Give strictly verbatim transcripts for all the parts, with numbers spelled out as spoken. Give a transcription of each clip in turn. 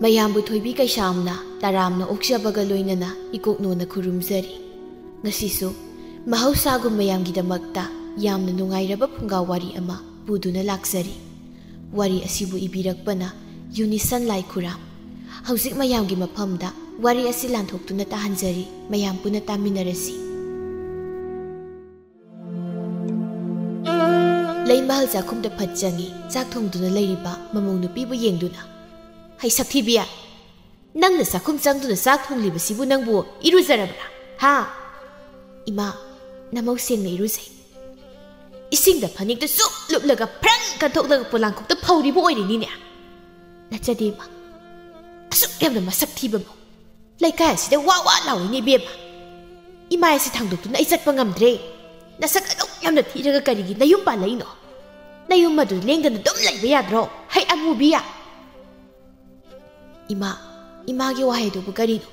ꯃꯌꯥꯝꯕꯨ ꯊꯣꯏꯕꯤ ꯀꯩꯁꯥꯝꯅ ꯇꯔꯥꯝꯅ ꯑꯣꯛꯆꯕꯒ ꯂꯣꯏꯅꯅ ꯏꯀꯣꯛꯅꯣꯅ ꯈꯨꯔꯨꯝꯖꯔꯤ꯫ ꯉꯁꯤꯁꯨ ꯃꯍꯧꯁꯥꯒꯨꯝ ꯃꯌꯥꯝꯒꯤꯗꯃꯛꯇ ꯌꯥꯝꯅ ꯅꯨꯡꯉꯥꯏꯔꯕ ꯐꯨꯡꯒꯥ ꯋꯥꯔꯤ ꯑꯃ ꯄꯨꯗꯨꯅ ꯂꯥꯛꯆꯔꯤ꯫ ꯋꯥꯔꯤ ꯑꯁꯤꯕꯨ ꯏꯕꯤꯔꯛꯄꯅ ꯌꯨꯅꯤꯁꯟ ꯂꯥꯏꯈꯨꯔꯥꯝ꯫ ꯍꯧꯖꯤꯛ ꯃꯌꯥꯝꯒꯤ ꯃꯐꯝꯗ ꯋꯥꯔꯤ ꯑꯁꯤ ꯂꯥꯟꯊꯣꯛꯇꯨꯅ ꯇꯥꯍꯟꯖꯔꯤ, ꯃꯌꯥꯝ ꯄꯨꯟꯅ ꯇꯥꯃꯤꯟꯅꯔꯁꯤ꯫ ꯂꯩꯃꯍꯜ ꯆꯥꯛꯈꯨꯝꯗ ꯐꯠ ꯆꯪꯉꯤ, ꯆꯥꯛ ꯊꯣꯡꯗꯨꯅ ꯂꯩꯔꯤꯕ ꯃꯃꯧ ꯅꯨꯄꯤꯕꯨ ꯌꯦꯡꯗꯨꯅ꯫ "ꯍꯩ ꯁꯛꯊꯤꯕꯤ, ꯅꯪꯅ ꯆꯥꯛꯈꯨꯝ ꯆꯪꯗꯨꯅ ꯆꯥꯛ ꯊꯣꯡꯂꯤꯕꯁꯤꯕꯨ ꯅꯪꯕꯨ ꯏꯔꯨꯖꯔꯕ꯭ꯔꯥ? ꯍꯥ?" "ꯏꯃꯥ, ꯅꯃꯧ ꯁꯦꯡꯅ ꯏꯔꯨꯖꯩ꯫ ꯏꯁꯤꯡꯗ ꯐꯅꯦꯛꯇ ꯆꯨꯞ ꯂꯨꯞꯂꯒ ꯐ꯭ꯔꯪ ꯀꯟꯊꯣꯛꯂꯒ ꯄꯣꯂꯥꯡꯈꯣꯛꯇ ꯐꯧꯔꯤꯕ ꯑꯣꯏꯔꯤꯅꯤꯅꯦ꯫ ꯅꯆꯗꯦ ꯏꯃꯥ, ꯑꯁꯨꯛ ꯌꯥꯝꯅ ꯃꯁꯛ ꯊꯤꯕ ꯃꯧ꯫ ꯂꯩꯀꯥꯏ ꯑꯁꯤꯗ ꯋꯥ ꯋꯥ ꯂꯥꯎꯏꯅꯦ ꯏꯕꯦꯝꯃ꯫ ꯏꯃꯥ ꯑꯁꯤ ꯊꯥꯡꯗꯣꯛꯇꯨꯅ ꯑꯩ ꯆꯠꯄ ꯉꯝꯗ꯭ꯔꯦ꯫ ꯅꯁꯛ ꯑꯗꯨꯛ ꯌꯥꯝꯅ ꯊꯤꯔꯒ ꯀꯔꯤꯒꯤ ꯅꯌꯨꯝ ꯄꯥꯜꯂꯛꯏꯅꯣ? ꯅꯌꯨꯝ ꯑꯗꯨ ꯂꯦꯡꯗꯅ ꯑꯗꯨꯝ ꯂꯩꯕ ꯌꯥꯗ꯭ꯔꯣ? ꯍꯩ ꯑꯃꯨꯕꯤ!" "ꯏꯃꯥ, ꯏꯃꯥꯒꯤ ꯋꯥꯍꯩꯗꯨꯕꯨ ꯀꯔꯤꯅꯣ?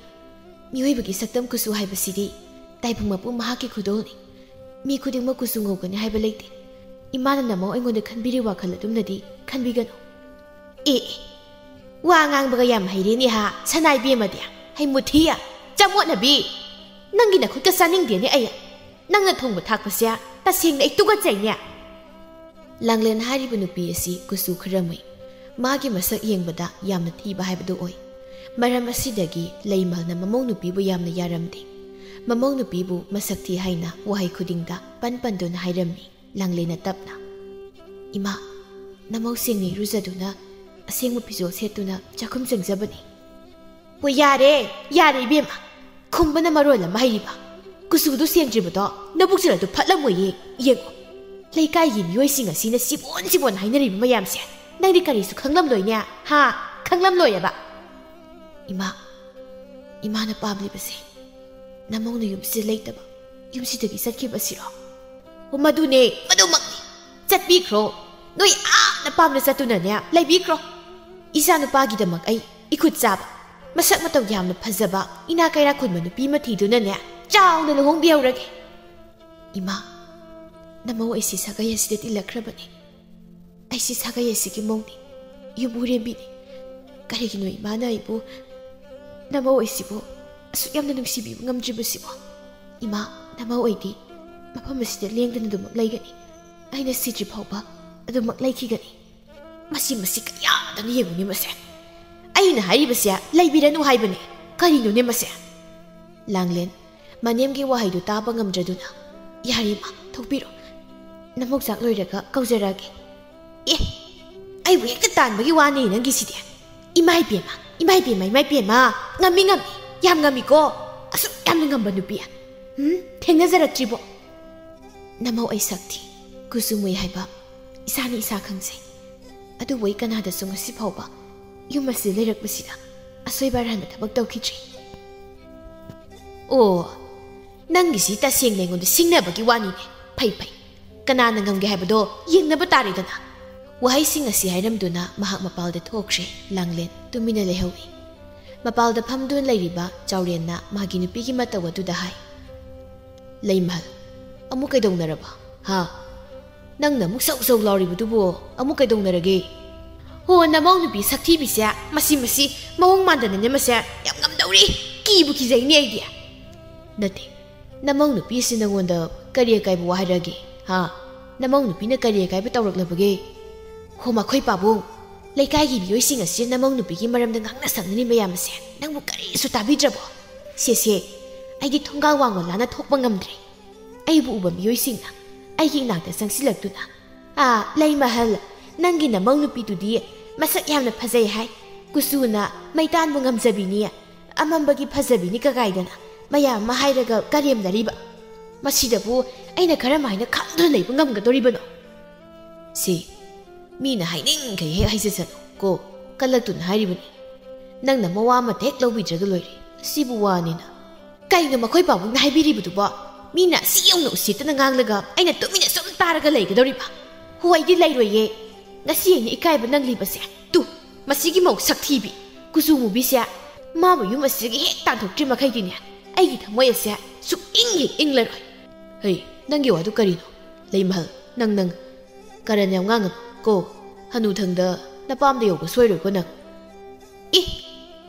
ꯃꯤꯑꯣꯏꯕꯒꯤ ꯁꯛꯇꯝ ꯀꯨꯆꯨ ꯍꯥꯏꯕꯁꯤꯗꯤ ꯇꯥꯏꯕꯪ ꯃꯄꯨ ꯃꯍꯥꯛꯀꯤ ꯈꯨꯗꯣꯜꯅꯤ꯫ ꯃꯤ ꯈꯨꯗꯤꯡꯃꯛ ꯀꯨꯆꯨ ꯉꯧꯒꯅꯤ ꯍꯥꯏꯕ ꯂꯩꯇꯦ꯫ ꯏꯃꯥꯅ ꯅꯃꯧ ꯑꯩꯉꯣꯟꯗ ꯈꯟꯕꯤꯔꯤ ꯋꯥꯈꯜ ꯑꯗꯨꯝꯅꯗꯤ ꯈꯟꯕꯤꯒꯅꯨ꯫" "ꯑꯦ, ꯑꯦ, ꯋꯥ ꯉꯥꯡꯕꯒ ꯌꯥꯝ ꯍꯩꯔꯦꯅꯦ ꯍꯥ, ꯁꯅꯥ ꯏꯕꯦꯝꯃꯗꯤ꯫ ꯍꯩ ꯃꯨꯊꯤ, ꯆꯃꯣꯠꯅꯕꯤ꯫ ꯅꯪꯒꯤ ꯅꯈꯨꯠꯀ ꯆꯥꯅꯤꯡꯗꯦꯅꯦ ꯑꯩ꯫ ꯅꯪꯅ ꯊꯣꯡꯕ ꯊꯥꯛꯄꯁꯦ ꯇꯁꯦꯡꯅ ꯑꯩ ꯇꯨꯀꯠꯆꯩꯅꯦ꯫" ꯂꯥꯡꯂꯦꯟ ꯍꯥꯏꯔꯤꯕ ꯅꯨꯄꯤ ꯑꯁꯤ ꯀꯨꯆꯨ ꯈꯔ ꯃꯨꯏ꯫ ꯃꯥꯒꯤ ꯃꯁꯛ ꯌꯦꯡꯕꯗ ꯌꯥꯝꯅ ꯊꯤꯕ ꯍꯥꯏꯕꯗꯨ ꯑꯣꯏ꯫ ꯃꯔꯝ ꯑꯁꯤꯗꯒꯤ ꯂꯩꯃꯜꯅ ꯃꯃꯧ ꯅꯨꯄꯤꯕꯨ ꯌꯥꯝꯅ ꯌꯥꯔꯝꯗꯦ꯫ ꯃꯃꯧ ꯅꯨꯄꯤꯕꯨ ꯃꯁꯛ ꯊꯤ ꯍꯥꯏꯅ ꯋꯥꯍꯩ ꯈꯨꯗꯤꯡꯗ ꯄꯟ ꯄꯟꯗꯨꯅ ꯍꯥꯏꯔꯝꯃꯤ꯫ ꯂꯥꯡꯂꯦꯟꯅ ꯇꯞꯅ, "ꯏꯃꯥ, ꯅꯃꯧ ꯁꯦꯡꯅ ꯏꯔꯨꯖꯗꯨꯅ ꯑꯁꯦꯡꯕ ꯐꯤꯖꯣꯜ ꯁꯦꯠꯇꯨꯅ ꯆꯥꯛꯈꯨꯝ ꯆꯪꯖꯕꯅꯤ꯫" "ꯍꯣꯏ, ꯌꯥꯔꯦ, ꯌꯥꯔꯦ ꯏꯕꯦꯝꯃ꯫ ꯈꯨꯝꯕꯅ ꯃꯔꯣꯜ ꯑꯃ ꯍꯩꯔꯤꯕ꯫ ꯀꯨꯆꯨꯗꯨ ꯁꯦꯡꯗ꯭ꯔꯤꯕꯗꯣ ꯅꯕꯨꯛ ꯆꯦꯜꯂꯗꯨ ꯐꯠꯂꯝꯃꯣꯏꯌꯦ꯫ ꯌꯦꯡꯉꯣ, ꯂꯩꯀꯥꯏꯒꯤ ꯃꯤꯑꯣꯏꯁꯤꯡ ꯑꯁꯤꯅ ꯁꯤꯕꯣꯟ ꯁꯤꯕꯣꯟ ꯍꯥꯏꯅꯔꯤꯕ ꯃꯌꯥꯝꯁꯦ ꯅꯪꯗꯤ ꯀꯔꯤꯁꯨ ꯈꯪꯂꯝꯂꯣꯏꯅꯦ, ꯍꯥ? ꯈꯪꯂꯝꯂꯣꯏꯑꯕ꯫" "ꯏꯃꯥ, ꯏꯃꯥꯅ ꯄꯥꯝꯂꯤꯕꯁꯦ ꯅꯃꯧꯅ ꯌꯨꯝꯁꯤꯗ ꯂꯩꯇꯕ, ꯌꯨꯝꯁꯤꯗꯒꯤ ꯆꯠꯈꯤꯕꯁꯤꯔꯣ?" "ꯑꯣ, ꯃꯗꯨꯅꯦ, ꯃꯗꯨꯃꯛꯅꯤ꯫ ꯆꯠꯄꯤꯈ꯭ꯔꯣ꯫ ꯅꯣꯏ ꯑꯥ ꯅꯄꯥꯝꯗ ꯆꯠꯇꯨꯅꯅꯦ ꯂꯩꯕꯤꯈ꯭ꯔꯣ꯫ ꯏꯆꯥ ꯅꯨꯄꯥꯒꯤꯗꯃꯛ ꯑꯩ ꯏꯈꯨꯠ ꯆꯥꯕ, ꯃꯁꯛ ꯃꯇꯧ ꯌꯥꯝꯅ ꯐꯖꯕ, ꯏꯅꯥ ꯀꯩꯔꯥꯛ ꯈꯨꯟꯕ ꯅꯨꯄꯤ ꯑꯃ ꯊꯤꯗꯨꯅꯅꯦ ꯆꯥꯎꯅ ꯂꯨꯍꯣꯡꯕꯤꯍꯧꯔꯒꯦ꯫" "ꯏꯃꯥ, ꯅꯃꯧ ꯑꯩꯁꯤ ꯁꯥꯒꯩ ꯑꯁꯤꯗ ꯇꯤꯜꯂꯛꯈ꯭ꯔꯕꯅꯤ꯫ ꯑꯩꯁꯤ ꯁꯥꯒꯩ ꯑꯁꯤꯒꯤ ꯃꯧꯅꯤ, ꯌꯨꯝꯕꯨꯔꯦꯝꯕꯤꯅꯤ꯫ ꯀꯔꯤꯒꯤꯅꯣ ꯏꯃꯥꯅ ꯑꯩꯕꯨ, ꯅꯃꯧ ꯑꯩꯁꯤꯕꯨ ꯑꯁꯨꯛ ꯌꯥꯝꯅ ꯅꯨꯡꯁꯤꯕꯤꯕ ꯉꯝꯗ꯭ꯔꯤꯕꯁꯤꯕꯣ? ꯏꯃꯥ, ꯅꯃꯧ ꯑꯩꯗꯤ ꯃꯐꯝ ꯑꯁꯤꯗ ꯂꯦꯡꯗꯅ ꯑꯗꯨꯃꯛ ꯂꯩꯒꯅꯤ꯫ ꯑꯩꯅ ꯁꯤꯗ꯭ꯔꯤ ꯐꯥꯎꯕ ꯑꯗꯨꯃꯛ ꯂꯩꯈꯤꯒꯅꯤ꯫ ꯃꯁꯤ, ꯃꯁꯤ ꯀꯌꯥꯗꯅ ꯌꯦꯡꯉꯨꯅꯦ ꯃꯁꯦ꯫ ꯑꯩꯅ ꯍꯥꯏꯔꯤꯕꯁꯦ ꯂꯩꯕꯤꯔꯅꯨ ꯍꯥꯏꯕꯅꯦ꯫ ꯀꯔꯤꯅꯣꯅꯦ ꯃꯁꯦ? ꯂꯥꯡꯂꯦꯟ ꯃꯅꯦꯝꯒꯤ ꯋꯥꯍꯩꯗꯨ ꯇꯥꯕ ꯉꯝꯗ꯭ꯔꯗꯨꯅ, "ꯌꯥꯔꯦ ꯏꯃꯥ, ꯊꯣꯛꯄꯤꯔꯣ꯫ ꯅꯃꯧ ꯆꯥꯛ ꯂꯣꯏꯔꯒ ꯀꯧꯖꯔꯛꯑꯒꯦ꯫" "ꯑꯦ, ꯑꯩꯕꯨ ꯍꯦꯛꯇ ꯇꯥꯟꯕꯒꯤ ꯋꯥꯅꯦ ꯅꯪꯒꯤꯁꯤꯗꯤ꯫ ꯏꯃꯥ ꯏꯕꯦꯝꯃ, ꯏꯃꯥ ꯏꯕꯦꯝꯃ, ꯏꯃꯥ ꯏꯕꯦꯝꯃ, ꯉꯝꯃꯤ, ꯉꯝꯃꯤ, ꯌꯥꯝ ꯉꯝꯃꯤꯀꯣ꯫ ꯑꯁꯨꯛ ꯌꯥꯝꯅ ꯉꯝꯕ ꯅꯨꯄꯤ, ꯎꯝ, ꯊꯦꯡꯅꯖꯔꯛꯇ꯭ꯔꯤꯕꯣ?" ꯅꯃꯧ ꯑꯩ ꯁꯛ ꯊꯤ, ꯀꯨꯆꯨ ꯃꯨꯏ ꯍꯥꯏꯕ ꯏꯁꯥꯅ ꯏꯁꯥ ꯈꯪꯖꯩ꯫ ꯑꯗꯨꯕꯨ ꯑꯩ ꯀꯅꯥꯗꯁꯨ ꯉꯁꯤ ꯐꯥꯎꯕ ꯌꯨꯝ ꯑꯁꯤꯗ ꯂꯩꯔꯛꯄꯁꯤꯗ ꯑꯁꯣꯏꯕ ꯑꯔꯥꯟꯕ ꯊꯕꯛ ꯇꯧꯈꯤꯗ꯭ꯔꯤ꯫ "ꯑꯣ, ꯅꯪꯒꯤꯁꯤ ꯇꯁꯦꯡꯅ ꯑꯩꯉꯣꯟꯗ ꯁꯤꯡꯅꯕꯒꯤ ꯋꯥꯅꯤꯅꯦ꯫ ꯐꯩ, ꯐꯩ꯫ ꯀꯅꯥꯅ ꯉꯝꯒꯦ ꯍꯥꯏꯕꯗꯣ ꯌꯦꯡꯅꯕ ꯇꯥꯔꯦꯗꯅ꯫" ꯋꯥꯍꯩꯁꯤꯡ ꯑꯁꯤ ꯍꯥꯏꯔꯝꯗꯨꯅ ꯃꯍꯥꯛ ꯃꯄꯥꯜꯗ ꯊꯣꯛꯈ꯭ꯔꯦ꯫ ꯂꯥꯡꯂꯦꯟ ꯇꯨꯃꯤꯟꯅ ꯂꯩꯍꯧꯏ꯫ ꯃꯄꯥꯜꯗ ꯐꯝꯗꯨꯅ ꯂꯩꯔꯤꯕ ꯆꯥꯎꯔꯦꯟꯅ ꯃꯥꯒꯤ ꯅꯨꯄꯤꯒꯤ ꯃꯇꯧ ꯑꯗꯨꯗ ꯍꯥꯏ, "ꯂꯩꯃꯍꯜ, ꯑꯃꯨꯛ ꯀꯩꯗꯧꯅꯔꯕ? ꯍꯥ? ꯅꯪꯅ ꯑꯃꯨꯛ ꯁꯧ ꯁꯧ ꯂꯥꯎꯔꯤꯕꯗꯨꯕꯨ ꯑꯃꯨꯛ ꯀꯩꯗꯧꯅꯔꯒꯦ?" "ꯍꯣ, ꯅꯃꯧ ꯅꯨꯄꯤ ꯁꯛꯊꯤꯕꯤꯁꯦ, ꯃꯁꯤ, ꯃꯁꯤ, ꯃꯑꯣꯡ ꯃꯥꯟꯗꯅꯅꯦ ꯃꯁꯦ, ꯌꯥꯝ ꯉꯝꯗꯧꯔꯤ꯫ ꯀꯤꯕꯨ ꯀꯤꯖꯩꯅꯦ ꯑꯩꯗꯤ꯫" "ꯅꯠꯇꯦ, ꯅꯃꯧ ꯅꯨꯄꯤꯁꯤ ꯅꯉꯣꯟꯗ ꯀꯔꯤ ꯑꯀꯥꯏꯕ ꯋꯥ ꯍꯥꯏꯔꯛꯑꯒꯦ? ꯍꯥ? ꯅꯃꯧ ꯅꯨꯄꯤꯅ ꯀꯔꯤ ꯑꯀꯥꯏꯕ ꯇꯧꯔꯛꯂꯕꯒꯦ?" "ꯍꯣ, ꯃꯈꯣꯏ ꯄꯥꯕꯨꯡ, ꯂꯩꯀꯥꯏꯒꯤ ꯃꯤꯑꯣꯏꯁꯤꯡ ꯑꯁꯤ ꯅꯃꯧ ꯅꯨꯄꯤꯒꯤ ꯃꯔꯝꯗ ꯉꯥꯡꯅ ꯁꯛꯅꯔꯤ ꯃꯌꯥꯝ ꯑꯁꯦ ꯅꯪꯕꯨ ꯀꯔꯤꯁꯨ ꯇꯥꯕꯤꯗ꯭ꯔꯕꯣ? ꯁꯦ, ꯁꯦ, ꯑꯩꯗꯤ ꯊꯣꯡꯒꯥꯜ ꯋꯥꯡꯃ ꯂꯥꯟꯅ ꯊꯣꯛꯄ ꯉꯝꯗ꯭ꯔꯦ꯫" ꯑꯩꯕꯨ ꯎꯕ ꯃꯤꯑꯣꯏꯁꯤꯡꯅ ꯑꯩꯒꯤ ꯏꯅꯥꯛꯇ ꯆꯪꯁꯤꯜꯂꯛꯇꯨꯅ, "ꯑꯥ, ꯂꯩꯃꯍꯜ, ꯅꯪꯒꯤ ꯅꯃꯧ ꯅꯨꯄꯤꯗꯨꯗꯤ ꯃꯁꯛ ꯌꯥꯝꯅ ꯐꯖꯩ ꯍꯥꯏ, ꯀꯨꯆꯨꯅ ꯃꯩꯇꯥꯟꯕꯨ ꯉꯝꯖꯕꯤꯅꯤ, ꯑꯃꯝꯕꯒꯤ ꯐꯖꯕꯤꯅꯤ" ꯀꯒꯥꯏꯗꯅ ꯃꯌꯥꯝ ꯑꯃ ꯍꯥꯏꯔꯒ ꯀꯔꯦꯝꯅꯔꯤꯕ꯫ ꯃꯁꯤꯗꯕꯨ ꯑꯩꯅ ꯀꯔꯝ ꯍꯥꯏꯅ ꯈꯪꯗꯨꯅ ꯂꯩꯕ ꯉꯝꯒꯗꯧꯔꯤꯕꯅꯣ? ꯁꯤ, ꯃꯤꯅ ꯍꯥꯏꯅꯤꯡꯈꯩ ꯍꯦꯛ ꯍꯥꯏꯖꯁꯅꯨ ꯀꯣ, ꯀꯜꯂꯛꯇꯨꯅ ꯍꯥꯏꯔꯤꯕꯅꯤ꯫ ꯅꯪꯅ ꯃꯋꯥ ꯑꯃꯠꯇ ꯍꯦꯛ ꯂꯧꯕꯤꯗ꯭ꯔꯒ ꯂꯣꯏꯔꯦ꯫ ꯁꯤꯕꯨ ꯋꯥꯅꯤꯅ꯫ ꯀꯩꯅꯣ ꯃꯈꯣꯏ ꯄꯥꯕꯨꯡꯅ ꯍꯥꯏꯕꯤꯔꯤꯕꯗꯨꯕꯣ? ꯃꯤꯅ ꯑꯁꯤ ꯌꯧꯅ ꯎꯁꯤꯠꯇꯅ ꯉꯥꯡꯂꯒ ꯑꯩꯅ ꯇꯨꯃꯤꯟꯅ ꯁꯨꯝ ꯇꯥꯔꯒ ꯂꯩꯒꯗꯧꯔꯤꯕ? ꯍꯣ, ꯑꯩꯗꯤ ꯂꯩꯔꯣꯏꯌꯦ꯫ ꯉꯁꯤ ꯑꯩꯅ ꯏꯀꯥꯏꯕ ꯅꯪꯂꯤꯕꯁꯦ꯫ ꯇꯨ, ꯃꯁꯤꯒꯤ ꯃꯧ ꯁꯛꯊꯤꯕꯤ, ꯀꯨꯆꯨ ꯃꯨꯕꯤꯁꯦ꯫ ꯃꯥꯕꯨ ꯌꯨꯝ ꯑꯁꯤꯗꯒꯤ ꯍꯦꯛ ꯇꯥꯟꯊꯣꯛꯇ꯭ꯔꯤ ꯃꯈꯩꯗꯤꯅꯦ, ꯑꯩꯒꯤ ꯊꯃꯣꯏ ꯑꯁꯦ ꯁꯨꯛꯏꯪ ꯍꯦꯛ ꯏꯪꯂꯔꯣꯏ꯫ ꯍꯩ, ꯅꯪꯒꯤ ꯋꯥꯗꯨ ꯀꯔꯤꯅꯣ? ꯂꯩꯃꯍꯜ, ꯅꯪ, ꯅꯪ꯫ ꯀꯔꯟ ꯌꯥꯝ ꯉꯥꯡꯒꯅꯨ ꯀꯣ꯫ ꯍꯅꯨꯊꯪꯗ ꯅꯄꯥꯝꯗ ꯌꯧꯕ ꯁꯣꯏꯔꯣꯏꯀꯣ ꯅꯪ꯫ ꯏ,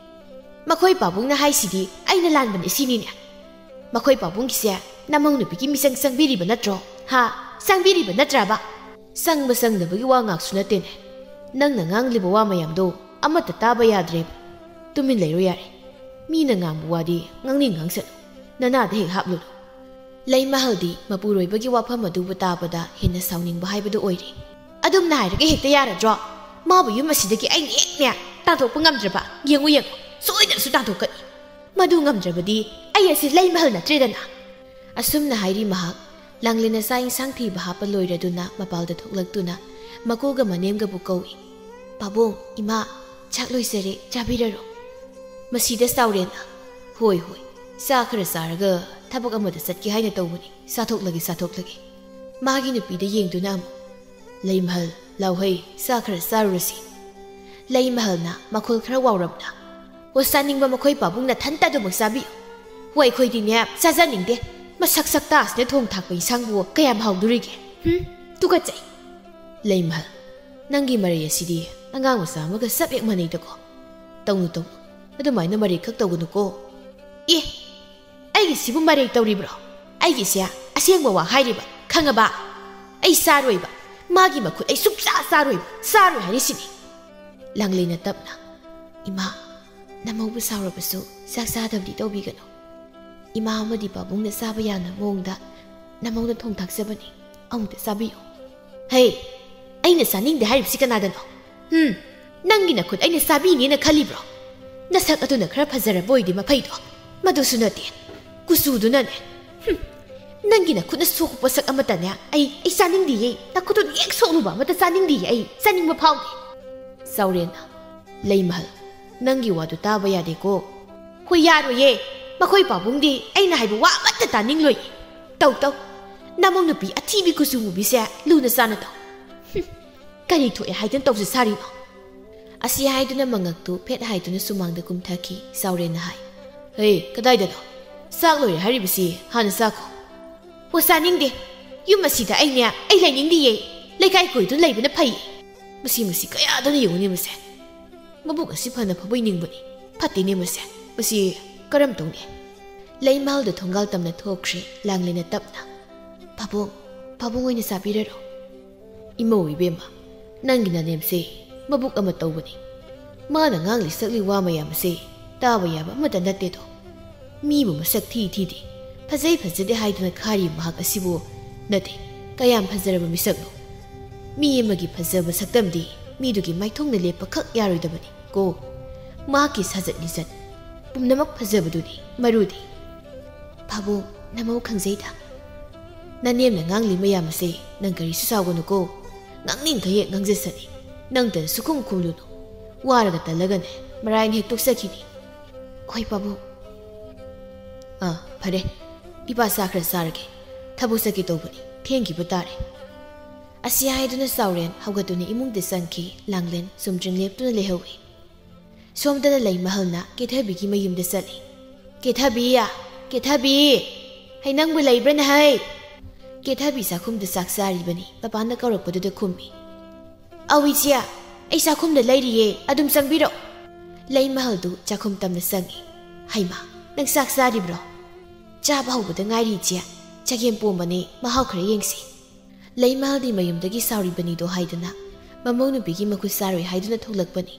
ꯃꯈꯣꯏ ꯄꯥꯕꯨꯡꯅ ꯍꯥꯏꯁꯤꯗꯤ ꯑꯩꯅ ꯂꯥꯟꯕꯅꯤ ꯁꯤꯅꯤꯅꯦ꯫ ꯃꯈꯣꯏ ꯄꯥꯕꯨꯡꯒꯤꯁꯦ ꯅꯃꯧ ꯅꯨꯄꯤꯒꯤ ꯃꯤꯆꯪ ꯆꯪꯕꯤꯔꯤꯕ ꯅꯠꯇ꯭ꯔꯣ? ꯍꯥ? ꯆꯪꯕꯤꯔꯤꯕ ꯅꯠꯇ꯭ꯔꯕ? ꯆꯪꯕ ꯆꯪꯗꯕꯒꯤ ꯋꯥ ꯉꯥꯛꯁꯨ ꯅꯠꯇꯦꯅꯦ꯫ ꯅꯪꯅ ꯉꯥꯡꯂꯤꯕ ꯋꯥ ꯃꯌꯥꯝꯗꯣ ꯑꯃꯠꯇ ꯇꯥꯕ ꯌꯥꯗ꯭ꯔꯦꯕ꯫ ꯇꯨꯃꯤꯟ ꯂꯩꯔꯣ ꯌꯥꯔꯦ꯫ ꯃꯤꯅ ꯉꯥꯡꯕ ꯋꯥꯗꯤ ꯉꯥꯡꯅꯤꯡ ꯉꯥꯡꯁꯅꯨ꯫ ꯅꯅꯥꯗ ꯍꯦꯛ ꯍꯥꯞꯂꯨꯅꯨ꯫ ꯂꯩꯃꯍꯜꯗꯤ ꯃꯄꯨꯔꯣꯏꯕꯒꯤ ꯋꯥꯐꯝ ꯑꯗꯨꯕꯨ ꯇꯥꯕꯗ ꯍꯦꯟꯅ ꯁꯥꯎꯅꯤꯡꯕ ꯍꯥꯏꯕꯗꯨ ꯑꯣꯏꯔꯦ꯫ ꯑꯗꯨꯝꯅ ꯍꯥꯏꯔꯒ ꯍꯦꯛꯇ ꯌꯥꯔꯗ꯭ꯔꯣ? ꯃꯥꯕꯨ ꯌꯨꯝ ꯑꯁꯤꯗꯒꯤ ꯑꯩꯅ ꯍꯦꯛꯅꯦ ꯇꯥꯟꯊꯣꯛꯄ ꯉꯝꯗ꯭ꯔꯕ? ꯌꯦꯡꯉꯨ, ꯌꯦꯡꯉꯨ, ꯁꯣꯏꯗꯅꯁꯨ ꯇꯥꯟꯊꯣꯛꯀꯅꯤ꯫ ꯃꯗꯨ ꯉꯝꯗ꯭ꯔꯕꯗꯤ ꯑꯩ ꯑꯁꯤ ꯂꯩꯃꯍꯜ ꯅꯠꯇ꯭ꯔꯦꯗꯅ꯫ ꯑꯁꯨꯝꯅ ꯍꯥꯏꯔꯤ ꯃꯍꯥꯛ꯫ ꯂꯥꯡꯂꯦꯟꯅ ꯆꯥꯛ ꯏꯟꯁꯥꯡ ꯊꯤꯕ ꯍꯥꯞꯄ ꯂꯣꯏꯔꯗꯨꯅ ꯃꯄꯥꯜꯗ ꯊꯣꯛꯂꯛꯇꯨꯅ ꯃꯀꯣꯒ ꯃꯅꯦꯝꯒꯕꯨ ꯀꯧꯏ꯫ "ꯄꯥꯕꯨꯡ, ꯏꯃꯥ, ꯆꯥꯛ ꯂꯣꯏꯖꯔꯦ, ꯆꯥꯕꯤꯔꯔꯣ꯫" ꯃꯁꯤꯗ ꯆꯥꯎꯔꯦꯟꯅ, "ꯍꯣꯏ, ꯍꯣꯏ, ꯆꯥ ꯈꯔ ꯆꯥꯔꯒ ꯊꯕꯛ ꯑꯃꯗ ꯆꯠꯀꯦ ꯍꯥꯏꯅ ꯇꯧꯕꯅꯤ꯫ ꯆꯥꯊꯣꯛꯂꯒꯦ, ꯆꯥꯊꯣꯛꯂꯒꯦ꯫" ꯃꯥꯒꯤ ꯅꯨꯄꯤꯗ ꯌꯦꯡꯗꯨꯅ ꯑꯃꯨꯛ, "ꯂꯩꯃꯍꯜ, ꯂꯥꯎꯍꯩ, ꯆꯥ ꯈꯔ ꯆꯥꯔꯨꯔꯁꯤ꯫" ꯂꯩꯃꯍꯜꯅ ꯃꯈꯣꯜ ꯈꯔ ꯋꯥꯎꯔꯞꯅ, "ꯑꯣ, ꯆꯥꯅꯤꯡꯕ ꯃꯈꯣꯏ ꯄꯥꯕꯨꯡ ꯅꯊꯟꯇ ꯑꯗꯨꯃꯛ ꯆꯥꯕꯤꯌꯨ꯫ ꯍꯣ, ꯑꯩꯈꯣꯏꯗꯤꯅꯦ ꯆꯥꯖꯅꯤꯡꯗꯦ꯫ ꯃꯁꯛ ꯁꯛꯇꯥ ꯑꯁꯤꯅ ꯊꯣꯡ ꯊꯥꯛꯄ ꯏꯟꯁꯥꯡꯕꯨ ꯀꯌꯥꯝ ꯍꯥꯎꯗꯣꯔꯤꯒꯦ? ꯍꯨꯝ, ꯇꯨꯀꯠꯆꯩ꯫" "ꯂꯩꯃꯍꯜ, ꯅꯪꯒꯤ ꯃꯔꯩ ꯑꯁꯤꯗꯤ ꯑꯉꯥꯡ ꯃꯆꯥ ꯑꯃꯒ ꯆꯞ ꯍꯦꯛ ꯃꯥꯟꯅꯩꯗꯀꯣ꯫ ꯇꯧꯅꯨ, ꯇꯧꯅꯨ, ꯑꯗꯨꯃꯥꯏꯅ ꯃꯔꯩ ꯈꯛ ꯇꯧꯒꯅꯨꯀꯣ꯫" "ꯑꯦ, ꯑꯩꯒꯤꯁꯤꯕꯨ ꯃꯔꯩ ꯇꯧꯔꯤꯕ꯭ꯔꯣ? ꯑꯩꯒꯤꯁꯦ ꯑꯁꯦꯡꯕ ꯋꯥ ꯍꯥꯏꯔꯤꯕ, ꯈꯪꯉꯕ? ꯑꯩ ꯆꯥꯔꯣꯏꯕ꯫ ꯃꯥꯒꯤ ꯃꯈꯨꯠ ꯑꯩ ꯁꯨꯡꯆꯥ ꯆꯥꯔꯣꯏꯕ, ꯆꯥꯔꯣꯏ ꯍꯥꯏꯔꯤꯁꯤꯅꯤ꯫" ꯂꯥꯡꯂꯩꯅ ꯇꯞꯅ, "ꯏꯃꯥ, ꯅꯃꯧꯕꯨ ꯁꯥꯎꯔꯕꯁꯨ ꯆꯥꯛ ꯆꯥꯗꯕꯗꯤ ꯇꯧꯕꯤꯒꯅꯨ꯫ ꯏꯃꯥ ꯑꯃꯗꯤ ꯄꯥꯕꯨꯡꯅ ꯆꯥꯕ ꯌꯥꯅꯕ ꯃꯑꯣꯡꯗ ꯅꯃꯧꯅ ꯊꯣꯡ ꯊꯥꯛꯆꯕꯅꯤ, ꯑꯃꯨꯛꯇ ꯆꯥꯕꯤꯌꯨ꯫" "ꯍꯦ, ꯑꯩꯅ ꯆꯥꯅꯤꯡꯗꯦ ꯍꯥꯏꯔꯤꯕꯁꯤ ꯀꯅꯥꯗꯅꯣ? ꯍꯨꯝ, ꯅꯪꯒꯤ ꯅꯈꯨꯠ ꯑꯩꯅ ꯆꯥꯕꯤꯅꯦꯅ ꯈꯜꯂꯤꯕ꯭ꯔꯣ? ꯅꯁꯛ ꯑꯗꯨꯅ ꯈꯔ ꯐꯖꯔꯕ ꯑꯣꯏꯗꯤ ꯃꯐꯩꯗꯣ, ꯃꯗꯨꯁꯨ ꯅꯠꯇꯦ꯫ ꯀꯨꯆꯨꯗꯨꯅꯅꯦ꯫ ꯍꯨꯝ, ꯅꯪꯒꯤ ꯅꯈꯨꯠꯅ ꯁꯣꯛꯄ ꯄꯣꯠꯁꯛ ꯑꯃꯠꯇꯅꯦ ꯑꯩ, ꯑꯩ ꯆꯥꯅꯤꯡꯗꯤꯌꯦ꯫ ꯅꯈꯨꯠꯇꯨꯅ ꯍꯦꯛ ꯁꯣꯛꯂꯨꯕ ꯑꯃꯠꯇ ꯆꯥꯅꯤꯡꯗꯤꯌꯦ ꯑꯩ, ꯆꯥꯅꯤꯡꯕ ꯐꯥꯎꯗꯦ꯫" ꯆꯥꯎꯔꯦꯟꯅ, "ꯂꯩꯃꯍꯜ, ꯅꯪꯒꯤ ꯋꯥꯗꯨ ꯇꯥꯕ ꯌꯥꯗꯦꯀꯣ꯫" "ꯍꯣꯏ, ꯌꯥꯔꯣꯏꯌꯦ꯫ ꯃꯈꯣꯏ ꯄꯥꯕꯨꯡꯗꯤ ꯑꯩꯅ ꯍꯥꯏꯕ ꯋꯥ ꯑꯃꯠꯇ ꯇꯥꯅꯤꯡꯂꯣꯏ꯫ ꯇꯧ, ꯇꯧ꯫ ꯅꯃꯧ ꯅꯨꯄꯤ ꯑꯊꯤꯕꯤ ꯀꯨꯆꯨ ꯃꯨꯕꯤꯁꯦ ꯂꯨꯅ ꯆꯥꯅ ꯇꯧ꯫ ꯍꯨꯝ, ꯀꯔꯤ ꯊꯣꯛꯑꯦ ꯍꯥꯏꯗꯨꯅ ꯇꯧꯁꯤ ꯁꯥꯔꯤꯅꯣ?" ꯑꯁꯤ ꯍꯥꯏꯗꯨꯅ ꯃꯉꯛꯇꯨ ꯐꯦꯠ ꯍꯥꯏꯗꯨꯅ ꯁꯨꯃꯥꯡꯗ ꯀꯨꯝꯊꯈꯤ꯫ ꯆꯥꯎꯔꯦꯟꯅ ꯍꯥꯏ, "ꯍꯦ, ꯀꯗꯥꯏꯗꯅꯣ? ꯆꯥꯛ ꯂꯣꯏꯔꯦ ꯍꯥꯏꯔꯤꯕꯁꯤ ꯍꯥꯟꯅ ꯆꯥꯈꯣ꯫" "ꯍꯣ, ꯆꯥꯅꯤꯡꯗꯦ꯫ ꯌꯨꯝ ꯑꯁꯤꯗ ꯑꯩꯅꯦ, ꯑꯩ ꯂꯩꯅꯤꯡꯗꯤꯌꯦ꯫ ꯂꯩꯀꯥꯏ ꯀꯣꯏꯗꯨꯅ ꯂꯩꯕꯅ ꯐꯩ꯫" "ꯃꯁꯤ, ꯃꯁꯤ ꯀꯌꯥꯗꯅ ꯌꯦꯡꯉꯨꯅꯦ ꯃꯁꯦ꯫" ꯃꯕꯨꯛ ꯑꯁꯤ ꯐꯅ ꯐꯕꯣꯏ ꯅꯤꯡꯕꯅꯤ꯫ ꯐꯠꯇꯦꯅꯦ ꯃꯁꯦ꯫ ꯃꯁꯤ ꯀꯔꯝ ꯇꯧꯅꯤ? ꯂꯩꯃꯍꯜꯗꯨ ꯊꯣꯡꯒꯥꯜ ꯇꯝꯅ ꯊꯣꯛꯈ꯭ꯔꯦ ꯂꯥꯡꯂꯦꯟꯅ ꯇꯞꯅ꯫ "ꯄꯥꯕꯨꯡ, ꯄꯥꯕꯨꯡ ꯑꯣꯏꯅ ꯆꯥꯕꯤꯔꯔꯣ?" "ꯏꯃꯧ ꯏꯕꯦꯝꯃ, ꯅꯪꯒꯤ ꯅꯅꯦꯝꯁꯦ ꯃꯕꯨꯛ ꯑꯃ ꯇꯧꯕꯅꯤ꯫ ꯃꯥꯅ ꯉꯥꯡꯂꯤ ꯁꯛꯂꯤ ꯋꯥ ꯃꯌꯥꯝ ꯑꯁꯦ ꯇꯥꯕ ꯌꯥꯕ ꯑꯃꯠꯇ ꯅꯠꯇꯦꯗꯣ꯫ ꯃꯤꯕꯨ ꯃꯁꯛ ꯊꯤ ꯊꯤꯗꯦ, ꯐꯖꯩ ꯐꯖꯗꯦ ꯍꯥꯏꯗꯨꯅ ꯈꯥꯔꯤ ꯃꯍꯥꯛ ꯑꯁꯤꯕꯨ꯫ ꯅꯠꯇꯦ, ꯀꯌꯥꯝ ꯐꯖꯔꯕ ꯃꯤꯁꯛꯅꯣ? ꯃꯤ ꯑꯃꯒꯤ ꯐꯖꯕ ꯁꯛꯇꯝꯗꯤ ꯃꯤꯗꯨꯒꯤ ꯃꯥꯏꯊꯣꯡꯅ ꯂꯦꯞꯄꯈꯛ ꯌꯥꯔꯣꯏꯗꯕꯅꯤ ꯀꯣ꯫ ꯃꯍꯥꯛꯀꯤ ꯁꯥꯖꯠ ꯂꯤꯆꯠ ꯄꯨꯝꯅꯃꯛ ꯐꯖꯕꯗꯨꯅꯤ ꯃꯔꯨꯗꯤ꯫" "ꯄꯥꯕꯨꯡ, ꯅꯃꯧ ꯈꯪꯖꯩꯗ꯫ ꯅꯅꯦꯝꯅ ꯉꯥꯡꯂꯤ ꯃꯌꯥꯝ ꯑꯁꯦ ꯅꯪ ꯀꯔꯤꯁꯨ ꯁꯥꯎꯒꯅꯨꯀꯣ꯫ ꯉꯥꯡꯅꯤꯡꯈꯩ ꯍꯦꯛ ꯉꯥꯡꯖꯁꯅꯤ꯫ ꯅꯪꯇ ꯁꯨꯈꯨꯝ ꯈꯨꯝꯂꯨꯅꯨ꯫ ꯋꯥꯔꯒ ꯇꯜꯂꯒꯅꯦ ꯃꯔꯥꯏꯅ ꯍꯦꯛ ꯇꯣꯛꯆꯈꯤꯅꯤ꯫" "ꯍꯣꯏ ꯄꯥꯕꯨꯡ꯫" "ꯑꯥ, ꯐꯔꯦ꯫ ꯏꯄꯥ ꯆꯥ ꯈꯔ ꯆꯥꯔꯒꯦ꯫ ꯊꯕꯛ ꯆꯠꯀꯦ ꯇꯧꯕꯅꯤ꯫ ꯊꯦꯡꯈꯤꯕ ꯇꯥꯔꯦ꯫" ꯑꯁꯤ ꯍꯥꯏꯗꯨꯅ ꯆꯥꯎꯔꯦꯟ ꯍꯧꯒꯠꯇꯨꯅ ꯏꯃꯨꯡꯗ ꯆꯪꯈꯤ꯫ ꯂꯥꯡꯂꯦꯟ ꯆꯨꯝꯗ꯭ꯔꯤꯡ ꯂꯦꯞꯇꯨꯅ ꯂꯩꯍꯧꯏ꯫ ꯁꯣꯝꯗꯅ ꯂꯩꯃꯍꯜꯅ ꯀꯦꯊꯕꯤꯒꯤ ꯃꯌꯨꯝꯗ ꯆꯠꯂꯤ꯫ "ꯀꯦꯊꯕꯤ! ꯀꯦꯊꯕꯤ! ꯍꯩ, ꯅꯪꯕꯨ ꯂꯩꯕ꯭ꯔꯅ ꯍꯩ?" ꯀꯦꯊꯕꯤ ꯆꯥꯛꯈꯨꯝꯗ ꯆꯥꯛ ꯆꯥꯔꯤꯕꯅꯤ꯫ ꯃꯄꯥꯟꯗ ꯀꯧꯔꯛꯄꯗꯨꯗ ꯈꯨꯝꯃꯤ꯫ "ꯑꯧ ꯏꯆꯦ, ꯑꯩ ꯆꯥꯛꯈꯨꯝꯗ ꯂꯩꯔꯤꯌꯦ, ꯑꯗꯨꯝ ꯆꯪꯕꯤꯔꯛꯑꯣ꯫" ꯂꯩꯃꯍꯜꯗꯨ ꯆꯥꯛꯈꯨꯝ ꯇꯝꯅ ꯆꯪꯉꯤ꯫ "ꯍꯩꯃꯥ, ꯅꯪ ꯆꯥꯛ ꯆꯥꯔꯤꯕ꯭ꯔꯣ?" "ꯆꯥꯕ ꯍꯧꯕꯗ ꯉꯥꯏꯔꯤ ꯏꯆꯦ, ꯆꯒꯦꯝ ꯄꯣꯝꯕꯅꯦ, ꯃꯍꯥꯎ ꯈꯔ ꯌꯦꯡꯁꯤ꯫" ꯂꯩꯃꯍꯜꯗꯤ ꯃꯌꯨꯝꯗꯒꯤ ꯁꯥꯎꯔꯤꯕꯅꯤꯗꯣ ꯍꯥꯏꯗꯨꯅ, ꯃꯃꯧ ꯅꯨꯄꯤꯒꯤ ꯃꯈꯨꯠ ꯆꯥꯔꯣꯏ ꯍꯥꯏꯗꯨꯅ ꯊꯣꯛꯂꯛꯄꯅꯤ꯫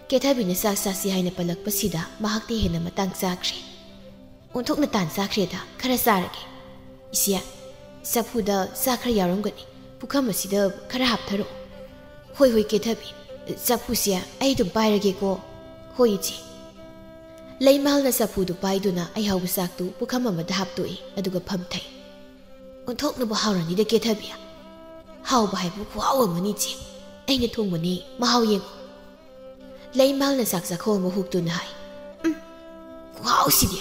ꯀꯦꯊꯕꯤꯅ ꯆꯥꯛ ꯆꯥꯁꯤ ꯍꯥꯏꯅ ꯄꯜꯂꯛꯄꯁꯤꯗ ꯃꯍꯥꯛꯇꯤ ꯍꯦꯟꯅ ꯃꯇꯥꯡ ꯆꯥꯈ꯭ꯔꯦ꯫ "ꯑꯣꯟꯊꯣꯛꯅ ꯇꯥꯟ ꯆꯥꯈ꯭ꯔꯦꯗ, ꯈꯔ ꯆꯥꯔꯒꯦ꯫" "ꯏꯆꯦ, ꯆꯐꯨꯗ ꯆꯥꯛ ꯈꯔ ꯌꯥꯎꯔꯝꯒꯅꯤ, ꯄꯨꯈꯝ ꯑꯁꯤꯗ ꯈꯔ ꯍꯥꯞꯊꯔꯛꯑꯣ꯫" "ꯍꯣꯏ, ꯍꯣꯏ, ꯀꯦꯊꯕꯤ, ꯆꯐꯨꯁꯦ ꯑꯩ ꯑꯗꯨꯝ ꯄꯥꯏꯔꯒꯦꯀꯣ꯫" "ꯍꯣꯏ, ꯏꯆꯦ꯫" ꯂꯩꯃꯍꯜꯅ ꯆꯐꯨꯗꯨ ꯄꯥꯏꯗꯨꯅ ꯑꯍꯥꯎꯕ ꯆꯥꯛꯇꯨ ꯄꯨꯈꯝ ꯑꯃꯗ ꯍꯥꯞꯇꯣꯛꯏ, ꯑꯗꯨꯒ ꯐꯝꯊꯩ꯫ "ꯑꯣꯟꯊꯣꯛꯅꯕꯨ ꯍꯥꯎꯔꯅꯤꯗ, ꯀꯦꯊꯕꯤ꯫ ꯍꯥꯎꯕ ꯍꯥꯏꯕꯨ ꯈꯨꯍꯥꯎ ꯑꯃꯅꯤ, ꯏꯆꯦ꯫ ꯑꯩꯅ ꯊꯣꯡꯕꯅꯤ, ꯃꯍꯥꯎ ꯌꯦꯡꯉꯨ꯫" ꯂꯩꯃꯍꯜꯅ ꯆꯥꯛ ꯆꯥꯛꯈꯣꯝ ꯑꯃ ꯍꯨꯛꯇꯨꯅ ꯍꯥꯏ꯫ "ꯎꯝ, ꯈꯨꯍꯥꯎꯁꯤꯗꯤ!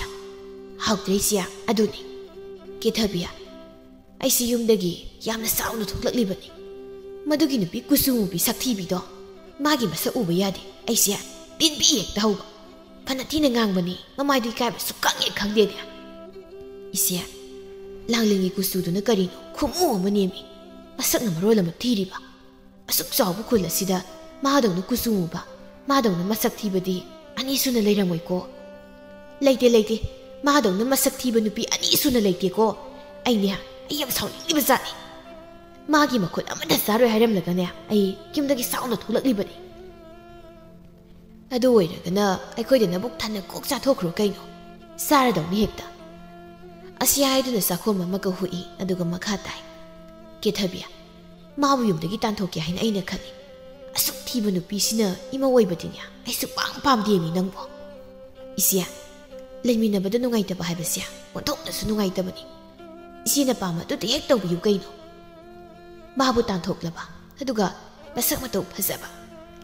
ꯍꯥꯎꯇ꯭ꯔꯦ, ꯏꯆꯦ, ꯑꯗꯨꯅꯤ꯫ ꯀꯦꯊꯕꯤ, ꯑꯩꯁꯤ ꯌꯨꯝꯗꯒꯤ ꯌꯥꯝꯅ ꯆꯥꯎꯅ ꯊꯣꯛꯂꯛꯂꯤꯕꯅꯤ꯫ ꯃꯗꯨꯒꯤ ꯅꯨꯄꯤ ꯀꯨꯆꯨ ꯃꯨꯕꯤ ꯁꯛꯊꯤꯕꯤꯗꯣ, ꯃꯥꯒꯤ ꯃꯁꯛ ꯎꯕ ꯌꯥꯗꯦ꯫ ꯑꯩꯁꯦ ꯇꯤꯟꯕꯤ ꯍꯦꯛꯇ ꯍꯧꯕ꯫ ꯐꯅ ꯊꯤꯅ ꯉꯥꯡꯕꯅꯤ, ꯃꯃꯥꯏꯗꯨ ꯏꯀꯥꯏꯕ ꯁꯨꯛꯈꯪ ꯍꯦꯛ ꯈꯪꯗꯦꯅꯦ꯫" "ꯏꯆꯦ, ꯂꯥꯡꯂꯦꯟꯒꯤ ꯀꯨꯆꯨꯗꯨꯅ ꯀꯔꯤꯅꯣ ꯈꯨꯃꯨ ꯑꯃ ꯅꯦꯝꯃꯤ꯫ ꯃꯁꯛꯅ ꯃꯔꯣꯜ ꯑꯃ ꯊꯤꯔꯤꯕ꯫ ꯑꯁꯨꯛ ꯆꯥꯎꯕ ꯈꯨꯜ ꯑꯁꯤꯗ ꯃꯥꯗꯧꯅ ꯀꯨꯆꯨ ꯃꯨꯕ, ꯃꯥꯗꯧꯅ ꯃꯁꯛ ꯊꯤꯕꯗꯤ ꯑꯅꯤ ꯁꯨꯅ ꯂꯩꯔꯝꯃꯣꯏꯀꯣ꯫ ꯂꯩꯇꯦ, ꯂꯩꯇꯦ꯫ ꯃꯥꯗꯧꯅ ꯃꯁꯛ ꯊꯤꯕ ꯅꯨꯄꯤ ꯑꯅꯤ ꯁꯨꯅ ꯂꯩꯇꯦꯀꯣ꯫ ꯑꯩꯅꯦ, ꯑꯩ ꯌꯥꯝ ꯁꯥꯎꯅꯤꯡꯂꯤꯕ ꯖꯥꯠꯅꯤ꯫ ꯃꯥꯒꯤ ꯃꯈꯨꯠ ꯑꯃꯠꯇ ꯆꯥꯔꯣꯏ ꯍꯥꯏꯔꯝꯂꯒꯅꯦ, ꯑꯩ ꯌꯨꯝꯗꯒꯤ ꯁꯥꯎꯅ ꯊꯣꯛꯂꯛꯂꯤꯕꯅꯤ꯫ ꯑꯗꯨ ꯑꯣꯏꯔꯒꯅ ꯑꯩꯈꯣꯏꯗ ꯅꯕꯨꯛ ꯊꯟꯅ ꯀꯣꯛ ꯆꯥꯊꯣꯛꯈ꯭ꯔꯣ ꯀꯩꯅꯣ꯫ ꯆꯥꯔꯗꯧꯅꯤ ꯍꯦꯛꯇ꯫ ꯑꯁꯤ ꯍꯥꯏꯗꯨꯅ ꯆꯥꯛꯈꯣꯝ ꯑꯃꯒ ꯍꯨꯛꯏ, ꯑꯗꯨꯒ ꯃꯈꯥ ꯇꯥꯏ꯫ ꯀꯦꯊꯕꯤ, ꯃꯥꯕꯨ ꯌꯨꯝꯗꯒꯤ ꯇꯥꯟꯊꯣꯛꯀꯦ ꯍꯥꯏꯅ ꯑꯩꯅ ꯈꯜꯂꯤ꯫ ꯑꯁꯨꯛ ꯊꯤꯕ ꯅꯨꯄꯤꯁꯤꯅ ꯏꯃꯧ ꯑꯣꯏꯕꯗꯤꯅꯦ ꯑꯩ ꯁꯨꯛꯄꯥꯝ ꯄꯥꯝꯗꯦꯃꯤ ꯅꯪꯕꯣ꯫ ꯏꯆꯦ, ꯂꯩꯃꯤꯟꯅꯕꯗ ꯅꯨꯡꯉꯥꯏꯇꯕ ꯍꯥꯏꯕꯁꯦ ꯑꯣꯟꯊꯣꯛꯅꯁꯨ ꯅꯨꯡꯉꯥꯏꯇꯕꯅꯤ꯫ ꯏꯆꯦꯅ ꯄꯥꯝꯕꯗꯨꯗ ꯍꯦꯛ ꯇꯧꯕꯤꯌꯨ ꯀꯩꯅꯣ꯫ ꯃꯥꯕꯨ ꯇꯥꯟꯊꯣꯛꯂꯕ, ꯑꯗꯨꯒ ꯃꯁꯛ ꯃꯇꯧ ꯐꯖꯕ,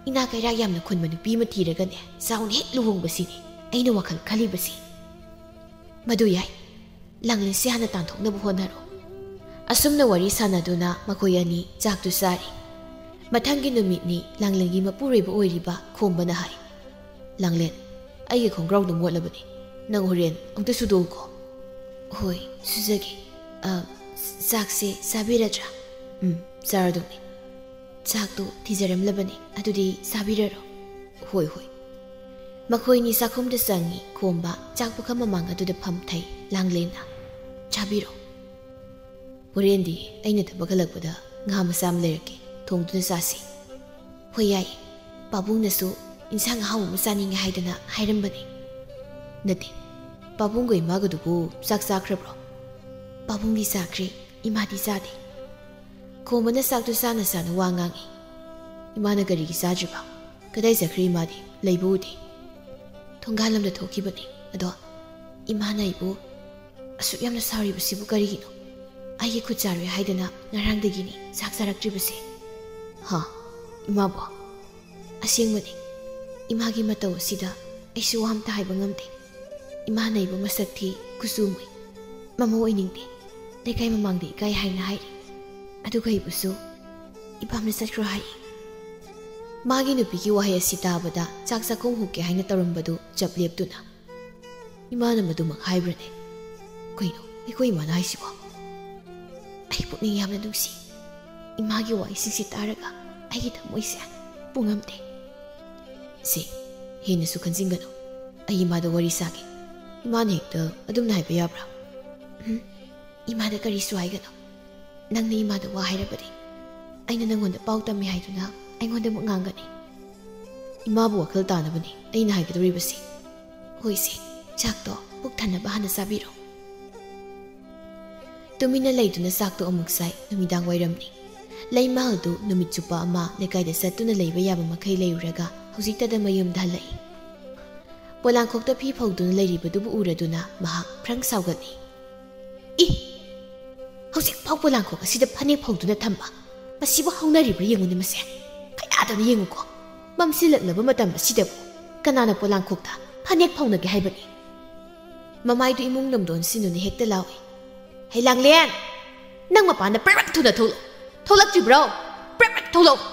ꯏꯅꯥ ꯀꯩꯔꯥꯛ ꯌꯥꯝꯅ ꯈꯨꯟꯕ ꯅꯨꯄꯤ ꯑꯃ ꯊꯤꯔꯒꯅꯦ ꯆꯥꯎꯅ ꯍꯦꯛ ꯂꯨꯍꯣꯡꯕꯁꯤꯅꯤ ꯑꯩꯅ ꯋꯥꯈꯜ ꯈꯜꯂꯤꯕꯁꯤ꯫ ꯃꯗꯨ ꯌꯥꯏ꯫ ꯂꯥꯡꯂꯦꯟꯁꯦ ꯍꯥꯟꯅ ꯇꯥꯟꯊꯣꯛꯅꯕ ꯍꯣꯠꯅꯔꯣ꯫ ꯑꯁꯨꯝꯅ ꯋꯥꯔꯤ ꯁꯥꯟꯅꯗꯨꯅ ꯃꯈꯣꯏ ꯑꯅꯤ ꯆꯥꯛꯇꯨ ꯆꯥꯔꯤ꯫ ꯃꯊꯪꯒꯤ ꯅꯨꯃꯤꯠꯅꯤ ꯂꯥꯡꯂꯦꯟꯒꯤ ꯃꯄꯨꯔꯣꯏꯕ ꯑꯣꯏꯔꯤꯕ ꯈꯣꯝꯕꯅ ꯍꯥꯏ, "ꯂꯥꯡꯂꯦꯟ, ꯑꯩꯒꯤ ꯈꯣꯡꯒ꯭ꯔꯥꯎꯗꯨ ꯃꯣꯠꯂꯕꯅꯤ꯫ ꯅꯪ ꯍꯣꯔꯦꯟ ꯑꯃꯨꯛꯇ ꯁꯨꯗꯣꯛꯎꯀꯣ꯫" "ꯍꯣꯏ, ꯁꯨꯖꯒꯦ꯫ ꯑ, ꯆꯥꯛꯁꯦ ꯆꯥꯕꯤꯔꯗ꯭ꯔꯥ?" "ꯎꯝ, ꯆꯥꯔꯗꯧꯅꯤ꯫ ꯆꯥꯛꯇꯨ ꯊꯤꯖꯔꯝꯂꯕꯅꯤ꯫ ꯑꯗꯨꯗꯤ ꯆꯥꯕꯤꯔꯔꯣ꯫" "ꯍꯣꯏ, ꯍꯣꯏ꯫" ꯃꯈꯣꯏꯅꯤ ꯆꯥꯛꯈꯨꯝꯗ ꯆꯪꯉꯤ꯫ ꯈꯣꯝꯕ ꯆꯥꯛ ꯄꯨꯈꯝ ꯃꯃꯥꯡ ꯑꯗꯨꯗ ꯐꯝꯊꯩ ꯂꯥꯡꯂꯦꯟꯅ꯫ "ꯆꯥꯕꯤꯔꯣ꯫ ꯍꯣꯔꯦꯟꯗꯤ ꯑꯩꯅ ꯊꯕꯛ ꯍꯜꯂꯛꯄꯗ ꯉꯥ ꯃꯆꯥ ꯑꯃ ꯂꯩꯔꯛꯀꯦ, ꯊꯣꯡꯗꯨꯅ ꯆꯥꯁꯤ꯫" "ꯍꯣꯏ, ꯌꯥꯏ꯫ ꯄꯥꯕꯨꯡꯅꯁꯨ ꯏꯟꯁꯥꯡ ꯑꯍꯥꯎꯕ ꯑꯃ ꯆꯥꯅꯤꯡꯉꯦ ꯍꯥꯏꯗꯅ ꯍꯥꯏꯔꯝꯕꯅꯤ꯫" "ꯅꯠꯇꯦ, ꯄꯥꯕꯨꯡꯒ ꯏꯃꯥꯒꯗꯨꯕꯨ ꯆꯥꯛ ꯆꯥꯈ꯭ꯔꯕ꯭ꯔꯣ?" "ꯄꯥꯕꯨꯡꯗꯤ ꯆꯥꯈ꯭ꯔꯦ, ꯏꯃꯥꯗꯤ ꯆꯥꯗꯦ꯫" ꯈꯣꯝꯕꯅ ꯆꯥꯛꯇꯨ ꯆꯥꯅ ꯆꯥꯅ ꯋꯥ ꯉꯥꯡꯉꯤ꯫ "ꯏꯃꯥꯅ ꯀꯔꯤꯒꯤ ꯆꯥꯗ꯭ꯔꯤꯕ? ꯀꯗꯥꯏ ꯆꯠꯈ꯭ꯔꯦ ꯏꯃꯥꯗꯤ? ꯂꯩꯕ ꯎꯗꯦ꯫" "ꯊꯣꯡꯒꯥꯜ ꯂꯝꯗ ꯊꯣꯛꯈꯤꯕꯅꯤ꯫ ꯑꯗꯣ ꯏꯃꯥꯅ ꯑꯩꯕꯨ ꯑꯁꯨꯛ ꯌꯥꯝꯅ ꯁꯥꯎꯔꯤꯕꯁꯤꯕꯨ ꯀꯔꯤꯒꯤꯅꯣ? ꯑꯩꯒꯤ ꯈꯨꯠ ꯆꯥꯔꯣꯏ ꯍꯥꯏꯗꯅ ꯉꯔꯥꯡꯗꯒꯤꯅꯤ ꯆꯥꯛ ꯆꯥꯔꯛꯇ꯭ꯔꯤꯕꯁꯦ꯫" "ꯍꯥ? ꯏꯃꯥꯕꯣ?" "ꯑꯁꯦꯡꯕꯅꯤ꯫ ꯏꯃꯥꯒꯤ ꯃꯇꯧ ꯑꯁꯤꯗ ꯑꯩꯁꯨ ꯋꯥ ꯑꯝꯇ ꯍꯥꯏꯕ ꯉꯝꯗꯦ꯫ ꯏꯃꯥꯅ ꯑꯩꯕꯨ ꯃꯁꯛ ꯊꯤ, ꯀꯨꯆꯨ ꯃꯨꯏ, ꯃꯃꯧ ꯑꯣꯏꯅꯤꯡꯗꯦ, ꯂꯩꯀꯥꯏ ꯃꯃꯥꯡꯗ ꯏꯀꯥꯏ ꯍꯥꯏꯅ ꯍꯥꯏꯔꯤ꯫ ꯑꯗꯨꯒ ꯑꯩꯕꯨꯁꯨ ꯏꯄꯥꯝꯗ ꯆꯠꯈ꯭ꯔꯣ ꯍꯥꯏ꯫" ꯃꯥꯒꯤ ꯅꯨꯄꯤꯒꯤ ꯋꯥꯍꯩ ꯑꯁꯤ ꯇꯥꯕꯗ ꯆꯥꯛ ꯆꯥꯛꯈꯨꯝ ꯍꯨꯛꯀꯦ ꯍꯥꯏꯅ ꯇꯧꯔꯝꯕꯗꯨ ꯆꯞ ꯂꯦꯞꯇꯨꯅ, "ꯏꯃꯥꯅ ꯃꯗꯨꯃꯛ ꯍꯥꯏꯕ꯭ꯔꯅꯦ? ꯀꯩꯅꯣ ꯑꯩꯈꯣꯏ ꯏꯃꯥꯅ ꯍꯥꯏꯁꯤꯕꯣ? ꯑꯩ ꯄꯨꯛꯅꯤꯡ ꯌꯥꯝꯅ ꯅꯨꯡꯁꯤ꯫ ꯏꯃꯥꯒꯤ ꯋꯥꯍꯩꯁꯤꯡꯁꯤ ꯇꯥꯔꯒ ꯑꯩꯒꯤ ꯊꯃꯣꯏꯁꯦ ꯄꯨꯡꯉꯝꯗꯦ꯫" ꯁꯦ, ꯍꯦꯟꯅꯁꯨ ꯈꯟꯖꯤꯟꯒꯅꯨ꯫ ꯑꯩ ꯏꯃꯥꯗ ꯋꯥꯔꯤ ꯁꯥꯒꯦ꯫ ꯏꯃꯥꯅ ꯍꯦꯛꯇ ꯑꯗꯨꯝꯅ ꯍꯥꯏꯕ ꯌꯥꯕ꯭ꯔꯥ? ꯎꯝ, ꯏꯃꯥꯗ ꯀꯔꯤꯁꯨ ꯍꯥꯏꯒꯅꯨ꯫ ꯅꯪꯅ ꯏꯃꯥꯗ ꯋꯥ ꯍꯥꯏꯔꯕꯗꯤ, ꯑꯩꯅ ꯅꯪꯉꯣꯟꯗ ꯄꯥꯎ ꯇꯝꯃꯤ ꯍꯥꯏꯗꯨꯅ ꯑꯩꯉꯣꯟꯗ ꯑꯃꯨꯛ ꯉꯥꯡꯒꯅꯤ꯫ ꯏꯃꯥꯕꯨ ꯋꯥꯈꯜ ꯇꯥꯅꯕꯅꯤ ꯑꯩꯅ ꯍꯥꯏꯒꯗꯧꯔꯤꯕꯁꯤ꯫ ꯍꯣꯏꯁꯦ, ꯆꯥꯛꯇꯣ ꯄꯨꯛ ꯊꯟꯅꯕ ꯍꯥꯟꯅ ꯆꯥꯕꯤꯔꯣ꯫ ꯇꯨꯃꯤꯟꯅ ꯂꯩꯗꯨꯅ ꯆꯥꯛꯇꯣ ꯑꯃꯨꯛ ꯆꯥꯏ꯫ ꯅꯨꯃꯤꯗꯥꯡ ꯋꯥꯏꯔꯝꯅꯤ꯫ ꯂꯩꯃꯍꯜꯗꯨ ꯅꯨꯃꯤꯠ ꯆꯨꯞꯄ ꯑꯃ ꯂꯩꯀꯥꯏꯗ ꯆꯠꯇꯨꯅ ꯂꯩꯕ ꯌꯥꯕ ꯃꯈꯩ ꯂꯩꯔꯨꯔꯒ ꯍꯧꯖꯤꯛꯇꯗ ꯃꯌꯨꯝꯗ ꯍꯜꯂꯛꯏ꯫ ꯄꯣꯂꯥꯡꯈꯣꯛꯇ ꯐꯤ ꯐꯧꯗꯨꯅ ꯂꯩꯔꯤꯕꯗꯨꯕꯨ ꯎꯔꯗꯨꯅ ꯃꯍꯥꯛ ꯐ꯭ꯔꯪ ꯁꯥꯎꯒꯠꯂꯤ꯫ "ꯏ! ꯍꯧꯖꯤꯛ ꯐꯥꯎ ꯄꯣꯂꯥꯡꯈꯣꯛ ꯑꯁꯤꯗ ꯐꯅꯦꯛ ꯐꯧꯗꯨꯅ ꯊꯝꯕ꯫ ꯃꯁꯤꯕꯨ ꯍꯧꯅꯔꯤꯕ꯭ꯔꯥ ꯌꯦꯡꯉꯨꯅꯦ ꯃꯁꯦ꯫ ꯀꯌꯥꯗꯅ ꯌꯦꯡꯉꯨꯀꯣ꯫ ꯃꯝꯁꯤꯜꯂꯛꯂꯕ ꯃꯇꯝ ꯑꯁꯤꯗꯕꯨ ꯀꯅꯥꯅ ꯄꯣꯂꯥꯡꯈꯣꯛꯇ ꯐꯅꯦꯛ ꯐꯧꯅꯒꯦ ꯍꯥꯏꯕꯅꯤ?" ꯃꯃꯥꯏꯗꯨ ꯏꯃꯨꯡ ꯂꯝꯗꯣꯟ ꯁꯤꯟꯗꯨꯅ ꯍꯦꯛꯇ ꯂꯥꯎꯏ꯫ "ꯍꯩ ꯂꯥꯡꯂꯦꯟ! ꯅꯪ ꯃꯄꯥꯟꯗ ꯄ꯭ꯔꯞ ꯄ꯭ꯔꯞ ꯊꯨꯅ ꯊꯣꯛꯂꯛꯎ! ꯊꯣꯛꯂꯛꯇ꯭ꯔꯤꯕ꯭ꯔꯣ? ꯄ꯭ꯔꯞ ꯄ꯭ꯔꯞ ꯊꯣꯛꯂꯛꯎ!"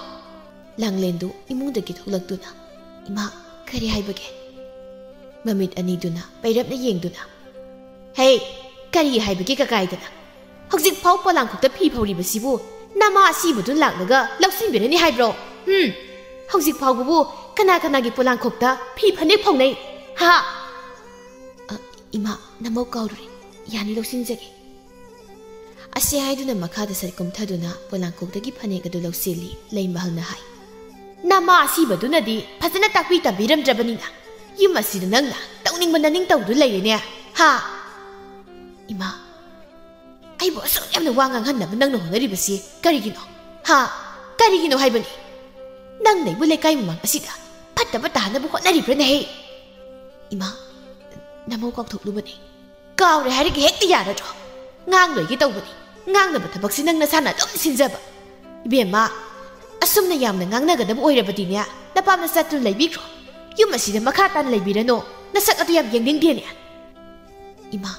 ꯂꯥꯡꯂꯦꯟꯗꯨ ꯏꯃꯨꯡꯗꯒꯤ ꯊꯣꯛꯂꯛꯇꯨꯅ "ꯏꯃꯥ, ꯀꯔꯤ ꯍꯥꯏꯕꯒꯦ?" ꯃꯃꯤꯠ ꯑꯅꯤꯗꯨꯅ ꯄꯩꯔꯞꯅ ꯌꯦꯡꯗꯨꯅ, "ꯍꯦ, ꯀꯔꯤ ꯍꯥꯏꯕꯒꯦ ꯀꯀꯥꯏꯗꯅ? ꯍꯧꯖꯤꯛ ꯐꯥꯎ ꯄꯣꯂꯥꯡꯈꯣꯛꯇ ꯐꯤ ꯐꯧꯔꯤꯕꯁꯤꯕꯨ ꯅꯃꯥ ꯑꯁꯤꯕꯗꯨ ꯂꯥꯛꯂꯒ ꯂꯧꯁꯤꯟꯕꯤꯔꯅꯤ ꯍꯥꯏꯕ꯭ꯔꯣ? ꯎꯝ, ꯍꯧꯖꯤꯛ ꯐꯥꯎꯕꯕꯨ ꯀꯅꯥ ꯀꯅꯥꯒꯤ ꯄꯣꯂꯥꯡꯈꯣꯛꯇ ꯐꯤ ꯐꯅꯦꯛ ꯐꯧꯅꯩ? ꯍꯥ?" "ꯑ, ꯏꯃꯥ, ꯅꯃꯧ ꯀꯥꯎꯔꯨꯔꯦ꯫ ꯌꯥꯅꯤ, ꯂꯧꯁꯤꯟꯖꯒꯦ꯫" ꯑꯁꯤ ꯍꯥꯏꯗꯨꯅ ꯃꯈꯥꯗ ꯁꯠ ꯀꯨꯝꯊꯗꯨꯅ ꯄꯣꯂꯥꯡꯈꯣꯛꯇꯒꯤ ꯐꯅꯦꯛ ꯑꯗꯨ ꯂꯧꯁꯤꯜꯂꯤ꯫ ꯂꯩꯃꯍꯜꯅ ꯍꯥꯏ, "ꯅꯃꯥ ꯑꯁꯤꯕꯗꯨꯅꯗꯤ ꯐꯖꯅ ꯇꯥꯛꯄꯤ ꯇꯝꯕꯤꯔꯝꯗ꯭ꯔꯕꯅꯤꯅ ꯌꯨꯝ ꯑꯁꯤꯗ ꯅꯪꯅ ꯇꯧꯅꯤꯡꯕ ꯅꯅꯤꯡ ꯇꯧꯗꯨ ꯂꯩꯔꯦꯅꯦ, ꯍꯥ?" "ꯏꯃꯥ, ꯑꯩꯕꯨ ꯑꯁꯨꯛ ꯌꯥꯝꯅ ꯋꯥ ꯉꯥꯡꯍꯟꯅꯕ ꯅꯪꯅ ꯍꯣꯠꯅꯔꯤꯕꯁꯤ ꯀꯔꯤꯒꯤꯅꯣ? ꯍꯥ? ꯀꯔꯤꯒꯤꯅꯣ ꯍꯥꯏꯕꯅꯤ? ꯅꯪꯅ ꯑꯩꯕꯨ ꯂꯩꯀꯥꯏ ꯃꯃꯥꯡ ꯑꯁꯤꯗ ꯐꯠꯇꯕ ꯇꯥꯍꯟꯅꯕ ꯍꯣꯠꯅꯔꯤꯕ꯭ꯔꯥꯅꯦꯍꯦ?" "ꯏꯃꯥ, ꯅꯃꯧ ꯀꯥꯎꯊꯣꯛꯂꯨꯕꯅꯤ꯫" "ꯀꯥꯎꯔꯦ ꯍꯥꯏꯔꯒ ꯍꯦꯛꯇ ꯌꯥꯔꯗ꯭ꯔꯣ? ꯉꯥꯡꯂꯣꯏꯒꯦ ꯇꯧꯕꯅꯤ꯫ ꯉꯥꯡꯅꯕ ꯊꯕꯛꯁꯤ ꯅꯪ ꯅꯁꯥꯅ ꯑꯗꯨꯝ ꯁꯤꯟꯖꯕ꯫ ꯏꯕꯦꯝꯃ, ꯑꯁꯨꯝꯅ ꯌꯥꯝꯅ ꯉꯥꯡꯅꯒꯗꯕ ꯑꯣꯏꯔꯕꯗꯤꯅꯦ, ꯅꯄꯥꯝꯗ ꯆꯠꯇꯨꯅ ꯂꯩꯕꯤꯈ꯭ꯔꯣ꯫ ꯌꯨꯝ ꯑꯁꯤꯗ ꯃꯈꯥ ꯇꯥꯅ ꯂꯩꯕꯤꯔꯅꯨ꯫ ꯅꯁꯛ ꯑꯗꯨ ꯌꯥꯝ ꯌꯦꯡꯅꯤꯡꯗꯦꯅꯦ꯫" "ꯏꯃꯥ,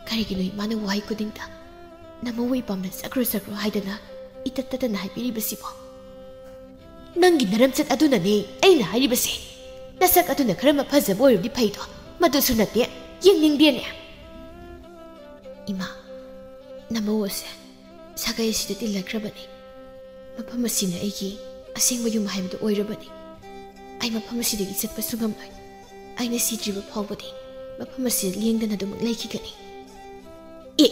ꯀꯔꯤꯒꯤꯅꯣ ꯏꯃꯥꯅ ꯋꯥꯍꯩ ꯈꯨꯗꯤꯡꯗ ꯅꯃꯧ ꯏꯄꯥꯝꯗ ꯆꯠꯈ꯭ꯔꯣ ꯆꯠꯈ꯭ꯔꯣ ꯍꯥꯏꯗꯅ ꯏꯇꯠ ꯇꯠꯇꯅ ꯍꯥꯏꯕꯤꯔꯤꯕꯁꯤꯕꯣ?" "ꯅꯪꯒꯤ ꯅꯔꯝꯆꯠ ꯑꯗꯨꯅꯅꯦ ꯑꯩꯅ ꯍꯥꯏꯔꯤꯕꯁꯦ꯫ ꯅꯁꯛ ꯑꯗꯨꯅ ꯈꯔ ꯃꯐꯖꯕ ꯑꯣꯏꯔꯕꯗꯤ ꯐꯩꯗꯣ, ꯃꯗꯨꯁꯨ ꯅꯠꯇꯦ, ꯌꯦꯡꯅꯤꯡꯗꯦꯅꯦ꯫" "ꯏꯃꯥ, ꯅꯃꯧ ꯑꯁꯦ ꯁꯥꯒꯩ ꯑꯁꯤꯗ ꯇꯤꯜꯂꯛꯈ꯭ꯔꯕꯅꯤ꯫ ꯃꯐꯝ ꯑꯁꯤꯅ ꯑꯩꯒꯤ ꯑꯁꯦꯡꯕ ꯌꯨꯝ ꯍꯥꯏꯕꯗꯨ ꯑꯣꯏꯔꯕꯅꯤ꯫ ꯑꯩ ꯃꯐꯝ ꯑꯁꯤꯗꯒꯤ ꯆꯠꯄꯁꯨ ꯉꯝꯂꯣꯏ꯫ ꯑꯩꯅ ꯁꯤꯗ꯭ꯔꯤꯕ ꯐꯥꯎꯕꯗꯤ ꯃꯐꯝ ꯑꯁꯤꯗ ꯂꯦꯡꯗꯅ ꯑꯗꯨꯃꯛ ꯂꯩꯈꯤꯒꯅꯤ꯫ ꯑꯦ,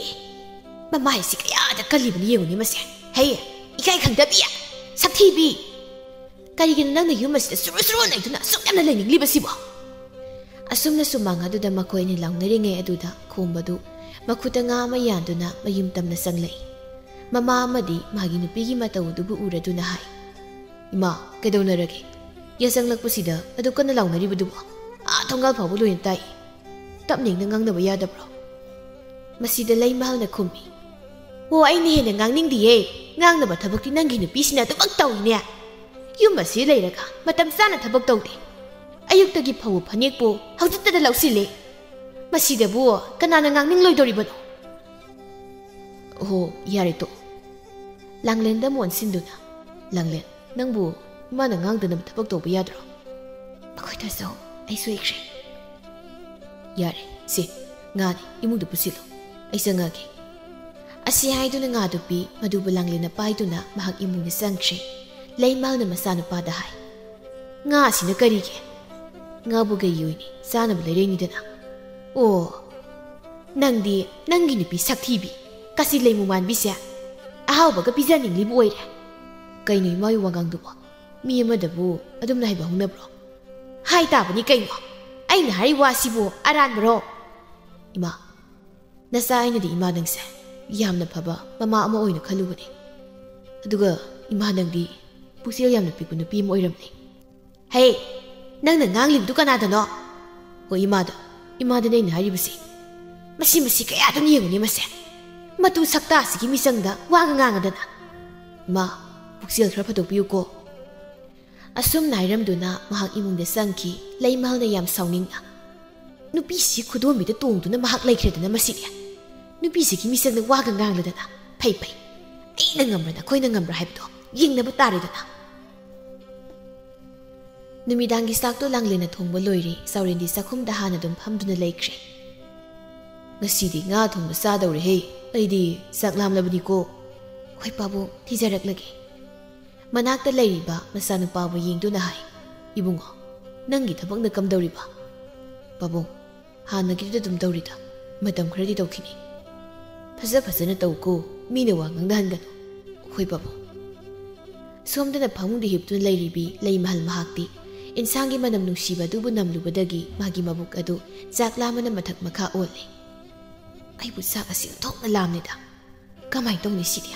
ꯃꯃꯥꯏꯁꯤ ꯀꯌꯥꯗ ꯀꯜꯂꯤꯕꯅꯤ ꯌꯦꯡꯉꯨꯅꯦ ꯃꯁꯦ꯫ ꯍꯦ, ꯏꯀꯥꯏ ꯈꯪꯗꯕꯤ, ꯁꯛꯊꯤꯕꯤ꯫ ꯀꯔꯤꯒꯤꯅꯣ ꯅꯪꯅ ꯌꯨꯝ ꯑꯁꯤꯗ ꯁꯨꯔꯨ ꯁꯨꯔꯨ ꯅꯩꯗꯨꯅ ꯑꯁꯨꯛ ꯌꯥꯝꯅ ꯂꯩꯅꯤꯡꯂꯤꯕꯁꯤꯕꯣ? ꯑꯁꯨꯝꯅ ꯁꯨꯃꯥꯡ ꯑꯗꯨꯗ ꯃꯈꯣꯏ ꯑꯅꯤ ꯂꯥꯎꯅꯔꯤꯉꯩ ꯑꯗꯨꯗ ꯈꯣꯝꯕꯗꯨ ꯃꯈꯨꯠꯇ ꯉꯥ ꯑꯃ ꯌꯥꯟꯗꯨꯅ ꯃꯌꯨꯝ ꯇꯝꯅ ꯆꯪꯂꯛꯏ꯫ ꯃꯃꯥ ꯑꯃꯗꯤ ꯃꯥꯒꯤ ꯅꯨꯄꯤꯒꯤ ꯃꯇꯧ ꯑꯗꯨꯕꯨ ꯎꯔꯗꯨꯅ ꯍꯥꯏ, "ꯏꯃꯥ, ꯀꯩꯗꯧꯅꯔꯒꯦ? ꯌꯥꯆꯪꯂꯛꯄꯁꯤꯗ ꯑꯗꯨ ꯀꯟꯅ ꯂꯥꯎꯅꯔꯤꯕꯗꯨꯕꯣ? ꯑꯥ ꯊꯣꯡꯒꯥꯜ ꯐꯥꯎꯕ ꯂꯣꯏꯅ ꯇꯥꯏ꯫ ꯇꯞꯅ ꯏꯪꯅ ꯉꯥꯡꯅꯕ ꯌꯥꯗꯕ꯭ꯔꯣ?" ꯃꯁꯤꯗ ꯂꯩꯃꯍꯜꯅ ꯈꯨꯝꯃꯤ, "ꯑꯣ, ꯑꯩꯅ ꯍꯦꯟꯅ ꯉꯥꯡꯅꯤꯡꯗꯤꯌꯦ꯫ ꯉꯥꯡꯅꯕ ꯊꯕꯛꯇꯤ ꯅꯪꯒꯤ ꯅꯨꯄꯤꯁꯤꯅ ꯑꯗꯨꯃꯛ ꯇꯧꯏꯅꯦ꯫ ꯌꯨꯝ ꯑꯁꯤ ꯂꯩꯔꯒ ꯃꯇꯝ ꯆꯥꯅ ꯊꯕꯛ ꯇꯧꯗꯦ꯫ ꯑꯌꯨꯛꯇꯒꯤ ꯐꯧꯕ ꯐꯅꯦꯛꯄꯨ ꯍꯧꯖꯤꯛꯇꯗ ꯂꯧꯁꯤꯜꯂꯦ꯫ ꯃꯁꯤꯗꯕꯨ ꯀꯅꯥꯅ ꯉꯥꯡꯅꯤꯡꯂꯣꯏꯗꯧꯔꯤꯕꯅꯣ?" "ꯑꯣꯍꯣ, ꯌꯥꯔꯦ ꯇꯣꯛꯑꯣ꯫" ꯂꯥꯡꯂꯦꯟꯗ ꯑꯃꯨꯛ ꯑꯣꯟꯁꯤꯟꯗꯨꯅ, "ꯂꯥꯡꯂꯦꯟ, ꯅꯪꯕꯨ ꯏꯃꯥꯅ ꯉꯥꯡꯗꯅꯕ ꯊꯕꯛ ꯇꯧꯕ ꯌꯥꯗ꯭ꯔꯣ?" "ꯃꯈꯣꯏꯗꯁꯨ ꯑꯩ ꯁꯣꯏꯈ꯭ꯔꯦ꯫" "ꯌꯥꯔꯦ, ꯁꯤ ꯉꯥꯅꯤ, ꯏꯃꯨꯡꯗ ꯄꯨꯁꯤꯜꯂꯨ, ꯑꯩ ꯆꯪꯉꯛꯑꯒꯦ꯫" ꯑꯁꯤ ꯍꯥꯏꯗꯨꯅ ꯉꯥꯗꯨ ꯄꯤ, ꯃꯗꯨꯕꯨ ꯂꯥꯡꯂꯦꯟꯅ ꯄꯥꯏꯗꯨꯅ ꯃꯍꯥꯛ ꯏꯃꯨꯡꯗ ꯆꯪꯈ꯭ꯔꯦ꯫ ꯂꯩꯃꯍꯜꯅ ꯃꯆꯥꯅꯨꯄꯥꯗ ꯍꯥꯏ, "ꯉꯥ ꯑꯁꯤꯅ ꯀꯔꯤꯒꯤ? ꯉꯥꯕꯨ ꯀꯩꯒꯤ ꯑꯣꯏꯅꯤ? ꯆꯥꯅꯕ ꯂꯩꯔꯛꯏꯅꯤꯗꯅ꯫ ꯑꯣ, ꯅꯪꯗꯤ ꯅꯪꯒꯤ ꯅꯨꯄꯤ ꯁꯛꯊꯤꯕꯤ, ꯀꯥꯆꯤ ꯂꯩꯃꯨ ꯃꯥꯟꯕꯤꯁꯦ ꯑꯍꯥꯎꯕꯒ ꯄꯤꯖꯅꯤꯡꯂꯤꯕ ꯑꯣꯏꯔꯦ꯫ ꯀꯩꯅꯣ ꯏꯃꯥꯒꯤ ꯋꯥꯉꯥꯡꯗꯨꯕꯣ? ꯃꯤ ꯑꯃꯗꯕꯨ ꯑꯗꯨꯝꯅ ꯍꯥꯏꯕ ꯍꯧꯅꯕ꯭ꯔꯣ? ꯍꯥꯏ ꯇꯥꯕꯅꯤ ꯀꯩꯅꯣ꯫ ꯑꯩꯅ ꯍꯥꯏꯔꯤꯕ ꯋꯥꯁꯤꯕꯨ ꯑꯔꯥꯟꯕꯔꯣ?" "ꯏꯃꯥ, ꯅꯆꯥ ꯑꯩꯅꯗꯤ ꯏꯃꯥ ꯅꯪꯁꯦ ꯌꯥꯝꯅ ꯐꯕ ꯃꯃꯥ ꯑꯃ ꯑꯣꯏꯅ ꯈꯜꯂꯨꯕꯅꯤ꯫ ꯑꯗꯨꯒ ꯏꯃꯥ ꯅꯪꯗꯤ ꯄꯨꯛꯆꯦꯜ ꯌꯥꯝꯅ ꯄꯤꯛꯄ ꯅꯨꯄꯤ ꯑꯃ ꯑꯣꯏꯔꯝꯂꯦ꯫" "ꯍꯦ, ꯅꯪꯅ ꯉꯥꯡꯂꯤꯕꯗꯨ ꯀꯅꯥꯗꯅꯣ?" "ꯍꯣꯏ, ꯏꯃꯥꯗ꯫ ꯏꯃꯥꯗꯅꯦ ꯑꯩꯅ ꯍꯥꯏꯔꯤꯕꯁꯤ꯫ ꯃꯁꯤ, ꯃꯁꯤ ꯀꯌꯥꯗꯨꯝ ꯌꯦꯡꯉꯨꯅꯦ ꯃꯁꯦ꯫ ꯃꯇꯨ ꯁꯛꯇꯥꯁꯤꯒꯤ ꯃꯤꯆꯪꯗ ꯋꯥꯒ ꯉꯥꯡꯉꯗꯅ꯫ ꯏꯃꯥ, ꯄꯨꯛꯆꯦꯜ ꯈꯔ ꯐꯊꯣꯛꯄꯤꯌꯨꯀꯣ꯫" ꯑꯁꯨꯝꯅ ꯍꯥꯏꯔꯝꯗꯨꯅ ꯃꯍꯥꯛ ꯏꯃꯨꯡꯗ ꯆꯪꯈꯤ꯫ ꯂꯩꯃꯍꯜꯅ ꯌꯥꯝ ꯁꯥꯎꯅꯤꯡꯅ, "ꯅꯨꯄꯤꯁꯤ ꯈꯨꯗꯣꯝꯕꯤꯗ ꯇꯣꯡꯗꯨꯅ ꯃꯍꯥꯛ ꯂꯩꯈ꯭ꯔꯦꯗꯅ ꯃꯁꯤꯗꯤ꯫ ꯅꯨꯄꯤꯁꯤꯒꯤ ꯃꯤꯆꯪꯗ ꯋꯥꯒ ꯉꯥꯡꯂꯗꯅ꯫ ꯐꯩ, ꯐꯩ꯫ ꯑꯩꯅ ꯉꯝꯕ꯭ꯔꯥ ꯅꯈꯣꯏꯅ ꯉꯝꯕ꯭ꯔꯥ ꯍꯥꯏꯕꯗꯣ ꯌꯦꯡꯅꯕ ꯇꯥꯔꯦꯗꯅ꯫" ꯅꯨꯃꯤꯗꯥꯡꯒꯤ ꯆꯥꯛꯇꯣ ꯂꯥꯡꯂꯦꯟꯅ ꯊꯣꯡꯕ ꯂꯣꯏꯔꯦ꯫ ꯆꯥꯎꯔꯦꯟꯗꯤ ꯆꯥꯛꯈꯨꯝꯗ ꯍꯥꯟꯅ ꯑꯗꯨꯝ ꯐꯝꯗꯨꯅ ꯂꯩꯈ꯭ꯔꯦ꯫ "ꯉꯁꯤꯗꯤ ꯉꯥ ꯊꯣꯡꯕ ꯆꯥꯗꯧꯔꯦꯍꯦ꯫ ꯑꯩꯗꯤ ꯆꯥꯛ ꯂꯥꯝꯂꯕꯅꯤꯀꯣ꯫" "ꯍꯣꯏ ꯄꯥꯕꯨꯡ, ꯊꯤꯖꯔꯛꯂꯒꯦ꯫" ꯃꯅꯥꯛꯇ ꯂꯩꯔꯤꯕ ꯃꯆꯥꯅꯨꯄꯥꯕꯨ ꯌꯦꯡꯗꯨꯅ ꯍꯥꯏ, "ꯏꯕꯨꯡꯉꯣ, ꯅꯪꯒꯤ ꯊꯕꯛꯅ ꯀꯝꯗꯧꯔꯤꯕ?" "ꯄꯥꯕꯨꯡ, ꯍꯥꯟꯅꯒꯤꯗꯨꯗ ꯑꯗꯨꯝ ꯇꯧꯔꯤꯗ, ꯃꯇꯝ ꯈꯔꯗꯤ ꯇꯧꯈꯤꯅꯤ꯫ ꯐꯖ ꯐꯖꯅ ꯇꯧꯀꯣ, ꯃꯤꯅ ꯋꯥ ꯉꯥꯡꯅꯍꯟꯒꯅꯨ꯫ ꯍꯣꯏ ꯄꯥꯕꯨꯡ꯫" ꯁꯣꯝꯗꯅ ꯐꯃꯨꯡꯗ ꯍꯤꯞꯇꯨꯅ ꯂꯩꯔꯤꯕꯤ ꯂꯩꯃꯍꯜ ꯃꯍꯥꯛꯇꯤ ꯏꯟꯁꯥꯡꯒꯤ ꯃꯅꯝ ꯅꯨꯡꯁꯤꯕ ꯑꯗꯨꯕꯨ ꯅꯝꯂꯨꯕꯗꯒꯤ ꯃꯥꯒꯤ ꯃꯕꯨꯛ ꯑꯗꯨ ꯆꯥꯛ ꯂꯥꯝꯕꯅ ꯃꯊꯛ ꯃꯈꯥ ꯑꯣꯜꯂꯦ꯫ "ꯑꯩꯕꯨ ꯆꯥꯛ ꯑꯁꯤ ꯑꯣꯟꯊꯣꯛꯅ ꯂꯥꯝꯂꯦꯗ꯫ ꯀꯃꯥꯏꯅ ꯇꯧꯅꯤ ꯁꯤꯗꯤ?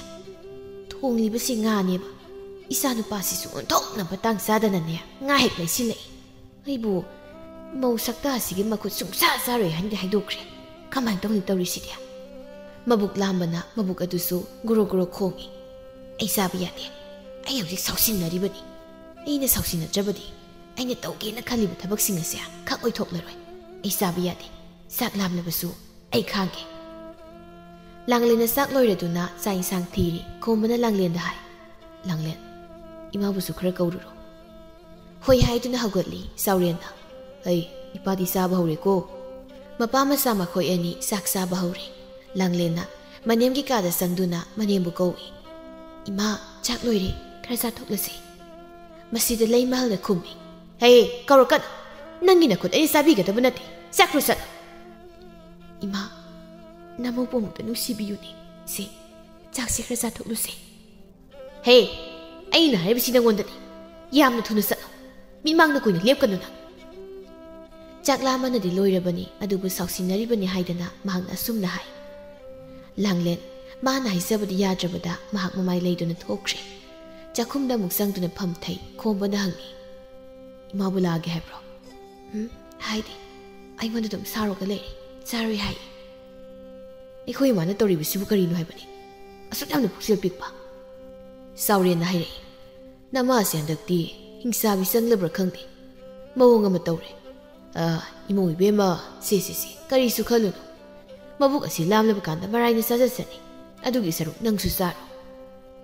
ꯊꯣꯡꯂꯤꯕꯁꯤ ꯉꯥꯅꯦꯕ꯫ ꯏꯆꯥ ꯅꯨꯄꯥꯁꯤꯁꯨ ꯑꯣꯟꯊꯣꯛꯅ ꯃꯇꯥꯡ ꯆꯥꯗꯅꯅꯦ ꯉꯥ ꯍꯦꯛ ꯂꯩꯁꯤꯜꯂꯛꯏ꯫ ꯑꯩꯕꯨ ꯃꯧ ꯁꯛꯇꯥ ꯑꯁꯤꯒꯤ ꯃꯈꯨꯠ ꯁꯨꯡꯆꯥ ꯆꯥꯔꯣꯏ ꯍꯥꯏꯅꯗꯤ ꯍꯥꯏꯗꯣꯛꯈ꯭ꯔꯦ꯫ ꯀꯃꯥꯏꯅ ꯇꯧꯅꯤ ꯇꯧꯔꯤꯁꯤꯗꯤ?" ꯃꯕꯨꯛ ꯂꯥꯝꯕꯅ ꯃꯕꯨꯛ ꯑꯗꯨꯁꯨ ꯒꯣꯔꯣ ꯒꯣꯔꯣ ꯈꯣꯡꯏ꯫ "ꯑꯩ ꯆꯥꯕ ꯌꯥꯗꯦ꯫ ꯑꯩ ꯍꯧꯖꯤꯛ ꯁꯥꯎꯁꯤꯟꯅꯔꯤꯕꯅꯤ꯫ ꯑꯩꯅ ꯁꯥꯎꯁꯤꯟꯅꯗ꯭ꯔꯕꯗꯤ ꯑꯩꯅ ꯇꯧꯒꯦꯅ ꯈꯜꯂꯤꯕ ꯊꯕꯛꯁꯤꯡ ꯑꯁꯦ ꯈꯛ ꯑꯣꯏꯊꯣꯛꯂꯔꯣꯏ꯫ ꯑꯩ ꯆꯥꯕ ꯌꯥꯗꯦ꯫ ꯆꯥꯛ ꯂꯥꯝꯂꯕꯁꯨ ꯑꯩ ꯈꯥꯡꯒꯦ꯫" ꯂꯥꯡꯂꯦꯟꯅ ꯆꯥꯛ ꯂꯣꯏꯔꯗꯨꯅ ꯆꯥꯛ ꯏꯟꯁꯥꯡ ꯊꯤꯔꯤ꯫ ꯈꯣꯝꯕꯅ ꯂꯥꯡꯂꯦꯟꯗ ꯍꯥꯏ, "ꯂꯥꯡꯂꯦꯟ, ꯏꯃꯥꯕꯨꯁꯨ ꯈꯔ ꯀꯧꯔꯨꯔꯣ꯫" ꯍꯣꯏ ꯍꯥꯏꯗꯨꯅ ꯍꯧꯒꯠꯂꯤ ꯆꯥꯎꯔꯦꯟꯅ꯫ "ꯍꯩ, ꯏꯄꯥꯗꯤ ꯆꯥꯕ ꯍꯧꯔꯦꯀꯣ꯫" ꯃꯄꯥ ꯃꯆꯥ ꯃꯈꯣꯏ ꯑꯅꯤ ꯆꯥꯛ ꯆꯥꯕ ꯍꯧꯔꯦ꯫ ꯂꯥꯡꯂꯦꯟꯅ ꯃꯅꯦꯝꯒꯤ ꯀꯥꯗ ꯆꯪꯗꯨꯅ ꯃꯅꯦꯝꯕꯨ ꯀꯧꯏ꯫ "ꯏꯃꯥ, ꯆꯥꯛ ꯂꯣꯏꯔꯦ, ꯈꯔ ꯆꯥꯊꯣꯛꯂꯁꯦ꯫" ꯃꯁꯤꯗ ꯂꯩꯃꯍꯜꯅ ꯈꯨꯝꯃꯤ, "ꯍꯦ, ꯀꯧꯔꯛꯀꯅꯨ꯫ ꯅꯪꯒꯤ ꯅꯈꯨꯠ ꯑꯩꯅ ꯆꯥꯕꯤꯒꯗꯕ ꯅꯠꯇꯦ꯫ ꯆꯠꯈ꯭ꯔꯣ ꯆꯠꯂꯣ꯫" "ꯏꯃꯥ, ꯅꯃꯧꯕꯨ ꯑꯃꯨꯛꯇ ꯅꯨꯡꯁꯤꯕꯤꯌꯨꯅꯦ꯫ ꯁꯦ, ꯆꯥꯛꯁꯦ ꯈꯔ ꯆꯥꯊꯣꯛꯂꯨꯁꯦ꯫" "ꯍꯦ, ꯑꯩꯅ ꯍꯥꯏꯔꯤꯕꯁꯤ ꯅꯪꯉꯣꯟꯗꯅꯤ꯫ ꯌꯥꯝꯅ ꯊꯨꯅ ꯆꯠꯂꯣ꯫ ꯃꯤꯃꯥꯡꯗ ꯀꯨꯏꯅ ꯂꯦꯞꯀꯅꯨ ꯅꯪ꯫" ꯆꯥꯛ ꯂꯥꯝꯕꯅꯗꯤ ꯂꯣꯏꯔꯕꯅꯤ, ꯑꯗꯨꯕꯨ ꯁꯥꯎꯁꯤꯟꯅꯔꯤꯕꯅꯤ ꯍꯥꯏꯗꯅ ꯃꯍꯥꯛꯅ ꯑꯁꯨꯝꯅ ꯍꯥꯏ꯫ ꯂꯥꯡꯂꯦꯟ, ꯃꯥꯅ ꯍꯥꯏꯖꯕꯗꯤ ꯌꯥꯗ꯭ꯔꯕꯗ ꯃꯍꯥꯛ ꯃꯃꯥꯏ ꯂꯩꯗꯨꯅ ꯊꯣꯛꯈ꯭ꯔꯦ꯫ ꯆꯥꯛꯈꯨꯝꯗ ꯑꯃꯨꯛ ꯆꯪꯗꯨꯅ ꯐꯝꯊꯩ꯫ ꯈꯣꯝꯕꯅ ꯍꯪꯉꯤ, "ꯏꯃꯥꯕꯨ ꯂꯥꯛꯑꯒꯦ ꯍꯥꯏꯕ꯭ꯔꯣ?" "ꯎꯝ, ꯍꯥꯏꯗꯦ꯫ ꯑꯩꯉꯣꯟꯗ ꯑꯗꯨꯝ ꯁꯥꯎꯔꯒ ꯂꯩꯔꯦ꯫ ꯆꯥꯔꯣꯏ ꯍꯥꯏꯌꯦ꯫" "ꯑꯩꯈꯣꯏ ꯏꯃꯥꯅ ꯇꯧꯔꯤꯕꯁꯤꯕꯨ ꯀꯔꯤꯅꯣ ꯍꯥꯏꯕꯅꯤ? ꯑꯁꯨꯛ ꯌꯥꯝꯅ ꯄꯨꯛꯆꯦꯜ ꯄꯤꯛꯄ?" ꯆꯥꯎꯔꯦꯟꯅ ꯍꯥꯏꯔꯛꯏ꯫ "ꯅꯃꯥꯁꯦ ꯍꯟꯗꯛꯇꯤ ꯍꯤꯡꯆꯥꯕꯤ ꯆꯪꯂꯕ꯭ꯔꯥ ꯈꯪꯗꯦ꯫ ꯃꯑꯣꯡ ꯑꯃ ꯇꯧꯔꯦ꯫ ꯑ, ꯏꯃꯧ ꯏꯕꯦꯝꯃ, ꯁꯦ, ꯁꯦ, ꯁꯦ, ꯀꯔꯤꯁꯨ ꯈꯜꯂꯨꯅꯨ꯫ ꯃꯕꯨꯛ ꯑꯁꯤ ꯂꯥꯝꯂꯕ ꯀꯥꯟꯗ ꯃꯔꯥꯏꯅ ꯆꯥꯖꯁꯅꯤ꯫ ꯑꯗꯨꯒꯤ ꯁꯔꯨꯛ ꯅꯪꯁꯨ ꯆꯥꯔꯣ꯫"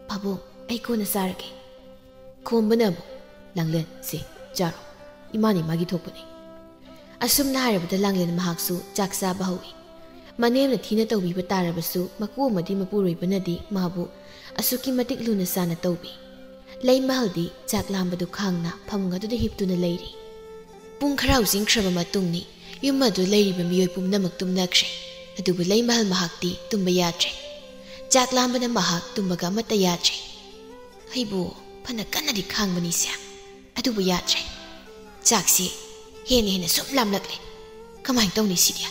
"ꯄꯥꯕꯨꯡ, ꯑꯩ ꯀꯣꯟꯅ ꯆꯥꯔꯒꯦ꯫" ꯈꯣꯝꯕꯅ ꯑꯃꯨꯛ, "ꯂꯥꯡꯂꯦꯟ, ꯁꯦ, ꯆꯥꯔꯣ꯫ ꯏꯃꯥꯅ ꯏꯃꯥꯒꯤ ꯊꯣꯛꯄꯅꯤ꯫" ꯑꯁꯨꯝꯅ ꯍꯥꯏꯔꯕꯗ ꯂꯥꯡꯂꯦꯟ ꯃꯍꯥꯛꯁꯨ ꯆꯥꯛ ꯆꯥꯕ ꯍꯧꯏ꯫ ꯃꯅꯦꯝꯅ ꯊꯤꯅ ꯇꯧꯕꯤꯕ ꯇꯥꯔꯕꯁꯨ ꯃꯀꯨ ꯑꯃꯗꯤ ꯃꯄꯨꯔꯣꯏꯕꯅꯗꯤ ꯃꯥꯕꯨ ꯑꯁꯨꯛꯀꯤ ꯃꯇꯤꯛ ꯂꯨꯅ ꯆꯥꯅ ꯇꯧꯕꯤ꯫ ꯂꯩꯃꯍꯜꯗꯤ ꯆꯥꯛ ꯂꯥꯝꯕꯗꯨ ꯈꯥꯡꯅ ꯐꯃꯨꯡ ꯑꯗꯨꯗ ꯍꯤꯞꯇꯨꯅ ꯂꯩꯔꯤ꯫ ꯄꯨꯡ ꯈꯔ ꯍꯧꯖꯤꯟꯈ꯭ꯔꯕ ꯃꯇꯨꯡꯅꯤ꯫ ꯌꯨꯝ ꯑꯗꯨ ꯂꯩꯔꯤꯕ ꯃꯤꯑꯣꯏ ꯄꯨꯝꯅꯃꯛ ꯇꯨꯝꯅꯈ꯭ꯔꯦ꯫ ꯑꯗꯨꯕꯨ ꯂꯩꯃꯍꯜ ꯃꯍꯥꯛꯇꯤ ꯇꯨꯝꯕ ꯌꯥꯗ꯭ꯔꯦ꯫ ꯆꯥꯛ ꯂꯥꯝꯕꯅ ꯃꯍꯥꯛ ꯇꯨꯝꯕꯒ ꯑꯃꯠꯇ ꯌꯥꯗ꯭ꯔꯦ꯫ "ꯑꯩꯕꯨ ꯐꯅ ꯀꯟꯅꯗꯤ ꯈꯥꯡꯕꯅꯤꯁꯦ, ꯑꯗꯨꯕꯨ ꯌꯥꯗ꯭ꯔꯦ꯫ ꯆꯥꯛꯁꯤ ꯍꯦꯟꯅ ꯍꯦꯟꯅ ꯁꯨꯝ ꯂꯥꯝꯂꯛꯂꯦ꯫ ꯀꯃꯥꯏꯅ ꯇꯧꯅꯤ ꯁꯤꯗꯤ?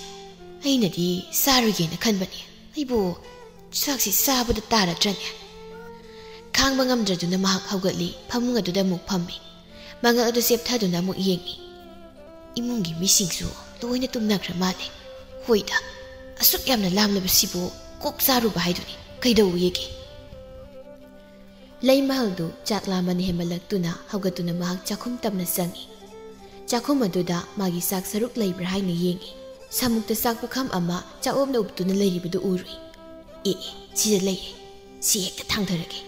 ꯑꯩꯅꯗꯤ ꯆꯥꯔꯣꯏꯒꯦꯅ ꯈꯟꯕꯅꯤ꯫ ꯑꯩꯕꯨ ꯆꯥꯛꯁꯤ ꯆꯥꯕꯗ ꯇꯥꯔꯗ꯭ꯔꯅꯦ?" ꯈꯥꯡꯕ ꯉꯝꯗ꯭ꯔꯗꯨꯅ ꯃꯍꯥꯛ ꯍꯧꯒꯠꯂꯤ, ꯐꯃꯨꯡ ꯑꯗꯨꯗ ꯑꯃꯨꯛ ꯐꯝꯃꯤ꯫ ꯃꯉꯛ ꯑꯗꯨ ꯆꯦꯞꯊꯗꯨꯅ ꯑꯃꯨꯛ ꯌꯦꯡꯉꯤ꯫ ꯏꯃꯨꯡꯒꯤ ꯃꯤꯁꯤꯡꯁꯨ ꯂꯣꯏꯅ ꯇꯨꯝꯅꯈ꯭ꯔ ꯃꯥꯜꯂꯦ꯫ ꯍꯣꯏꯗ, ꯑꯁꯨꯛ ꯌꯥꯝꯅ ꯂꯥꯝꯂꯕꯁꯤꯕꯨ ꯀꯣꯛ ꯆꯥꯔꯨꯕ ꯍꯥꯏꯗꯨꯅꯤ꯫ ꯀꯩꯗꯧꯋꯦꯒꯦ? ꯂꯩꯃꯍꯜꯗꯨ ꯆꯥꯛ ꯂꯥꯝꯕꯅ ꯍꯦꯟꯃꯜꯂꯛꯇꯨꯅ ꯍꯧꯒꯠꯇꯨꯅ ꯃꯍꯥꯛ ꯆꯥꯛꯈꯨꯝ ꯇꯝꯅ ꯆꯪꯉꯤ꯫ ꯆꯥꯛꯈꯨꯝ ꯑꯗꯨꯗ ꯃꯥꯒꯤ ꯆꯥꯛ ꯁꯔꯨꯛ ꯂꯩꯕ꯭ꯔꯥ ꯍꯥꯏꯅ ꯌꯦꯡꯉꯤ꯫ ꯁꯥꯃꯨꯛꯇ ꯆꯥꯛ ꯄꯨꯈꯝ ꯑꯃ ꯆꯥꯛꯑꯣꯝꯅ ꯎꯞꯇꯨꯅ ꯂꯩꯔꯤꯕꯗꯨ ꯎꯔꯨꯏ꯫ "ꯑꯦ, ꯑꯦ, ꯁꯤꯗ ꯂꯩꯌꯦ꯫ ꯁꯤ ꯍꯦꯛꯇ ꯊꯥꯡꯊꯔꯒꯦ꯫"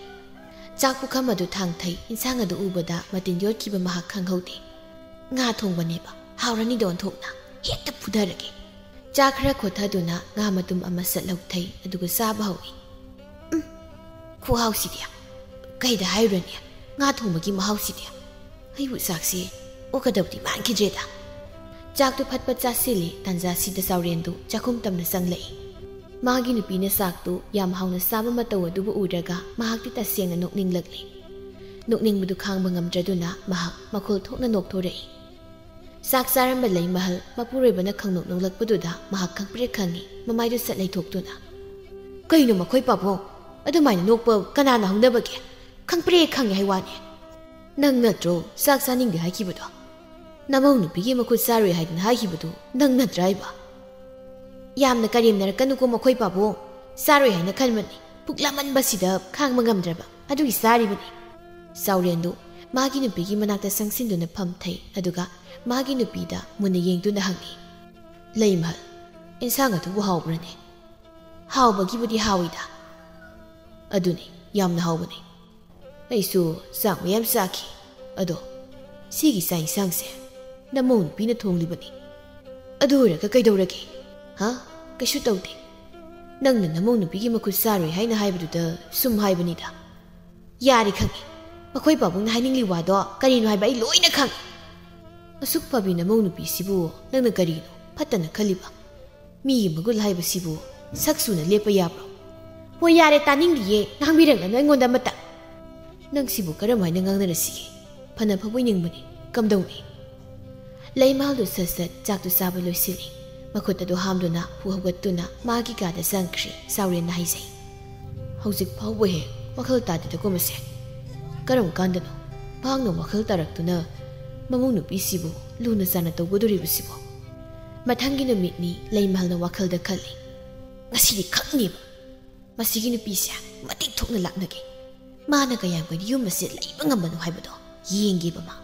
ꯆꯥꯛ ꯄꯨꯈꯝ ꯑꯗꯨ ꯊꯥꯡꯊꯩ꯫ ꯏꯟꯁꯥꯡ ꯑꯗꯨ ꯎꯕꯗ ꯃꯇꯤꯟ ꯌꯣꯠꯈꯤꯕ ꯃꯍꯥꯛ ꯈꯪꯍꯧꯗꯦ꯫ "ꯉꯥ ꯊꯣꯡꯕꯅꯦꯕ꯫ ꯍꯥꯎꯔꯅꯤꯗ ꯑꯣꯟꯊꯣꯛꯅ꯫ ꯍꯦꯛꯇ ꯐꯨꯊꯔꯒꯦ꯫" ꯆꯥꯛ ꯈꯔ ꯈꯣꯠꯊꯗꯨꯅ ꯉꯥ ꯃꯇꯨꯝ ꯑꯃ ꯁꯠ ꯂꯧꯊꯩ, ꯑꯗꯨꯒ ꯆꯥꯕ ꯍꯧꯏ꯫ "ꯎꯝ, ꯈꯨꯍꯥꯎꯁꯤꯗꯤ꯫ ꯀꯩꯗ ꯍꯥꯏꯔꯨꯔꯅꯤ? ꯉꯥ ꯊꯣꯡꯕꯒꯤ ꯃꯍꯥꯎꯁꯤꯗꯤ꯫ ꯑꯩꯕꯨ ꯆꯥꯛꯁꯤ ꯑꯣꯛꯀꯗꯕꯗꯤ ꯃꯥꯟꯈꯤꯗ꯭ꯔꯦꯗ꯫" ꯆꯥꯛꯇꯨ ꯐꯠ ꯐꯠ ꯆꯥꯁꯤꯜꯂꯤ꯫ ꯇꯥꯟꯖꯥꯁꯤꯗ ꯆꯥꯎꯔꯦꯟꯗꯨ ꯆꯥꯛꯈꯨꯝ ꯇꯝꯅ ꯆꯪꯂꯛꯏ꯫ ꯃꯥꯒꯤ ꯅꯨꯄꯤꯅ ꯆꯥꯛꯇꯨ ꯌꯥꯝ ꯍꯥꯎꯅ ꯆꯥꯕ ꯃꯇꯧ ꯑꯗꯨꯕꯨ ꯎꯔꯒ ꯃꯍꯥꯛꯇꯤ ꯇꯁꯦꯡꯅ ꯅꯣꯛꯅꯤꯡꯂꯛꯂꯤ꯫ ꯅꯣꯛꯅꯤꯡꯕꯗꯨ ꯈꯥꯡꯕ ꯉꯝꯗ꯭ꯔꯗꯨꯅ ꯃꯍꯥꯛ ꯃꯈꯣꯜ ꯊꯣꯛꯅ ꯅꯣꯛꯊꯣꯔꯛꯏ꯫ ꯆꯥꯛ ꯆꯥꯔꯝꯕ ꯂꯩꯃꯍꯜ ꯃꯄꯨꯔꯣꯏꯕꯅ ꯈꯪꯅꯣꯛ ꯅꯣꯛꯂꯛꯄꯗꯨꯗ ꯃꯍꯥꯛ ꯈꯪꯄ꯭ꯔꯦꯛ ꯈꯪꯉꯤ, ꯃꯃꯥꯏꯗꯨ ꯁꯠ ꯂꯩꯊꯣꯛꯇꯨꯅ꯫ "ꯀꯩꯅꯣ ꯃꯈꯣꯏ ꯄꯥꯕꯨꯡ? ꯑꯗꯨꯃꯥꯏꯅ ꯅꯣꯛꯄ ꯀꯅꯥꯅ ꯍꯧꯅꯕꯒꯦ? ꯈꯪꯄ꯭ꯔꯦꯛ ꯈꯪꯉꯤ ꯍꯥꯏ ꯋꯥꯅꯤ꯫ ꯅꯪ ꯅꯠꯇ꯭ꯔꯣ ꯆꯥꯛ ꯆꯥꯅꯤꯡꯗꯦ ꯍꯥꯏꯈꯤꯕꯗꯣ? ꯅꯃꯧ ꯅꯨꯄꯤꯒꯤ ꯃꯈꯨꯠ ꯆꯥꯔꯣꯏ ꯍꯥꯏꯗꯅ ꯍꯥꯏꯈꯤꯕꯗꯨ ꯅꯪ ꯅꯠꯇ꯭ꯔꯥ ꯍꯥꯏꯕ?" "ꯌꯥꯝꯅ ꯀꯔꯦꯝꯅꯔꯛꯀꯅꯨꯀꯣ ꯃꯈꯣꯏ ꯄꯥꯕꯨꯡ꯫ ꯆꯥꯔꯣꯏ ꯍꯥꯏꯅ ꯈꯟꯕꯅꯤ꯫ ꯄꯨꯛ ꯂꯥꯃꯟꯕꯁꯤꯗ ꯈꯥꯡꯕ ꯉꯝꯗ꯭ꯔꯕ ꯑꯗꯨꯒꯤ ꯆꯥꯔꯤꯕꯅꯤ꯫" ꯆꯥꯎꯔꯦꯟꯗꯨ ꯃꯥꯒꯤ ꯅꯨꯄꯤꯒꯤ ꯃꯅꯥꯛꯇ ꯆꯪꯁꯤꯟꯗꯨꯅ ꯐꯝꯊꯩ, ꯑꯗꯨꯒ ꯃꯥꯒꯤ ꯅꯨꯄꯤꯗ ꯃꯨꯟꯅ ꯌꯦꯡꯗꯨꯅ ꯍꯪꯉꯤ, "ꯂꯩꯃꯍꯜ, ꯏꯟꯁꯥꯡ ꯑꯗꯨꯕꯨ ꯍꯥꯎꯕ꯭ꯔꯅꯦ?" "ꯍꯥꯎꯕꯒꯤꯕꯨꯗꯤ ꯍꯥꯎꯏꯗ꯫" "ꯑꯗꯨꯅꯤ, ꯌꯥꯝꯅ ꯍꯥꯎꯕꯅꯤ꯫ ꯑꯩꯁꯨ ꯆꯥꯛ ꯃꯌꯥꯝ ꯆꯥꯈꯤ꯫ ꯑꯗꯣ ꯁꯤꯒꯤ ꯆꯥꯛ ꯏꯟꯁꯥꯡꯁꯦ ꯅꯃꯧ ꯅꯨꯄꯤꯅ ꯊꯣꯡꯂꯤꯕꯅꯤ꯫ ꯑꯗꯨ ꯑꯣꯏꯔꯒ ꯀꯩꯗꯧꯔꯒꯦ? ꯍꯥ? ꯀꯩꯁꯨ ꯇꯧꯗꯦ꯫ ꯅꯪꯅ ꯅꯃꯧ ꯅꯨꯄꯤꯒꯤ ꯃꯈꯨꯠ ꯆꯥꯔꯣꯏ ꯍꯥꯏꯅ ꯍꯥꯏꯕꯗꯨꯗ ꯁꯨꯝ ꯍꯥꯏꯕꯅꯤꯗ꯫" "ꯌꯥꯔꯦ, ꯈꯪꯉꯦ꯫ ꯃꯈꯣꯏ ꯄꯥꯕꯨꯡꯅ ꯍꯥꯏꯅꯤꯡꯂꯤ ꯋꯥꯗꯣ ꯀꯔꯤꯅꯣ ꯍꯥꯏꯕ ꯑꯩ ꯂꯣꯏꯅ ꯈꯪꯏ꯫ ꯑꯁꯨꯛ ꯐꯕꯤ ꯅꯃꯧ ꯅꯨꯄꯤꯁꯤꯕꯨ ꯅꯪꯅ ꯀꯔꯤꯅꯣ ꯐꯠꯇꯅ ꯈꯜꯂꯤꯕ? ꯃꯤꯒꯤ ꯃꯒꯨꯟ ꯍꯥꯏꯕꯁꯤꯕꯨ ꯁꯛ ꯁꯨꯅ ꯂꯦꯞꯄ ꯌꯥꯕ꯭ꯔꯣ? ꯍꯣꯏ, ꯌꯥꯔꯦ, ꯇꯥꯅꯤꯡꯗꯤꯌꯦ, ꯉꯥꯡꯕꯤꯔꯛꯂꯅꯨ ꯑꯩꯉꯣꯟꯗ ꯑꯃꯠꯇ꯫ ꯅꯪꯁꯤꯕꯨ ꯀꯔꯝ ꯍꯥꯏꯅ ꯉꯥꯡꯅꯔꯁꯤꯒꯦ? ꯐꯅ ꯐꯕꯣꯏ ꯅꯤꯡꯕꯅꯤ, ꯀꯝꯗꯧꯅꯤ? ꯂꯩꯃꯍꯜꯗꯨ ꯁꯠ ꯁꯠ ꯆꯥꯛꯇꯨ ꯆꯥꯕ ꯂꯣꯏꯁꯤꯜꯂꯤ꯫ ꯃꯈꯨꯠ ꯑꯗꯨ ꯍꯥꯝꯗꯨꯅ ꯐꯨ ꯍꯧꯒꯠꯇꯨꯅ ꯃꯥꯒꯤ ꯀꯥꯗ ꯆꯪꯈ꯭ꯔꯦ꯫ ꯆꯥꯎꯔꯦꯟꯅ ꯍꯥꯏꯖꯩ, "ꯍꯧꯖꯤꯛ ꯐꯥꯎꯕ ꯍꯦꯛ ꯋꯥꯈꯜ ꯇꯥꯗꯦꯗꯀꯣ ꯃꯁꯦ꯫ ꯀꯔꯝ ꯀꯥꯟꯗꯅꯣ ꯃꯍꯥꯛꯅ ꯋꯥꯈꯜ ꯇꯥꯔꯛꯇꯨꯅ ꯃꯃꯧ ꯅꯨꯄꯤꯁꯤꯕꯨ ꯂꯨꯅ ꯆꯥꯟꯅ ꯇꯧꯒꯗꯧꯔꯤꯕꯁꯤꯕꯣ?" ꯃꯊꯪꯒꯤ ꯅꯨꯃꯤꯠꯅꯤ ꯂꯩꯃꯍꯜꯅ ꯋꯥꯈꯜꯗ ꯈꯜꯂꯤ, "ꯉꯁꯤꯗꯤ ꯈꯪꯅꯦꯕ꯫ ꯃꯁꯤꯒꯤ ꯅꯨꯄꯤꯁꯦ ꯃꯇꯤꯛ ꯊꯣꯛꯅ ꯂꯥꯛꯅꯒꯦ꯫ ꯃꯥꯅ ꯀꯌꯥꯝ ꯀꯨꯏꯅ ꯌꯨꯝ ꯑꯁꯤ ꯂꯩꯕ ꯉꯝꯕꯅꯣ ꯍꯥꯏꯕꯗꯣ ꯌꯦꯡꯒꯦꯕ ꯃꯥ꯫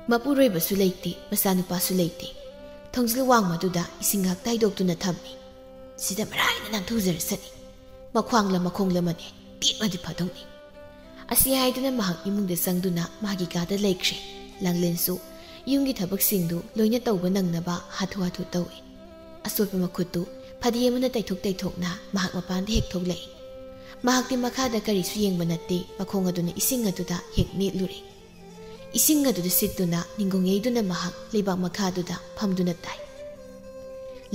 ꯃꯄꯨꯔꯣꯏꯕꯁꯨ ꯂꯩꯇꯦ, ꯃꯆꯥꯅꯨꯄꯥꯁꯨ ꯂꯩꯇꯦ꯫ ꯊꯣꯡꯖꯤꯜ ꯋꯥꯡꯃꯗꯨꯗ ꯏꯁꯤꯡ ꯉꯥꯏꯍꯥꯛ ꯇꯥꯏꯗꯣꯛꯇꯨꯅ ꯊꯝꯃꯤ꯫ ꯁꯤꯗ ꯃꯔꯥꯏꯅ ꯅꯥꯟꯊꯣꯛꯆꯔꯁꯅꯤ꯫ ꯃꯈ꯭ꯋꯥꯡꯂ ꯃꯈꯣꯡꯂ ꯑꯃꯅꯦ, ꯄꯦꯠꯃꯗꯤ ꯐꯗꯧꯅꯤ"꯫ ꯑꯁꯤ ꯍꯥꯏꯗꯨꯅ ꯃꯍꯥꯛ ꯏꯃꯨꯡꯗ ꯆꯪꯗꯨꯅ ꯃꯥꯒꯤ ꯀꯥꯗ ꯂꯩꯈ꯭ꯔꯦ꯫ ꯂꯥꯡꯂꯦꯟꯁꯨ ꯌꯨꯝꯒꯤ ꯊꯕꯛꯁꯤꯡꯗꯨ ꯂꯣꯏꯅ ꯇꯧꯕ ꯅꯪꯅꯕ ꯍꯥꯊꯨ ꯍꯥꯊꯨ ꯇꯧꯏ꯫ ꯑꯆꯣꯠꯄ ꯃꯈꯨꯠꯇꯨ ꯐꯗꯤ ꯑꯃꯅ ꯇꯩꯊꯣꯛ ꯇꯩꯊꯣꯛꯅ ꯃꯍꯥꯛ ꯃꯄꯥꯟꯗ ꯍꯦꯛ ꯊꯣꯛꯂꯛꯏ꯫ ꯃꯍꯥꯛꯇꯤ ꯃꯈꯥꯗ ꯀꯔꯤꯁꯨ ꯌꯦꯡꯕ ꯅꯠꯇꯦ, ꯃꯈꯣꯡ ꯑꯗꯨꯅ ꯏꯁꯤꯡ ꯑꯗꯨꯗ ꯍꯦꯛ ꯅꯦꯠꯂꯨꯔꯦ꯫ ꯏꯁꯤꯡ ꯑꯗꯨꯗ ꯁꯤꯠꯇꯨꯅ ꯅꯤꯡꯒꯣꯡ ꯌꯩꯗꯨꯅ ꯃꯍꯥꯛ ꯂꯩꯕꯥꯛ ꯃꯈꯥꯗꯨꯗ ꯐꯝꯗꯨꯅ ꯇꯥꯏ꯫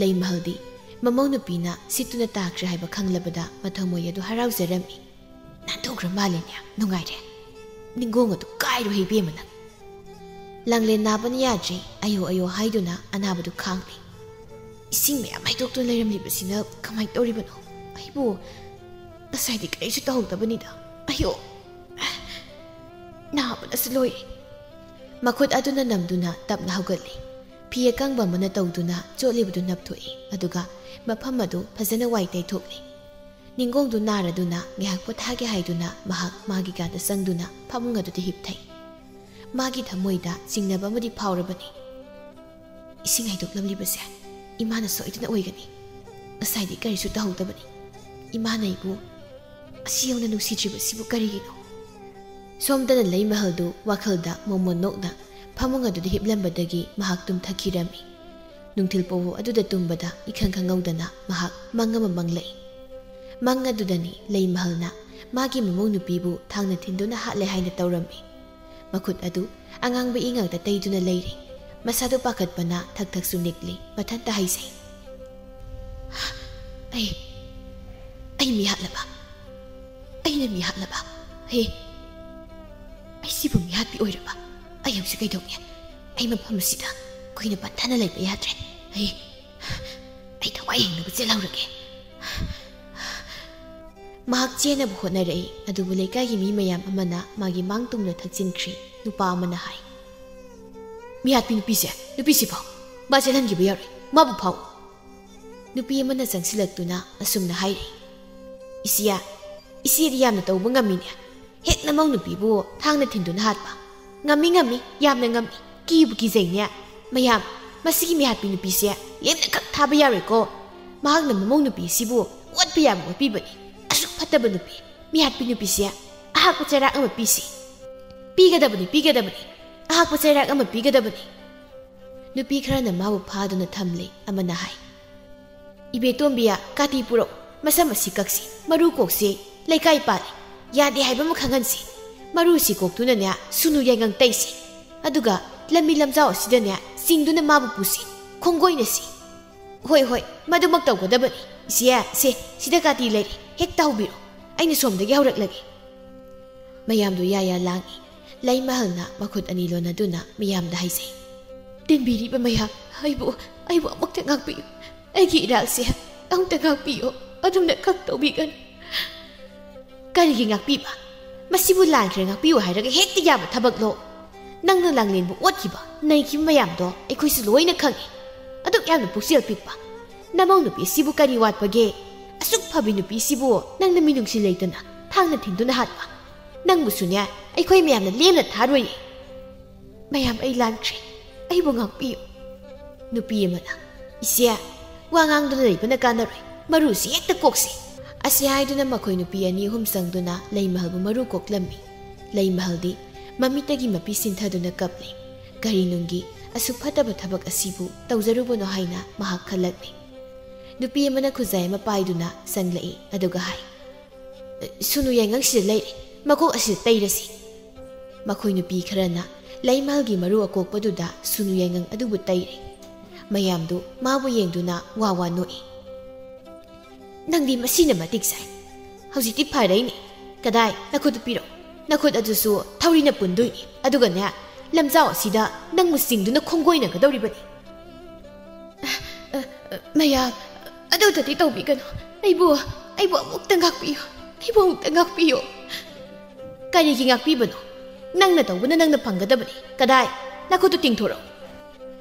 ꯂꯩꯃꯍꯜꯗꯤ ꯃꯃꯧ ꯅꯨꯄꯤꯅ ꯁꯤꯠꯇꯨꯅ ꯇꯥꯈ꯭ꯔꯦ ꯍꯥꯏꯕ ꯈꯪꯂꯕꯗ ꯃꯊꯃꯣꯏ ꯑꯗꯨ ꯍꯔꯥꯎꯖꯔꯝꯃꯤ꯫ "ꯅꯥꯟꯊꯣꯛꯈ꯭ꯔ ꯃꯥꯜꯂꯦꯅꯦ, ꯅꯨꯡꯉꯥꯏꯔꯦ꯫ ꯅꯤꯡꯒꯣꯡ ꯑꯗꯨ ꯀꯥꯏꯔꯣ ꯏꯕꯦꯝꯃ ꯅꯪ"꯫ ꯂꯥꯡꯂꯦꯟ ꯅꯥꯕꯅ ꯌꯥꯗ꯭ꯔꯦ, "ꯑꯌꯣ ꯑꯌꯣ" ꯍꯥꯏꯗꯨꯅ ꯑꯅꯥꯕꯗꯨ ꯈꯥꯡꯂꯤ꯫ "ꯏꯁꯤꯡ ꯃꯌꯥꯝ ꯍꯩꯗꯣꯛꯇꯨꯅ ꯂꯩꯔꯝꯂꯤꯕꯁꯤꯅ ꯀꯃꯥꯏꯅ ꯇꯧꯔꯤꯕꯅꯣ? ꯑꯩꯕꯨ ꯉꯁꯥꯏꯗꯤ ꯀꯔꯤꯁꯨ ꯇꯧꯍꯧꯗꯕꯅꯤꯗ꯫ ꯑꯌꯣ, ꯅꯥꯕꯅꯁꯨ ꯂꯣꯏꯔꯦ"꯫ ꯃꯈꯨꯠ ꯑꯗꯨꯅ ꯅꯝꯗꯨꯅ ꯇꯞꯅ ꯍꯧꯒꯠꯂꯤ꯫ ꯐꯤ ꯑꯀꯪꯕ ꯑꯃꯅ ꯇꯧꯗꯨꯅ ꯆꯣꯠꯂꯤꯕꯗꯨ ꯅꯞꯊꯣꯛꯏ, ꯑꯗꯨꯒ ꯃꯐꯝ ꯑꯗꯨ ꯐꯖꯅ ꯋꯥꯏ ꯇꯩꯊꯣꯛꯂꯤ꯫ ꯅꯤꯡꯒꯣꯡꯗꯨ ꯅꯥꯔꯗꯨꯅ ꯉꯥꯏꯍꯥꯛ ꯄꯣꯊꯥꯒꯦ ꯍꯥꯏꯗꯨꯅ ꯃꯍꯥꯛ ꯃꯥꯒꯤ ꯀꯥꯗ ꯆꯪꯗꯨꯅ ꯐꯃꯨꯡ ꯑꯗꯨꯗ ꯍꯤꯞꯊꯩ꯫ ꯃꯥꯒꯤ ꯊꯃꯣꯏꯗ ꯆꯤꯡꯅꯕ ꯑꯃꯗꯤ ꯐꯥꯎꯔꯕꯅꯤ꯫ "ꯏꯁꯤꯡ ꯍꯩꯗꯣꯛꯂꯝꯂꯤꯕꯁꯦ ꯏꯃꯥꯅ ꯁꯣꯏꯗꯅ ꯑꯣꯏꯒꯅꯤ꯫ ꯉꯁꯥꯏꯗꯤ ꯀꯔꯤꯁꯨ ꯇꯧꯍꯧꯗꯕꯅꯤ꯫ ꯏꯃꯥꯅ ꯑꯩꯕꯨ ꯑꯁꯤ ꯌꯧꯅ ꯅꯨꯡꯁꯤꯗ꯭ꯔꯤꯕꯁꯤꯕꯨ ꯀꯔꯤꯒꯤꯅꯣ?" ꯁꯣꯝꯗꯅ ꯂꯩꯃꯍꯜꯗꯨ ꯋꯥꯈꯜꯗ ꯃꯣꯃꯣꯟ ꯅꯣꯛꯅ ꯐꯃꯨꯡ ꯑꯗꯨꯗ ꯍꯤꯞꯂꯝꯕꯗꯒꯤ ꯃꯍꯥꯛ ꯇꯨꯝꯊꯈꯤꯔꯝꯃꯤ꯫ ꯅꯨꯡꯊꯤꯜ ꯄꯣꯕꯣ ꯑꯗꯨꯗ ꯇꯨꯝꯕꯗ ꯏꯈꯪ ꯈꯪꯍꯧꯗꯅ ꯃꯍꯥꯛ ꯃꯪ ꯑꯃ ꯃꯪꯂꯛꯏ꯫ ꯃꯪ ꯑꯗꯨꯗꯅꯤ ꯂꯩꯃꯍꯜꯅ ꯃꯥꯒꯤ ꯃꯃꯧ ꯅꯨꯄꯤꯕꯨ ꯊꯥꯡꯅ ꯊꯤꯟꯗꯨꯅ ꯍꯥꯠꯂꯦ ꯍꯥꯏꯅ ꯇꯧꯔꯝꯃꯤ꯫ ꯃꯈꯨꯠ ꯑꯗꯨ ꯑꯉꯥꯡꯕ ꯏꯉꯥꯛꯇ ꯇꯩꯗꯨꯅ ꯂꯩꯔꯤ꯫ ꯃꯁꯥꯗꯨ ꯄꯥꯈꯠꯄꯅ ꯊꯛ ꯊꯛꯁꯨ ꯅꯤꯛꯂꯤ꯫ ꯃꯊꯟꯇ ꯍꯥꯏꯖꯩ, "ꯑꯩ, ꯑꯩ ꯃꯤ ꯍꯥꯠꯂꯕ? ꯑꯩꯅ ꯃꯤ ꯍꯥꯠꯂꯕ? ꯑꯩ, ꯑꯩ ꯁꯤꯕꯨ ꯃꯤꯍꯥꯠꯄꯤ ꯑꯣꯏꯔꯕ? ꯑꯩ ꯍꯧꯖꯤꯛ ꯀꯩꯗꯧꯅꯤ? ꯑꯩ ꯃꯐꯝ ꯑꯁꯤꯗ ꯀꯨꯏꯅ ꯄꯟꯊꯅ ꯂꯩꯕ ꯌꯥꯗ꯭ꯔꯦ꯫ ꯑꯩ, ꯑꯩ ꯊꯋꯥꯏ ꯍꯤꯡꯅꯕ ꯆꯦꯜꯍꯧꯔꯒꯦ꯫" ꯃꯍꯥꯛ ꯆꯦꯟꯅꯕ ꯍꯣꯠꯅꯔꯛꯏ, ꯑꯗꯨꯕꯨ ꯂꯩꯀꯥꯏꯒꯤ ꯃꯤ ꯃꯌꯥꯝ ꯑꯃꯅ ꯃꯥꯒꯤ ꯃꯥꯡ ꯇꯨꯡꯅ ꯊꯛꯆꯤꯟꯈ꯭ꯔꯤ꯫ ꯅꯨꯄꯥ ꯑꯃꯅ ꯍꯥꯏ, "ꯃꯤꯍꯥꯠꯄꯤ ꯅꯨꯄꯤꯁꯦ, ꯅꯨꯄꯤꯁꯤ ꯐꯥꯎ꯫ ꯃꯥ ꯆꯦꯜꯍꯟꯈꯤꯕ ꯌꯥꯔꯣꯏ꯫ ꯃꯥꯕꯨ ꯐꯥꯎ꯫" ꯅꯨꯄꯤ ꯑꯃꯅ ꯆꯪꯁꯤꯜꯂꯛꯇꯨꯅ ꯑꯁꯨꯝꯅ ꯍꯥꯏꯔꯤ, "ꯏꯆꯦ, ꯏꯆꯦꯗꯤ ꯌꯥꯝꯅ ꯇꯧꯕ ꯉꯝꯃꯤꯅꯦ꯫ ꯍꯦꯛ ꯅꯃꯧ ꯅꯨꯄꯤꯕꯨ ꯊꯥꯡꯅ ꯊꯤꯟꯗꯨꯅ ꯍꯥꯠꯄ꯫ ꯉꯝꯃꯤ, ꯉꯝꯃꯤ, ꯌꯥꯝꯅ ꯉꯝꯃꯤ꯫ ꯀꯤꯕꯨ ꯀꯤꯖꯩꯅꯦ꯫ ꯃꯌꯥꯝ, ꯃꯁꯤꯒꯤ ꯃꯤꯍꯥꯠꯄꯤ ꯅꯨꯄꯤꯁꯦ ꯂꯦꯝꯅ ꯈꯛ ꯊꯥꯕ ꯌꯥꯔꯣꯏꯀꯣ꯫ ꯃꯍꯥꯛꯅ ꯃꯃꯧ ꯅꯨꯄꯤ ꯑꯁꯤꯕꯨ ꯑꯣꯠꯄ ꯌꯥꯕ ꯑꯣꯠꯄꯤꯕꯅꯤ꯫ ꯑꯁꯨꯛ ꯐꯠꯇꯕ ꯅꯨꯄꯤ, ꯃꯤꯍꯥꯠꯄꯤ ꯅꯨꯄꯤꯁꯦ ꯑꯍꯥꯛꯄ ꯆꯩꯔꯥꯛ ꯑꯃ ꯄꯤꯁꯤ꯫ ꯄꯤꯒꯗꯕꯅꯤ, ꯄꯤꯒꯗꯕꯅꯤ꯫ ꯑꯍꯥꯛꯄ ꯆꯩꯔꯥꯛ ꯑꯃ ꯄꯤꯒꯗꯕꯅꯤ꯫" ꯅꯨꯄꯤ ꯈꯔꯅ ꯃꯥꯕꯨ ꯐꯥꯗꯨꯅ ꯊꯝꯂꯤ꯫ ꯑꯃꯅ ꯍꯥꯏ, "ꯏꯕꯦꯇꯣꯝꯕꯤ, ꯀꯥꯇꯤ ꯄꯨꯔꯛꯎ꯫ ꯃꯁꯝ ꯑꯁꯤ ꯀꯛꯁꯤ, ꯃꯔꯨ ꯀꯣꯛꯁꯤ, ꯂꯩꯀꯥꯏ ꯄꯥꯜꯂꯤ꯫ ꯌꯥꯗꯦ ꯍꯥꯏꯕ ꯑꯃ ꯈꯪꯍꯟꯁꯤ꯫ ꯃꯔꯨꯁꯤ ꯀꯣꯛꯇꯨꯅꯅꯦ, ꯁꯨꯅꯨ ꯌꯥꯏꯉꯪ ꯇꯩꯁꯤ꯫ ꯑꯗꯨꯒ ꯂꯝꯕꯤ ꯂꯝꯖꯥꯎ ꯑꯁꯤꯗꯅꯦ, ꯆꯤꯡꯗꯨꯅ ꯃꯥꯕꯨ ꯄꯨꯁꯤ, ꯈꯣꯡꯒꯣꯏꯅꯁꯤ꯫" "ꯍꯣꯏ, ꯍꯣꯏ, ꯃꯗꯨꯃꯛ ꯇꯧꯒꯗꯕꯅꯤ꯫ ꯏꯆꯦ, ꯁꯦ, ꯁꯤꯗ ꯀꯥꯇꯤ ꯂꯩꯔꯦ, ꯍꯦꯛ ꯇꯧꯕꯤꯔꯣ꯫ ꯑꯩꯅ ꯁꯣꯝꯗꯒꯤ ꯍꯧꯔꯛꯂꯒꯦ꯫" ꯃꯌꯥꯝꯗꯨ ꯌꯥ ꯌꯥ ꯂꯥꯡꯏ꯫ ꯂꯩꯃꯍꯜꯅ ꯃꯈꯨꯠ ꯑꯅꯤ ꯂꯣꯟꯅꯗꯨꯅ ꯃꯤꯌꯥꯝꯗ ꯍꯥꯏꯖꯩ, "ꯇꯤꯟꯕꯤꯔꯤꯕ ꯃꯌꯥꯝ, ꯑꯩꯕꯨ, ꯑꯩꯕꯨ ꯑꯃꯨꯛꯇ ꯉꯥꯛꯄꯤꯌꯨ꯫ ꯑꯩꯒꯤ ꯏꯔꯥꯜꯁꯦ ꯑꯃꯨꯛꯇ ꯉꯥꯛꯄꯤꯌꯨ꯫ ꯑꯗꯨꯝꯅ ꯈꯛ ꯇꯧꯕꯤꯒꯅꯨ꯫" "ꯀꯔꯤꯒꯤ ꯉꯥꯛꯄꯤꯕ? ꯃꯁꯤꯕꯨ ꯂꯥꯟꯈ꯭ꯔꯦ ꯉꯥꯛꯄꯤꯌꯨ ꯍꯥꯏꯔꯒ ꯍꯦꯛꯇ ꯌꯥꯕ ꯊꯕꯛꯂꯣ? ꯅꯪꯅ ꯂꯥꯡꯂꯦꯟꯕꯨ ꯑꯣꯠꯈꯤꯕ, ꯅꯩꯈꯤꯕ ꯃꯌꯥꯝꯗꯣ ꯑꯩꯈꯣꯏꯁꯨ ꯂꯣꯏꯅ ꯈꯪꯏ꯫ ꯑꯗꯨꯛ ꯌꯥꯝꯅ ꯄꯨꯛꯆꯦꯜ ꯄꯤꯛꯄ ꯅꯃꯧ ꯅꯨꯄꯤ ꯑꯁꯤꯕꯨ ꯀꯔꯤ ꯋꯥꯠꯄꯒꯦ? ꯑꯁꯨꯛ ꯐꯕꯤ ꯅꯨꯄꯤ ꯑꯁꯤꯕꯨ ꯅꯪꯅ ꯃꯤꯅꯨꯡꯁꯤ ꯂꯩꯇꯅ ꯊꯥꯡꯅ ꯊꯤꯟꯗꯨꯅ ꯍꯥꯠꯄ꯫ ꯅꯪꯕꯨꯁꯨꯅꯦ, ꯑꯩꯈꯣꯏ ꯃꯌꯥꯝꯅ ꯂꯦꯝꯅ ꯊꯥꯔꯣꯏꯌꯦ꯫ ꯃꯌꯥꯝ, ꯑꯩ ꯂꯥꯟꯈ꯭ꯔꯦ, ꯑꯩꯕꯨ ꯉꯥꯛꯄꯤꯌꯨ꯫" ꯅꯨꯄꯤ ꯑꯃꯅ, "ꯏꯆꯦ, ꯋꯥ ꯉꯥꯡꯗꯨꯅ ꯂꯩꯕꯅ ꯀꯥꯟꯅꯔꯣꯏ, ꯃꯔꯨꯁꯤ ꯍꯦꯛꯇ ꯀꯣꯛꯁꯤ꯫" ꯑꯁꯤ ꯍꯥꯏꯗꯨꯅ ꯃꯈꯣꯏ ꯅꯨꯄꯤ ꯑꯅꯤ ꯑꯍꯨꯝ ꯆꯪꯗꯨꯅ ꯂꯩꯃꯍꯜꯕꯨ ꯃꯔꯨ ꯀꯣꯛꯂꯝꯃꯤ꯫ ꯂꯩꯃꯍꯜꯗꯤ ꯃꯃꯤꯠꯇꯒꯤ ꯃꯄꯤ ꯁꯤꯟꯊꯗꯨꯅ ꯀꯞꯂꯤ꯫ ꯀꯔꯤ ꯅꯨꯡꯒꯤ ꯑꯁꯨꯛ ꯐꯠꯇꯕ ꯊꯕꯛ ꯑꯁꯤꯕꯨ ꯇꯧꯖꯔꯨꯕꯅꯣ ꯍꯥꯏꯅ ꯃꯍꯥꯛ ꯈꯜꯂꯛꯂꯤ꯫ ꯅꯨꯄꯤ ꯑꯃꯅ ꯈꯨꯖꯥꯏ ꯑꯃ ꯄꯥꯏꯗꯨꯅ ꯆꯪꯂꯛꯏ, ꯑꯗꯨꯒ ꯍꯥꯏ, "ꯁꯨꯅꯨ ꯌꯥꯏꯉꯪꯁꯤꯗ ꯂꯩꯔꯦ, ꯃꯀꯣꯛ ꯑꯁꯤꯗ ꯇꯩꯔꯁꯤ"꯫ ꯃꯈꯣꯏ ꯅꯨꯄꯤ ꯈꯔꯅ ꯂꯩꯃꯍꯜꯒꯤ ꯃꯔꯨ ꯑꯀꯣꯛꯄꯗꯨꯗ ꯁꯨꯅꯨ ꯌꯥꯏꯉꯪ ꯑꯗꯨꯕꯨ ꯇꯩꯔꯦ꯫ ꯃꯌꯥꯝꯗꯨ ꯃꯥꯕꯨ ꯌꯦꯡꯗꯨꯅ ꯋꯥ ꯋꯥ ꯅꯣꯛꯏ꯫ "ꯅꯪꯗꯤ ꯃꯁꯤꯅ ꯃꯇꯤꯛ ꯆꯥꯏ꯫ ꯍꯧꯖꯤꯛꯇꯤ ꯐꯔꯦꯅꯦ꯫ ꯀꯗꯥꯏ, ꯅꯈꯨꯠꯇꯨ ꯄꯤꯔꯛꯎ꯫ ꯅꯈꯨꯠ ꯑꯗꯨꯁꯨ ꯊꯧꯔꯤꯅ ꯄꯨꯟꯗꯣꯏꯅꯤ꯫ ꯑꯗꯨꯒꯅꯦ, ꯂꯝꯖꯥꯎ ꯑꯁꯤꯗ ꯅꯪꯕꯨ ꯆꯤꯡꯗꯨꯅ ꯈꯣꯡꯒꯣꯏꯅꯒꯗꯧꯔꯤꯕꯅꯤ"꯫ "ꯑ, ꯑ, ꯑ, ꯃꯌꯥꯝ, ꯑꯗꯨꯗꯗꯤ ꯇꯧꯕꯤꯒꯅꯨ꯫ ꯑꯩꯕꯨ, ꯑꯩꯕꯨ ꯑꯃꯨꯛꯇ ꯉꯥꯛꯄꯤꯌꯨ꯫ ꯑꯩꯕꯨ ꯑꯃꯨꯛꯇ ꯉꯥꯛꯄꯤꯌꯨ"꯫ "ꯀꯔꯤꯒꯤ ꯉꯥꯛꯄꯤꯕꯅꯣ? ꯅꯪꯅ ꯇꯧꯕꯅ ꯅꯪꯅ ꯐꯪꯒꯗꯕꯅꯤ꯫ ꯀꯗꯥꯏ? ꯅꯈꯨꯠꯇꯨ ꯇꯤꯡꯊꯣꯔꯛꯎ"꯫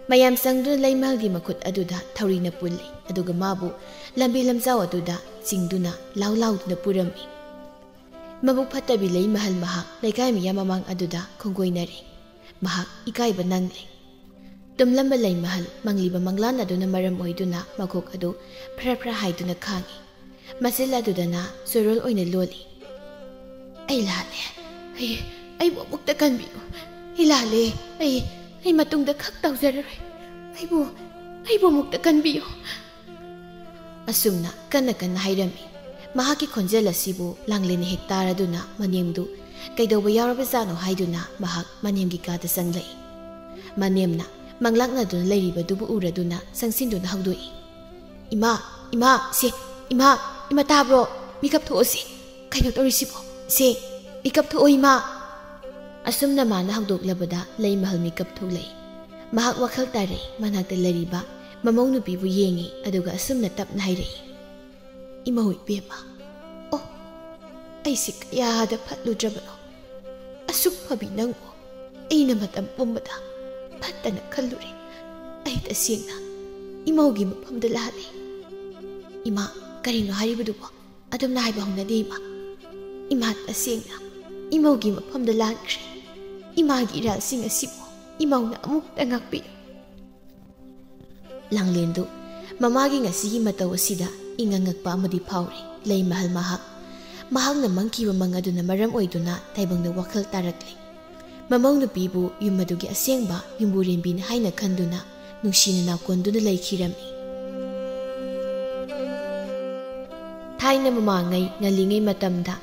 ꯃꯌꯥꯝ ꯆꯪꯗꯨꯅ ꯂꯩꯃꯍꯜꯒꯤ ꯃꯈꯨꯠ ꯑꯗꯨꯗ ꯊꯧꯔꯤꯅ ꯄꯨꯜꯂꯤ, ꯑꯗꯨꯒ ꯃꯥꯕꯨ ꯂꯝꯕꯤ ꯂꯝꯖꯥꯎ ꯑꯗꯨꯗ ꯆꯤꯡꯗꯨꯅ ꯂꯥꯎ ꯂꯥꯎꯗꯨꯅ ꯄꯨꯔꯝꯃꯤ꯫ ꯃꯕꯨꯛ ꯐꯠꯇꯕꯤ ꯂꯩꯃꯍꯜ ꯃꯍꯥꯛ ꯂꯩꯀꯥꯏ ꯃꯤꯌꯥꯝ ꯃꯃꯥꯡ ꯑꯗꯨꯗ ꯈꯣꯡꯒꯣꯏꯅꯔꯦ꯫ ꯃꯍꯥꯛ ꯏꯀꯥꯏꯕ ꯅꯪꯂꯦ꯫ ꯇꯨꯝꯂꯝꯕ ꯂꯩꯃꯍꯜ ꯃꯪꯂꯤꯕ ꯃꯪꯂꯥꯟ ꯑꯗꯨꯅ ꯃꯔꯝ ꯑꯣꯏꯗꯨꯅ ꯃꯀꯣꯛ ꯑꯗꯨ ꯐ꯭ꯔ ꯐ꯭ꯔ ꯍꯥꯏꯗꯨꯅ ꯈꯥꯡꯏ꯫ ꯃꯆꯤꯜ ꯑꯗꯨꯗꯅ ꯆꯣꯔꯣꯜ ꯑꯣꯏꯅ ꯂꯣꯜꯂꯤ꯫ "ꯑꯩ ꯂꯥꯜꯂꯦ꯫ ꯑꯩ, ꯑꯩꯕꯨ ꯑꯃꯨꯛꯇ ꯀꯟꯕꯤꯌꯨ꯫ ꯑꯩ ꯂꯥꯜꯂꯦ꯫ ꯑꯩ, ꯑꯩ ꯃꯇꯨꯡꯗ ꯈꯛ ꯇꯧꯖꯔꯔꯣꯏ꯫ ꯑꯩꯕꯨ, ꯑꯩꯕꯨ ꯑꯃꯨꯛꯇ ꯀꯟꯕꯤꯌꯨ"꯫ ꯑꯁꯨꯝꯅ ꯀꯟꯅ ꯀꯟꯅ ꯍꯥꯏꯔꯝꯃꯤ꯫ ꯃꯍꯥꯛꯀꯤ ꯈꯣꯟꯖꯦꯜ ꯑꯁꯤꯕꯨ ꯂꯥꯡꯂꯦꯟꯅ ꯍꯦꯛ ꯇꯥꯔꯗꯨꯅ ꯃꯅꯦꯝꯗꯨ ꯀꯩꯗꯧꯕ ꯌꯥꯎꯔꯕꯖꯥꯠꯅꯣ ꯍꯥꯏꯗꯨꯅ ꯃꯍꯥꯛ ꯃꯅꯦꯝꯒꯤ ꯀꯥꯗ ꯆꯪꯂꯛꯏ꯫ ꯃꯅꯦꯝꯅ ꯃꯪꯂꯥꯛꯅꯗꯨꯅ ꯂꯩꯔꯤꯕꯗꯨꯕꯨ ꯎꯔꯗꯨꯅ ꯆꯪꯁꯤꯟꯗꯨꯅ ꯍꯧꯗꯣꯛꯏ꯫ "ꯏꯃꯥ, ꯏꯃꯥ, ꯁꯦ, ꯏꯃꯥ, ꯏꯃꯥ ꯇꯥꯕ꯭ꯔꯣ? ꯃꯤꯀꯞ ꯊꯣꯛꯑꯣ ꯁꯦ꯫ ꯀꯩꯅꯣ ꯇꯧꯔꯤꯁꯤꯕꯣ? ꯁꯦ, ꯃꯤꯀꯞ ꯊꯣꯛꯑꯣ ꯏꯃꯥ"꯫ ꯑꯁꯨꯝꯅ ꯃꯥꯅ ꯍꯧꯗꯣꯛꯂꯕꯗ ꯂꯩꯃꯍꯜ ꯃꯤꯀꯞ ꯊꯣꯛꯂꯛꯏ꯫ ꯃꯍꯥꯛ ꯋꯥꯈꯜ ꯇꯥꯔꯛꯏ꯫ ꯃꯅꯥꯛꯇ ꯂꯩꯔꯤꯕ ꯃꯃꯧ ꯅꯨꯄꯤꯕꯨ ꯌꯦꯡꯉꯤ, ꯑꯗꯨꯒ ꯑꯁꯨꯝꯅ ꯇꯞꯅ ꯍꯥꯏꯔꯛꯏ꯫ "ꯏꯃꯧ ꯏꯕꯦꯝꯃ, ꯑꯣ, ꯑꯩꯁꯦ ꯀꯌꯥꯗ ꯐꯠꯂꯨꯗ꯭ꯔꯕꯅꯣ꯫ ꯑꯁꯨꯛ ꯐꯕꯤ ꯅꯪꯕꯨ ꯑꯩꯅ ꯃꯇꯝ ꯄꯨꯝꯕꯗ ꯐꯠꯇꯅ ꯈꯜꯂꯨꯔꯦ꯫ ꯑꯩ ꯇꯁꯦꯡꯅ ꯏꯃꯧꯒꯤ ꯃꯐꯝꯗ ꯂꯥꯜꯂꯦ"꯫ "ꯏꯃꯥ, ꯀꯔꯤꯅꯣ ꯍꯥꯏꯔꯤꯕꯗꯨꯕꯣ? ꯑꯗꯨꯝꯅ ꯍꯥꯏꯕ ꯍꯧꯅꯗꯦ ꯏꯃꯥ꯫ ꯏꯃꯥ ꯇꯁꯦꯡꯅ ꯏꯃꯧꯒꯤ ꯃꯐꯝꯗ ꯂꯥꯟꯈ꯭ꯔꯦ꯫ ꯏꯃꯥꯒꯤ ꯏꯔꯥꯜꯁꯤꯡ ꯑꯁꯤꯕꯨ ꯏꯃꯧꯅ ꯑꯃꯨꯛꯇ ꯉꯥꯛꯄꯤꯌꯨ"꯫ ꯂꯥꯡꯂꯦꯟꯗꯨ ꯃꯃꯥꯒꯤ ꯉꯁꯤꯒꯤ ꯃꯇꯧ ꯑꯁꯤꯗ ꯏꯉꯛ ꯉꯛꯄ ꯑꯃꯗꯤ ꯐꯥꯎꯔꯤ꯫ ꯂꯩꯃꯍꯜ ꯃꯍꯥꯛ, ꯃꯍꯥꯛꯅ ꯃꯪꯈꯤꯕ ꯃꯪ ꯑꯗꯨꯅ ꯃꯔꯝ ꯑꯣꯏꯗꯨꯅ ꯇꯥꯏꯕꯪꯗ ꯋꯥꯈꯜ ꯇꯥꯔꯛꯂꯤ꯫ ꯃꯃꯧ ꯅꯨꯄꯤꯕꯨ ꯌꯨꯝ ꯑꯗꯨꯒꯤ ꯑꯁꯦꯡꯕ ꯌꯨꯝꯕꯨꯔꯦꯝꯕꯤꯅꯤ ꯍꯥꯏꯅ ꯈꯟꯗꯨꯅ ꯅꯨꯡꯁꯤꯅ ꯅꯥꯎꯀꯣꯟꯗꯨꯅ ꯂꯩꯈꯤꯔꯝꯃꯤ꯫ ꯊꯥꯏꯅ ꯃꯃꯥꯡꯉꯩ ꯉꯜꯂꯤꯉꯩ ꯃꯇꯝꯗ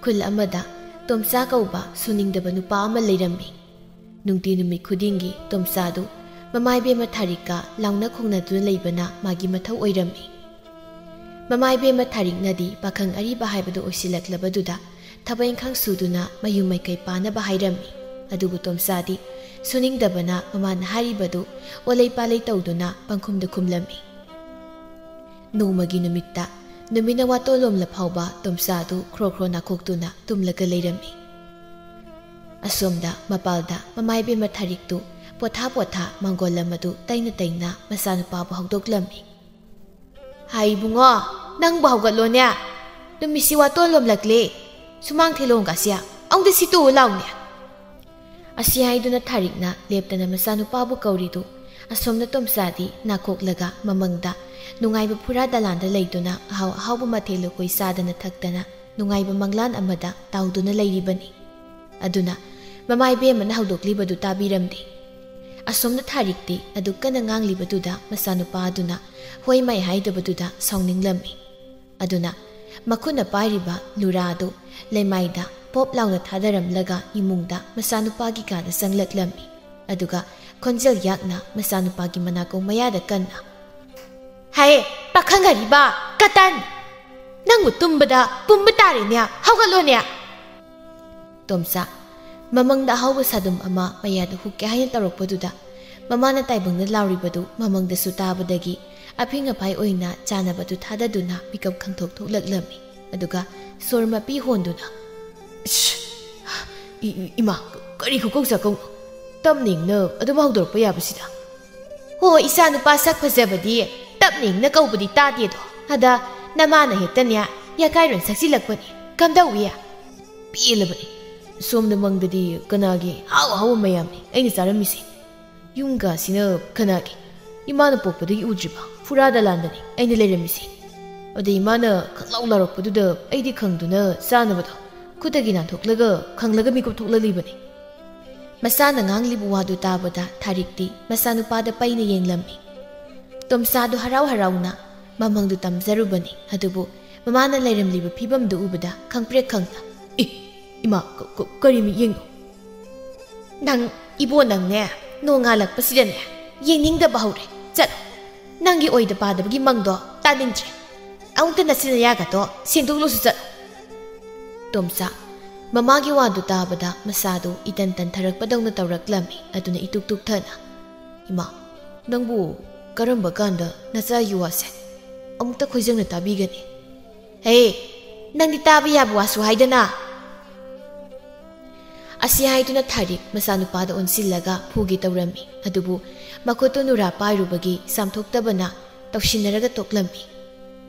ꯈꯨꯜ ꯑꯃꯗ ꯇꯣꯝꯆꯥ ꯀꯧꯕ ꯁꯨꯅꯤꯡꯗꯕ ꯅꯨꯄꯥ ꯑꯃ ꯂꯩꯔꯝꯃꯤ꯫ ꯅꯨꯡꯇꯤ ꯅꯨꯃꯤꯠ ꯈꯨꯗꯤꯡꯒꯤ ꯇꯣꯝꯆꯥꯗꯨ ꯃꯃꯥꯏꯕꯦꯝꯃ ꯊꯥꯔꯤꯛꯀ ꯂꯥꯎꯅ ꯈꯣꯡꯅꯗꯨꯅ ꯂꯩꯕꯅ ꯃꯥꯒꯤ ꯃꯊꯧ ꯑꯣꯏꯔꯝꯃꯤ꯫ ꯃꯃꯥꯏꯕꯦꯝꯃ ꯊꯥꯔꯤꯛꯅꯗꯤ ꯄꯥꯈꯪ ꯑꯔꯤꯕ ꯍꯥꯏꯕꯗꯨ ꯑꯣꯏꯁꯤꯜꯂꯛꯂꯕꯗꯨꯗ ꯊꯕꯛ ꯏꯪꯈꯥꯡ ꯁꯨꯗꯨꯅ ꯃꯌꯨꯝ ꯃꯥꯏꯀꯩ ꯄꯥꯅꯕ ꯍꯥꯏꯔꯝꯃꯤ꯫ ꯑꯗꯨꯕꯨ ꯇꯣꯝꯆꯥꯗꯤ ꯁꯨꯅꯤꯡꯗꯕꯅ ꯃꯃꯥꯅ ꯍꯥꯏꯔꯤꯕꯗꯨ ꯑꯣꯂꯩ ꯄꯥꯂꯩ ꯇꯧꯗꯨꯅ ꯄꯪꯈꯨꯝꯗ ꯈꯨꯝꯂꯝꯃꯤ꯫ ꯅꯣꯡꯃꯒꯤ ꯅꯨꯃꯤꯠꯇ ꯅꯨꯃꯤꯠꯅ ꯋꯥꯇꯣꯜꯂꯣꯝꯂ ꯐꯥꯎꯕ ꯇꯣꯝꯆꯥꯗꯨ ꯈ꯭ꯔꯣ ꯈ꯭ꯔꯣ ꯅꯥꯈꯣꯛꯇꯨꯅ ꯇꯨꯝꯂꯒ ꯂꯩꯔꯝꯃꯤ꯫ ꯑꯁꯣꯝꯗ ꯃꯄꯥꯜꯗ ꯃꯃꯥꯏꯕꯦꯝꯃ ꯊꯥꯔꯤꯛꯇꯨ ꯄꯣꯊꯥ ꯄꯣꯊꯥ ꯃꯥꯡꯒꯣꯜ ꯑꯃꯗꯨ ꯇꯩꯅ ꯇꯩꯅ ꯃꯆꯥꯅꯨꯄꯥꯕꯨ ꯍꯧꯗꯣꯛꯂꯝꯃꯤ꯫ "ꯍꯥꯏ ꯏꯕꯨꯡꯉꯣ, ꯅꯪꯕꯨ ꯍꯧꯒꯠꯂꯣꯅꯦ꯫ ꯅꯨꯃꯤꯠꯁꯤ ꯋꯥꯇꯣꯜꯂꯣꯝꯂꯛꯂꯦ꯫ ꯁꯨꯃꯥꯡ ꯊꯦꯂꯣꯡꯒꯁꯦ ꯑꯃꯨꯛꯇ ꯁꯤꯠꯇꯣꯛꯎ ꯂꯥꯎꯅꯦ꯫" ꯑꯁꯤ ꯍꯥꯏꯗꯨꯅ ꯊꯥꯔꯤꯛꯅ ꯂꯦꯞꯇꯅ ꯃꯆꯥꯅꯨꯄꯥꯕꯨ ꯀꯧꯔꯤꯗꯨ, ꯑꯁꯣꯝꯅ ꯇꯣꯝꯆꯥꯗꯤ ꯅꯥꯀꯣꯛꯂꯒ ꯃꯃꯪꯗ ꯅꯨꯡꯉꯥꯏꯕ ꯐꯨꯔꯥ ꯗꯂꯥꯟꯗ ꯂꯩꯗꯨꯅ ꯑꯍꯥꯎ ꯑꯍꯥꯎꯕ ꯃꯊꯦꯜ ꯂꯨꯀꯣꯏ ꯆꯥꯗꯅ ꯊꯛꯇꯅ ꯅꯨꯡꯉꯥꯏꯕ ꯃꯪꯂꯥꯟ ꯑꯃꯗ ꯇꯥꯎꯗꯨꯅ ꯂꯩꯔꯤꯕꯅꯤ꯫ ꯑꯗꯨꯅ ꯃꯃꯥꯏꯕꯦꯝꯃꯅ ꯍꯧꯗꯣꯛꯂꯤꯕꯗꯨ ꯇꯥꯕꯤꯔꯝꯗꯦ꯫ ꯑꯁꯣꯝꯅ ꯊꯥꯔꯤꯛꯇꯤ ꯑꯗꯨ ꯀꯟꯅ ꯉꯥꯡꯂꯤꯕꯗꯨꯗ ꯃꯆꯥꯅꯨꯄꯥ ꯑꯗꯨꯅ ꯍꯣꯏ ꯃꯥꯏ ꯍꯥꯏꯗꯕꯗꯨꯗ ꯁꯥꯎꯅꯤꯡꯂꯝꯃꯤ꯫ ꯑꯗꯨꯅ ꯃꯈꯨꯠꯅ ꯄꯥꯏꯔꯤꯕ ꯂꯨꯔꯥ ꯑꯗꯨ ꯂꯩꯃꯥꯏꯗ ꯄꯣꯞ ꯂꯥꯎꯅ ꯊꯥꯗꯔꯝꯂꯒ ꯏꯃꯨꯡꯗ ꯃꯆꯥꯅꯨꯄꯥꯒꯤ ꯀꯥꯗ ꯆꯪꯂꯛꯂꯝꯃꯤ꯫ ꯑꯗꯨꯒ ꯈꯣꯟꯖꯦꯜ ꯌꯥꯛꯅ ꯃꯆꯥꯅꯨꯄꯥꯒꯤ ꯃꯅꯥꯀꯣꯡ ꯃꯌꯥꯗ ꯀꯟꯅ, "ꯍꯦ, ꯄꯥꯈꯪ ꯑꯔꯤꯕ, ꯀꯇꯟ! ꯅꯪꯕꯨ ꯇꯨꯝꯕꯗ ꯄꯨꯝꯕ ꯇꯥꯔꯦꯅꯦ, ꯍꯧꯒꯠꯂꯣꯅꯦ!" ꯇꯣꯝꯆꯥ, ꯃꯃꯪꯗ ꯑꯍꯥꯎꯕ ꯁꯥꯗꯨꯝ ꯑꯃ ꯃꯌꯥꯗ ꯍꯨꯛꯀꯦ ꯍꯥꯏꯅ ꯇꯧꯔꯛꯄꯗꯨꯗ, ꯃꯃꯥꯅ ꯇꯥꯏꯕꯪꯅ ꯂꯥꯎꯔꯤꯕꯗꯨ ꯃꯃꯪꯗꯁꯨ ꯇꯥꯕꯗꯒꯤ, ꯑꯐꯤꯡ ꯑꯐꯥꯏ ꯑꯣꯏꯅ ꯆꯥꯅꯕꯗꯨ ꯊꯥꯗꯗꯨꯅ ꯃꯤꯀꯞ ꯈꯪꯊꯣꯛ ꯊꯣꯛꯂꯛꯂꯝꯃꯤ꯫ ꯑꯗꯨꯒ ꯁꯣꯔ ꯃꯄꯤ ꯍꯣꯟꯗꯨꯅ, "ꯏꯁ! ꯏ-, ꯏ-, ꯏꯃꯥ, ꯀꯔꯤ ꯈꯨꯀꯧ ꯆꯥꯀꯧꯅꯣ? ꯇꯞꯅ ꯏꯪꯅ ꯑꯗꯨꯝ ꯍꯧꯗꯣꯔꯛꯄ ꯌꯥꯕꯁꯤꯗ?" "ꯍꯣ, ꯏꯆꯥ ꯅꯨꯄꯥ ꯁꯛ ꯐꯖꯕꯗꯤ ꯇꯞꯅ ꯏꯪꯅ ꯀꯧꯕꯗꯤ ꯇꯥꯗꯦꯗꯣ꯫ ꯑꯗ ꯅꯃꯥꯅ ꯍꯦꯛꯇꯅꯦ ꯌꯥꯀꯥꯏꯔꯣꯟ ꯁꯛꯆꯤꯜꯂꯛꯄꯅꯤ꯫ ꯀꯝꯗꯧꯏ?" "ꯄꯦꯜꯂꯕꯅꯤ꯫ ꯁꯣꯝꯗ ꯃꯪꯗꯗꯤ ꯀꯅꯥꯒꯤ ꯍꯥꯎ ꯍꯥꯎꯕ ꯃꯌꯥꯝꯅꯤ ꯑꯩꯅ ꯆꯥꯔꯝꯃꯤꯁꯦ꯫ ꯌꯨꯝ ꯀꯥꯁꯤꯅ ꯀꯅꯥꯒꯤ? ꯏꯃꯥꯅ ꯄꯣꯛꯄꯗꯒꯤ ꯎꯗ꯭ꯔꯤꯕ ꯐꯨꯔꯥ ꯗꯂꯥꯟꯗꯅꯤ ꯑꯩꯅ ꯂꯩꯔꯝꯃꯤꯁꯦ꯫ ꯑꯗ ꯏꯃꯥꯅ ꯈꯪꯂꯥꯎ ꯂꯥꯎꯔꯛꯄꯗꯨꯗ ꯑꯩꯗꯤ ꯈꯪꯗꯨꯅ ꯆꯥꯅꯕꯗꯣ ꯈꯨꯠꯇꯒꯤ ꯅꯥꯟꯊꯣꯛꯂꯒ ꯈꯪꯂꯒ ꯃꯤꯀꯨꯞ ꯊꯣꯛꯂꯛꯂꯤꯕꯅꯤ꯫" ꯃꯆꯥꯅ ꯉꯥꯡꯂꯤꯕ ꯋꯥꯗꯨ ꯇꯥꯕꯗ ꯊꯥꯔꯤꯛꯇꯤ ꯃꯆꯥꯅꯨꯄꯥꯗ ꯄꯩꯅ ꯌꯦꯡꯂꯝꯃꯤ꯫ ꯇꯣꯝꯆꯥꯗꯨ ꯍꯔꯥꯎ ꯍꯔꯥꯎꯅ ꯃꯃꯪꯗꯨ ꯇꯝꯖꯔꯨꯕꯅꯤ, ꯑꯗꯨꯕꯨ ꯃꯃꯥꯅ ꯂꯩꯔꯝꯂꯤꯕ ꯐꯤꯕꯝꯗꯨ ꯎꯕꯗ ꯈꯪꯄ꯭ꯔꯦꯛ ꯈꯪꯅ, "ꯑꯦ, ꯏꯃꯥ, ꯀ-, ꯀ-, ꯀꯔꯤ ꯃꯤꯠꯌꯦꯡꯅꯣ?" "ꯅꯪ, ꯏꯕꯣ, ꯅꯪꯅꯦ, ꯅꯣꯡꯉꯥꯜꯂꯛꯄꯁꯤꯗꯅꯦ ꯌꯦꯡꯅꯤꯡꯗꯕ ꯍꯧꯔꯦ꯫ ꯆꯠꯂꯣ꯫ ꯅꯪꯒꯤ ꯑꯣꯏꯗ ꯄꯥꯗꯕꯒꯤ ꯃꯪꯗꯣ ꯇꯥꯅꯤꯡꯗ꯭ꯔꯦ꯫ ꯑꯃꯨꯛꯇ ꯅꯆꯤꯟ ꯅꯌꯥꯒꯗꯣ ꯁꯦꯡꯗꯣꯛꯂꯨꯁꯨ ꯆꯠꯂꯣ꯫" ꯇꯣꯝꯆꯥ ꯃꯃꯥꯒꯤ ꯋꯥꯗꯨ ꯇꯥꯕꯗ ꯃꯁꯥꯗꯨ ꯏꯇꯟ ꯇꯟꯊꯔꯛꯄꯗꯧꯅ ꯇꯧꯔꯛꯂꯝꯃꯤ꯫ ꯑꯗꯨꯅ ꯏꯇꯨꯛ ꯇꯨꯛꯊꯅ, "ꯏꯃꯥ, ꯅꯪꯕꯨ ꯀꯔꯝꯕ ꯀꯥꯟꯗ ꯅꯆꯥꯒꯤ ꯋꯥꯁꯦ ꯑꯃꯨꯛꯇ ꯈꯣꯏꯖꯪꯅ ꯇꯥꯕꯤꯒꯅꯤ?" "ꯍꯦ, ꯅꯪꯗꯤ ꯇꯥꯕ ꯌꯥꯕ ꯋꯥꯁꯨ ꯍꯥꯏꯗꯅ!" ꯑꯁꯤ ꯍꯥꯏꯗꯨꯅ ꯊꯥꯔꯤꯛ ꯃꯆꯥꯅꯨꯄꯥꯗ ꯑꯣꯟꯁꯤꯜꯂꯒ ꯐꯨꯒꯦ ꯇꯧꯔꯝꯃꯤ꯫ ꯑꯗꯨꯕꯨ ꯃꯈꯨꯠꯇꯨ ꯅꯨꯔꯥ ꯄꯥꯏꯔꯨꯕꯒꯤ ꯆꯥꯝꯊꯣꯛꯇꯕꯅ ꯇꯧꯁꯤꯟꯅꯔꯒ ꯇꯣꯛꯂꯝꯃꯤ꯫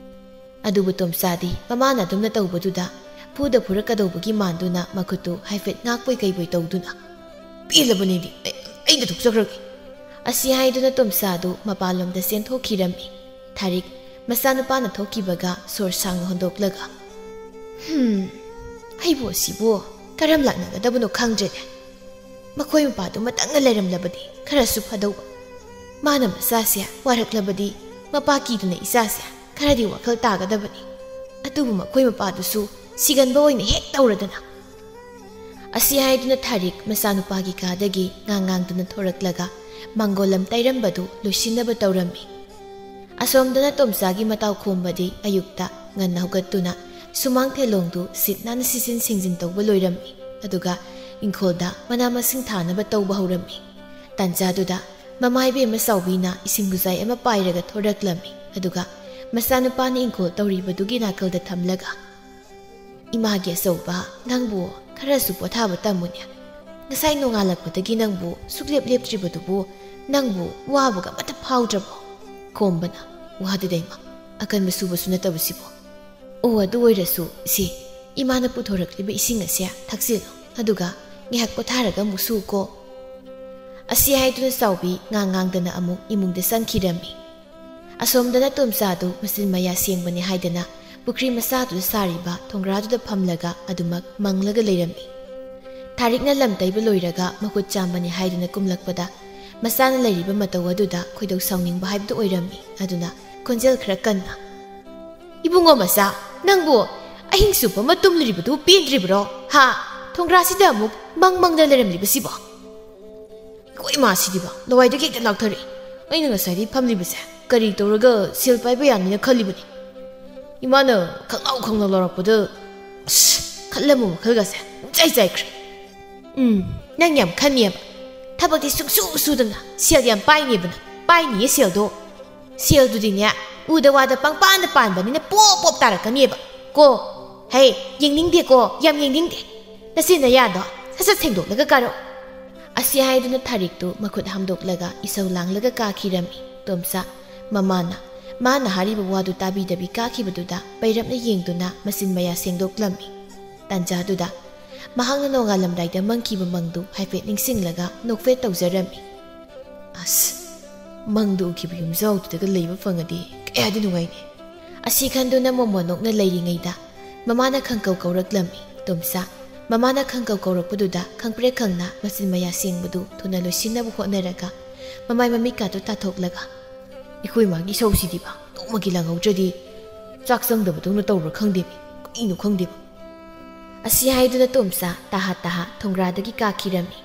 ꯑꯗꯨꯕꯨ ꯇꯣꯝꯆꯥꯗꯤ ꯃꯃꯥꯅ ꯑꯗꯨꯝꯅ ꯇꯧꯕꯗꯨꯗ ꯐꯨꯗ ꯐꯨꯔꯛꯀꯗꯧꯕꯒꯤ ꯃꯥꯟꯗꯨꯅ ꯃꯈꯨꯠꯇꯨ ꯍꯥꯏꯐꯦꯠ ꯉꯥꯛꯄꯣꯏ ꯀꯩꯕꯣꯏ ꯇꯧꯗꯨꯅ, "ꯄꯦꯜꯂꯕꯅꯤꯗꯤ, ꯑꯩ, ꯑꯩ ꯇꯧꯊꯣꯛꯆꯈ꯭ꯔꯒꯦ꯫" ꯑꯁꯤ ꯍꯥꯏꯗꯨꯅ ꯇꯣꯝꯆꯥꯗꯨ ꯃꯄꯥꯟꯂꯣꯝꯗ ꯆꯦꯟꯊꯣꯛꯈꯤꯔꯝꯃꯤ꯫ ꯊꯥꯔꯤꯛ ꯃꯆꯥꯅꯨꯄꯥꯅ ꯊꯣꯛꯈꯤꯕꯒ ꯁꯣꯔ ꯁꯥꯡꯅ ꯍꯣꯟꯗꯣꯛꯂꯒ, "ꯍꯝ, ꯑꯩꯕꯨ ꯑꯁꯤꯕꯨ ꯀꯔꯝ ꯂꯥꯛꯅꯒꯗꯕꯅꯣ ꯈꯪꯗ꯭ꯔꯦꯅꯦ꯫ ꯃꯈꯣꯏ ꯃꯄꯥꯗꯨ ꯃꯇꯪꯅ ꯂꯩꯔꯝꯂꯕꯗꯤ ꯈꯔꯁꯨ ꯐꯗꯧꯕ꯫ ꯃꯥꯅ ꯃꯆꯥꯁꯦ ꯋꯥꯔꯛꯂꯕꯗꯤ ꯃꯄꯥ ꯀꯤꯗꯅ ꯏꯆꯥꯁꯦ ꯈꯔꯗꯤ ꯋꯥꯈꯜ ꯇꯥꯒꯗꯕꯅꯤ꯫ ꯑꯗꯨꯕꯨ ꯃꯈꯣꯏ ꯃꯄꯥꯗꯨꯁꯨ ꯁꯤꯒꯟꯕ ꯑꯣꯏꯅ ꯍꯦꯛ ꯇꯧꯔꯗꯅ꯫" ꯑꯁꯤ ꯍꯥꯏꯗꯨꯅ ꯊꯥꯔꯤꯛ ꯃꯆꯥꯅꯨꯄꯥꯒꯤ ꯀꯥꯗꯒꯤ ꯉꯥꯡ ꯉꯥꯡꯗꯨꯅ ꯊꯣꯔꯛꯂꯒ ꯃꯥꯡꯒꯣꯜ ꯂꯝ ꯇꯩꯔꯝꯕꯗꯨ ꯂꯣꯏꯁꯤꯟꯅꯕ ꯇꯧꯔꯝꯃꯤ꯫ ꯑꯁꯣꯝꯗꯅ ꯇꯣꯝꯆꯥꯒꯤ ꯃꯇꯥꯎ ꯈꯣꯝꯕꯗꯤ ꯑꯌꯨꯛꯇ ꯉꯟꯅ ꯍꯧꯒꯠꯇꯨꯅ ꯁꯨꯃꯥꯡ ꯊꯦꯂꯣꯡꯗꯨ ꯁꯤꯠ ꯅꯥꯟꯅ ꯁꯤꯠꯆꯤꯟ ꯁꯦꯡꯖꯤꯟ ꯇꯧꯕ ꯂꯣꯏꯔꯝꯃꯤ꯫ ꯑꯗꯨꯒ ꯏꯪꯈꯣꯜꯗ ꯃꯅꯥ ꯃꯁꯤꯡ ꯊꯥꯅꯕ ꯇꯧꯕ ꯍꯧꯔꯝꯃꯤ꯫ ꯇꯥꯟꯖꯥꯗꯨꯗ ꯃꯃꯥ ꯏꯕꯦꯝꯃ ꯆꯥꯎꯕꯤꯅ ꯏꯁꯤꯡ ꯈꯨꯖꯥꯏ ꯑꯃ ꯄꯥꯏꯔꯒ ꯊꯣꯔꯛꯂꯝꯃꯤ꯫ ꯑꯗꯨꯒ ꯃꯆꯥꯅꯨꯄꯥꯅ ꯏꯪꯈꯣꯜ ꯇꯧꯔꯤꯕꯗꯨꯒꯤ ꯅꯥꯀꯜꯗ ꯊꯝꯂꯒ, "ꯏꯃꯥꯒꯤ ꯑꯆꯧꯕ, ꯅꯪꯕꯨ ꯈꯔꯁꯨ ꯄꯣꯊꯥꯕ ꯇꯝꯃꯨꯅꯦ꯫ ꯉꯁꯥꯏ ꯅꯣꯡꯉꯥꯜꯂꯛꯄꯗꯒꯤ ꯅꯪꯕꯨ ꯁꯨꯛꯂꯦꯞ ꯂꯦꯞꯇ꯭ꯔꯤꯕꯗꯨꯕꯨ ꯅꯪꯕꯨ ꯋꯥꯕꯒ ꯑꯃꯠꯇ ꯐꯥꯎꯗ꯭ꯔꯕꯣ?" ꯈꯣꯝꯕꯅ, "ꯋꯥꯗꯦꯗ ꯏꯃꯥ, ꯑꯀꯟꯕ ꯁꯨꯕꯁꯨ ꯅꯠꯇꯕꯁꯤꯕꯨ꯫ ꯑꯣ, ꯑꯗꯨ ꯑꯣꯏꯔꯁꯨ ꯏꯆꯦ, ꯏꯃꯥꯅ ꯄꯨꯊꯣꯔꯛꯂꯤꯕ ꯏꯁꯤꯡ ꯑꯁꯦ ꯊꯛꯆꯤꯜꯂꯨ, ꯑꯗꯨꯒ ꯉꯥꯏꯍꯥꯛ ꯄꯣꯊꯥꯔꯒ ꯑꯃꯨꯛ ꯁꯨꯀꯣ꯫" ꯑꯁꯤ ꯍꯥꯏꯗꯨꯅ ꯆꯥꯎꯕꯤ ꯉꯥꯡ ꯉꯥꯡꯗꯅ ꯑꯃꯨꯛ ꯏꯃꯨꯡꯗ ꯆꯪꯈꯤꯔꯝꯃꯤ꯫ ꯑꯁꯣꯝꯗꯅ ꯇꯣꯝꯆꯥꯗꯨ ꯃꯆꯤꯟ ꯃꯌꯥ ꯁꯦꯡꯕꯅꯤ ꯍꯥꯏꯗꯅ ꯄꯨꯈ꯭ꯔꯤ ꯃꯆꯥꯗꯨꯗ ꯁꯥꯔꯤꯕ ꯊꯣꯡꯒ꯭ꯔꯥꯗꯨꯗ ꯐꯝꯂꯒ ꯑꯗꯨꯃꯛ ꯃꯪꯂꯒ ꯂꯩꯔꯝꯃꯤ꯫ ꯊꯥꯔꯤꯛꯅ ꯂꯝ ꯇꯩꯕ ꯂꯣꯏꯔꯒ ꯃꯈꯨꯠ ꯆꯥꯝꯕꯅꯤ ꯍꯥꯏꯗꯨꯅ ꯀꯨꯝꯂꯛꯄꯗ ꯃꯆꯥꯅ ꯂꯩꯔꯤꯕ ꯃꯇꯧ ꯑꯗꯨꯗ ꯈꯣꯏꯗꯧ ꯁꯥꯎꯅꯤꯡꯕ ꯍꯥꯏꯕꯗꯨ ꯑꯣꯏꯔꯝꯃꯤ꯫ ꯑꯗꯨꯅ ꯈꯣꯟꯖꯦꯜ ꯈꯔ ꯀꯟꯅ, "ꯏꯕꯨꯡꯉꯣ ꯃꯆꯥ, ꯅꯪꯕꯨ ꯑꯍꯤꯡ ꯆꯨꯞꯄ ꯑꯃ ꯇꯨꯝꯂꯤꯕꯗꯨ ꯄꯦꯟꯗ꯭ꯔꯤꯕ꯭ꯔꯣ? ꯍꯥ? ꯊꯣꯡꯒ꯭ꯔꯥꯁꯤꯗ ꯑꯃꯨꯛ ꯃꯪ ꯃꯪꯗ ꯂꯩꯔꯝꯂꯤꯕꯁꯤꯕꯣ?" ꯑꯩꯈꯣꯏ ꯏꯃꯥꯁꯤꯗꯤꯕ ꯂꯋꯥꯏꯗꯒꯤ ꯍꯦꯛꯇ ꯂꯥꯛꯊꯔꯛꯏ꯫ ꯑꯩꯅ ꯉꯁꯥꯏꯗꯤ ꯐꯝꯂꯤꯕꯁꯦ ꯀꯔꯤ ꯇꯧꯔꯒ ꯁꯦꯜ ꯄꯥꯏꯕ ꯌꯥꯅꯤꯅ ꯈꯜꯂꯤꯕꯅꯤ꯫ ꯏꯃꯥꯅ ꯈꯪꯂꯥꯎ ꯈꯪꯂꯥꯎ ꯂꯥꯎꯔꯛꯄꯗ, ꯑꯁ, ꯈꯜꯂꯝꯕ ꯃꯈꯜꯒꯁꯦ ꯄꯨꯡꯆꯥꯏ ꯆꯥꯏꯈ꯭ꯔꯦ꯫ "ꯎꯝ, ꯅꯪ ꯌꯥꯝ ꯈꯟꯅꯤꯌꯦꯕ꯫ ꯊꯕꯛꯇꯤ ꯁꯨꯡꯁꯨ ꯁꯨꯗꯅ ꯁꯦꯜ ꯌꯥꯝ ꯄꯥꯏꯅꯦꯕ ꯅꯪ꯫ ꯄꯥꯏꯅꯤꯌꯦ ꯁꯦꯜꯗꯣ꯫ ꯁꯦꯜꯗꯨꯗꯤꯅꯦ, ꯎꯗ ꯋꯥꯗ ꯄꯪꯄꯥꯟꯗ ꯄꯥꯟꯕꯅꯤꯅ ꯄꯣꯞ ꯄꯣꯞ ꯇꯥꯔꯛꯀꯅꯤꯕ꯫ ꯀꯣ, ꯍꯩ, ꯌꯦꯡꯅꯤꯡꯗꯦꯀꯣ, ꯌꯥꯝ ꯌꯦꯡꯅꯤꯡꯗꯦ꯫ ꯅꯆꯤꯟ ꯅꯌꯥꯗꯣ ꯁꯠ ꯁꯠ ꯁꯦꯡꯗꯣꯛꯂꯒ ꯀꯥꯔꯛꯑꯣ꯫" ꯑꯁꯤ ꯍꯥꯏꯗꯨꯅ ꯊꯥꯔꯤꯛꯇꯨ ꯃꯈꯨꯠ ꯍꯥꯝꯗꯣꯛꯂꯒ ꯏꯁꯧ ꯂꯥꯡꯂꯒ ꯀꯥꯈꯤꯔꯝꯃꯤ꯫ ꯇꯣꯝꯆꯥ, ꯃꯃꯥꯅ, ꯃꯥꯅ ꯍꯥꯏꯔꯤꯕ ꯋꯥꯗꯨ ꯇꯥꯕꯤꯗꯕꯤ ꯀꯥꯈꯤꯕꯗꯨꯗ ꯄꯩꯔꯞꯅ ꯌꯦꯡꯗꯨꯅ ꯃꯆꯤꯟ ꯃꯌꯥ ꯁꯦꯡꯗꯣꯛꯂꯝꯃꯤ꯫ ꯇꯥꯟꯖꯥꯗꯨꯗ ꯃꯍꯥꯛꯅ ꯅꯣꯡꯉꯥꯜꯂꯝꯗꯥꯏꯗ ꯃꯪꯈꯤꯕ ꯃꯪꯗꯨ ꯍꯥꯏꯐꯦꯠ ꯅꯤꯡꯁꯤꯡꯂꯒ ꯅꯣꯛꯐꯦꯠ ꯇꯧꯖꯔꯝꯃꯤ꯫ "ꯑꯁ, ꯃꯪꯗ ꯎꯈꯤꯕ ꯌꯨꯝꯖꯥꯎꯗꯨꯗꯒ ꯂꯩꯕ ꯐꯪꯉꯗꯤ ꯀꯌꯥꯗꯤ ꯅꯨꯡꯉꯥꯏꯅꯤ꯫" ꯑꯁꯤ ꯈꯟꯗꯨꯅ ꯃꯣꯃꯣꯟ ꯅꯣꯛꯅ ꯂꯩꯔꯤꯉꯩꯗ ꯃꯃꯥꯅ ꯈꯪꯀꯧ ꯀꯧꯔꯛꯂꯝꯃꯤ꯫ ꯇꯣꯝꯆꯥ, ꯃꯃꯥꯅ ꯈꯪꯀꯧ ꯀꯧꯔꯛꯄꯗꯨꯗ ꯈꯪꯄ꯭ꯔꯦꯛ ꯈꯪꯅ ꯃꯆꯤꯟ ꯃꯌꯥ ꯁꯦꯡꯕꯗꯨ ꯊꯨꯅ ꯂꯣꯏꯁꯤꯟꯅꯕ ꯍꯣꯠꯅꯔꯒ ꯃꯃꯥꯏ ꯃꯃꯤꯠꯀꯥꯗꯨ ꯇꯥꯊꯣꯛꯂꯒ, "ꯑꯩꯈꯣꯏ ꯃꯥꯒꯤ ꯏꯁꯧꯁꯤꯗꯤꯕ ꯅꯣꯡꯃꯒꯤ ꯂꯥꯡꯍꯧꯗ꯭ꯔꯗꯤ ꯆꯥꯛ ꯆꯪꯗꯕꯗꯧꯅ ꯇꯧꯕ꯭ꯔꯥ ꯈꯪꯗꯦꯃꯤ, ꯀꯔꯤꯅꯣ ꯈꯪꯗꯦꯕ꯫" ꯑꯁꯤ ꯍꯥꯏꯗꯨꯅ ꯇꯣꯝꯆꯥ ꯇꯍꯥ ꯇꯍꯥ ꯊꯣꯡꯒ꯭ꯔꯥꯗꯒꯤ ꯀꯥꯈꯤꯔꯝꯃꯤ꯫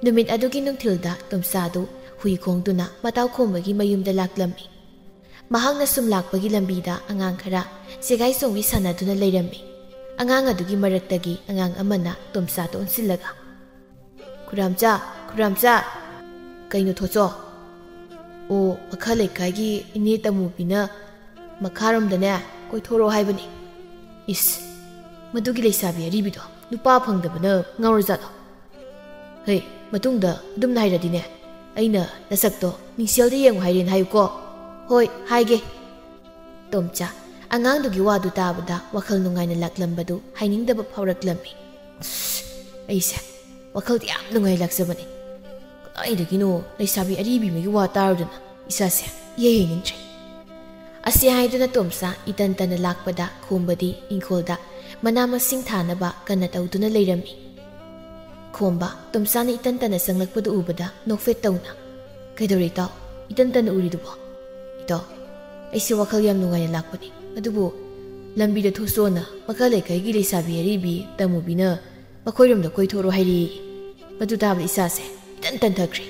ꯅꯨꯃꯤꯠ ꯑꯗꯨꯒꯤ ꯅꯨꯡꯊꯤꯜꯗ ꯇꯣꯝꯆꯥꯗꯨ ꯍꯨꯏ ꯈꯣꯡꯗꯨꯅ ꯃꯇꯥꯎ ꯈꯣꯝꯕꯒꯤ ꯃꯌꯨꯝꯗ ꯂꯥꯛꯂꯝꯃꯤ꯫ ꯃꯍꯥꯛꯅ ꯁꯨꯝ ꯂꯥꯛꯄꯒꯤ ꯂꯝꯕꯤꯗ ꯑꯉꯥꯡ ꯈꯔ ꯆꯦꯒꯥꯏ ꯆꯣꯡꯕꯤ ꯁꯥꯟꯅꯗꯨꯅ ꯂꯩꯔꯝꯃꯤ꯫ ꯑꯉꯥꯡ ꯑꯗꯨꯒꯤ ꯃꯔꯛꯇꯒꯤ ꯑꯉꯥꯡ ꯑꯃꯅ ꯇꯣꯝꯆꯥꯗ ꯑꯣꯟꯁꯤꯜꯂꯒ, "ꯈꯨꯔꯥꯝꯆꯥ, ꯈꯨꯔꯥꯝꯆꯥ!" "ꯀꯩꯅꯣ ꯊꯣꯆꯣ?" "ꯑꯣ, ꯃꯈꯥ ꯂꯩꯀꯥꯏꯒꯤ ꯏꯅꯦ ꯇꯃꯨꯕꯤꯅ ꯃꯈꯥꯔꯣꯝꯗꯅꯦ ꯀꯣꯏꯊꯣꯔꯛꯑꯣ ꯍꯥꯏꯕꯅꯤ꯫" "ꯏꯁ, ꯃꯗꯨꯒꯤ ꯂꯩꯁꯥꯕꯤ ꯑꯔꯤꯕꯤꯗꯣ ꯅꯨꯄꯥ ꯐꯪꯗꯕꯅ ꯉꯥꯎꯔꯖꯥꯠꯂꯣ?" "ꯍꯩ, ꯃꯇꯨꯡꯗ ꯑꯗꯨꯝꯅ ꯍꯥꯏꯔꯗꯤꯅꯦ, ꯑꯩꯅ ꯅꯁꯛꯇꯣ ꯃꯤꯡꯁꯦꯜꯗ ꯌꯦꯡꯉꯨ ꯍꯥꯏꯔꯦꯅ ꯍꯥꯏꯌꯨꯀꯣ꯫" "ꯍꯣꯏ, ꯍꯥꯏꯒꯦ꯫" ꯇꯣꯝꯆꯥ, ꯑꯉꯥꯡꯗꯨꯒꯤ ꯋꯥꯗꯨ ꯇꯥꯕꯗ ꯋꯥꯈꯜ ꯅꯨꯡꯉꯥꯏꯅ ꯂꯥꯛꯂꯝꯕꯗꯨ ꯍꯥꯏꯅꯤꯡꯗꯕ ꯐꯥꯎꯔꯛꯂꯝꯃꯤ꯫ ꯑꯁ, ꯑꯩꯁꯦ ꯋꯥꯈꯜꯗꯤ ꯌꯥꯝ ꯅꯨꯡꯉꯥꯏ ꯂꯥꯛꯆꯕꯅꯤ꯫ ꯀꯗꯥꯏꯗꯒꯤꯅꯣ ꯂꯩꯁꯥꯕꯤ ꯑꯔꯤꯕꯤ ꯑꯃꯒꯤ ꯋꯥ ꯇꯥꯔꯨꯗꯅ ꯏꯁꯥꯁꯦ ꯏꯍꯩ ꯍꯩꯅꯤꯡꯗ꯭ꯔꯦ꯫ ꯑꯁꯤ ꯍꯥꯏꯗꯨꯅ ꯇꯣꯝꯆꯥ ꯏꯇꯟ ꯇꯟꯅ ꯂꯥꯛꯄꯗ ꯈꯣꯝꯕꯗꯤ ꯏꯪꯈꯣꯜꯗ ꯃꯅꯥ ꯃꯁꯤꯡ ꯊꯥꯅꯕ ꯀꯟꯅ ꯇꯧꯗꯨꯅ ꯂꯩꯔꯝꯃꯤ꯫ ꯈꯣꯝꯕ, ꯇꯣꯝꯆꯥꯅ ꯏꯇꯟ ꯇꯟꯅ ꯆꯪꯂꯛꯄꯗꯨ ꯎꯕꯗ ꯅꯣꯛꯐꯦꯠ ꯇꯧꯅ, "ꯀꯩꯗꯧꯔꯦ ꯏꯇꯥꯎ? ꯏꯇꯟ ꯇꯟꯅ ꯎꯔꯤꯗꯨꯕꯣ?" "ꯏꯇꯥꯎ, ꯑꯩꯁꯦ ꯋꯥꯈꯜ ꯌꯥꯝ ꯅꯨꯡꯉꯥꯏꯅ ꯂꯥꯛꯄꯅꯤ꯫ ꯑꯗꯨꯕꯨ ꯂꯝꯕꯤꯗ ꯊꯣꯛꯆꯣꯅ ꯃꯈꯥ ꯂꯩꯀꯥꯏꯒꯤ ꯂꯩꯁꯥꯕꯤ ꯑꯔꯤꯕꯤ ꯇꯃꯨꯕꯤꯅ ꯃꯈꯣꯏꯔꯣꯝꯗ ꯀꯣꯏꯊꯣꯛꯔꯣ ꯍꯥꯏꯔꯛꯏ꯫ ꯃꯗꯨ ꯇꯥꯕꯗ ꯏꯁꯥꯁꯦ ꯏꯇꯟ ꯇꯟꯊꯈ꯭ꯔꯦ꯫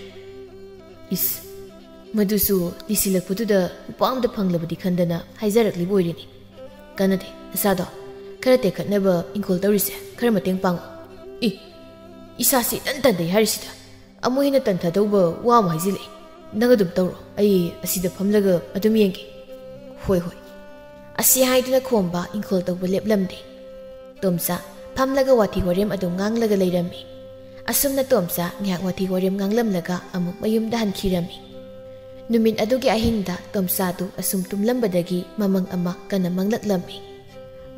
ꯏꯁ, ꯃꯗꯨꯁꯨ ꯂꯤꯁꯤꯜꯂꯛꯄꯗꯨꯗ ꯅꯨꯄꯥ ꯑꯝꯇ ꯐꯪꯂꯕꯗꯤ ꯈꯟꯗꯅ ꯍꯥꯏꯖꯔꯛꯂꯤꯕ ꯑꯣꯏꯔꯤꯅꯤ꯫ ꯀꯥꯟꯅꯗꯦ, ꯅꯁꯥꯗꯣ ꯈꯔ ꯇꯦꯛꯈꯠꯅꯕ ꯏꯪꯈꯣꯜ ꯇꯧꯔꯤꯁꯦ ꯈꯔ ꯃꯇꯦꯡ ꯄꯥꯡꯉꯣ꯫ ꯏ, ꯏꯁꯥꯁꯤ ꯏꯇꯟ ꯇꯟꯗꯩ ꯍꯥꯏꯔꯤꯁꯤꯗ ꯑꯃꯨꯛ ꯍꯦꯟꯅ ꯇꯟꯊꯗꯧꯕ ꯋꯥ ꯑꯃ ꯍꯥꯏꯖꯤꯜꯂꯛꯑꯦ꯫ ꯅꯪ ꯑꯗꯨꯝ ꯇꯧꯔꯣ, ꯑꯩ ꯑꯁꯤꯗ ꯐꯝꯂꯒ ꯑꯗꯨꯝ ꯌꯦꯡꯒꯦ꯫ ꯍꯣꯏ, ꯍꯣꯏ꯫ ꯑꯁꯤ ꯍꯥꯏꯗꯨꯅ ꯈꯣꯝꯕ ꯏꯪꯈꯣꯜ ꯇꯧꯕ ꯂꯦꯞꯂꯝꯗꯦ꯫ ꯇꯣꯝꯆꯥ ꯐꯝꯂꯒ ꯋꯥꯊꯤ ꯋꯥꯔꯦꯝ ꯑꯗꯨꯝ ꯉꯥꯡꯂꯒ ꯂꯩꯔꯝꯃꯤ꯫ ꯑꯁꯨꯝꯅ ꯇꯣꯝꯆꯥ ꯉꯥꯏꯍꯥꯛ ꯋꯥꯊꯤ ꯋꯥꯔꯦꯝ ꯉꯥꯡꯂꯝꯂꯒ ꯑꯃꯨꯛ ꯃꯌꯨꯝꯗ ꯍꯟꯈꯤꯔꯝꯃꯤ꯫ ꯅꯨꯃꯤꯠ ꯑꯗꯨꯒꯤ ꯑꯍꯤꯡꯗ ꯇꯣꯝꯆꯥꯗꯨ ꯑꯁꯨꯝ ꯇꯨꯝꯂꯝꯕꯗꯒꯤ ꯃꯃꯪ ꯑꯃ ꯀꯟꯅ ꯃꯪꯂꯛꯂꯝꯃꯤ꯫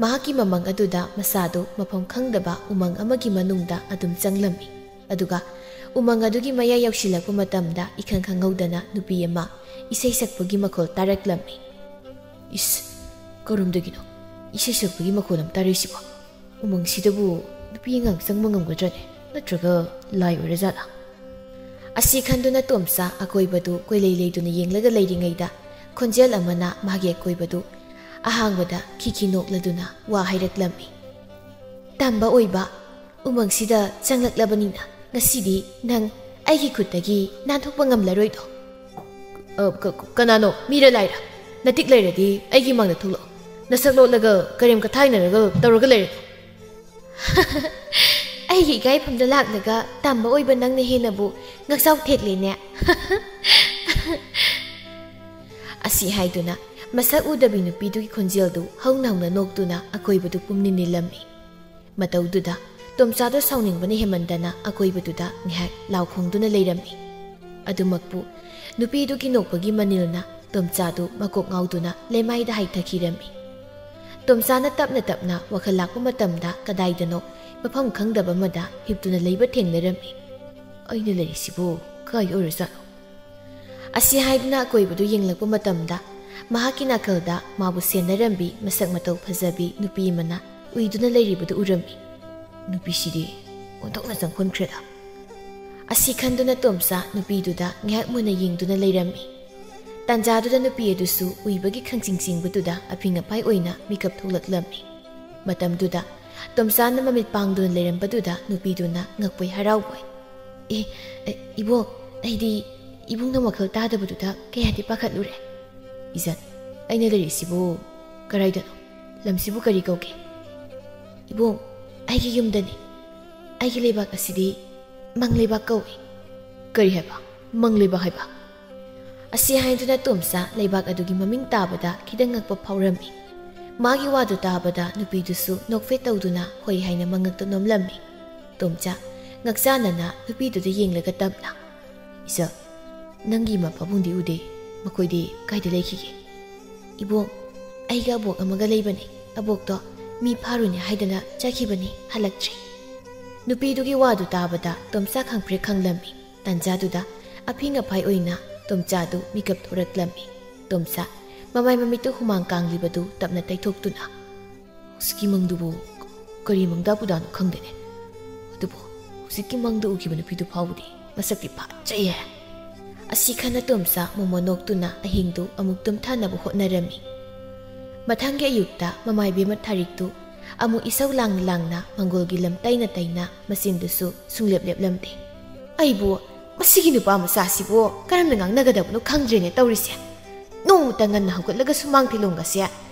ꯃꯍꯥꯛꯀꯤ ꯃꯃꯪ ꯑꯗꯨꯗ ꯃꯁꯥꯗꯨ ꯃꯐꯝ ꯈꯪꯗꯕ ꯎꯃꯪ ꯑꯃꯒꯤ ꯃꯅꯨꯡꯗ ꯑꯗꯨꯝ ꯆꯪꯂꯝꯃꯤ꯫ ꯑꯗꯨꯒ ꯎꯃꯪ ꯑꯗꯨꯒꯤ ꯃꯌꯥꯏ ꯌꯧꯁꯤꯜꯂꯛꯄ ꯃꯇꯝꯗ ꯏꯈꯪ ꯈꯪꯍꯧꯗꯅ ꯅꯨꯄꯤ ꯑꯃ ꯏꯁꯩ ꯁꯛꯄꯒꯤ ꯃꯈꯣꯜ ꯇꯥꯔꯛꯂꯝꯃꯤ꯫ ꯏꯁ, ꯀꯔꯣꯝꯗꯒꯤꯅꯣ ꯏꯁꯩ ꯁꯛꯄꯒꯤ ꯃꯈꯣꯜ ꯑꯃ ꯇꯥꯔꯛꯏꯁꯤꯕꯣ? ꯎꯃꯪꯁꯤꯗꯕꯨ ꯅꯨꯄꯤ ꯑꯉꯥꯡ ꯆꯪꯕ ꯉꯝꯒꯗ꯭ꯔꯅꯦ? ꯅꯠꯇ꯭ꯔꯒ ꯂꯥꯏ ꯑꯣꯏꯔꯖꯥꯠꯂꯥ? ꯑꯁꯤ ꯈꯟꯗꯨꯅ ꯇꯣꯝꯆꯥ ꯑꯀꯣꯏꯕꯗꯨ ꯀꯣꯏꯂꯩ ꯂꯩꯗꯨꯅ ꯌꯦꯡꯂꯒ ꯂꯩꯔꯤꯉꯩꯗ ꯈꯣꯟꯖꯦꯜ ꯑꯃꯅ ꯃꯥꯒꯤ ꯑꯀꯣꯏꯕꯗꯨ ꯑꯍꯥꯡꯕꯗ ꯈꯤꯈꯤ ꯅꯣꯛꯂꯗꯨꯅ ꯋꯥ ꯍꯥꯏꯔꯛꯂꯝꯃꯤ꯫ ꯇꯝꯕ ꯑꯣꯏꯕ, ꯎꯃꯪꯁꯤꯗ ꯆꯪꯂꯛꯂꯕꯅꯤꯅ ꯉꯁꯤꯗꯤ ꯅꯪ ꯑꯩꯒꯤ ꯈꯨꯠꯇꯒꯤ ꯅꯥꯟꯊꯣꯛꯄ ꯉꯝꯂꯔꯣꯏꯗꯣ꯫ ꯑ, ꯀ-, ꯀ-, ꯀꯅꯥꯅꯣ? ꯃꯤꯔ ꯂꯥꯏꯔ? ꯅꯇꯤꯛ ꯂꯩꯔꯗꯤ ꯑꯩꯒꯤ ꯃꯥꯡꯗ ꯊꯣꯛꯂꯛꯑꯣ꯫ ꯅꯁꯛ ꯂꯣꯠꯂꯒ ꯀꯔꯦꯝ ꯀꯊꯥꯏꯅꯔꯒ ꯇꯧꯔꯒ ꯂꯩꯔꯦ꯫ ꯑꯩꯒꯤ ꯏꯀꯥꯏꯐꯝꯗ ꯂꯥꯛꯂꯒ ꯇꯝꯕ ꯑꯣꯏꯕ ꯅꯪꯅ ꯍꯦꯟꯅꯕꯨ ꯉꯛꯆꯥꯎ ꯊꯦꯛꯂꯦꯅꯦ꯫ ꯑꯁꯤ ꯍꯥꯏꯗꯨꯅ ꯃꯁꯛ ꯎꯗꯕꯤ ꯅꯨꯄꯤꯗꯨꯒꯤ ꯈꯣꯟꯖꯦꯜꯗꯨ ꯍꯧꯅ ꯍꯧꯅ ꯅꯣꯛꯇꯨꯅ ꯑꯀꯣꯏꯕꯗꯨ ꯄꯨꯝꯅꯤꯟ ꯅꯤꯜꯂꯝꯃꯤ꯫ ꯃꯇꯧꯗꯨꯗ ꯇꯣꯝꯆꯥꯗꯣ ꯁꯥꯎꯅꯤꯡꯕꯅ ꯍꯦꯟꯃꯟꯗꯅ ꯑꯀꯣꯏꯕꯗꯨꯗ ꯉꯥꯏꯍꯥꯛ ꯂꯥꯎ ꯈꯣꯡꯗꯨꯅ ꯂꯩꯔꯝꯃꯤ꯫ ꯑꯗꯨꯃꯛꯄꯨ ꯅꯨꯄꯤꯗꯨꯒꯤ ꯅꯣꯛꯄꯒꯤ ꯃꯅꯤꯜꯅ ꯇꯣꯝꯆꯥꯗꯨ ꯃꯀꯣꯛ ꯉꯥꯎꯗꯨꯅ ꯂꯩꯃꯥꯏꯗ ꯍꯥꯏꯊꯈꯤꯔꯝꯃꯤ꯫ ꯇꯣꯝꯆꯥꯅ ꯇꯞꯅ ꯇꯞꯅ ꯋꯥꯈꯜ ꯂꯥꯛꯄ ꯃꯇꯝꯗ ꯀꯗꯥꯏꯗꯅꯣ ꯃꯐꯝ ꯈꯪꯗꯕ ꯑꯃꯗ ꯍꯤꯞꯇꯨꯅ ꯂꯩꯕ ꯊꯦꯡꯅꯔꯝꯃꯤ꯫ ꯑꯩꯅ ꯂꯩꯔꯤꯁꯤꯕꯨ ꯀꯥꯏ ꯑꯣꯏꯔꯖꯥꯠꯅꯣ? ꯑꯁꯤ ꯍꯥꯏꯗꯨꯅ ꯑꯀꯣꯏꯕꯗꯨ ꯌꯦꯡꯂꯛꯄ ꯃꯇꯝꯗ ꯃꯍꯥꯛꯀꯤ ꯅꯥꯀꯜꯗ ꯃꯥꯕꯨ ꯁꯦꯟꯅꯔꯝꯕꯤ ꯃꯁꯛ ꯃꯇꯧ ꯐꯖꯕꯤ ꯅꯨꯄꯤ ꯑꯃꯅ ꯎꯏꯗꯨꯅ ꯂꯩꯔꯤꯕꯗꯨ ꯎꯔꯝꯃꯤ꯫ ꯅꯨꯄꯤꯁꯤꯗꯤ ꯑꯣꯟꯊꯣꯛꯅ ꯆꯪꯈꯣꯟꯈ꯭ꯔꯦꯗ꯫ ꯑꯁꯤ ꯈꯟꯗꯨꯅ ꯇꯣꯝꯆꯥ ꯅꯨꯄꯤꯗꯨꯗ ꯉꯥꯏꯍꯥꯛ ꯃꯨꯟꯅ ꯌꯦꯡꯗꯨꯅ ꯂꯩꯔꯝꯃꯤ꯫ ꯇꯥꯟꯖꯥꯗꯨꯗ ꯅꯨꯄꯤ ꯑꯗꯨꯁꯨ ꯎꯏꯕꯒꯤ ꯈꯪꯆꯤꯡ ꯆꯤꯡꯕꯗꯨꯗ ꯑꯐꯤꯡ ꯑꯐꯥꯏ ꯑꯣꯏꯅ ꯃꯤꯀꯞ ꯊꯣꯛꯂꯛꯂꯝꯃꯤ꯫ ꯃꯇꯝꯗꯨꯗ ꯇꯣꯝꯆꯥꯅ ꯃꯃꯤꯠ ꯄꯥꯡꯗꯨꯅ ꯂꯩꯔꯝꯕꯗꯨꯗ ꯅꯨꯄꯤꯗꯨꯅ ꯉꯛꯄꯣꯏ ꯍꯔꯥꯎꯕꯣꯏ, "ꯑꯦ, ꯑꯦ, ꯏꯕꯣꯛ, ꯑꯩꯗꯤ ꯏꯕꯨꯡꯅ ꯋꯥꯈꯜ ꯇꯥꯗꯕꯗꯨꯗ ꯀꯌꯥꯗꯤ ꯄꯥꯈꯠꯂꯨꯔꯦ꯫ ꯏꯖꯟ, ꯑꯩꯅ ꯂꯩꯔꯤꯁꯤꯕꯨ ꯀꯗꯥꯏꯗꯅꯣ? ꯂꯝꯁꯤꯕꯨ ꯀꯔꯤ ꯀꯧꯒꯦ?" "ꯏꯕꯣꯛ, ꯑꯩꯒꯤ ꯌꯨꯝꯗꯅꯤ꯫ ꯑꯩꯒꯤ ꯂꯩꯕꯥꯛ ꯑꯁꯤꯗꯤ ꯃꯪ ꯂꯩꯕꯥꯛ ꯀꯧꯏ꯫" "ꯀꯔꯤ ꯍꯥꯏꯕ? ꯃꯪ ꯂꯩꯕꯥꯛ ꯍꯥꯏꯕ?" ꯑꯁꯤ ꯍꯥꯏꯗꯨꯅ ꯇꯣꯝꯆꯥ ꯂꯩꯕꯥꯛ ꯑꯗꯨꯒꯤ ꯃꯃꯤꯡ ꯇꯥꯕꯗ ꯈꯤꯇꯪ ꯉꯛꯄ ꯐꯥꯎꯔꯝꯃꯤ꯫ ꯃꯥꯒꯤ ꯋꯥꯗꯨ ꯇꯥꯕꯗ ꯅꯨꯄꯤꯗꯨꯁꯨ ꯅꯣꯛꯐꯦꯠ ꯇꯧꯗꯨꯅ ꯍꯣꯏ ꯍꯥꯏꯅ ꯃꯉꯛꯇ ꯅꯣꯝꯂꯝꯃꯤ꯫ ꯇꯣꯝꯆꯥ ꯉꯛꯆꯥꯅꯅ ꯅꯨꯄꯤꯗꯨꯗ ꯌꯦꯡꯂꯒ ꯇꯞꯅ, "ꯏꯆꯜ, ꯅꯪꯒꯤ ꯏꯃꯥ ꯄꯥꯕꯨꯡꯗꯤ ꯎꯗꯦ꯫ ꯃꯈꯣꯏꯗꯤ ꯀꯥꯏꯗ ꯂꯩꯈꯤꯒꯦ?" "ꯏꯕꯣꯛ, ꯑꯩꯒ ꯑꯕꯣꯛ ꯑꯃꯒ ꯂꯩꯕꯅꯤ꯫ ꯑꯕꯣꯛꯇꯣ ꯃꯤ ꯐꯥꯔꯨꯅꯤ ꯍꯥꯏꯗꯅ ꯆꯠꯈꯤꯕꯅꯤ, ꯍꯜꯂꯛꯇ꯭ꯔꯤ꯫" ꯅꯨꯄꯤꯗꯨꯒꯤ ꯋꯥꯗꯨ ꯇꯥꯕꯗ ꯇꯣꯝꯆꯥ ꯈꯪꯄ꯭ꯔꯦꯛ ꯈꯪꯂꯝꯃꯤ꯫ ꯇꯥꯟꯖꯥꯗꯨꯗ ꯑꯐꯤꯡ ꯑꯐꯥꯏ ꯑꯣꯏꯅ ꯇꯣꯝꯆꯥꯗꯨ ꯃꯤꯀꯞ ꯊꯣꯔꯛꯂꯝꯃꯤ꯫ ꯇꯣꯝꯆꯥ ꯃꯃꯥꯏ ꯃꯃꯤꯠꯇ ꯍꯨꯃꯥꯡ ꯀꯥꯡꯂꯤꯕꯗꯨ ꯇꯞꯅ ꯇꯩꯊꯣꯛꯇꯨꯅ, "ꯍꯧꯖꯤꯛꯀꯤ ꯃꯪꯗꯨꯕꯨ ꯀꯔꯤ ꯃꯪꯗꯥ ꯄꯨꯗꯥꯅꯣ ꯈꯪꯗꯦꯅꯦ꯫ ꯑꯗꯨꯕꯨ ꯍꯧꯖꯤꯛꯀꯤ ꯃꯪꯗ ꯎꯈꯤꯕ ꯅꯨꯄꯤꯗꯨ ꯐꯥꯎꯕꯗꯤ ꯃꯁꯛꯇꯤ ꯐꯖꯩꯌꯦ꯫" ꯑꯁꯤ ꯈꯟꯅ ꯇꯣꯝꯆꯥ ꯃꯣꯃꯣ ꯅꯣꯛꯇꯨꯅ ꯑꯍꯤꯡꯗꯨ ꯑꯃꯨꯛ ꯇꯨꯝꯊꯅꯕ ꯍꯣꯠꯅꯔꯝꯃꯤ꯫ ꯃꯊꯪꯒꯤ ꯑꯌꯨꯛꯇ ꯃꯃꯥꯏꯕꯦꯝꯃ ꯊꯥꯔꯤꯛꯇꯨ ꯑꯃꯨꯛ ꯏꯁꯧ ꯂꯥꯡꯅ ꯂꯥꯡꯅ ꯃꯪꯒꯣꯜꯒꯤ ꯂꯝ ꯇꯩꯅ ꯇꯩꯅ ꯃꯆꯤꯟꯗꯨꯁꯨ ꯁꯨꯡꯂꯦꯞ ꯂꯦꯞꯂꯝꯗꯦ꯫ "ꯑꯩꯕꯨ ꯃꯁꯤꯒꯤ ꯅꯨꯄꯥ ꯃꯆꯥꯁꯤꯕꯨ ꯀꯔꯝꯅ ꯉꯥꯡꯅꯒꯗꯕꯅꯣ ꯈꯪꯗ꯭ꯔꯦꯅꯦ ꯇꯧꯔꯤꯁꯦ꯫ ꯅꯣꯡꯃꯇ ꯉꯟꯅ ꯍꯧꯒꯠꯂꯒ ꯁꯨꯃꯥꯡ ꯊꯤꯂꯣꯡꯒꯁꯦ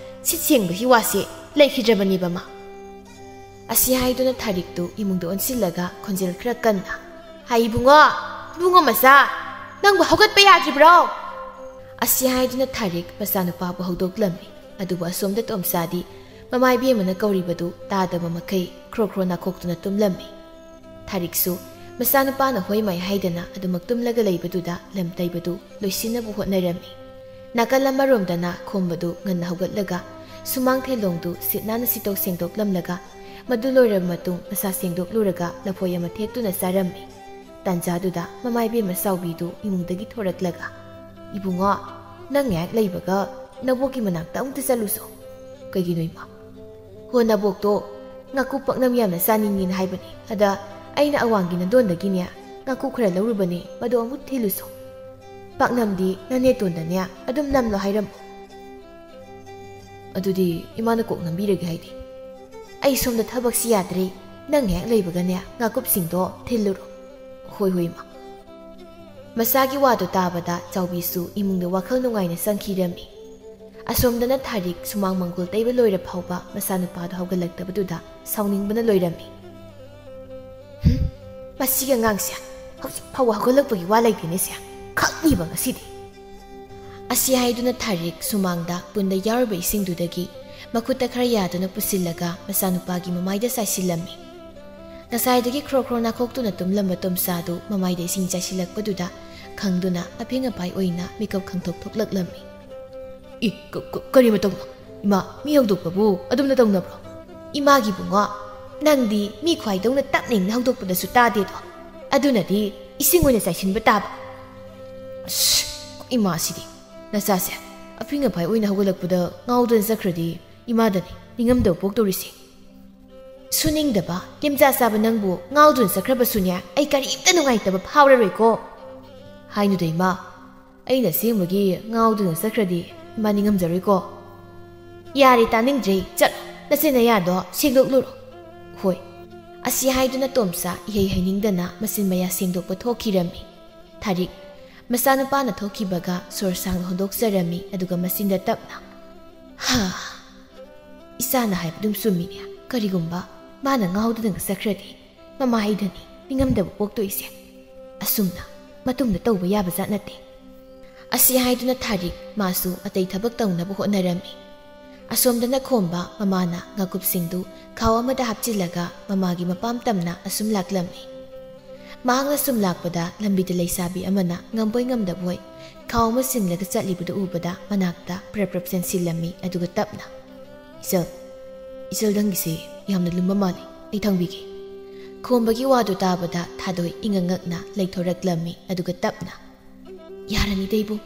ꯁꯤꯠ ꯁꯦꯡꯕꯒꯤ ꯋꯥꯁꯦ ꯂꯩꯈꯤꯗ꯭ꯔꯕꯅꯦꯕ ꯃꯥ꯫" ꯑꯁꯤ ꯍꯥꯏꯗꯨꯅ ꯊꯥꯔꯤꯛꯇꯨ ꯏꯃꯨꯡꯗ ꯑꯣꯟꯁꯤꯜꯂꯒ ꯈꯣꯟꯖꯦꯜ ꯈꯔ ꯀꯟꯅ, "ꯍꯥꯏ ꯏꯕꯨꯡꯉꯣ, ꯏꯕꯨꯡꯉꯣ ꯃꯆꯥ, ꯅꯪꯕꯨ ꯍꯧꯒꯠꯄ ꯌꯥꯗ꯭ꯔꯤꯕ꯭ꯔꯣ?" ꯑꯁꯤ ꯍꯥꯏꯗꯨꯅ ꯊꯥꯔꯤꯛ ꯃꯆꯥꯅꯨꯄꯥꯕꯨ ꯍꯧꯗꯣꯛꯂꯝꯃꯤ꯫ ꯑꯗꯨꯕꯨ ꯑꯁꯣꯝꯗ ꯇꯣꯝꯆꯥꯗꯤ ꯃꯃꯥꯏꯕꯦꯝꯃꯅ ꯀꯧꯔꯤꯕꯗꯨ ꯇꯥꯗꯕ ꯃꯈꯩ ꯈ꯭ꯔꯣ ꯈ꯭ꯔꯣ ꯅꯥꯈꯣꯛꯇꯨꯅ ꯇꯨꯝꯂꯝꯃꯤ꯫ ꯊꯥꯔꯤꯛꯁꯨ ꯃꯆꯥꯅꯨꯄꯥꯅ ꯍꯣꯏ ꯃꯥꯏ ꯍꯥꯏꯗꯅ ꯑꯗꯨꯃꯛ ꯇꯨꯝꯂꯒ ꯂꯩꯕꯗꯨꯗ ꯂꯝ ꯇꯩꯕꯗꯨ ꯂꯣꯏꯁꯤꯟꯅꯕ ꯍꯣꯠꯅꯔꯝꯃꯤ꯫ ꯅꯥꯀꯜ ꯑꯃꯔꯣꯝꯗꯅ ꯈꯣꯝꯕꯗꯨ ꯉꯟꯅ ꯍꯧꯒꯠꯂꯒ ꯁꯨꯃꯥꯡ ꯊꯦꯂꯣꯡꯗꯨ ꯁꯤꯠ ꯅꯥꯟꯅ ꯁꯤꯠꯇꯣꯛ ꯁꯦꯡꯗꯣꯛꯂꯝꯂꯒ ꯃꯗꯨ ꯂꯣꯏꯔꯕ ꯃꯇꯨꯡ ꯃꯁꯥ ꯁꯦꯡꯗꯣꯛꯂꯨꯔꯒ ꯂꯐꯣꯏ ꯑꯃ ꯊꯦꯛꯇꯨꯅ ꯆꯥꯔꯝꯃꯤ꯫ ꯇꯥꯟꯖꯥꯗꯨꯗ ꯃꯃꯥꯏꯕꯦꯝꯃ ꯆꯥꯎꯕꯤꯗꯨ ꯏꯃꯨꯡꯗꯒꯤ ꯊꯣꯔꯛꯂꯒ, "ꯏꯕꯨꯡꯉꯣ, ꯅꯪ ꯉꯥꯏꯍꯥꯛ ꯂꯩꯕꯒ ꯅꯕꯣꯛꯀꯤ ꯃꯅꯥꯛꯇ ꯑꯃꯨꯛꯇ ꯆꯠꯂꯨꯁꯣ꯫" "ꯀꯩꯒꯤꯅꯣ ꯏꯃꯥ?" "ꯍꯣ, ꯅꯕꯣꯛꯇꯣ ꯉꯥꯀꯨꯞ ꯄꯥꯛꯅꯝ ꯌꯥꯝꯅ ꯆꯥꯅꯤꯡꯉꯦꯅ ꯍꯥꯏꯕꯅꯦ꯫ ꯑꯗ ꯑꯩꯅ ꯑꯋꯥꯡꯒꯤ ꯅꯗꯣꯟꯗꯒꯤꯅꯦ ꯉꯥꯀꯨꯞ ꯈꯔ ꯂꯧꯔꯨꯕꯅꯦ, ꯃꯗꯣ ꯑꯃꯨꯛ ꯊꯤꯜꯂꯨꯁꯣ꯫" ꯄꯥꯛꯅꯝꯗꯤ ꯅꯅꯦꯇꯣꯟꯗꯅꯦ ꯑꯗꯨꯝ ꯅꯝꯂꯣ ꯍꯥꯏꯔꯝꯃꯨ꯫ ꯑꯗꯨꯗꯤ ꯏꯃꯥꯅ ꯀꯣꯛ ꯅꯝꯕꯤꯔꯒꯦ ꯍꯥꯏꯗꯤ? ꯑꯩ ꯁꯣꯝꯗ ꯊꯕꯛꯁꯤ ꯌꯥꯗ꯭ꯔꯦ, ꯅꯪ ꯍꯦꯛ ꯂꯩꯕꯒꯅꯦ ꯉꯥꯀꯨꯞꯁꯤꯡꯗꯣ ꯊꯤꯜꯂꯨꯔꯣ꯫ ꯍꯣꯏ ꯍꯣꯏ ꯏꯃꯥ꯫ ꯃꯆꯥꯒꯤ ꯋꯥꯗꯨ ꯇꯥꯕꯗ ꯆꯥꯎꯕꯤꯁꯨ ꯏꯃꯨꯡꯗ ꯋꯥꯈꯜ ꯅꯨꯡꯉꯥꯏꯅ ꯆꯪꯈꯤꯔꯝꯃꯤ꯫ ꯑꯁꯣꯝꯗꯅ ꯊꯥꯔꯤꯛ ꯁꯨꯃꯥꯡ ꯃꯪꯒꯣꯜ ꯇꯩꯕ ꯂꯣꯏꯔ ꯐꯥꯎꯕ ꯃꯆꯥꯅꯨꯄꯥꯗꯨ ꯍꯧꯒꯠꯂꯛꯇꯕꯗꯨꯗ ꯁꯥꯎꯅꯤꯡꯕꯅ ꯂꯣꯏꯔꯝꯃꯤ꯫ "ꯍꯨꯝ, ꯃꯁꯤꯒꯤ ꯑꯉꯥꯡꯁꯦ ꯍꯧꯖꯤꯛ ꯐꯥꯎꯕ ꯍꯧꯒꯠꯂꯛꯄꯒꯤ ꯋꯥ ꯂꯩꯇꯦꯅꯦ ꯁꯦ, ꯈꯪꯉꯤꯕ ꯉꯁꯤꯗꯤ"꯫ ꯑꯁꯤ ꯍꯥꯏꯗꯨꯅ ꯊꯥꯔꯤꯛ ꯁꯨꯃꯥꯡꯗ ꯄꯨꯟꯗ ꯌꯥꯎꯔꯤꯕ ꯏꯁꯤꯡꯗꯨꯗꯒꯤ ꯃꯈꯨꯠꯇ ꯈꯔ ꯌꯥꯗꯨꯅ ꯄꯨꯁꯤꯜꯂꯒ ꯃꯆꯥꯅꯨꯄꯥꯒꯤ ꯃꯃꯥꯏꯗ ꯆꯥꯏꯁꯤꯜꯂꯝꯃꯤ꯫ ꯉꯁꯥꯏꯗꯒꯤ ꯈ꯭ꯔꯣ ꯈ꯭ꯔꯣ ꯅꯥꯈꯣꯛꯇꯨꯅ ꯇꯨꯝꯂꯝꯕ ꯇꯣꯝꯆꯥꯗꯨ ꯃꯃꯥꯏꯗ ꯏꯁꯤꯡ ꯆꯥꯏꯁꯤꯜꯂꯛꯄꯗꯨꯗ ꯈꯪꯗꯨꯅ ꯑꯐꯤꯡ ꯑꯄꯥꯏ ꯑꯣꯏꯅ ꯃꯤꯀꯞ ꯈꯪꯊꯣꯛ ꯊꯣꯛꯂꯛꯂꯝꯃꯤ꯫ "ꯏ, ꯀ-, ꯀ-, ꯀꯔꯤ ꯃꯇꯧꯅꯣ? ꯏꯃꯥ, ꯃꯤ ꯍꯧꯗꯣꯛꯄꯕꯨ ꯑꯗꯨꯝꯅ ꯇꯧꯅꯕ꯭ꯔꯣ?" "ꯏꯃꯥꯒꯤ ꯕꯨꯡꯉꯣ, ꯅꯪꯗꯤ ꯃꯤ ꯈ꯭ꯋꯥꯏꯗꯧꯅ ꯇꯞꯅ ꯏꯪꯅ ꯍꯧꯗꯣꯛꯄꯗꯁꯨ ꯇꯥꯗꯦꯗꯣ, ꯑꯗꯨꯅꯗꯤ ꯏꯁꯤꯡ ꯑꯣꯏꯅ ꯆꯥꯏꯁꯤꯟꯕ ꯇꯥꯕ"꯫ "ꯑꯁ, ꯏꯃꯥꯁꯤꯗꯤ, ꯅꯆꯥꯁꯦ ꯑꯐꯤꯡ ꯑꯐꯥꯏ ꯑꯣꯏꯅ ꯍꯧꯒꯠꯂꯛꯄꯗ ꯉꯥꯎꯗꯅ ꯆꯠꯈ꯭ꯔꯗꯤ ꯏꯃꯥꯗꯅꯤ ꯅꯤꯡꯉꯝꯗꯕ ꯄꯣꯛꯇꯧꯔꯤꯁꯦ"꯫ "ꯁꯨꯅꯤꯡꯗꯕ ꯂꯤꯝꯆꯥ ꯆꯥꯕ ꯅꯪꯕꯨ ꯉꯥꯎꯗꯨꯅ ꯆꯠꯈ꯭ꯔꯕꯁꯨꯅꯦ, ꯑꯩ ꯀꯔꯤꯝꯇ ꯅꯨꯡꯉꯥꯏꯇꯕ ꯐꯥꯎꯔꯔꯣꯏꯀꯣ"꯫ "ꯍꯥꯏꯅꯨꯗ ꯏꯃꯥ, ꯑꯩꯅ ꯑꯁꯦꯡꯕꯒꯤ ꯉꯥꯎꯗꯨꯅ ꯆꯠꯈ꯭ꯔꯗꯤ ꯏꯃꯥ ꯅꯤꯡꯉꯝꯖꯔꯣꯏꯀꯣ"꯫ "ꯌꯥꯔꯦ, ꯇꯥꯅꯤꯡꯗ꯭ꯔꯦ, ꯆꯠꯂꯣ, ꯅꯆꯤꯟ ꯅꯌꯥꯗꯣ ꯁꯦꯡꯗꯣꯛꯂꯨꯔꯣ"꯫ "ꯍꯣꯏ"꯫ ꯑꯁꯤ ꯍꯥꯏꯗꯨꯅ ꯇꯣꯝꯆꯥ ꯏꯍꯩ ꯍꯩꯅꯤꯡꯗꯅ ꯃꯆꯤꯟ ꯃꯌꯥ ꯁꯦꯡꯗꯣꯛꯄ ꯊꯣꯛꯈꯤꯔꯝꯃꯤ꯫ ꯊꯥꯔꯤꯛ ꯃꯆꯥꯅꯨꯄꯥꯅ ꯊꯣꯛꯈꯤꯕꯒ ꯁꯣꯔ ꯁꯥꯡꯅ ꯍꯣꯟꯗꯣꯛꯆꯔꯝꯃꯤ, ꯑꯗꯨꯒ ꯃꯆꯤꯟꯗ ꯇꯞꯅ, "ꯍꯥ, ꯏꯆꯥꯅ ꯍꯥꯏꯕꯗꯨꯝ ꯆꯨꯝꯃꯤꯅꯦ꯫ ꯀꯔꯤꯒꯨꯝꯕ ꯃꯥꯅ ꯉꯥꯎꯗꯨꯅ ꯆꯠꯈ꯭ꯔꯗꯤ ꯃꯃꯥ ꯑꯩꯗꯅꯤ ꯅꯤꯡꯉꯝꯗꯕ ꯄꯣꯛꯇꯣꯏꯁꯦ꯫ ꯑꯁꯨꯝꯅ ꯃꯇꯨꯡꯗ ꯇꯧꯕ ꯌꯥꯕ ꯖꯥꯠ ꯅꯠꯇꯦ"꯫ ꯑꯁꯤ ꯍꯥꯏꯗꯨꯅ ꯊꯥꯔꯤꯛ ꯃꯥꯁꯨ ꯑꯇꯩ ꯊꯕꯛ ꯇꯧꯅꯕ ꯍꯣꯠꯅꯔꯝꯃꯤ꯫ ꯑꯁꯣꯝꯗꯅ ꯈꯣꯝꯕ ꯃꯃꯥꯅ ꯉꯥꯀꯨꯞꯁꯤꯡꯗꯨ ꯈꯥꯎ ꯑꯃꯗ ꯍꯥꯞꯆꯤꯜꯂꯒ ꯃꯃꯥꯒꯤ ꯃꯄꯥꯝ ꯇꯝꯅ ꯑꯁꯨꯝ ꯂꯥꯛꯂꯝꯃꯤ꯫ ꯃꯍꯥꯛꯅ ꯁꯨꯝ ꯂꯥꯛꯄꯗ ꯂꯝꯕꯤꯗ ꯂꯩꯁꯥꯕꯤ ꯑꯃꯅ ꯉꯝꯕꯣꯏ ꯉꯝꯗꯕꯣꯏ ꯈꯥꯎ ꯑꯃ ꯆꯤꯡꯂꯒ ꯆꯠꯂꯤꯕꯗꯨ ꯎꯕꯗ ꯃꯅꯥꯛꯇ ꯄ꯭ꯔꯞ ꯄ꯭ꯔꯞ ꯆꯦꯟꯁꯤꯜꯂꯝꯃꯤ, ꯑꯗꯨꯒ ꯇꯞꯅ, "ꯏꯆꯜ, ꯏꯆꯜ, ꯅꯪꯒꯤꯁꯦ ꯌꯥꯝꯅ ꯂꯨꯝꯕ ꯃꯥꯜꯂꯤ, ꯑꯩ ꯊꯥꯡꯕꯤꯒꯦ"꯫ ꯈꯣꯝꯕꯒꯤ ꯋꯥꯗꯨ ꯇꯥꯕꯗ ꯊꯥꯗꯣꯏ ꯏꯉꯛ ꯉꯛꯅ ꯂꯩꯊꯣꯔꯛꯂꯝꯃꯤ, ꯑꯗꯨꯒ ꯇꯞꯅ, "ꯌꯥꯔꯅꯤꯗ ꯏꯕꯨꯡ,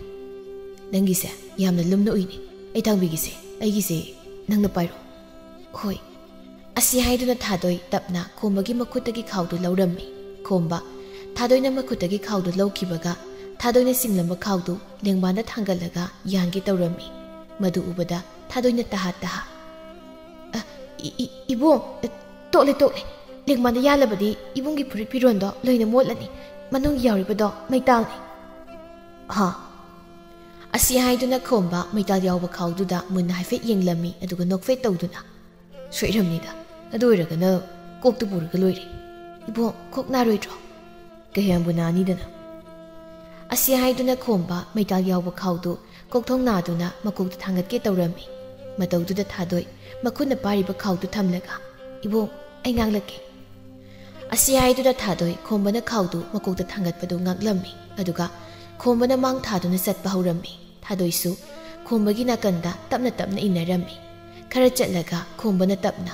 ꯅꯪꯒꯤꯁꯦ ꯌꯥꯝꯅ ꯂꯨꯝꯅ ꯎꯏꯅꯦ, ꯑꯩ ꯊꯥꯡꯕꯤꯒꯦꯁꯦ, ꯑꯩꯒꯤꯁꯦ ꯅꯪꯅ ꯄꯥꯏꯔꯣ"꯫ "ꯍꯣꯏ"꯫ ꯑꯁꯤ ꯍꯥꯏꯗꯨꯅ ꯊꯥꯗꯣꯏ ꯇꯞꯅ ꯈꯣꯝꯕꯒꯤ ꯃꯈꯨꯠꯇꯒꯤ ꯈꯥꯎꯗꯨ ꯂꯧꯔꯝꯃꯤ꯫ ꯈꯣꯝꯕ ꯊꯥꯗꯣꯏꯅ ꯃꯈꯨꯠꯇꯒꯤ ꯈꯥꯎꯗꯨ ꯂꯧꯈꯤꯕꯒ ꯊꯥꯗꯣꯏꯅ ꯆꯤꯡꯂꯝꯕ ꯈꯥꯎꯗꯨ ꯂꯦꯡꯕꯥꯟꯗ ꯊꯥꯡꯒꯠꯂꯒ ꯌꯥꯟꯒꯦ ꯇꯧꯔꯝꯃꯤ꯫ ꯃꯗꯨ ꯎꯕꯗ ꯊꯥꯗꯣꯏꯅ ꯇꯍꯥ ꯇꯍꯥ, "ꯑ, ꯏ-, ꯏ-, ꯏꯕꯨꯡ, ꯑ, ꯇꯣꯛꯂꯦ, ꯇꯣꯛꯂꯦ꯫ ꯂꯦꯡꯕꯥꯟꯗ ꯌꯥꯜꯂꯕꯗꯤ ꯏꯕꯨꯡꯒꯤ ꯐꯨꯔꯤꯠ ꯐꯤꯔꯣꯟꯗꯣ ꯂꯣꯏꯅ ꯃꯣꯠꯂꯅꯤ꯫ ꯃꯅꯨꯡ ꯌꯥꯎꯔꯤꯕꯗꯣ ꯃꯩꯇꯥꯜꯅꯤ꯫" "ꯍꯥ?" ꯑꯁꯤ ꯍꯥꯏꯗꯨꯅ ꯈꯣꯝꯕ ꯃꯩꯇꯥꯜ ꯌꯥꯎꯕ ꯈꯥꯎꯗꯨꯗ ꯃꯨꯟꯅ ꯍꯥꯏꯐꯦꯠ ꯌꯦꯡꯂꯝꯃꯤ, ꯑꯗꯨꯒ ꯅꯣꯛꯐꯦꯠ ꯇꯧꯗꯨꯅ, "ꯁꯣꯏꯔꯝꯅꯤꯗ꯫ ꯑꯗꯨ ꯑꯣꯏꯔꯒꯅ ꯀꯣꯛꯇꯨ ꯄꯨꯔꯒ ꯂꯣꯏꯔꯦ꯫ ꯏꯕꯣ, ꯀꯣꯛ ꯅꯥꯔꯣꯏꯗ꯭ꯔꯣ? ꯀꯌꯥꯝꯕꯨ ꯅꯥꯅꯤꯗꯅ?" ꯑꯁꯤ ꯍꯥꯏꯗꯨꯅ ꯈꯣꯝꯕ ꯃꯩꯇꯥꯜ ꯌꯥꯎꯕ ꯈꯥꯎꯗꯨ ꯀꯣꯛꯊꯣꯡ ꯅꯥꯗꯨꯅ ꯃꯀꯣꯛꯇ ꯊꯥꯡꯒꯠꯀꯦ ꯇꯧꯔꯝꯃꯤ꯫ ꯃꯇꯧꯗꯨꯗ ꯊꯥꯗꯣꯏ ꯃꯈꯨꯠꯅ ꯄꯥꯏꯔꯤꯕ ꯈꯥꯎꯗꯨ ꯊꯝꯂꯒ, "ꯏꯕꯣ, ꯑꯩ ꯉꯥꯡꯂꯛꯀꯦ꯫" ꯑꯁꯤ ꯍꯥꯏꯗꯨꯅ ꯊꯥꯗꯣꯏ ꯈꯣꯝꯕꯅ ꯈꯥꯎꯗꯨ ꯃꯀꯣꯛꯇ ꯊꯥꯡꯒꯠꯄꯗꯨ ꯉꯥꯛꯂꯝꯃꯤ꯫ ꯑꯗꯨꯒ ꯈꯣꯝꯕꯅ ꯃꯥꯡ ꯊꯥꯗꯨꯅ ꯆꯠꯄ ꯍꯧꯔꯝꯃꯤ꯫ ꯊꯥꯗꯣꯏꯁꯨ ꯈꯣꯝꯕꯒꯤ ꯅꯥꯀꯟꯗ ꯇꯞꯅ ꯇꯞꯅ ꯏꯟꯅꯔꯝꯃꯤ꯫ ꯈꯔ ꯆꯠꯂꯒ ꯈꯣꯝꯕꯅ ꯇꯞꯅ,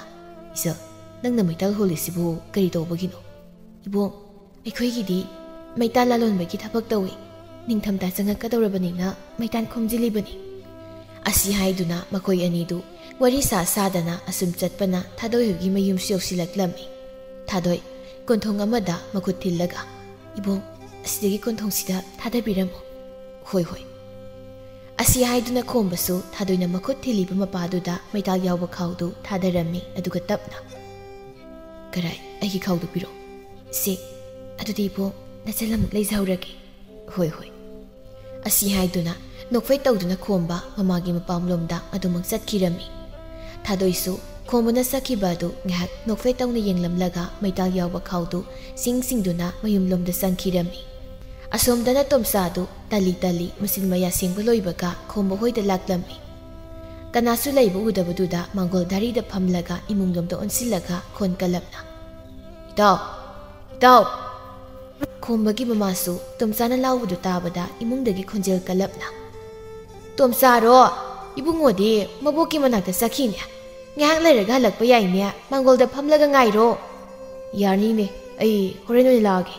"ꯏꯆꯜ, ꯅꯪꯅ ꯃꯩꯇꯥꯜ ꯍꯣꯜꯂꯤꯁꯤꯕꯨ ꯀꯔꯤ ꯇꯧꯕꯒꯤꯅꯣ?" "ꯏꯕꯣ, ꯑꯩꯈꯣꯏꯒꯤꯗꯤ ꯃꯩꯇꯥꯜ ꯂꯥꯂꯣꯟꯕꯒꯤ ꯊꯕꯛ ꯇꯧꯏ꯫ ꯅꯤꯡꯊꯝꯊꯥ ꯆꯪꯉꯛꯀꯗꯧꯔꯕꯅꯤꯅ ꯃꯩꯇꯥꯜ ꯈꯣꯝꯖꯤꯜꯂꯤꯕꯅꯤ꯫" ꯑꯁꯤ ꯍꯥꯏꯗꯨꯅ ꯃꯈꯣꯏ ꯑꯅꯤꯗꯨ ꯋꯥꯔꯤ ꯁꯥ ꯁꯥꯗꯅ ꯑꯁꯨꯝ ꯆꯠꯄꯅ ꯊꯥꯗꯣꯏ ꯍꯣꯏꯒꯤ ꯃꯌꯨꯝꯁꯨ ꯌꯧꯁꯤꯜꯂꯛꯂꯝꯃꯤ꯫ ꯊꯥꯗꯣꯏ ꯀꯣꯟꯊꯣꯡ ꯑꯃꯗ ꯃꯈꯨꯠ ꯊꯤꯜꯂꯒ, "ꯏꯕꯣ, ꯑꯁꯤꯗꯒꯤ ꯀꯣꯟꯊꯣꯡꯁꯤꯗ ꯊꯥꯗꯕꯤꯔꯝꯃꯣ꯫" "ꯍꯣꯏ, ꯍꯣꯏ꯫" ꯑꯁꯤ ꯍꯥꯏꯗꯨꯅ ꯈꯣꯝꯕꯁꯨ ꯊꯥꯗꯣꯏꯅ ꯃꯈꯨꯠ ꯊꯤꯜꯂꯤꯕ ꯃꯄꯥꯗꯨꯗ ꯃꯩꯇꯥꯜ ꯌꯥꯎꯕ ꯈꯥꯎꯗꯨ ꯊꯥꯗꯔꯝꯃꯤ, ꯑꯗꯨꯒ ꯇꯞꯅ, "ꯀꯔꯥꯏ, ꯑꯩꯒꯤ ꯈꯥꯎꯗꯨ ꯄꯤꯔꯣ꯫" "ꯁꯦ, ꯑꯗꯨꯗꯤ ꯏꯕꯣ, ꯅꯆꯜ ꯑꯃꯨꯛ ꯂꯩꯖꯍꯧꯔꯒꯦ꯫" "ꯍꯣꯏ, ꯍꯣꯏ꯫" ꯑꯁꯤ ꯍꯥꯏꯗꯨꯅ ꯅꯣꯛꯐꯦꯠ ꯇꯧꯗꯨꯅ ꯈꯣꯝꯕ ꯃꯃꯥꯒꯤ ꯃꯄꯥꯝꯂꯣꯝꯗ ꯑꯗꯨꯃꯛ ꯆꯠꯈꯤꯔꯝꯃꯤ꯫ ꯊꯥꯗꯣꯏꯁꯨ ꯈꯣꯝꯕꯅ ꯆꯠꯈꯤꯕ ꯑꯗꯨ ꯉꯥꯏꯍꯥꯛ ꯅꯣꯛꯐꯦꯠ ꯇꯧꯅ ꯌꯦꯡꯂꯝꯂꯒ ꯃꯩꯇꯥꯜ ꯌꯥꯎꯕ ꯈꯥꯎꯗꯨ ꯁꯤꯡ ꯁꯤꯡꯗꯨꯅ ꯃꯌꯨꯝꯂꯣꯝꯗ ꯆꯪꯈꯤꯔꯝꯃꯤ꯫ ꯑꯁꯣꯝꯗꯅ ꯇꯣꯝꯆꯥꯗꯨ ꯇꯜꯂꯤ ꯇꯜꯂꯤ ꯃꯆꯤꯟ ꯃꯌꯥ ꯁꯦꯡꯕ ꯂꯣꯏꯕꯒ ꯈꯣꯝꯕ ꯍꯣꯏꯗ ꯂꯥꯛꯂꯝꯃꯤ꯫ ꯀꯅꯥꯁꯨ ꯂꯩꯕ ꯎꯗꯕꯗꯨꯗ ꯃꯥꯡꯒꯣꯜ ꯙꯥꯔꯤꯗ ꯐꯝꯂꯒ ꯏꯃꯨꯡꯂꯣꯝꯗ ꯑꯣꯟꯁꯤꯜꯂꯒ ꯈꯣꯟ ꯀꯜꯂꯞꯅ, "ꯏꯇꯥꯎ! ꯏꯇꯥꯎ!" ꯈꯣꯝꯕꯒꯤ ꯃꯃꯥꯁꯨ ꯇꯣꯝꯆꯥꯅ ꯂꯥꯎꯕꯗꯨ ꯇꯥꯕꯗ ꯏꯃꯨꯡꯗꯒꯤ ꯈꯣꯟꯖꯦꯜ ꯀꯜꯂꯞꯅ, "ꯇꯣꯝꯆꯥꯔꯣ? ꯏꯕꯨꯡꯉꯣꯗꯤ ꯃꯕꯣꯛꯀꯤ ꯃꯅꯥꯛꯇ ꯆꯠꯈꯤꯅꯦ꯫ ꯉꯥꯏꯍꯥꯛ ꯂꯩꯔꯒ ꯍꯜꯂꯛꯄ ꯌꯥꯏꯅꯦ, ꯃꯥꯡꯒꯣꯜꯗ ꯐꯝꯂꯒ ꯉꯥꯏꯔꯣ꯫" "ꯌꯥꯔꯅꯤꯅꯦ, ꯑꯩ ꯍꯣꯔꯦꯟ ꯑꯣꯏꯅ ꯂꯥꯛꯑꯒꯦ꯫"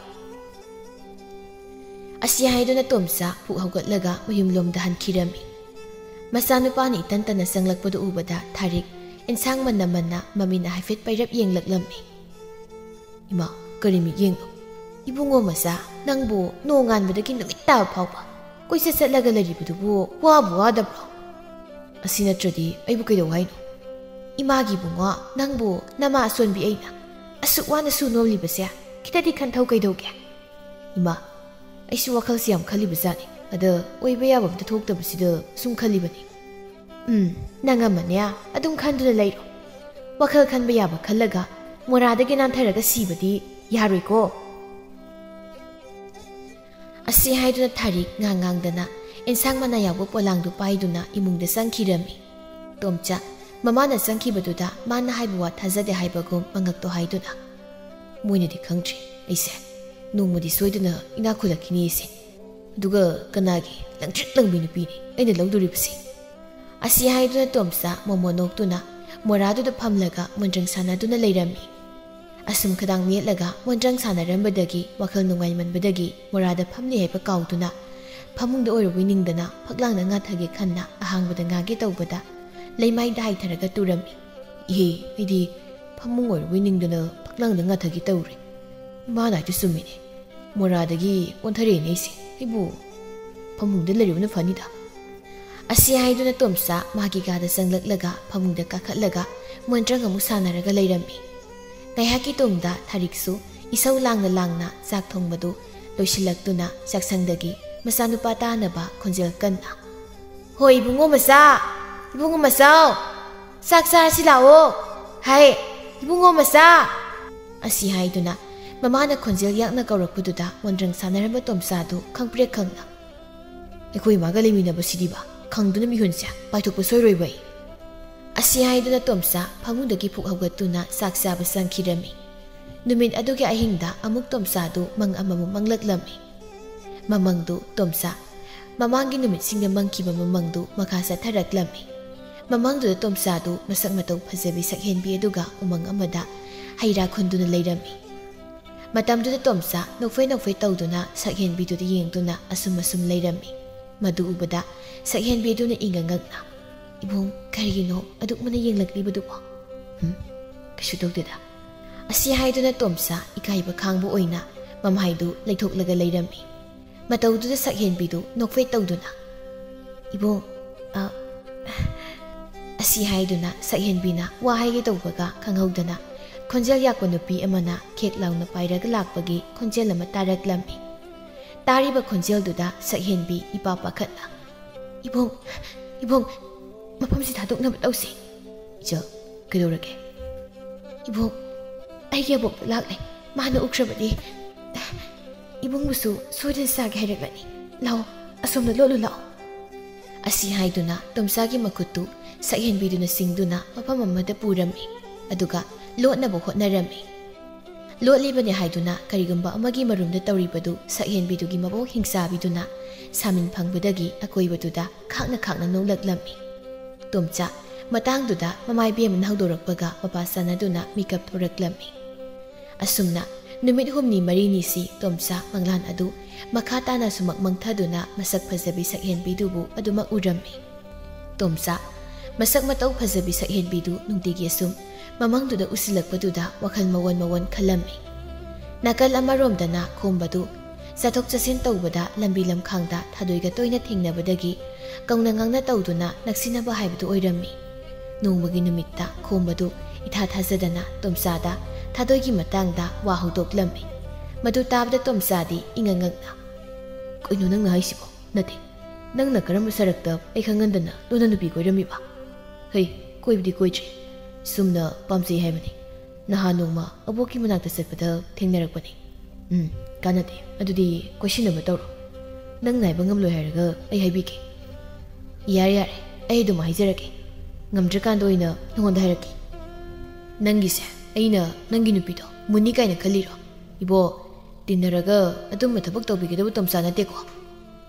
ꯑꯁꯤ ꯍꯥꯏꯗꯨꯅ ꯇꯣꯝꯆꯥ ꯄꯨꯛ ꯍꯧꯒꯠꯂꯒ ꯃꯌꯨꯝꯂꯣꯝꯗ ꯍꯟꯈꯤꯔꯝꯃꯤ꯫ ꯃꯆꯥꯅꯨꯄꯥꯅ ꯏꯇꯟ ꯇꯟꯅ ꯆꯪꯂꯛꯄꯗꯨ ꯎꯕꯗ ꯊꯥꯔꯤꯛ ꯏꯟꯁꯥꯡ ꯃꯟꯅ ꯃꯟꯅ ꯃꯃꯤꯠꯅ ꯍꯥꯏꯐꯦꯠ ꯄꯩꯔꯞ ꯌꯦꯡꯂꯛꯂꯝꯃꯤ꯫ "ꯏꯃꯥ, ꯀꯔꯤ ꯃꯤꯠꯌꯦꯡꯅꯣ?" "ꯏꯕꯨꯡꯉꯣ ꯃꯆꯥ, ꯅꯪꯕꯨ ꯅꯣꯡꯉꯥꯟꯕꯗꯒꯤ ꯅꯨꯃꯤꯠ ꯇꯥꯕ ꯐꯥꯎꯕ ꯀꯣꯏꯆꯠ ꯆꯠꯂꯒ ꯂꯩꯔꯤꯕꯗꯨꯕꯨ ꯋꯥꯕꯨ ꯋꯥꯗꯕ꯭ꯔꯣ?" "ꯑꯁꯤ ꯅꯠꯇ꯭ꯔꯗꯤ ꯑꯩꯕꯨ ꯀꯩꯗꯧ ꯍꯥꯏꯅꯣ?" "ꯏꯃꯥꯒꯤ ꯏꯕꯨꯡꯉꯣ, ꯅꯪꯕꯨ ꯅꯃꯥ ꯑꯁꯣꯟꯕꯤ ꯑꯩꯅ ꯑꯁꯨꯛ ꯋꯥꯅ ꯁꯨ ꯅꯣꯝꯂꯤꯕꯁꯦ ꯈꯤꯇꯗꯤ ꯈꯟꯊꯧ ꯀꯩꯗꯧꯒꯦ?" "ꯏꯃꯥ, ꯑꯩꯁꯨ ꯋꯥꯈꯜꯁꯤ ꯌꯥꯝ ꯈꯜꯂꯤꯕꯖꯥꯠꯅꯤ꯫ ꯑꯗ ꯑꯣꯏꯕ ꯌꯥꯕ ꯑꯝꯇ ꯊꯣꯛꯇꯕꯁꯤꯗ ꯁꯨꯝ ꯈꯜꯂꯤꯕꯅꯤ꯫" "ꯎꯝ, ꯅꯪ ꯑꯃꯅꯦ ꯑꯗꯨꯝ ꯈꯟꯗꯨꯅ ꯂꯩꯔꯣ꯫ ꯋꯥꯈꯜ ꯈꯟꯕ ꯌꯥꯕ ꯈꯜꯂꯒ ꯃꯣꯔꯥꯗꯒꯤ ꯅꯥꯟꯊꯔꯒ ꯁꯤꯕꯗꯤ ꯌꯥꯔꯣꯏꯀꯣ꯫" ꯑꯁꯤ ꯍꯥꯏꯗꯨꯅ ꯊꯥꯔꯤꯛ ꯉꯥꯡ ꯉꯥꯡꯗꯅ ꯑꯦꯟꯁꯥꯡ ꯃꯅꯥ ꯌꯥꯎꯕ ꯄꯣꯂꯥꯡꯗꯨ ꯄꯥꯏꯗꯨꯅ ꯏꯃꯨꯡꯗ ꯆꯪꯈꯤꯔꯝꯃꯤ꯫ ꯇꯣꯝꯆꯥ ꯃꯃꯥꯅ ꯆꯪꯈꯤꯕꯗꯨꯗ ꯃꯥꯅ ꯍꯥꯏꯕ ꯋꯥ ꯊꯥꯖꯗꯦ ꯍꯥꯏꯕꯒꯨꯝ ꯃꯉꯛꯇꯣ ꯍꯥꯏꯗꯨꯅ, "ꯃꯣꯏꯅꯗꯤ ꯈꯪꯗ꯭ꯔꯤ ꯑꯩꯁꯦ ꯅꯣꯡꯃꯗꯤ ꯁꯣꯏꯗꯅ ꯏꯅꯥꯛ ꯈꯨꯜꯂꯛꯈꯤꯅꯤ ꯑꯩꯁꯦ꯫ ꯑꯗꯨꯒ ꯀꯅꯥꯒꯤ ꯂꯪꯇ꯭ꯔꯤꯛ ꯂꯪꯕꯤ ꯅꯨꯄꯤꯅꯤ ꯑꯩꯅ ꯂꯧꯗꯣꯔꯤꯕꯁꯤ?" ꯑꯁꯤ ꯍꯥꯏꯗꯨꯅ ꯇꯣꯝꯆꯥ ꯃꯣꯃꯣ ꯅꯣꯛꯇꯨꯅ ꯃꯣꯔꯥꯗꯨꯗ ꯐꯝꯂꯒ ꯃꯣꯟꯗ꯭ꯔꯪ ꯁꯥꯟꯅꯗꯨꯅ ꯂꯩꯔꯝꯃꯤ꯫ ꯑꯁꯨꯝ ꯈꯗꯥꯡ ꯃꯦꯠꯂꯒ ꯃꯣꯟꯗ꯭ꯔꯪ ꯁꯥꯟꯅꯔꯝꯕꯗꯒꯤ ꯋꯥꯈꯜ ꯅꯨꯡꯉꯥꯏꯃꯟꯕꯗꯒꯤ ꯃꯣꯔꯥꯗ ꯐꯝꯂꯤ ꯍꯥꯏꯕ ꯀꯥꯎꯗꯨꯅ ꯐꯃꯨꯡꯗ ꯑꯣꯏꯔꯕꯣꯏ ꯅꯤꯡꯗꯅ ꯐꯛꯂꯥꯡꯗ ꯉꯥꯊꯒꯦ ꯈꯟꯅ ꯑꯍꯥꯡꯕꯗ ꯉꯥꯒꯦ ꯇꯧꯕꯗ ꯂꯩꯃꯥꯏꯗ ꯍꯥꯏꯊꯔꯒ ꯇꯨꯔꯝꯃꯤ꯫ "ꯏꯍꯦ, ꯑꯩꯗꯤ ꯐꯃꯨꯡ ꯑꯣꯏꯔꯕꯣꯏ ꯅꯤꯡꯗꯅ ꯐꯛꯂꯥꯡꯗ ꯉꯥꯊꯒꯦ ꯇꯧꯔꯦ꯫ ꯃꯥꯅ ꯍꯥꯏꯗꯨ ꯆꯨꯝꯃꯤꯅꯦ꯫ ꯃꯣꯔꯥꯗꯒꯤ ꯑꯣꯟꯊꯔꯛꯑꯦꯅꯦ ꯑꯩꯁꯦ꯫ ꯑꯩꯕꯨ ꯐꯃꯨꯡꯗ ꯂꯩꯔꯨꯕꯅ ꯐꯅꯤꯗ꯫" ꯑꯁꯤ ꯍꯥꯏꯗꯨꯅ ꯇꯣꯝꯆꯥ ꯃꯥꯒꯤ ꯀꯥꯗ ꯆꯪꯂꯛꯂꯒ ꯐꯃꯨꯡꯗ ꯀꯥꯈꯠꯂꯒ ꯃꯣꯟꯗ꯭ꯔꯪ ꯑꯃꯨꯛ ꯁꯥꯟꯅꯔꯒ ꯂꯩꯔꯝꯃꯤ꯫ ꯉꯥꯏꯍꯥꯛꯀꯤ ꯇꯨꯡꯗ ꯊꯥꯔꯤꯛꯁꯨ ꯏꯁꯧ ꯂꯥꯡꯅ ꯂꯥꯡꯅ ꯆꯥꯛ ꯊꯣꯡꯕꯗꯨ ꯂꯣꯏꯁꯤꯜꯂꯛꯇꯨꯅ ꯆꯥꯛꯁꯪꯗꯒꯤ ꯃꯆꯥꯅꯨꯄꯥ ꯇꯥꯅꯕ ꯈꯣꯟꯖꯦꯜ ꯀꯟꯅ, "ꯍꯣ ꯏꯕꯨꯡꯉꯣ ꯃꯆꯥ, ꯏꯕꯨꯡꯉꯣ ꯃꯆꯥꯎ, ꯆꯥꯛ ꯆꯥꯔꯁꯤ ꯂꯥꯛꯑꯣ, ꯍꯥꯏ, ꯏꯕꯨꯡꯉꯣ ꯃꯆꯥ!" ꯑꯁꯤ ꯍꯥꯏꯗꯨꯅ ꯃꯃꯥꯅ ꯈꯣꯟꯖꯦꯜ ꯌꯥꯛꯅ ꯀꯧꯔꯛꯄꯗꯨꯗ ꯃꯣꯟꯗ꯭ꯔꯪ ꯁꯥꯟꯅꯔꯝꯕ ꯇꯣꯝꯆꯥꯗꯨ ꯈꯪꯄ꯭ꯔꯦꯛ ꯈꯪꯅ, "ꯑꯩꯈꯣꯏ ꯏꯃꯥꯒ ꯂꯩꯃꯤꯟꯅꯕꯁꯤꯗꯤꯕ, ꯈꯪꯗꯨꯅ ꯃꯤꯍꯨꯟꯁꯦ ꯄꯥꯏꯊꯣꯛꯄ ꯁꯣꯏꯔꯣꯏꯕ ꯑꯩ꯫" ꯑꯁꯤ ꯍꯥꯏꯗꯨꯅ ꯇꯣꯝꯆꯥ ꯐꯃꯨꯡꯗꯒꯤ ꯐꯨꯛ ꯍꯧꯒꯠꯇꯨꯅ ꯆꯥꯛ ꯆꯥꯕ ꯆꯪꯈꯤꯔꯝꯃꯤ꯫ ꯅꯨꯃꯤꯠ ꯑꯗꯨꯒꯤ ꯑꯍꯤꯡꯗ ꯑꯃꯨꯛ ꯇꯣꯝꯆꯥꯗꯨ ꯃꯪ ꯑꯃꯃꯨꯛ ꯃꯪꯂꯛꯂꯝꯃꯤ꯫ ꯃꯃꯪꯗꯨ ꯇꯣꯝꯆꯥ ꯃꯃꯥꯡꯒꯤ ꯅꯨꯃꯤꯠꯁꯤꯡꯗ ꯃꯪꯈꯤꯕ ꯃꯃꯪꯗꯨ ꯃꯈꯥ ꯆꯠꯊꯔꯛꯂꯝꯃꯤ꯫ ꯃꯃꯪꯗꯨꯗ ꯇꯣꯝꯆꯥꯗꯨ ꯃꯁꯛ ꯃꯇꯧ ꯐꯖꯕꯤ ꯁꯛꯍꯦꯟꯕꯤ ꯑꯗꯨꯒ ꯎꯃꯪ ꯑꯃꯗ ꯍꯩ ꯔꯥ ꯈꯨꯟꯗꯨꯅ ꯂꯩꯔꯝꯃꯤ꯫ ꯃꯇꯝꯗꯨꯗ ꯇꯣꯝꯆꯥ ꯅꯣꯛꯐꯦ ꯅꯣꯛꯐꯦ ꯇꯧꯗꯨꯅ ꯁꯛꯍꯦꯟꯕꯤꯗꯨꯗ ꯌꯦꯡꯗꯨꯅ ꯑꯁꯨꯝ ꯑꯁꯨꯝ ꯂꯩꯔꯝꯃꯤ꯫ ꯃꯗꯨ ꯎꯕꯗ ꯁꯛꯍꯦꯟꯕꯤꯗꯨꯅ ꯏꯪꯉ ꯉꯛꯅ, "ꯏꯕꯨꯡ, ꯀꯔꯤꯒꯤꯅꯣ ꯑꯗꯨꯛ ꯃꯨꯟꯅ ꯌꯦꯡꯂꯛꯂꯤꯕꯗꯨꯕꯣ?" "ꯍꯨꯝ, ꯀꯩꯁꯨ ꯇꯧꯗꯦꯗ꯫" ꯑꯁꯤ ꯍꯥꯏꯗꯨꯅ ꯇꯣꯝꯆꯥ ꯏꯀꯥꯏꯕ ꯈꯥꯡꯕ ꯑꯣꯏꯅ ꯃꯃꯥꯏꯗꯨ ꯂꯩꯊꯣꯛꯂꯒ ꯂꯩꯔꯝꯃꯤ꯫ ꯃꯇꯧꯗꯨꯗ ꯁꯛꯍꯦꯟꯕꯤꯗꯨ ꯅꯣꯛꯐꯦꯠ ꯇꯧꯗꯨꯅ, "ꯏꯕꯨꯡ, ꯑ," ꯑꯁꯤ ꯍꯥꯏꯗꯨꯅ ꯁꯛꯍꯦꯟꯕꯤꯅ ꯋꯥ ꯍꯥꯏꯒꯦ ꯇꯧꯕꯒ ꯈꯪꯍꯧꯗꯅ ꯈꯣꯟꯖꯦꯜ ꯌꯥꯛꯄ ꯅꯨꯄꯤ ꯑꯃꯅ ꯈꯦꯛ ꯂꯥꯎꯅ ꯄꯥꯏꯔꯒ ꯂꯥꯛꯄꯒꯤ ꯈꯣꯟꯖꯦꯜ ꯑꯃ ꯇꯥꯔꯛꯂꯝꯃꯤ꯫ ꯇꯥꯔꯤꯕ ꯈꯣꯟꯖꯦꯜꯗꯨꯗ ꯁꯛꯍꯦꯟꯕꯤ ꯏꯄꯥ ꯄꯥꯈꯠꯅ, "ꯏꯕꯨꯡ, ꯏꯕꯨꯡ, ꯃꯐꯝꯁꯤ ꯊꯥꯗꯣꯛꯅꯕ ꯇꯧꯁꯤ꯫" "ꯏꯆꯜ, ꯀꯩꯗꯧꯔꯒꯦ?" "ꯏꯕꯨꯡ, ꯑꯩꯒꯤ ꯑꯕꯣꯛꯇ ꯂꯥꯛꯂꯦ꯫ ꯃꯥꯅ ꯎꯈ꯭ꯔꯕꯗꯤ ꯏꯕꯨꯡꯕꯨꯁꯨ ꯁꯣꯏꯗꯅ ꯆꯥꯒꯦ ꯍꯥꯏꯔꯛꯂꯅꯤ꯫ ꯂꯥꯛꯑꯣ, ꯑꯁꯣꯝꯗ ꯂꯣꯠꯂꯨ ꯂꯥꯛꯑꯣ꯫" ꯑꯁꯤ ꯍꯥꯏꯗꯨꯅ ꯇꯣꯝꯆꯥꯒꯤ ꯃꯈꯨꯠꯇꯨ ꯁꯛꯍꯦꯟꯕꯤꯗꯨꯅ ꯁꯤꯡꯗꯨꯅ ꯃꯐꯝ ꯑꯃꯗ ꯄꯨꯔꯝꯃꯤ꯫ ꯑꯗꯨꯒ ꯂꯣꯠꯅꯕ ꯍꯣꯠꯅꯔꯝꯃꯤ꯫ ꯂꯣꯠꯂꯤꯕꯅꯤ ꯍꯥꯏꯗꯨꯅ ꯀꯔꯤꯒꯨꯝꯕ ꯑꯃꯒꯤ ꯃꯔꯨꯝꯗ ꯇꯧꯔꯤꯕꯗꯨ ꯁꯛꯍꯦꯟꯕꯤꯗꯨꯒꯤ ꯃꯕꯣꯛ ꯍꯤꯡꯆꯥꯕꯤꯗꯨꯅ ꯁꯥꯃꯤꯟ ꯐꯪꯕꯗꯒꯤ ꯑꯀꯣꯏꯕꯗꯨꯗ ꯈꯥꯛꯅ ꯈꯥꯛꯅ ꯅꯣꯛꯂꯛꯂꯝꯃꯤ꯫ ꯇꯣꯝꯆꯥ ꯃꯇꯥꯡꯗꯨꯗ ꯃꯃꯥ ꯏꯕꯦꯝꯃꯅ ꯍꯧꯗꯣꯔꯛꯄꯒ ꯃꯄꯥ ꯆꯥꯟꯅꯗꯨꯅ ꯃꯤꯀꯞ ꯊꯣꯔꯛꯂꯝꯃꯤ꯫ ꯑꯁꯨꯝꯅ ꯅꯨꯃꯤꯠ ꯍꯨꯝꯅꯤ ꯃꯔꯤꯅꯤꯁꯤ ꯇꯣꯝꯆꯥ ꯃꯪꯂꯥꯟ ꯑꯗꯨ ꯃꯈꯥ ꯇꯥꯅ ꯁꯨꯃꯛ ꯃꯪꯊꯗꯨꯅ ꯃꯁꯛ ꯐꯖꯕꯤ ꯁꯛꯍꯦꯟꯕꯤꯗꯨꯕꯨ ꯑꯗꯨꯃꯛ ꯎꯔꯝꯃꯤ꯫ ꯇꯣꯝꯆꯥ ꯃꯁꯛ ꯃꯇꯧ ꯐꯖꯕꯤ ꯁꯛꯍꯦꯟꯕꯤꯗꯨ ꯅꯨꯡꯇꯤꯒꯤ ꯑꯁꯨꯝ ꯃꯃꯪꯗꯨꯗ ꯎꯁꯤꯜꯂꯛꯄꯗꯨꯗ ꯋꯥꯈꯜ ꯃꯑꯣꯟ ꯃꯑꯣꯟ ꯈꯜꯂꯝꯃꯤ꯫ ꯅꯥꯀꯜ ꯑꯃꯔꯣꯝꯗꯅ ꯈꯣꯝꯕꯗꯨ ꯆꯠꯊꯣꯛ ꯆꯠꯁꯤꯟ ꯇꯧꯕꯗ ꯂꯝꯕꯤ ꯂꯝꯈꯥꯡꯗ ꯊꯥꯗꯣꯏꯒ ꯇꯣꯏꯅ ꯊꯦꯡꯅꯕꯗꯒꯤ ꯀꯧꯅ ꯉꯥꯡꯅ ꯇꯧꯗꯨꯅ ꯅꯛꯁꯤꯟꯅꯕ ꯍꯥꯏꯕꯗꯨ ꯑꯣꯏꯔꯝꯃꯤ꯫ ꯅꯣꯡꯃꯒꯤ ꯅꯨꯃꯤꯠꯇ ꯈꯣꯝꯕꯗꯨ ꯏꯊꯥ ꯊꯥꯖꯗꯅ ꯇꯣꯝꯆꯥꯗ ꯊꯥꯗꯣꯏꯒꯤ ꯃꯇꯥꯡꯗ ꯋꯥ ꯍꯧꯗꯣꯛꯂꯝꯃꯤ꯫ ꯃꯗꯨ ꯇꯥꯕꯗ ꯇꯣꯝꯆꯥꯗꯤ ꯏꯉꯛ ꯉꯛꯅ, "ꯀꯩꯅꯣ ꯅꯪꯅ ꯍꯥꯏꯁꯤꯕꯣ? ꯅꯠꯇꯦ, ꯅꯪꯅ ꯀꯔꯝꯕ ꯁꯔꯛꯇ ꯑꯩ ꯈꯪꯍꯟꯗꯅ ꯂꯣꯟꯅ ꯅꯨꯄꯤ ꯀꯣꯏꯔꯝꯃꯤꯕ?" "ꯍꯩ, ꯀꯣꯏꯕꯗꯤ ꯀꯣꯏꯗ꯭ꯔꯤ꯫ ꯁꯨꯝꯅ ꯄꯥꯝꯖꯩ ꯍꯥꯏꯕꯅꯤ꯫ ꯅꯍꯥꯟ ꯅꯣꯡꯃ ꯑꯕꯣꯛꯀꯤ ꯃꯅꯥꯛꯇ ꯆꯠꯄꯗ ꯊꯦꯡꯅꯔꯛꯄꯅꯤ꯫" "ꯎꯝ, ꯀꯥꯟꯅꯗꯦ꯫ ꯑꯗꯨꯗꯤ ꯀꯣꯏꯁꯤꯟꯅꯕ ꯇꯧꯔꯣ꯫ ꯅꯪ ꯉꯥꯏꯕ ꯉꯝꯂꯣꯏ ꯍꯥꯏꯔꯒ ꯑꯩ ꯍꯥꯏꯕꯤꯒꯦ꯫" "ꯌꯥꯔꯦ, ꯌꯥꯔꯦ, ꯑꯩ ꯑꯗꯨꯝ ꯍꯥꯏꯖꯔꯒꯦ꯫ ꯉꯝꯗ꯭ꯔꯀꯥꯟꯗ ꯑꯣꯏꯅ ꯅꯉꯣꯟꯗ ꯍꯥꯏꯔꯛꯀꯦ꯫" "ꯅꯪꯒꯤꯁꯦ ꯑꯩꯅ ꯅꯪꯒꯤ ꯅꯨꯄꯤꯗꯣ ꯃꯨꯟꯅꯤ ꯀꯥꯏꯅ ꯈꯜꯂꯤꯔꯣ? ꯏꯕꯣ, ꯇꯤꯟꯅꯔꯒ ꯑꯗꯨꯝꯕ ꯊꯕꯛ ꯇꯧꯕꯤꯒꯗꯕ ꯇꯣꯝꯆꯥ ꯅꯠꯇꯦꯀꯣ꯫"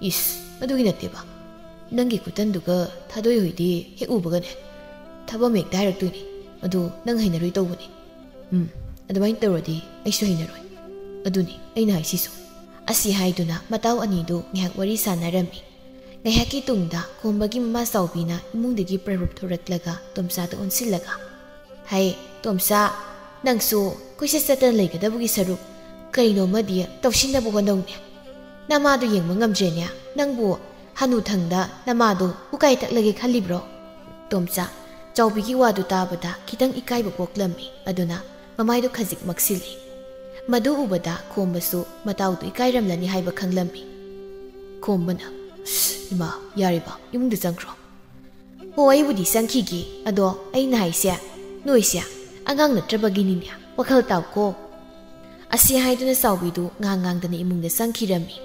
"ꯏꯁ, ꯑꯗꯨꯒꯤ ꯅꯠꯇꯦꯕ꯫ ꯅꯪꯒꯤ ꯈꯨꯇꯟꯗꯨꯒ ꯊꯥꯗꯣꯏ ꯍꯣꯏꯗꯤ ꯍꯦꯛ ꯎꯕꯒꯅꯦ ꯊꯕꯛ ꯑꯃ ꯍꯦꯛꯇ ꯍꯥꯏꯔꯛꯇꯣꯏꯅꯤ꯫ ꯑꯗꯨ ꯅꯪ ꯍꯩꯅꯔꯣꯏ ꯇꯧꯕꯅꯤ꯫" "ꯎꯝ, ꯑꯗꯨꯃꯥꯏꯅ ꯇꯧꯔꯗꯤ ꯑꯩꯁꯨ ꯍꯩꯅꯔꯣꯏ꯫ ꯑꯗꯨꯅꯤ ꯑꯩꯅ ꯍꯥꯏꯁꯤꯁꯨ꯫" ꯑꯁꯤ ꯍꯥꯏꯗꯨꯅ ꯃꯇꯥꯎ ꯑꯅꯤꯗꯨ ꯉꯥꯏꯍꯥꯛ ꯋꯥꯔꯤ ꯁꯥꯟꯅꯔꯝꯃꯤ꯫ ꯉꯥꯏꯍꯥꯛꯀꯤ ꯇꯨꯡꯗ ꯈꯣꯝꯕꯒꯤ ꯃꯃꯥ ꯆꯥꯎꯕꯤꯅ ꯏꯃꯨꯡꯗꯒꯤ ꯄ꯭ꯔꯔꯨꯞ ꯊꯣꯔꯛꯂꯒ ꯇꯣꯝꯆꯥꯗ ꯑꯣꯟꯁꯤꯜꯂꯒ, "ꯍꯩ, ꯇꯣꯝꯆꯥ, ꯅꯪꯁꯨ ꯀꯣꯏꯆꯠ ꯆꯠꯇꯅ ꯂꯩꯒꯗꯕꯒꯤ ꯁꯔꯨꯛ "ꯀꯩꯅꯣꯃꯗꯤ ꯇꯧꯁꯤꯟꯅꯕ ꯍꯣꯠꯅꯧꯅꯦ꯫ ꯅꯃꯥꯗꯨ ꯌꯦꯡꯕ ꯉꯝꯗ꯭ꯔꯦꯅꯦ꯫ ꯅꯪꯕꯨ ꯍꯅꯨꯊꯪꯗ ꯅꯃꯥꯗꯨ ꯎꯀꯥꯏ ꯇꯛꯂꯒꯦ ꯈꯜꯂꯤꯕ꯭ꯔꯣ?" ꯇꯣꯝꯆꯥ ꯆꯥꯎꯕꯤꯒꯤ ꯋꯥꯗꯨ ꯇꯥꯕꯗ ꯈꯤꯇꯪ ꯏꯀꯥꯏꯕ ꯄꯣꯛꯂꯝꯃꯤ꯫ ꯑꯗꯨꯅ ꯃꯃꯥꯏꯗꯨ ꯈꯖꯤꯛ ꯃꯛꯁꯤꯜꯂꯤ꯫ ꯃꯗꯨ ꯎꯕꯗ ꯈꯣꯝꯕꯁꯨ ꯃꯇꯥꯎꯗꯨ ꯏꯀꯥꯏꯔꯝꯂꯅꯤ ꯍꯥꯏꯕ ꯈꯪꯂꯝꯃꯤ꯫ ꯈꯣꯝꯕꯅ, "ꯏꯃꯥ, ꯌꯥꯔꯦꯕ, ꯏꯃꯨꯡꯗ ꯆꯪꯈ꯭ꯔꯣ꯫" "ꯍꯣ, ꯑꯩꯕꯨꯗꯤ ꯆꯪꯈꯤꯒꯦ꯫ ꯑꯗꯣ ꯑꯩꯅ ꯍꯥꯏꯁꯦ, ꯅꯣꯏꯁꯦ ꯑꯉꯥꯡ ꯅꯠꯇ꯭ꯔꯕꯒꯤꯅꯤꯅꯦ꯫ ꯋꯥꯈꯜ ꯇꯥꯎꯀꯣ꯫" ꯑꯁꯤ ꯍꯥꯏꯗꯨꯅ ꯆꯥꯎꯕꯤꯗꯨ ꯉꯥꯡ ꯉꯥꯡꯗꯅ ꯏꯃꯨꯡꯗ ꯆꯪꯈꯤꯔꯝꯃꯤ꯫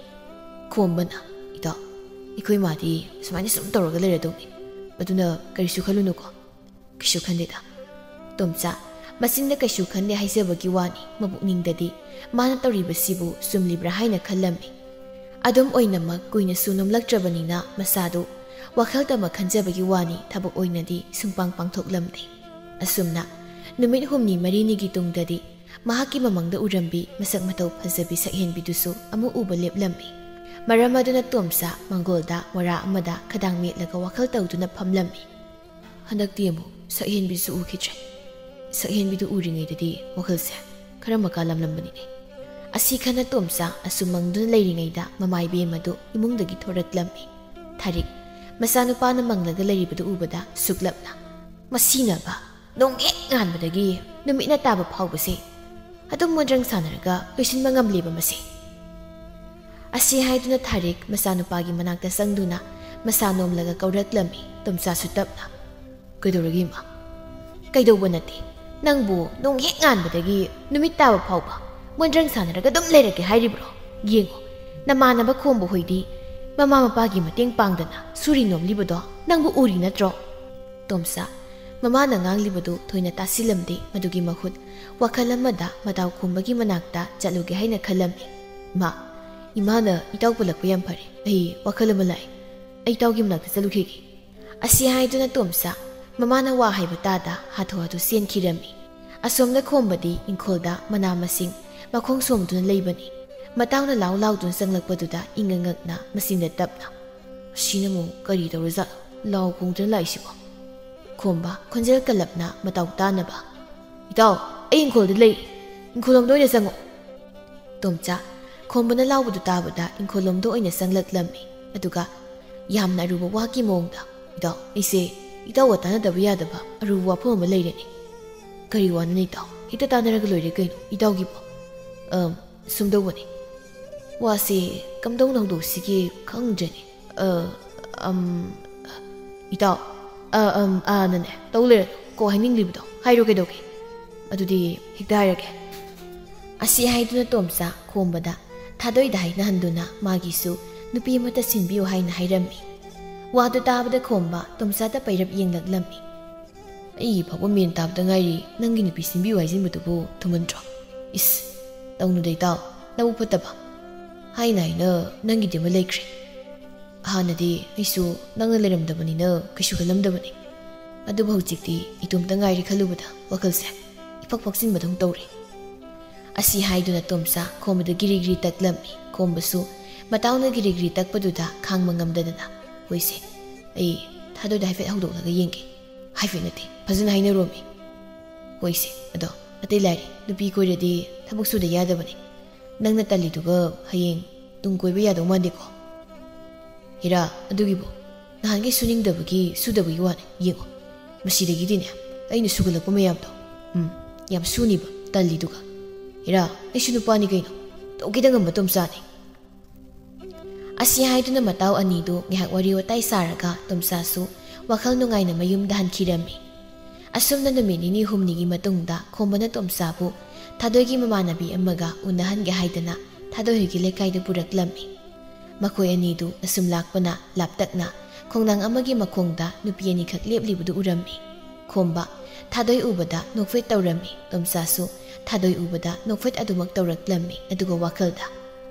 ꯈꯣꯝꯕꯅ, "ꯏꯇꯥꯎ, ꯑꯩꯈꯣꯏ ꯃꯥꯗꯤ ꯁꯨꯃꯥꯏꯅ ꯁꯨꯝ ꯇꯧꯔꯒ ꯂꯩꯔꯗꯧꯅꯤ꯫ ꯑꯗꯨꯅ ꯀꯔꯤꯁꯨ ꯈꯜꯂꯨꯅꯨꯀꯣ꯫" "ꯀꯩꯁꯨ ꯈꯟꯗꯦꯗ꯫" ꯇꯣꯝꯆꯥ ꯃꯆꯤꯟꯗ "ꯀꯩꯁꯨ ꯈꯟꯗꯦ" ꯍꯥꯏꯖꯕꯒꯤ ꯋꯥꯅꯤ, ꯃꯄꯨꯛꯅꯤꯡꯗꯗꯤ ꯃꯥꯅ ꯇꯧꯔꯤꯕꯁꯤꯕꯨ ꯆꯨꯝꯂꯤꯕ꯭ꯔꯥ ꯍꯥꯏꯅ ꯈꯜꯂꯝꯃꯤ꯫ ꯑꯗꯨꯝ ꯑꯣꯏꯅꯃꯛ ꯀꯨꯏꯅꯁꯨ ꯅꯣꯝꯂꯛꯇ꯭ꯔꯕꯅꯤꯅ ꯃꯁꯥꯗꯨ ꯋꯥꯈꯜ ꯇꯝꯕ ꯈꯟꯖꯕꯒꯤ ꯋꯥꯅꯤ, ꯊꯕꯛ ꯑꯣꯏꯅꯗꯤ ꯁꯨꯡꯄꯥꯡ ꯄꯥꯡꯊꯣꯛꯂꯝꯗꯦ꯫ ꯑꯁꯨꯝꯅ ꯅꯨꯃꯤꯠ ꯍꯨꯝꯅꯤ ꯃꯔꯤꯅꯤꯒꯤ ꯇꯨꯡꯗꯗꯤ ꯃꯍꯥꯛꯀꯤ ꯃꯃꯪꯗ ꯎꯔꯝꯕꯤ ꯃꯁꯛ ꯃꯇꯧ ꯐꯖꯕꯤ ꯁꯛꯍꯦꯟꯕꯤꯗꯨꯁꯨ ꯑꯃꯨꯛ ꯎꯕ ꯂꯦꯞꯂꯝꯃꯤ꯫ ꯃꯔꯝ ꯑꯗꯨꯅ ꯇꯣꯝꯆꯥ ꯃꯪꯒꯣꯜꯗ ꯃꯣꯔꯥ ꯑꯃꯗ ꯈꯗꯥꯡ ꯃꯦꯠꯂꯒ ꯋꯥꯈꯜ ꯇꯧꯗꯨꯅ ꯐꯝꯂꯝꯃꯤ꯫ "ꯍꯟꯗꯛꯇꯤ ꯑꯃꯨꯛ ꯁꯛꯍꯦꯟꯕꯤꯁꯨ ꯎꯈꯤꯗ꯭ꯔꯦ꯫ ꯁꯛꯍꯦꯟꯕꯤꯗꯨ ꯎꯔꯤꯉꯩꯗꯗꯤ ꯋꯥꯈꯜꯁꯦ ꯈꯔ ꯃꯀꯥ ꯂꯝꯂꯝꯕꯅꯤꯅꯦ꯫" ꯑꯁꯤ ꯈꯟꯅ ꯇꯣꯝꯆꯥ ꯑꯁꯨꯝ ꯃꯪꯗꯨꯅ ꯂꯩꯔꯤꯉꯩꯗ ꯃꯃꯥ ꯏꯕꯦꯝ ꯑꯗꯨ ꯏꯃꯨꯡꯗꯒꯤ ꯊꯣꯔꯛꯂꯝꯃꯤ꯫ ꯊꯥꯔꯤꯛ ꯃꯆꯥꯅꯨꯄꯥꯅ ꯃꯪꯂꯒ ꯂꯩꯔꯤꯕꯗꯨ ꯎꯕꯗ ꯁꯨꯛꯂꯞꯅ, "ꯃꯁꯤꯅꯕ ꯅꯣꯡ ꯍꯦꯛ ꯉꯥꯟꯕꯗꯒꯤ ꯅꯨꯃꯤꯠꯅ ꯇꯥꯕ ꯐꯥꯎꯕꯁꯦ ꯑꯗꯨꯝ ꯃꯣꯟꯗ꯭ꯔꯪ ꯁꯥꯟꯅꯔꯒ ꯂꯣꯏꯁꯤꯟꯕ ꯉꯝꯂꯤꯕ ꯃꯁꯦ?" ꯑꯁꯤ ꯍꯥꯏꯗꯨꯅ ꯊꯥꯔꯤꯛ ꯃꯆꯥꯅꯨꯄꯥꯒꯤ ꯃꯅꯥꯛꯇ ꯆꯪꯗꯨꯅ ꯃꯁꯥ ꯅꯣꯝꯂꯒ ꯀꯧꯔꯛꯂꯝꯃꯤ꯫ ꯇꯣꯝꯆꯥꯁꯨ ꯇꯞꯅ, "ꯀꯩꯗꯧꯔꯒꯦ, ꯏꯃꯥ?" "ꯀꯩꯗꯧꯕ ꯅꯠꯇꯦ꯫ ꯅꯪꯕꯨ ꯅꯣꯡ ꯍꯦꯛ ꯉꯥꯟꯕꯗꯒꯤ ꯅꯨꯃꯤꯠ ꯇꯥꯕ ꯐꯥꯎꯕ ꯃꯣꯟꯗ꯭ꯔꯪ ꯁꯥꯟꯅꯔꯒ ꯑꯗꯨꯝ ꯂꯩꯔꯒꯦ ꯍꯥꯏꯔꯤꯕ꯭ꯔꯣ? ꯌꯦꯡꯉꯣ, ꯅꯃꯥꯟꯅꯕ ꯈꯣꯝꯕ ꯍꯣꯏꯗꯤ ꯃꯃꯥ ꯃꯄꯥꯒꯤ ꯃꯇꯦꯡ ꯄꯥꯡꯗꯅ ꯁꯨꯔꯤ ꯅꯣꯝꯂꯤꯕꯗꯣ ꯅꯪꯕꯨ ꯎꯔꯤ ꯅꯠꯇ꯭ꯔꯣ?" ꯇꯣꯝꯆꯥ ꯃꯃꯥꯅ ꯉꯥꯡꯂꯤꯕꯗꯨ ꯊꯣꯏꯅ ꯇꯥꯁꯤꯜꯂꯝꯗꯦ꯫ ꯃꯗꯨꯒꯤ ꯃꯍꯨꯠ ꯋꯥꯈꯜ ꯑꯃꯗ ꯃꯇꯥꯎ ꯈꯣꯝꯕꯒꯤ ꯃꯅꯥꯛꯇ ꯆꯠꯂꯨꯒꯦ ꯍꯥꯏꯅ ꯈꯜꯂꯝꯃꯤ꯫ "ꯏꯃꯥ, ꯏꯃꯥꯅ ꯏꯇꯥꯎ ꯄꯨꯜꯂꯛꯄ ꯌꯥꯝ ꯐꯔꯦ꯫ ꯑꯩ ꯋꯥꯈꯜ ꯑꯃ ꯂꯥꯛꯑꯦ꯫ ꯑꯩ ꯏꯇꯥꯎꯒꯤ ꯃꯅꯥꯛꯇ ꯆꯠꯂꯨꯈꯤꯒꯦ꯫" ꯑꯁꯤ ꯍꯥꯏꯗꯨꯅ ꯇꯣꯝꯆꯥ ꯃꯃꯥꯅ ꯋꯥ ꯍꯥꯏꯕ ꯇꯥꯗ ꯍꯥꯊꯨ ꯍꯥꯊꯨ ꯆꯦꯟꯈꯤꯔꯝꯃꯤ꯫ ꯑꯁꯣꯝꯗ ꯈꯣꯝꯕꯗꯤ ꯏꯪꯈꯣꯜꯗ ꯃꯅꯥ ꯃꯁꯤꯡ ꯃꯈꯣꯡ ꯁꯣꯝꯗꯨꯅ ꯂꯩꯕꯅꯤ꯫ ꯃꯇꯥꯎꯅ ꯂꯥꯎ ꯂꯥꯎꯗꯨꯅ ꯆꯪꯂꯛꯄꯗꯨꯗ ꯏꯉꯛ ꯉꯛꯅ ꯃꯆꯤꯟꯗ ꯇꯞꯅ, "ꯑꯁꯤꯅ ꯑꯃꯨꯛ ꯀꯔꯤ ꯇꯧꯔꯖꯥꯠꯅꯣ? ꯂꯥꯎ ꯈꯣꯡꯗꯨꯅ ꯂꯥꯛꯏꯁꯤꯕꯣ?" ꯈꯣꯝꯕ ꯈꯣꯟꯖꯦꯜ ꯀꯜꯂꯞꯅ ꯃꯇꯥꯎ ꯇꯥꯅꯕ, "ꯏꯇꯥꯎ, ꯑꯩ ꯏꯪꯈꯣꯜꯗ ꯂꯩ꯫ ꯏꯪꯈꯣꯜ ꯂꯣꯝꯗ ꯑꯣꯏꯅ ꯆꯪꯉꯣ꯫" ꯇꯣꯝꯆꯥ ꯈꯣꯝꯕꯅ ꯂꯥꯎꯕꯗꯨ ꯇꯥꯕꯗ ꯏꯪꯈꯣꯜꯂꯣꯝꯗ ꯑꯣꯏꯅ ꯆꯪꯂꯛꯂꯝꯃꯤ꯫ ꯑꯗꯨꯒ ꯌꯥꯝꯅ ꯑꯔꯨꯕ ꯋꯥꯒꯤ ꯃꯑꯣꯡꯗ, "ꯏꯇꯥꯎ, ꯑꯩꯁꯦ ꯏꯇꯥꯎꯒ ꯇꯥꯟꯅꯗꯕ ꯌꯥꯗꯕ ꯑꯔꯨꯕ ꯋꯥꯐꯝ ꯑꯃ ꯂꯩꯔꯦꯅꯦ꯫" "ꯀꯔꯤ ꯋꯥꯅꯣꯅꯦ ꯏꯇꯥꯎ? ꯍꯦꯛꯇ ꯇꯥꯟꯅꯔꯒ ꯂꯣꯏꯔꯦ ꯀꯩꯅꯣ ꯏꯇꯥꯎꯒꯤꯕꯣ꯫" "ꯑꯝ, ꯁꯨꯝꯗꯧꯕꯅꯤ꯫ ꯋꯥꯁꯦ ꯀꯝꯗꯧꯅ ꯍꯧꯗꯣꯛꯁꯤꯒꯦ ꯈꯪꯗ꯭ꯔꯦꯅꯦ꯫ ꯑ, ꯑꯝ, ꯏꯇꯥꯎ, ꯑ, ꯑꯝ, ꯑꯥꯅꯅꯦ ꯇꯧ ꯂꯩꯔꯅꯨ꯫ ꯀꯣ ꯍꯥꯏꯅꯤꯡꯂꯤꯕꯗꯣ ꯍꯥꯏꯔꯣ ꯀꯩꯗꯧꯒꯦ? ꯑꯗꯨꯗꯤ ꯍꯦꯛꯇ ꯍꯥꯏꯔꯒꯦ꯫" ꯑꯁꯤ ꯍꯥꯏꯗꯨꯅ ꯇꯣꯝꯆꯥ ꯈꯣꯝꯕꯗ ꯊꯥꯗꯣꯏꯗ ꯍꯥꯏꯅꯍꯟꯗꯨꯅ ꯃꯥꯒꯤꯁꯨ ꯅꯨꯄꯤ ꯑꯃꯠꯇ ꯁꯤꯟꯕꯤꯌꯨ ꯍꯥꯏꯅ ꯍꯥꯏꯔꯝꯃꯤ꯫ ꯋꯥꯗꯨ ꯇꯥꯕꯗ ꯈꯣꯝꯕ ꯇꯣꯝꯆꯥꯗ ꯄꯩꯔꯞ ꯌꯦꯡꯂꯛꯂꯝꯃꯤ꯫ "ꯑꯩꯒꯤ ꯐꯥꯎꯕ ꯃꯦꯟ ꯇꯥꯕꯗ ꯉꯥꯏꯔꯤ, ꯅꯪꯒꯤ ꯅꯨꯄꯤ ꯁꯤꯟꯕꯤꯌꯨ ꯍꯥꯏꯖꯤꯟꯕꯗꯨꯕꯨ ꯊꯨꯃꯟꯗ꯭ꯔꯣ? ꯏꯁ, ꯇꯧꯅꯨꯗ ꯏꯇꯥꯎ, ꯅꯕꯨꯛ ꯐꯠꯇꯕ꯫ ꯍꯥꯏꯅ ꯍꯥꯏꯅ ꯅꯪꯒꯤꯗꯤ ꯑꯃ ꯂꯩꯈ꯭ꯔꯦ꯫ ꯍꯥꯟꯅꯗꯤ ꯑꯩꯁꯨ ꯅꯪꯅ ꯂꯩꯔꯝꯗꯕꯅꯤꯅ ꯀꯩꯁꯨ ꯈꯜꯂꯝꯗꯕꯅꯤ꯫ ꯑꯗꯨꯕꯨ ꯍꯧꯖꯤꯛꯇꯤ ꯏꯇꯣꯝꯇ ꯉꯥꯏꯔꯦ ꯈꯜꯂꯨꯕꯗ ꯋꯥꯈꯜꯁꯦ ꯏꯐꯛ ꯐꯛꯆꯤꯟꯕꯗꯧ ꯇꯧꯔꯦ꯫" ꯑꯁꯤ ꯍꯥꯏꯗꯨꯅ ꯇꯣꯝꯆꯥ ꯈꯣꯝꯕꯗ ꯒꯤꯔꯤ ꯒꯤꯔꯤ ꯇꯛꯂꯝꯃꯤ꯫ ꯈꯣꯝꯕꯁꯨ ꯃꯇꯥꯎꯅ ꯒꯤꯔꯤ ꯒꯤꯔꯤ ꯇꯛꯄꯗꯨꯗ ꯈꯥꯡꯕ ꯉꯝꯗꯗꯅ, "ꯍꯣꯏꯁꯦ, ꯑꯩ ꯊꯥꯗꯣꯏꯗ ꯍꯥꯏꯐꯦꯠ ꯍꯧꯗꯣꯛꯂꯒ ꯌꯦꯡꯒꯦ꯫" "ꯍꯥꯏꯐꯦꯠ ꯅꯠꯇꯦ, ꯐꯖꯅ ꯍꯥꯏꯅꯔꯣꯃꯤ꯫" "ꯍꯣꯏꯁꯦ, ꯑꯗꯣ ꯑꯇꯩ ꯂꯥꯏꯔꯤ, ꯅꯨꯄꯤ ꯀꯣꯏꯔꯗꯤ ꯊꯕꯛ ꯁꯨꯗ ꯌꯥꯗꯕꯅꯤ꯫ ꯅꯪꯅ ꯇꯜꯂꯤꯗꯨꯒ ꯍꯌꯦꯡ ꯇꯨꯡ ꯀꯣꯏꯕ ꯌꯥꯗꯧ ꯃꯥꯟꯗꯦꯀꯣ?" "ꯍꯦꯔꯥ, ꯑꯗꯨꯒꯤꯕꯨ ꯅꯍꯥꯟꯒꯩ ꯁꯨꯅꯤꯡꯗꯕꯒꯤ ꯁꯨꯗꯕꯒꯤ ꯋꯥꯅꯤ꯫ ꯌꯦꯡꯉꯣ, ꯃꯁꯤꯗꯒꯤꯗꯤꯅꯦ ꯑꯩꯅ ꯁꯨꯒꯠꯂꯛꯄ ꯃꯌꯥꯝꯗꯣ, ꯎꯝ, ꯌꯥꯝ ꯁꯨꯅꯤꯕ ꯇꯜꯂꯤꯗꯨꯒ꯫ ꯍꯦꯔꯥ, ꯑꯩꯁꯨ ꯅꯨꯄꯥꯅꯤ ꯀꯩꯅꯣ, ꯇꯧꯒꯦꯗ ꯉꯝꯕ ꯇꯣꯝꯆꯥꯅꯤ꯫" ꯑꯁꯤ ꯍꯥꯏꯗꯨꯅ ꯃꯇꯥꯎ ꯑꯅꯤꯗꯨ ꯉꯥꯏꯍꯥꯛ ꯋꯥꯔꯤ ꯋꯥꯇꯥꯏ ꯁꯥꯔꯒ ꯇꯣꯝꯆꯥꯁꯨ ꯋꯥꯈꯜ ꯅꯨꯡꯉꯥꯏꯅ ꯃꯌꯨꯝꯗ ꯍꯟꯈꯤꯔꯝꯃꯤ꯫ ꯑꯁꯨꯝꯅ ꯅꯨꯃꯤꯠ ꯅꯤꯅꯤ ꯍꯨꯝꯅꯤꯒꯤ ꯃꯇꯨꯡꯗ ꯈꯣꯝꯕꯅ ꯇꯣꯝꯆꯥꯕꯨ ꯊꯥꯗꯣꯏꯒꯤ ꯃꯃꯥꯟꯅꯕꯤ ꯑꯃꯒ ꯎꯅꯍꯟꯒꯦ ꯍꯥꯏꯗꯅ ꯊꯥꯗꯣꯏ ꯍꯣꯏꯒꯤ ꯂꯩꯀꯥꯏꯗ ꯄꯨꯔꯛꯂꯝꯃꯤ꯫ ꯃꯈꯣꯏ ꯑꯅꯤꯗꯨ ꯑꯁꯨꯝ ꯂꯥꯛꯄꯅ ꯂꯥꯞꯇꯛꯅ ꯈꯣꯡꯅꯥꯡ ꯑꯃꯒꯤ ꯃꯈꯣꯡꯗ ꯅꯨꯄꯤ ꯑꯅꯤꯈꯛ ꯂꯦꯞꯂꯤꯕꯗꯨ ꯎꯔꯝꯃꯤ꯫ ꯈꯣꯝꯕ ꯊꯥꯗꯣꯏ ꯎꯕꯗ ꯅꯣꯛꯐꯦꯠ ꯇꯧꯔꯝꯃꯤ꯫ ꯇꯣꯝꯆꯥꯁꯨ ꯊꯥꯗꯣꯏ ꯎꯕꯗ ꯅꯣꯛꯐꯦꯠ ꯑꯗꯨꯃꯛ ꯇꯧꯔꯛꯂꯝꯃꯤ꯫ ꯑꯗꯨꯒ ꯋꯥꯈꯜꯗ,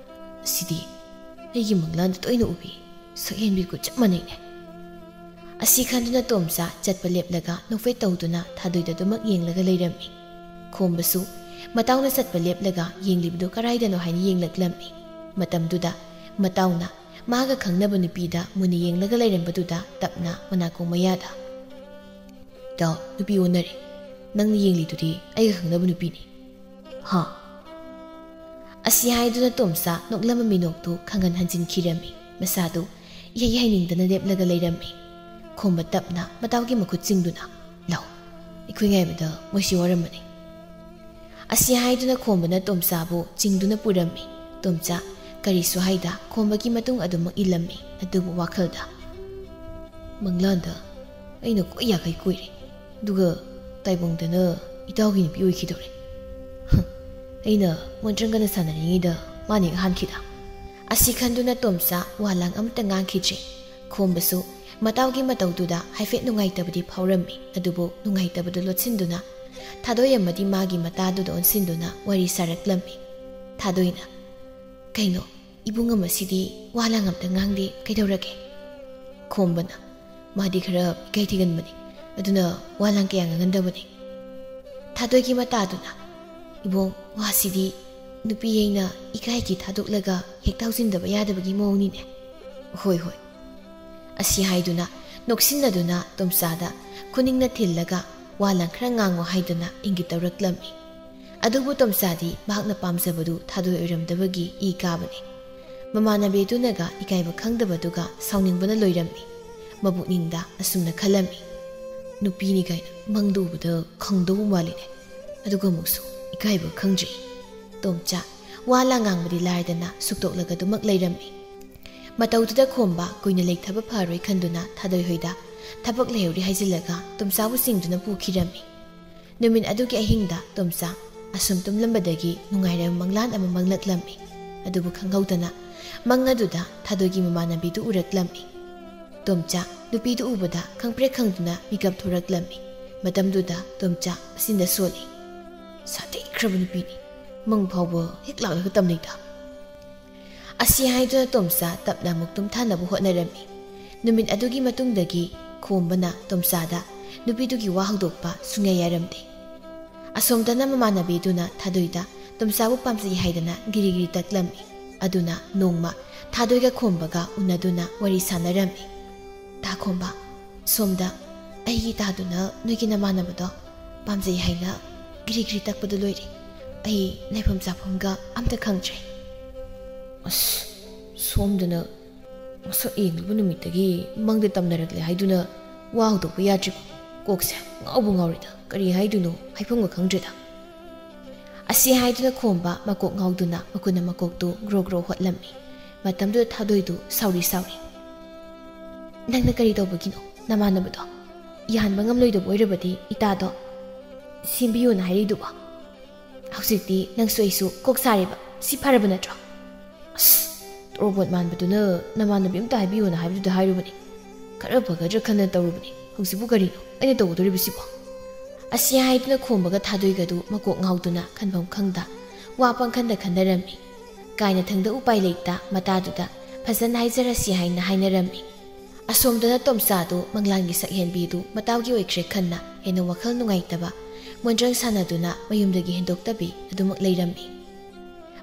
"ꯑꯁꯤꯗꯤ ꯑꯩꯒꯤ ꯃꯪꯂꯥꯟꯗ ꯇꯣꯏꯅ ꯎꯕꯤ ꯁꯛꯍꯦꯟꯕꯤꯒ ꯆꯞ ꯃꯥꯟꯅꯩꯅꯦ꯫" ꯑꯁꯤ ꯈꯟꯗꯨꯅ ꯇꯣꯝꯆꯥ ꯆꯠꯄ ꯂꯦꯞꯂꯒ ꯅꯣꯛꯐꯦꯠ ꯇꯧꯗꯨꯅ ꯊꯥꯗꯣꯏꯗ ꯑꯗꯨꯃꯛ ꯌꯦꯡꯂꯒ ꯂꯩꯔꯝꯃꯤ꯫ ꯈꯣꯝꯕꯁꯨ ꯃꯇꯥꯎꯅ ꯆꯠꯄ ꯂꯦꯞꯂꯒ ꯌꯦꯡꯂꯤꯕꯗꯨ ꯀꯔꯥꯏꯗꯅꯣ ꯍꯥꯏꯅ ꯌꯦꯡꯂꯛꯂꯝꯃꯤ꯫ ꯃꯇꯝꯗꯨꯗ ꯃꯇꯥꯎꯅ ꯃꯥꯒ ꯈꯪꯅꯕ ꯅꯨꯄꯤꯗ ꯃꯨꯟꯅ ꯌꯦꯡꯂꯒ ꯂꯩꯔꯝꯕꯗꯨꯗ ꯇꯞꯅ ꯃꯅꯥꯀꯣꯡ ꯃꯌꯥꯗ, "ꯏꯇꯥꯎ, ꯅꯨꯄꯤ ꯑꯣꯟꯅꯔꯦ꯫ ꯅꯪꯅ ꯌꯦꯡꯂꯤꯗꯨꯗꯤ ꯑꯩꯒ ꯈꯪꯅꯕ ꯅꯨꯄꯤꯅꯤ꯫" "ꯍꯥ?" ꯑꯁꯤ ꯍꯥꯏꯗꯨꯅ ꯇꯣꯝꯆꯥ ꯅꯣꯛꯂꯝꯕ ꯃꯤꯅꯣꯛꯇꯨ ꯈꯪꯍꯟ ꯍꯟꯖꯤꯟꯈꯤꯔꯝꯃꯤ꯫ ꯃꯁꯥꯗꯨ ꯏꯍꯩ ꯍꯩꯅꯤꯡꯗꯅ ꯂꯦꯞꯂꯒ ꯂꯩꯔꯝꯃꯤ꯫ ꯈꯣꯝꯕ ꯇꯞꯅ ꯃꯇꯥꯎꯒꯤ ꯃꯈꯨꯠ ꯆꯤꯡꯗꯨꯅ, "ꯂꯧ, ꯑꯩꯈꯣꯏ ꯉꯥꯏꯕꯗ ꯃꯣꯏꯁꯤ ꯋꯥꯔꯝꯃꯅꯤ"꯫ ꯑꯁꯤ ꯍꯥꯏꯗꯨꯅ ꯈꯣꯝꯕꯅ ꯇꯣꯝꯆꯥꯕꯨ ꯆꯤꯡꯗꯨꯅ ꯄꯨꯔꯝꯃꯤ꯫ ꯇꯣꯝꯆꯥ ꯀꯔꯤꯁꯨ ꯍꯥꯏꯗ ꯈꯣꯝꯕꯒꯤ ꯃꯇꯨꯡ ꯑꯗꯨꯃꯛ ꯏꯜꯂꯝꯃꯤ꯫ ꯑꯗꯨꯕꯨ ꯋꯥꯈꯜꯗ, "ꯃꯪꯂꯥꯟꯗ ꯑꯩꯅ ꯈ꯭ꯋꯥꯏ ꯌꯥꯈꯩ ꯀꯣꯏꯔꯦ, ꯑꯗꯨꯒ ꯇꯥꯏꯕꯪꯗꯅ ꯏꯇꯥꯎꯒꯤ ꯅꯨꯄꯤ ꯑꯣꯏꯈꯤꯗꯧꯔꯦ꯫ ꯍ, ꯑꯩꯅ ꯃꯣꯟꯇ꯭ꯔꯪꯒꯅ ꯁꯥꯟꯅꯔꯤꯉꯩꯗ ꯃꯥꯅ ꯍꯦꯛ ꯍꯥꯟꯈꯤꯗ"꯫ ꯑꯁꯤ ꯈꯟꯗꯨꯅ ꯇꯣꯝꯆꯥ ꯋꯥ ꯂꯥꯡ ꯑꯃꯠꯇ ꯉꯥꯡꯈꯤꯗ꯭ꯔꯦ꯫ ꯈꯣꯝꯕꯁꯨ ꯃꯇꯥꯎꯒꯤ ꯃꯇꯧꯗꯨꯗ ꯍꯥꯏꯐꯦꯠ ꯅꯨꯡꯉꯥꯏꯇꯕꯗꯤ ꯐꯥꯎꯔꯝꯃꯤ, ꯑꯗꯨꯕꯨ ꯅꯨꯡꯉꯥꯏꯇꯕꯗꯨ ꯂꯣꯠꯁꯤꯟꯗꯨꯅ ꯊꯥꯗꯣꯏ ꯑꯃꯗꯤ ꯃꯥꯒꯤ ꯃꯇꯥꯗꯨꯗ ꯑꯣꯟꯁꯤꯟꯗꯨꯅ ꯋꯥꯔꯤ ꯁꯥꯔꯛꯂꯝꯃꯤ꯫ ꯊꯥꯗꯣꯏꯅ, "ꯀꯩꯅꯣ, ꯏꯕꯨꯡ ꯑꯃꯁꯤꯗꯤ ꯋꯥ ꯂꯥꯡ ꯑꯝꯇ ꯉꯥꯡꯗꯦ, ꯀꯩꯗꯧꯔꯒꯦ?" ꯈꯣꯝꯕꯅ, "ꯃꯥꯗꯤ ꯈꯔ ꯏꯀꯥꯏ ꯊꯤꯒꯟꯕꯅꯤ, ꯑꯗꯨꯅ ꯋꯥ ꯂꯥꯡ ꯀꯌꯥ ꯉꯥꯡꯒꯟꯗꯕꯅꯤ"꯫ ꯊꯥꯗꯣꯏꯒꯤ ꯃꯇꯥꯗꯨꯅ, "ꯏꯕꯣꯡ, ꯋꯥꯁꯤꯗꯤ ꯅꯨꯄꯤ ꯑꯩꯅ ꯏꯀꯥꯏꯒꯤ ꯊꯥꯗꯣꯛꯂꯒ ꯍꯦꯛ ꯊꯥꯎꯖꯤꯟꯗꯕ ꯌꯥꯗꯕꯒꯤ ꯃꯑꯣꯡꯅꯤꯅꯦ"꯫ "ꯍꯣꯏ, ꯍꯣꯏ"꯫ ꯑꯁꯤ ꯍꯥꯏꯗꯨꯅ ꯅꯣꯛꯁꯤꯟꯅꯗꯨꯅ ꯇꯣꯝꯆꯥꯗ ꯈꯨꯅꯤꯡꯅ ꯊꯤꯜꯂꯒ ꯋꯥ ꯂꯥꯡ ꯈꯔ ꯉꯥꯡꯉꯣ ꯍꯥꯏꯗꯨꯅ ꯏꯪꯒꯤꯠ ꯇꯧꯔꯛꯂꯝꯃꯤ꯫ ꯑꯗꯨꯕꯨ ꯇꯣꯝꯆꯥꯗꯤ ꯃꯍꯥꯛꯅ ꯄꯥꯝꯖꯕꯗꯨ ꯊꯥꯗꯣꯏ ꯑꯣꯏꯔꯝꯗꯕꯒꯤ ꯏ ꯀꯥꯕꯅꯤ꯫ ꯃꯃꯥꯟꯅꯕꯤꯗꯨꯅꯒ ꯏꯀꯥꯏꯕ ꯈꯪꯗꯕꯗꯨꯒ ꯁꯥꯎꯅꯤꯡꯕꯅ ꯂꯣꯏꯔꯝꯃꯤ꯫ ꯃꯄꯨꯛꯅꯤꯡꯗ ꯑꯁꯨꯝꯅ ꯈꯜꯂꯝꯃꯤ, "ꯅꯨꯄꯤꯅꯤ ꯀꯥꯏꯅ ꯃꯪꯗ ꯎꯕꯗ ꯈꯪꯗꯧꯕ ꯃꯥꯜꯂꯤꯅꯦ, ꯑꯗꯨꯒ ꯑꯃꯨꯛꯁꯨ ꯏꯀꯥꯏꯕ ꯈꯪꯗ꯭ꯔꯤ"꯫ ꯇꯣꯝꯆꯥ ꯋꯥ ꯂꯥꯡ ꯉꯥꯡꯕꯗꯤ ꯂꯥꯏꯔꯗꯅ ꯁꯨꯛꯇꯣꯛꯂꯒ ꯑꯗꯨꯃꯛ ꯂꯩꯔꯝꯃꯤ꯫ ꯃꯇꯧꯗꯨꯗ ꯈꯣꯝꯕ ꯀꯨꯏꯅ ꯂꯩꯊꯕ ꯐꯔꯣꯏ ꯈꯟꯗꯨꯅ ꯊꯥꯗꯣꯏ ꯍꯣꯏꯗ ꯊꯕꯛ ꯂꯩꯍꯧꯔꯤ ꯍꯥꯏꯖꯤꯜꯂꯒ ꯇꯣꯝꯆꯥꯕꯨ ꯆꯤꯡꯗꯨꯅ ꯄꯨꯈꯤꯔꯝꯃꯤ꯫ ꯅꯨꯃꯤꯠ ꯑꯗꯨꯒꯤ ꯑꯍꯤꯡꯗ ꯇꯣꯝꯆꯥ ꯑꯁꯨꯝ ꯇꯨꯝꯂꯝꯕꯗꯒꯤ ꯅꯨꯡꯉꯥꯏꯔꯕ ꯃꯪꯂꯥꯟ ꯑꯃ ꯃꯪꯂꯛꯂꯝꯃꯤ꯫ ꯑꯗꯨꯕꯨ ꯈꯪꯍꯧꯗꯅ ꯃꯪ ꯑꯗꯨꯗ ꯊꯥꯗꯣꯏꯒꯤ ꯃꯃꯥꯟꯅꯕꯤꯗꯨ ꯎꯔꯛꯂꯝꯃꯤ꯫ ꯇꯣꯝꯆꯥ ꯅꯨꯄꯤꯗꯨ ꯎꯕꯗ ꯈꯪꯄ꯭ꯔꯦꯛ ꯈꯪꯗꯨꯅ ꯃꯤꯀꯞ ꯊꯣꯔꯛꯂꯝꯃꯤ꯫ ꯃꯇꯝꯗꯨꯗ ꯇꯣꯝꯆꯥ ꯃꯆꯤꯟꯗ ꯁꯣꯜꯂꯤ, "ꯁꯥꯊꯤꯈ꯭ꯔꯕ ꯅꯨꯄꯤꯅꯤ, ꯃꯪ ꯐꯥꯎꯕ ꯍꯦꯛ ꯂꯥꯛꯂꯒ ꯇꯝꯅꯩꯗ"꯫ ꯑꯁꯤ ꯍꯥꯏꯗꯨꯅ ꯇꯣꯝꯆꯥ ꯇꯞꯅ ꯑꯃꯨꯛ ꯇꯨꯝꯊꯅꯕ ꯍꯣꯠꯅꯔꯝꯃꯤ꯫ ꯅꯨꯃꯤꯠ ꯑꯗꯨꯒꯤ ꯃꯇꯨꯡꯗꯒꯤ ꯈꯣꯝꯕꯅ ꯇꯣꯝꯆꯥꯗ ꯅꯨꯄꯤꯗꯨꯒꯤ ꯋꯥ ꯍꯧꯗꯣꯛꯄ ꯁꯨꯡꯌꯥ ꯌꯥꯔꯝꯗꯦ꯫ ꯑꯁꯣꯝꯗꯅ ꯃꯃꯥꯟꯅꯕꯤꯗꯨꯅ ꯊꯥꯗꯣꯏꯗ ꯇꯣꯝꯆꯥꯕꯨ ꯄꯥꯝꯖꯩ ꯍꯥꯏꯗꯅ ꯒꯤꯔꯤ ꯒꯤꯔꯤ ꯇꯛꯂꯝꯃꯤ꯫ ꯑꯗꯨꯅ ꯅꯣꯡꯃ ꯊꯥꯗꯣꯏꯒ ꯈꯣꯝꯕꯒ ꯎꯅꯗꯨꯅ ꯋꯥꯔꯤ ꯁꯥꯟꯅꯔꯝꯃꯤ꯫ "ꯇꯥ ꯈꯣꯝꯕ, ꯁꯣꯝꯗ ꯑꯩꯒꯤ ꯇꯥꯗꯨꯅ ꯅꯣꯏꯒꯤ ꯅꯃꯥꯟꯅꯕꯗꯣ ꯄꯥꯝꯖꯩ ꯍꯥꯏꯅ ꯒꯤꯔꯤ ꯒꯤꯔꯤ ꯇꯛꯄꯗꯨ ꯂꯣꯏꯔꯦ꯫ ꯑꯩ ꯂꯩꯐꯝ ꯆꯥꯐꯝꯒ ꯑꯝꯇ ꯈꯪꯗ꯭ꯔꯦ꯫ ꯑꯁ, ꯁꯣꯝꯗꯅ ꯃꯁꯛ ꯌꯦꯡꯂꯨꯕ ꯅꯨꯃꯤꯠꯇꯒꯤ ꯃꯪꯗ ꯇꯝꯅꯔꯛꯂꯦ ꯍꯥꯏꯗꯨꯅ ꯋꯥ ꯍꯧꯗꯣꯛꯄ ꯌꯥꯗ꯭ꯔꯤꯕ꯫ ꯀꯣꯛꯁꯦ ꯉꯥꯎꯕ ꯉꯥꯎꯔꯤꯗ, ꯀꯔꯤ ꯍꯥꯏꯗꯣꯏꯅꯣ ꯍꯥꯏꯐꯝꯒ ꯈꯪꯗ꯭ꯔꯦꯗ꯫ ꯑꯁꯤ ꯍꯥꯏꯗꯨꯅ ꯈꯣꯝꯕ ꯃꯀꯣꯛ ꯉꯥꯎꯗꯨꯅ ꯃꯈꯨꯠꯅ ꯃꯀꯣꯛꯇꯨ ꯒ꯭ꯔꯣ ꯒ꯭ꯔꯣ ꯍꯣꯠꯂꯝꯃꯤ꯫ ꯃꯇꯝꯗꯨꯗ ꯊꯥꯗꯣꯏꯗꯨ ꯁꯥꯎꯔꯤ ꯁꯥꯎꯔꯤ꯫ "ꯅꯪꯅ ꯀꯔꯤ ꯇꯧꯕꯒꯤꯅꯣ ꯅꯃꯥꯟꯅꯕꯗꯣ? ꯌꯥꯍꯟꯕ ꯉꯝꯂꯣꯏꯗꯕ ꯑꯣꯏꯔꯕꯗꯤ ꯏꯇꯥꯗꯣ ꯁꯦꯝꯕꯤꯌꯣꯅ ꯍꯥꯏꯔꯤꯗꯨꯕꯣ? ꯍꯧꯖꯤꯛꯇꯤ ꯅꯪꯁꯨ ꯑꯩꯁꯨ ꯀꯣꯛ ꯁꯥꯔꯦꯕ꯫ ꯁꯤ ꯐꯔꯕ ꯅꯠꯇ꯭ꯔꯣ?" "ꯑꯁ, ꯇꯣꯔꯣꯕꯣꯠ ꯃꯥꯟꯕꯗꯨꯅ ꯅꯃꯥꯟꯅꯕꯤ ꯑꯝꯇ ꯍꯥꯏꯕꯤꯌꯣꯅ ꯍꯥꯏꯕꯗꯨꯗ ꯍꯥꯏꯔꯨꯕꯅꯤ꯫ ꯈꯔ ꯐꯒꯗ꯭ꯔꯥ ꯈꯟꯅ ꯇꯧꯔꯨꯕꯅꯤ꯫ ꯍꯧꯖꯤꯛꯄꯨ ꯀꯔꯤꯅꯣ ꯑꯩꯅ ꯇꯧꯒꯗꯧꯔꯤꯕꯁꯤꯕꯣ?" ꯑꯁꯤ ꯍꯥꯏꯗꯨꯅ ꯈꯣꯝꯕꯒ ꯊꯥꯗꯣꯏꯒꯗꯨ ꯃꯀꯣꯛ ꯉꯥꯎꯗꯨꯅ ꯈꯟꯐꯝ ꯈꯪꯗ ꯋꯥ ꯄꯪꯈꯟꯗ ꯈꯟꯅꯔꯝꯃꯤ꯫ ꯀꯥꯏꯅꯊꯪꯗ ꯎꯄꯥꯏ ꯂꯩꯇ ꯃꯇꯥꯗꯨꯗ ꯐꯖꯅ ꯍꯥꯏꯖꯔꯁꯤ ꯍꯥꯏꯅ ꯍꯥꯏꯅꯔꯝꯃꯤ꯫ ꯑꯁꯣꯝꯗꯅ ꯇꯣꯝꯆꯥꯗꯨ ꯃꯪꯂꯥꯟꯒꯤ ꯁꯛꯍꯦꯟꯕꯤꯗꯨ ꯃꯇꯥꯎꯒꯤ ꯑꯣꯏꯈ꯭ꯔꯦ ꯈꯟꯅ ꯍꯦꯟꯅ ꯋꯥꯈꯜ ꯅꯨꯡꯉꯥꯏꯇꯕ ꯃꯣꯟꯗ꯭ꯔꯪ ꯁꯥꯟꯅꯗꯨꯅ ꯃꯌꯨꯝꯗꯒꯤ ꯍꯦꯟꯗꯣꯛꯇꯕꯤ ꯑꯗꯨꯃꯛ ꯂꯩꯔꯝꯃꯤ꯫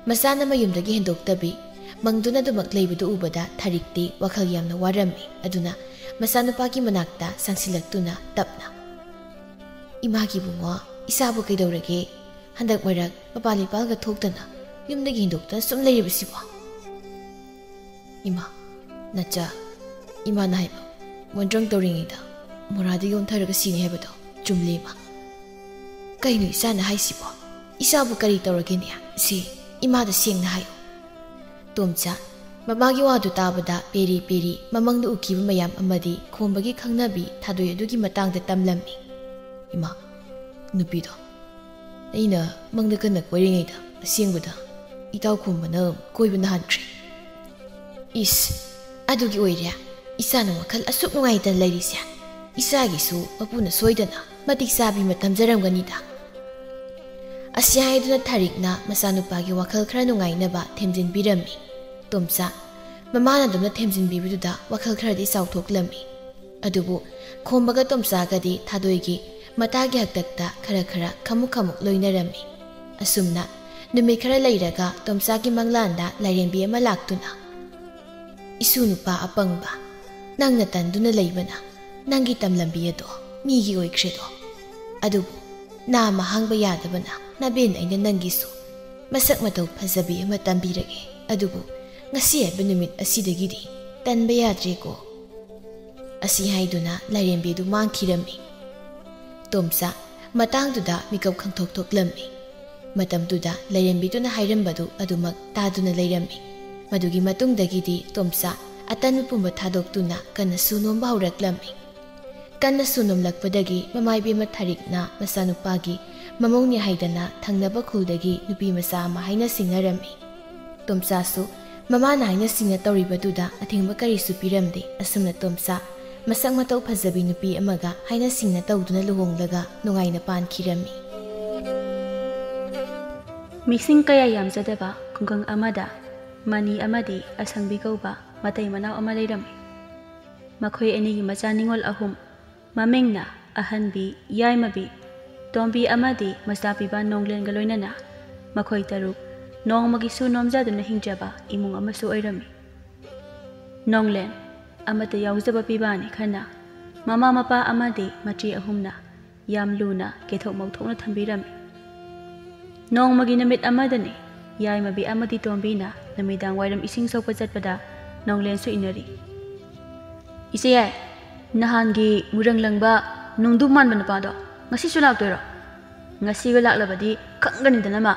ꯃꯆꯥꯅ ꯃꯌꯨꯝꯗꯒꯤ ꯍꯦꯟꯗꯣꯛꯇꯕꯤ ꯃꯪꯗꯨꯅ ꯑꯗꯨꯃꯛ ꯂꯩꯕꯗꯨ ꯎꯕꯗ ꯊꯥꯔꯤꯛꯇꯤ ꯋꯥꯈꯜ ꯌꯥꯝꯅ ꯋꯥꯔꯝꯃꯤ꯫ ꯑꯗꯨꯅ ꯃꯆꯥꯅꯨꯄꯥꯒꯤ ꯃꯅꯥꯛꯇ ꯆꯪꯁꯤꯜꯂꯛꯇꯨꯅ ꯇꯞꯅ, "ꯏꯃꯥꯒꯤ ꯏꯕꯨꯡꯉꯣ, ꯏꯆꯥꯕꯨ ꯀꯩꯗꯧꯔꯒꯦ? ꯍꯟꯗꯛ ꯃꯔꯛ ꯃꯄꯥꯜ ꯏꯄꯥꯜꯒ ꯊꯣꯛꯇꯅ ꯌꯨꯝꯗꯒꯤ ꯍꯦꯟꯗꯣꯛꯇꯅ ꯁꯨꯝ ꯂꯩꯔꯤꯕꯁꯤꯕꯣ?" "ꯏꯃꯥ, ꯅꯆꯥ, ꯏꯃꯥꯅ ꯍꯥꯏꯕ ꯃꯣꯟꯗ꯭ꯔꯪ ꯇꯧꯔꯤꯉꯩꯗ ꯃꯣꯔꯥꯗꯒꯤ ꯑꯣꯟꯊꯔꯒ ꯁꯤꯅꯤ ꯍꯥꯏꯕꯗꯣ ꯆꯨꯝꯂꯤ, ꯏꯃꯥ?" "ꯀꯩꯅꯣ ꯏꯆꯥꯅ ꯍꯥꯏꯁꯤꯕꯣ? ꯏꯆꯥꯕꯨ ꯀꯔꯤ ꯇꯧꯔꯒꯦꯅꯦ? ꯁꯤ ꯏꯃꯥꯗ ꯁꯦꯡꯅ ꯍꯥꯏꯌꯨ꯫" ꯇꯣꯝꯆꯥ ꯃꯃꯥꯒꯤ ꯋꯥꯗꯨ ꯇꯥꯕꯗ ꯄꯦꯔꯤ ꯄꯦꯔꯤ ꯃꯃꯪꯗ ꯎꯈꯤꯕ ꯃꯌꯥꯝ ꯑꯃꯗꯤ ꯈꯣꯝꯕꯒꯤ ꯈꯪꯅꯕꯤ ꯊꯥꯗꯣꯏ ꯑꯗꯨꯒꯤ ꯃꯇꯥꯡꯗ ꯇꯝꯂꯝꯃꯤ꯫ "ꯏꯃꯥ, ꯅꯨꯄꯤꯗꯣ ꯑꯩꯅ ꯃꯪꯗ ꯀꯟꯅ ꯀꯣꯏꯔꯤꯉꯩꯗ ꯑꯁꯦꯡꯕꯗ ꯏꯇꯥꯎ ꯈꯣꯝꯕꯅ ꯀꯣꯏꯕ ꯅꯥꯍꯟꯈ꯭ꯔꯦ꯫" "ꯏꯁ, ꯑꯗꯨꯒꯤ ꯑꯣꯏꯔꯦ ꯏꯆꯥꯅ ꯋꯥꯈꯜ ꯑꯁꯨꯛ ꯅꯨꯡꯉꯥꯏꯇꯅ ꯂꯩꯔꯤꯁꯦ꯫ ꯏꯆꯥꯒꯤꯁꯨ ꯃꯄꯨꯅ ꯁꯣꯏꯗꯅ ꯃꯇꯤꯛ ꯆꯥꯕꯤ ꯑꯃ ꯇꯝꯖꯔꯝꯒꯅꯤꯗ꯫" ꯑꯁꯤ ꯍꯥꯏꯗꯨꯅ ꯊꯥꯔꯤꯛꯅ ꯃꯆꯥꯅꯨꯄꯥꯒꯤ ꯋꯥꯈꯜ ꯈꯔ ꯅꯨꯡꯉꯥꯏꯅꯕ ꯊꯦꯝꯖꯤꯟꯕꯤꯔꯝꯃꯤ꯫ ꯇꯣꯝꯆꯥ ꯃꯃꯥꯅ ꯑꯗꯨꯝꯅ ꯊꯦꯝꯖꯤꯟꯕꯤꯕꯗꯨꯗ ꯋꯥꯈꯜ ꯈꯔꯗꯤ ꯆꯥꯎꯊꯣꯛꯂꯝꯃꯤ꯫ ꯑꯗꯨꯕꯨ ꯈꯣꯝꯕꯒ ꯇꯣꯝꯆꯥꯒꯗꯤ ꯊꯥꯗꯣꯏꯒꯤ ꯃꯇꯥꯒꯤ ꯍꯥꯛꯇꯛꯇ ꯈꯔ ꯈꯔ ꯈꯃꯨꯛ ꯈꯃꯨꯛ ꯂꯣꯏꯅꯔꯝꯃꯤ꯫ ꯑꯁꯨꯝꯅ ꯅꯨꯃꯤꯠ ꯈꯔ ꯂꯩꯔꯒ ꯇꯣꯝꯆꯥꯒꯤ ꯃꯪꯂꯥꯟꯗ ꯂꯥꯏꯔꯦꯝꯕꯤ ꯑꯃ ꯂꯥꯛꯇꯨꯅ, "ꯏꯁꯨ ꯅꯨꯄꯥ ꯑꯄꯪꯕ, ꯅꯪꯅ ꯇꯟꯗꯨꯅ ꯂꯩꯕꯅ ꯅꯪꯒꯤ ꯇꯝꯂꯝꯕꯤ ꯑꯗꯣ ꯃꯤꯒꯤ ꯑꯣꯏꯈ꯭ꯔꯦꯗꯣ꯫ ꯑꯗꯨꯕꯨ ꯅꯥꯃ ꯍꯥꯡꯕ ꯌꯥꯗꯕꯅ "ꯅꯕꯦꯟ, ꯑꯩꯅ ꯅꯪꯒꯤꯁꯨ ꯃꯁꯛ ꯃꯇꯧ ꯐꯖꯕꯤ ꯑꯃ ꯇꯝꯕꯤꯔꯒꯦ, ꯑꯗꯨꯕꯨ ꯉꯁꯤ ꯍꯥꯏꯕ ꯅꯨꯃꯤꯠ ꯑꯁꯤꯗꯒꯤꯗꯤ ꯇꯟꯕ ꯌꯥꯗ꯭ꯔꯦꯀꯣ?" ꯑꯁꯤ ꯍꯥꯏꯗꯨꯅ ꯂꯥꯏꯔꯦꯝꯕꯤꯗꯨ ꯃꯥꯡꯈꯤꯔꯝꯃꯤ꯫ ꯇꯣꯝꯆꯥ ꯃꯇꯥꯡꯗꯨꯗ ꯃꯤꯀꯞ ꯈꯪꯊꯣꯛ ꯊꯣꯛꯂꯝꯃꯤ꯫ ꯃꯇꯝꯗꯨꯗ ꯂꯥꯏꯔꯦꯝꯕꯤꯗꯨꯅ ꯍꯥꯏꯔꯝꯕꯗꯨ ꯑꯗꯨꯃꯛ ꯇꯥꯗꯨꯅ ꯂꯩꯔꯝꯃꯤ꯫ ꯃꯗꯨꯒꯤ ꯃꯇꯨꯡꯗꯒꯤꯗꯤ ꯇꯣꯝꯆꯥ ꯑꯇꯟꯕ ꯄꯨꯝꯕ ꯊꯥꯗꯣꯛꯇꯨꯅ ꯀꯟꯅꯁꯨ ꯅꯣꯝꯕ ꯍꯧꯔꯛꯂꯝꯃꯤ꯫ ꯀꯟꯅꯁꯨ ꯅꯣꯝꯂꯛꯄꯗꯒꯤ ꯃꯃꯥ ꯏꯕꯦꯝꯃ ꯊꯥꯔꯤꯛꯅ ꯃꯆꯥꯅꯨꯄꯥꯒꯤ ꯃꯃꯧꯅꯤ ꯍꯥꯏꯗꯅ ꯊꯪꯅꯕ ꯈꯨꯜꯗꯒꯤ ꯅꯨꯄꯤ ꯃꯆꯥ ꯑꯃ ꯍꯥꯏꯅ ꯁꯤꯡꯅꯔꯝꯃꯤ꯫ ꯇꯣꯝꯆꯥꯁꯨ ꯃꯃꯥꯅ ꯍꯥꯏꯅ ꯁꯤꯡꯅ ꯇꯧꯔꯤꯕꯗꯨꯗ ꯑꯊꯤꯡꯕ ꯀꯔꯤꯁꯨ ꯄꯤꯔꯝꯗꯦ꯫ ꯑꯁꯨꯝꯅ ꯇꯣꯝꯆꯥ ꯃꯁꯛ ꯃꯇꯧ ꯐꯖꯕꯤ ꯅꯨꯄꯤ ꯑꯃꯒ ꯍꯥꯏꯅ ꯁꯤꯡꯅ ꯇꯧꯗꯨꯅ ꯂꯨꯍꯣꯡꯂꯒ ꯅꯨꯡꯉꯥꯏꯅ ꯄꯥꯟꯈꯤꯔꯝꯃꯤ꯫ ꯃꯤꯁꯤꯡ ꯀꯌꯥ ꯌꯥꯝꯖꯗꯕ ꯈꯨꯡꯒꯪ ꯑꯃꯗ ꯃꯅꯤ ꯑꯃꯗꯤ ꯑꯁꯪꯕꯤ ꯀꯧꯕ ꯃꯇꯩ ꯃꯅꯥꯎ ꯑꯃ ꯂꯩꯔꯝꯃꯤ꯫ ꯃꯈꯣꯏ ꯑꯅꯤꯒꯤ ꯃꯆꯥ ꯅꯤꯉꯣꯜ ꯑꯍꯨꯝ, ꯃꯃꯤꯡꯅ ꯑꯍꯟꯕꯤ, ꯌꯥꯏꯃꯕꯤ, ꯇꯣꯝꯕꯤ ꯑꯃꯗꯤ ꯃꯆꯥꯄꯤꯕ ꯅꯣꯡꯂꯦꯟꯒ ꯂꯣꯏꯅꯅ ꯃꯈꯣꯏ ꯇꯔꯨꯛ ꯅꯣꯡꯃꯒꯤ ꯁꯨ ꯅꯣꯝꯖꯗꯨꯅ ꯍꯤꯡꯖꯕ ꯏꯃꯨꯡ ꯑꯃꯁꯨ ꯑꯣꯏꯔꯝꯃꯤ꯫ ꯅꯣꯡꯂꯦꯟ ꯑꯃꯠꯇ ꯌꯥꯎꯖꯕ ꯄꯤꯕꯥꯅꯤ ꯈꯟꯅ ꯃꯃꯥ ꯃꯄꯥ ꯑꯃꯗꯤ ꯃꯆꯦ ꯑꯍꯨꯝꯅ ꯌꯥꯝ ꯂꯨꯅ ꯀꯦꯊꯣꯛ ꯃꯧꯊꯣꯛꯅ ꯊꯝꯕꯤꯔꯝꯃꯤ꯫ ꯅꯣꯡꯃꯒꯤ ꯅꯨꯃꯤꯠ ꯑꯃꯗꯅꯤ ꯌꯥꯏꯃꯕꯤ ꯑꯃꯗꯤ ꯇꯣꯝꯕꯤꯅ ꯅꯨꯃꯤꯗꯥꯡ ꯋꯥꯏꯔꯝ ꯏꯁꯤꯡ ꯁꯣꯛꯄ ꯆꯠꯄꯗ ꯅꯣꯡꯂꯦꯟꯁꯨ ꯏꯟꯅꯔꯤ꯫ "ꯏꯆꯦ ꯌꯥꯏ, ꯅꯍꯥꯟꯒꯤ ꯃꯨꯔꯪ ꯂꯪꯕ ꯅꯨꯡꯗꯨ ꯃꯥꯟꯕ ꯅꯨꯄꯥꯗꯣ ꯉꯁꯤꯁꯨ ꯂꯥꯛꯇꯣꯏꯔꯣ? ꯉꯁꯤꯒ ꯂꯥꯛꯂꯕꯗꯤ ꯈꯪꯒꯅꯤꯗꯅ ꯃꯥ꯫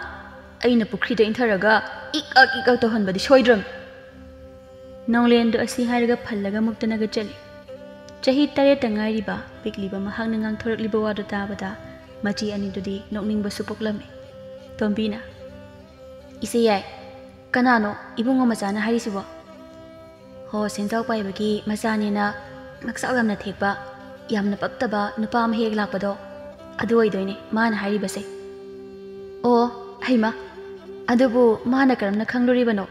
ꯑꯩꯅ ꯄꯨꯈ꯭ꯔꯤꯗ ꯏꯟꯊꯔꯒ ꯏꯛ ꯑꯛ ꯏꯛ ꯑꯛ ꯇꯧꯍꯟꯕꯗꯤ ꯁꯣꯏꯗ꯭ꯔꯝ!" ꯅꯣꯡꯂꯦꯟꯗꯨ ꯑꯁꯤ ꯍꯥꯏꯔꯒ ꯐꯜꯂꯒ ꯃꯨꯛꯇꯅꯒ ꯆꯠꯂꯤ꯫ ꯆꯍꯤ ꯇꯔꯦꯠꯇ ꯉꯥꯏꯔꯤꯕ ꯄꯤꯛꯂꯤꯕ ꯃꯍꯥꯛꯅ ꯉꯥꯡꯊꯣꯔꯛꯂꯤꯕ ꯋꯥꯗꯨ ꯇꯥꯕꯗ ꯃꯆꯦ ꯑꯅꯤꯗꯨꯗꯤ ꯅꯣꯛꯅꯤꯡꯕꯁꯨ ꯄꯣꯛꯂꯝꯃꯤ꯫ ꯇꯣꯝꯕꯤꯅ, "ꯏꯆꯦ ꯌꯥꯏ, ꯀꯅꯥꯅꯣ ꯏꯕꯨꯡꯉꯣ ꯃꯆꯥꯅ ꯍꯥꯏꯔꯤꯁꯤꯕꯣ?" "ꯍꯣ, ꯁꯦꯟꯖꯥꯎ ꯄꯥꯏꯕꯒꯤ ꯃꯆꯥꯅꯦꯅ ꯃꯆꯥꯎ ꯌꯥꯝꯅ ꯊꯦꯛꯄ, ꯌꯥꯝꯅ ꯄꯛꯇꯕ ꯅꯨꯄꯥ ꯑꯃ ꯍꯦꯛ ꯂꯥꯛꯄꯗꯣ, ꯑꯗꯨ ꯑꯣꯏꯗꯣꯏꯅꯦ ꯃꯥꯅ ꯍꯥꯏꯔꯤꯕꯁꯦ꯫" "ꯑꯣ, ꯍꯩꯃ, ꯑꯗꯨꯕꯨ ꯃꯥꯅ ꯀꯔꯝꯅ ꯈꯪꯂꯨꯔꯤꯕꯅꯣ?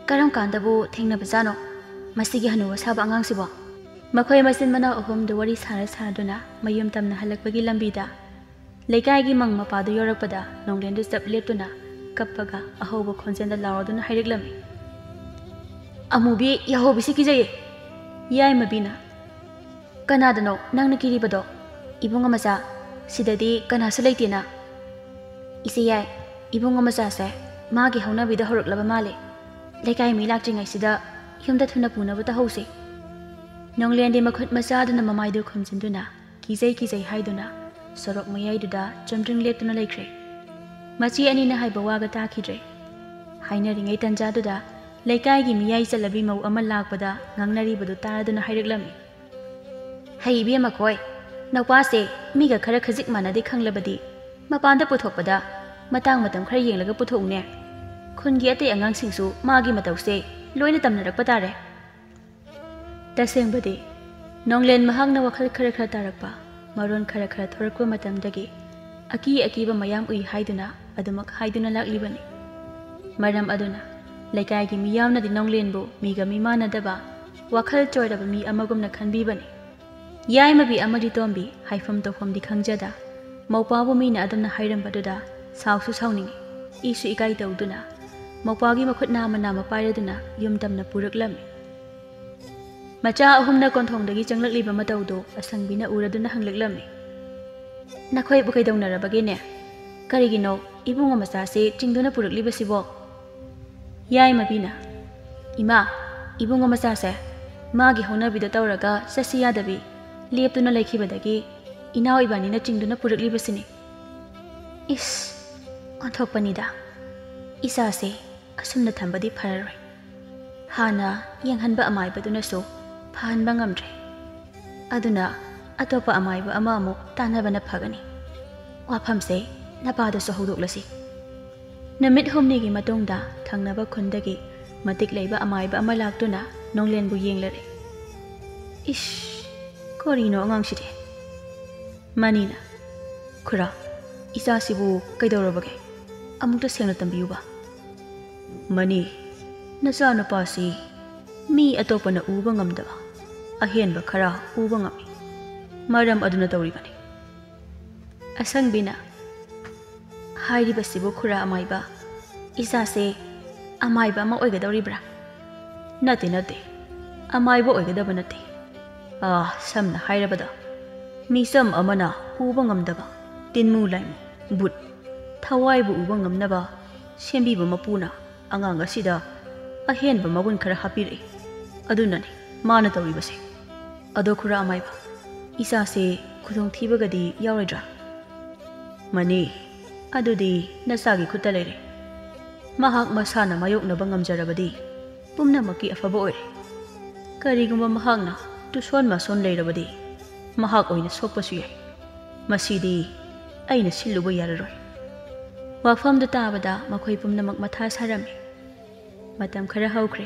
ꯀꯔꯝ ꯀꯥꯟꯗꯕꯨ ꯊꯦꯡꯅꯕꯖꯥꯠꯅꯣ ꯃꯁꯤꯒꯤ ꯍꯅꯨ ꯑꯁꯥꯕ ꯑꯉꯥꯡꯁꯤꯕꯣ?" ꯃꯈꯣꯏ ꯃꯆꯤꯟ ꯃꯅꯥꯎ ꯑꯍꯨꯝꯗꯨ ꯋꯥꯔꯤ ꯁꯥꯔ ꯁꯥꯗꯨꯅ ꯃꯌꯨꯝ ꯇꯝꯅ ꯍꯜꯂꯛꯄꯒꯤ ꯂꯝꯕꯤꯗ ꯂꯩꯀꯥꯏꯒꯤ ꯃꯪ ꯃꯄꯥꯗꯨ ꯌꯧꯔꯛꯄꯗ ꯅꯣꯡꯂꯦꯟꯗꯨ ꯆꯞ ꯂꯦꯞꯇꯨꯅ ꯀꯞꯄꯒ ꯑꯍꯧꯕ ꯈꯣꯟꯖꯦꯜꯗ ꯂꯥꯎꯔꯗꯨꯅ ꯍꯥꯏꯔꯛꯂꯝꯃꯤ, "ꯑꯃꯨꯕꯤ, ꯌꯥꯍꯧꯕꯤꯁꯤ ꯀꯤꯖꯩꯌꯦ!" ꯌꯥꯏꯃꯕꯤꯅ, "ꯀꯅꯥꯗꯅꯣ ꯅꯪꯅ ꯀꯤꯔꯤꯕꯗꯣ? ꯏꯕꯨꯡꯉꯣ ꯃꯆꯥ, ꯁꯤꯗꯗꯤ ꯀꯅꯥꯁꯨ ꯂꯩꯇꯦꯅ꯫" "ꯏꯆꯦ ꯌꯥꯏ, ꯏꯕꯨꯡꯉꯣ ꯃꯆꯥꯁꯦ ꯃꯥꯒꯤ ꯍꯧꯅꯕꯤꯗ ꯍꯧꯔꯛꯂꯕ ꯃꯥꯜꯂꯦ꯫ ꯂꯩꯀꯥꯏ ꯃꯤ ꯂꯥꯛꯇ꯭ꯔꯤꯉꯩꯁꯤꯗ ꯌꯨꯝꯗ ꯊꯨꯅ ꯄꯨꯅꯕ ꯇꯧꯍꯧꯁꯤ꯫" ꯅꯣꯡꯂꯦꯟꯗꯤ ꯃꯈꯨꯠ ꯃꯆꯥꯗꯨꯅ ꯃꯃꯥꯏꯗꯨ ꯈꯨꯝꯖꯤꯟꯗꯨꯅ ꯀꯤꯖꯩ ꯀꯤꯖꯩ ꯍꯥꯏꯗꯨꯅ ꯁꯣꯔꯣꯛ ꯃꯌꯥꯏꯗꯨꯗ ꯆꯨꯝꯗ꯭ꯔꯤꯡ ꯂꯦꯞꯇꯨꯅ ꯂꯩꯈ꯭ꯔꯦ꯫ ꯃꯆꯦ ꯑꯅꯤꯅ ꯍꯥꯏꯕ ꯋꯥꯒ ꯇꯥꯈꯤꯗ꯭ꯔꯦ꯫ ꯍꯥꯏꯅꯔꯤꯉꯩ ꯇꯟꯖꯥꯗꯨꯗ ꯂꯩꯀꯥꯏꯒꯤ ꯃꯤꯌꯥꯏ ꯆꯜꯂꯕꯤ ꯃꯧ ꯑꯃ ꯂꯥꯛꯄꯗ ꯉꯥꯡꯅꯔꯤꯕꯗꯨ ꯇꯥꯔꯗꯨꯅ ꯍꯥꯏꯔꯛꯂꯝꯃꯤ꯫ "ꯍꯩ ꯏꯕꯦꯝꯃ ꯈꯣꯏ, ꯅꯧꯄꯥꯁꯦ ꯃꯤꯒ ꯈꯔ ꯈꯖꯤꯛ ꯃꯥꯟꯅꯗꯦ ꯈꯪꯂꯕꯗꯤ ꯃꯄꯥꯟꯗ ꯄꯨꯊꯣꯛꯄꯗ ꯃꯇꯥꯡ ꯃꯇꯝ ꯈꯔ ꯌꯦꯡꯂꯒ ꯄꯨꯊꯣꯛꯎꯅꯦ꯫ ꯈꯨꯟꯒꯤ ꯑꯇꯩ ꯑꯉꯥꯡꯁꯤꯡꯁꯨ ꯃꯥꯒꯤ ꯃꯇꯧꯁꯦ ꯂꯣꯏꯅ ꯇꯝꯅꯔꯛꯄ ꯇꯥꯔꯦ꯫" ꯇꯁꯦꯡꯕꯗꯤ ꯅꯣꯡꯂꯦꯟ ꯃꯍꯥꯛꯅ ꯋꯥꯈꯜ ꯈꯔ ꯈꯔ ꯇꯥꯔꯛꯄ, ꯃꯔꯣꯟ ꯈꯔ ꯈꯔ ꯊꯣꯔꯛꯄ ꯃꯇꯝꯗꯒꯤ ꯑꯀꯤ ꯑꯀꯤꯕ ꯃꯌꯥꯝ ꯎꯏ ꯍꯥꯏꯗꯨꯅ ꯑꯗꯨꯃꯛ ꯍꯥꯏꯗꯨꯅ ꯂꯥꯛꯂꯤꯕꯅꯤ꯫ ꯃꯔꯝ ꯑꯗꯨꯅ ꯂꯩꯀꯥꯏꯒꯤ ꯃꯤ ꯌꯥꯝꯅꯗꯤ ꯅꯣꯡꯂꯦꯟꯕꯨ ꯃꯤꯒ ꯃꯤ ꯃꯥꯟꯅꯗꯕ, ꯋꯥꯈꯜ ꯆꯣꯏꯔꯕ ꯃꯤ ꯑꯃꯒꯨꯝꯅ ꯈꯟꯕꯤꯕꯅꯤ꯫ ꯌꯥꯏꯃꯕꯤ ꯑꯃꯗꯤ ꯇꯣꯝꯕꯤ ꯍꯥꯏꯐꯝ ꯇꯧꯐꯝꯗꯤ ꯈꯪꯖꯗ, ꯃꯧꯄꯥꯕꯨ ꯃꯤꯅ ꯑꯗꯨꯝꯅ ꯍꯥꯏꯔꯝꯕꯗꯨꯗ ꯁꯥꯎꯁꯨ ꯁꯥꯎꯅꯤꯡꯏ, ꯏꯁꯨ ꯏꯀꯥꯏ ꯇꯧꯗꯨꯅ ꯃꯧꯄꯥꯒꯤ ꯃꯈꯨꯠ ꯅꯥꯝꯃ ꯅꯥꯝꯃ ꯄꯥꯏꯔꯗꯨꯅ ꯌꯨꯝ ꯇꯝꯅ ꯄꯨꯔꯛꯂꯝꯃꯤ꯫ ꯃꯆꯥ ꯑꯍꯨꯝꯅ ꯀꯣꯟꯊꯣꯡꯗꯒꯤ ꯆꯪꯂꯛꯂꯤꯕ ꯃꯇꯧꯗꯨ ꯑꯁꯪꯕꯤꯅ ꯎꯔꯗꯨꯅ ꯍꯪꯂꯛꯂꯝꯃꯤ꯫ "ꯅꯈꯣꯏꯕꯨ ꯀꯩꯗꯧꯅꯔꯕꯒꯦꯅꯦ? ꯀꯔꯤꯒꯤꯅꯣ ꯏꯕꯨꯡꯉꯣ ꯃꯆꯥꯁꯦ ꯆꯤꯡꯗꯨꯅ ꯄꯨꯔꯛꯂꯤꯕꯁꯤꯕꯣ?" ꯌꯥꯏꯃꯕꯤꯅ, "ꯏꯃꯥ, ꯏꯕꯨꯡꯉꯣ ꯃꯆꯥꯁꯦ ꯃꯥꯒꯤ ꯍꯧꯅꯕꯤꯗ ꯇꯧꯔꯒ ꯆꯠꯁꯤ ꯌꯥꯗꯕꯤ ꯂꯦꯞꯇꯨꯅ ꯂꯩꯈꯤꯕꯗꯒꯤ ꯏꯅꯥꯎ ꯏꯕꯥꯅꯤꯅ ꯆꯤꯡꯗꯨꯅ ꯄꯨꯔꯛꯂꯤꯕꯁꯤꯅꯤ꯫" "ꯏꯁ, ꯑꯣꯟꯊꯣꯛꯄꯅꯤꯗ꯫ ꯏꯆꯥꯁꯦ ꯑꯁꯨꯝꯅ ꯊꯝꯕꯗꯤ ꯐꯔꯔꯣꯏ꯫ ꯍꯥꯟꯅ ꯌꯦꯡꯍꯟꯕ ꯑꯃꯥꯏꯕꯗꯨꯅꯁꯨ ꯐꯍꯟꯕ ꯉꯝꯗ꯭ꯔꯦ꯫ ꯑꯗꯨꯅ ꯑꯇꯣꯞꯄ ꯑꯃꯥꯏꯕ ꯑꯃ ꯑꯃꯨꯛ ꯇꯥꯟꯅꯕꯅ ꯐꯒꯅꯤ꯫ ꯋꯥꯐꯝꯁꯦ ꯅꯄꯥꯗꯁꯨ ꯍꯧꯗꯣꯛꯂꯁꯤ꯫" ꯅꯨꯃꯤꯠ ꯍꯨꯝꯅꯤꯒꯤ ꯃꯇꯨꯡꯗ ꯊꯪꯅꯕ ꯈꯨꯟꯗꯒꯤ ꯃꯇꯤꯛ ꯂꯩꯕ ꯑꯃꯥꯏꯕ ꯑꯃ ꯂꯥꯛꯇꯨꯅ ꯅꯣꯡꯂꯦꯟꯕꯨ ꯌꯦꯡꯂꯔꯦ꯫ "ꯏꯁ, ꯀꯔꯤꯅꯣ ꯑꯉꯥꯡꯁꯤꯗꯤ?" ꯃꯅꯤꯅ, "ꯈꯨꯔꯥ, ꯏꯆꯥꯁꯤꯕꯨ ꯀꯩꯗꯧꯔꯕꯒꯦ? ꯑꯃꯨꯛꯇ ꯁꯦꯡꯅ ꯇꯝꯕꯤꯌꯨꯕ꯫" "ꯃꯅꯤ, ꯅꯆꯥꯅꯨꯄꯥꯁꯤ ꯃꯤ ꯑꯇꯣꯞꯄꯅ ꯎꯕ ꯉꯝꯗꯕ ꯑꯍꯦꯟꯕ ꯈꯔ ꯎꯕ ꯉꯝꯃꯤ꯫ ꯃꯔꯝ ꯑꯗꯨꯅ ꯇꯧꯔꯤꯕꯅꯤ꯫" ꯑꯁꯪꯕꯤꯅ, "ꯍꯥꯏꯔꯤꯕꯁꯤꯕꯨ ꯈꯨꯔꯥ ꯑꯃꯥꯏꯕ, ꯏꯆꯥꯁꯦ ꯑꯃꯥꯏꯕ ꯑꯃ ꯑꯣꯏꯒꯗꯧꯔꯤꯕ꯭ꯔꯥ?" "ꯅꯠꯇꯦ, ꯅꯠꯇꯦ, ꯑꯃꯥꯏꯕ ꯑꯣꯏꯒꯗꯕ ꯅꯠꯇꯦ꯫ ꯑꯥ, ꯁꯝꯅ ꯍꯥꯏꯔꯕꯗ ꯃꯤꯆꯝ ꯑꯃꯅ ꯎꯕ ꯉꯝꯗꯕ ꯇꯤꯟꯃꯨ ꯂꯥꯏꯃꯨ, ꯕꯨꯠ, ꯊꯋꯥꯏꯕꯨ ꯎꯕ ꯉꯝꯅꯕ ꯁꯦꯝꯕꯤꯕ ꯃꯄꯨꯅ ꯑꯉꯥꯡ ꯑꯁꯤꯗ ꯑꯍꯦꯟꯕ ꯃꯒꯨꯟ ꯈꯔ ꯍꯥꯞꯄꯤꯔꯛꯏ꯫ ꯑꯗꯨꯅꯅꯤ ꯃꯥꯅ ꯇꯧꯔꯤꯕꯁꯦ꯫ ꯑꯗꯣ ꯈꯨꯔꯥ ꯑꯃꯥꯏꯕ, ꯏꯆꯥꯁꯦ ꯈꯨꯗꯣꯡꯊꯤꯕꯒꯗꯤ ꯌꯥꯎꯔꯣꯏꯗ꯭ꯔꯥ? ꯃꯅꯤ, ꯑꯗꯨꯗꯤ ꯅꯆꯥꯒꯤ ꯈꯨꯠꯇ ꯂꯩꯔꯦ꯫ ꯃꯍꯥꯛ ꯃꯁꯥꯅ ꯃꯥꯌꯣꯛꯅꯕ ꯉꯝꯖꯔꯕꯗꯤ ꯄꯨꯝꯅꯃꯛꯀꯤ ꯑꯐꯕ ꯑꯣꯏꯔꯦ꯫ ꯀꯔꯤꯒꯨꯝꯕ ꯃꯍꯥꯛꯅ ꯇꯨꯁꯣꯟ ꯃꯥꯁꯣꯟ ꯂꯩꯔꯕꯗꯤ ꯃꯍꯥꯛ ꯑꯣꯏꯅ ꯁꯣꯛꯄꯁꯨ ꯌꯥꯏ꯫ ꯃꯁꯤꯗꯤ ꯑꯩꯅ ꯁꯤꯜꯂꯨꯕ ꯌꯥꯔꯔꯣꯏ꯫ ꯋꯥꯐꯝꯗꯨ ꯇꯥꯕꯗ ꯃꯈꯣꯏ ꯄꯨꯝꯅꯃꯛ ꯃꯊꯥ ꯁꯥꯔꯝꯃꯤ꯫ ꯃꯇꯝ ꯈꯔ ꯍꯧꯈ꯭ꯔꯦ꯫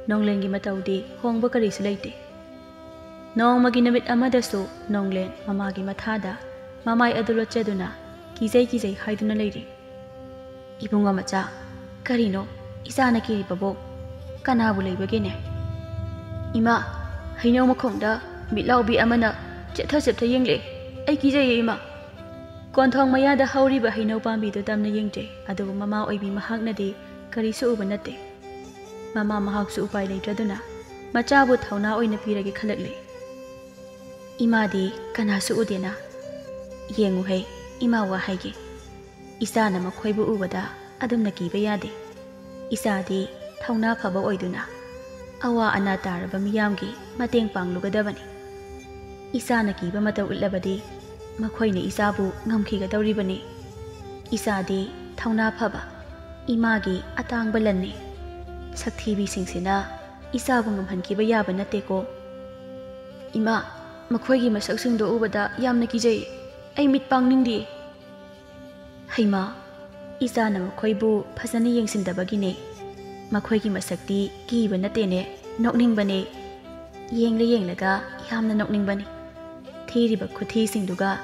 ꯅꯣꯡꯂꯦꯟꯒꯤ ꯃꯇꯧꯗꯤ ꯍꯣꯡꯕ ꯀꯔꯤꯁꯨ ꯂꯩꯇꯦ꯫ ꯅꯣꯡꯃꯒꯤ ꯅꯨꯃꯤꯠ ꯑꯃꯗꯁꯨ ꯅꯣꯡꯂꯦꯟ ꯃꯃꯥꯒꯤ ꯃꯊꯥꯗ ꯃꯃꯥꯏ ꯑꯗꯨ ꯂꯣꯠꯆꯗꯨꯅ ꯀꯤꯖꯩ ꯀꯤꯖꯩ ꯍꯥꯏꯗꯨꯅ ꯂꯩꯔꯤ꯫ "ꯏꯕꯨꯡꯉꯣ ꯃꯆꯥ, ꯀꯔꯤꯅꯣ ꯏꯆꯥꯅ ꯀꯤꯔꯤꯕꯕꯣ? ꯀꯅꯥꯕꯨ ꯂꯩꯕꯒꯦꯅꯦ?" "ꯏꯃꯥ, ꯍꯩꯅꯧ ꯃꯈꯣꯡꯗ ꯃꯤꯠꯂꯥꯎꯕꯤ ꯑꯃꯅ ꯆꯦꯠꯊ ꯆꯦꯠꯊ ꯌꯦꯡꯂꯛꯑꯦ꯫ ꯑꯩ ꯀꯤꯖꯩꯌꯦ ꯏꯃꯥ!" ꯀꯣꯟꯊꯣꯡ ꯃꯌꯥꯗ ꯍꯧꯔꯤꯕ ꯍꯩꯅꯧ ꯄꯥꯝꯕꯤꯗꯨ ꯇꯝꯅ ꯌꯦꯡꯖꯩ, ꯑꯗꯨꯕꯨ ꯃꯃꯥ ꯑꯣꯏꯕꯤ ꯃꯍꯥꯛꯅꯗꯤ ꯀꯔꯤꯁꯨ ꯎꯕ ꯅꯠꯇꯦ꯫ ꯃꯃꯥ ꯃꯍꯥꯛꯁꯨ ꯎꯄꯥꯏ ꯂꯩꯇ꯭ꯔꯗꯨꯅ ꯃꯆꯥꯕꯨ ꯊꯧꯅꯥ ꯑꯣꯏꯅ ꯄꯤꯔꯒꯦ ꯈꯜꯂꯛꯂꯦ꯫ "ꯏꯃꯥꯗꯤ ꯀꯅꯥꯁꯨ ꯎꯗꯦꯅ?" "ꯌꯦꯡꯉꯨꯍꯦ, ꯏꯃꯥ ꯋꯥ ꯍꯥꯏꯒꯦ꯫ ꯏꯆꯥꯅ ꯃꯈꯣꯏꯕꯨ ꯎꯕꯗ ꯑꯗꯨꯝꯅ ꯀꯤꯕ ꯌꯥꯗꯦ꯫ ꯏꯆꯥꯗꯤ ꯊꯧꯅꯥ ꯐꯕ ꯑꯣꯏꯗꯨꯅ ꯑꯋꯥ ꯑꯅꯥ ꯇꯥꯔꯕ ꯃꯤꯌꯥꯝꯒꯤ ꯃꯇꯦꯡ ꯄꯥꯡꯂꯨꯒꯗꯕꯅꯤ꯫ ꯏꯆꯥꯅ ꯀꯤꯕ ꯃꯇꯧ ꯎꯠꯂꯕꯗꯤ ꯃꯈꯣꯏꯅ ꯏꯆꯥꯕꯨ ꯉꯝꯈꯤꯒꯗꯧꯔꯤꯕꯅꯤ꯫ ꯏꯆꯥꯗꯤ ꯊꯧꯅꯥ ꯐꯕ ꯏꯃꯥꯒꯤ ꯑꯇꯥꯡꯕ ꯂꯟꯅꯤ꯫ ꯁꯛꯊꯤꯕꯤꯁꯤꯡꯁꯤꯅ ꯏꯆꯥꯕꯨ ꯉꯝꯍꯟꯈꯤꯕ ꯌꯥꯕ ꯅꯠꯇꯦꯀꯣ꯫ ꯏꯃꯥ, ꯃꯈꯣꯏꯒꯤ ꯃꯁꯛꯁꯤꯡꯗꯣ ꯎꯕꯗ ꯌꯥꯝꯅ ꯀꯤꯖꯩ꯫ ꯑꯩ ꯃꯤꯠ ꯄꯥꯡꯅꯤꯡꯗꯦ꯫" "ꯍꯩꯃꯥ, ꯏꯆꯥꯅ ꯃꯈꯣꯏꯕꯨ ꯐꯖꯅ ꯌꯦꯡꯁꯤꯟꯗꯕꯒꯤꯅꯦ꯫ ꯃꯈꯣꯏꯒꯤ ꯃꯁꯛꯇꯤ ꯀꯤꯕ ꯅꯠꯇꯦꯅꯦ, ꯅꯣꯛꯅꯤꯡꯕꯅꯦ꯫ ꯌꯦꯡꯂ ꯌꯦꯡꯂꯒ ꯌꯥꯝꯅ ꯅꯣꯛꯅꯤꯡꯕꯅꯤ꯫ ꯊꯤꯔꯤꯕ ꯈꯨꯊꯤꯁꯤꯡꯗꯨꯒ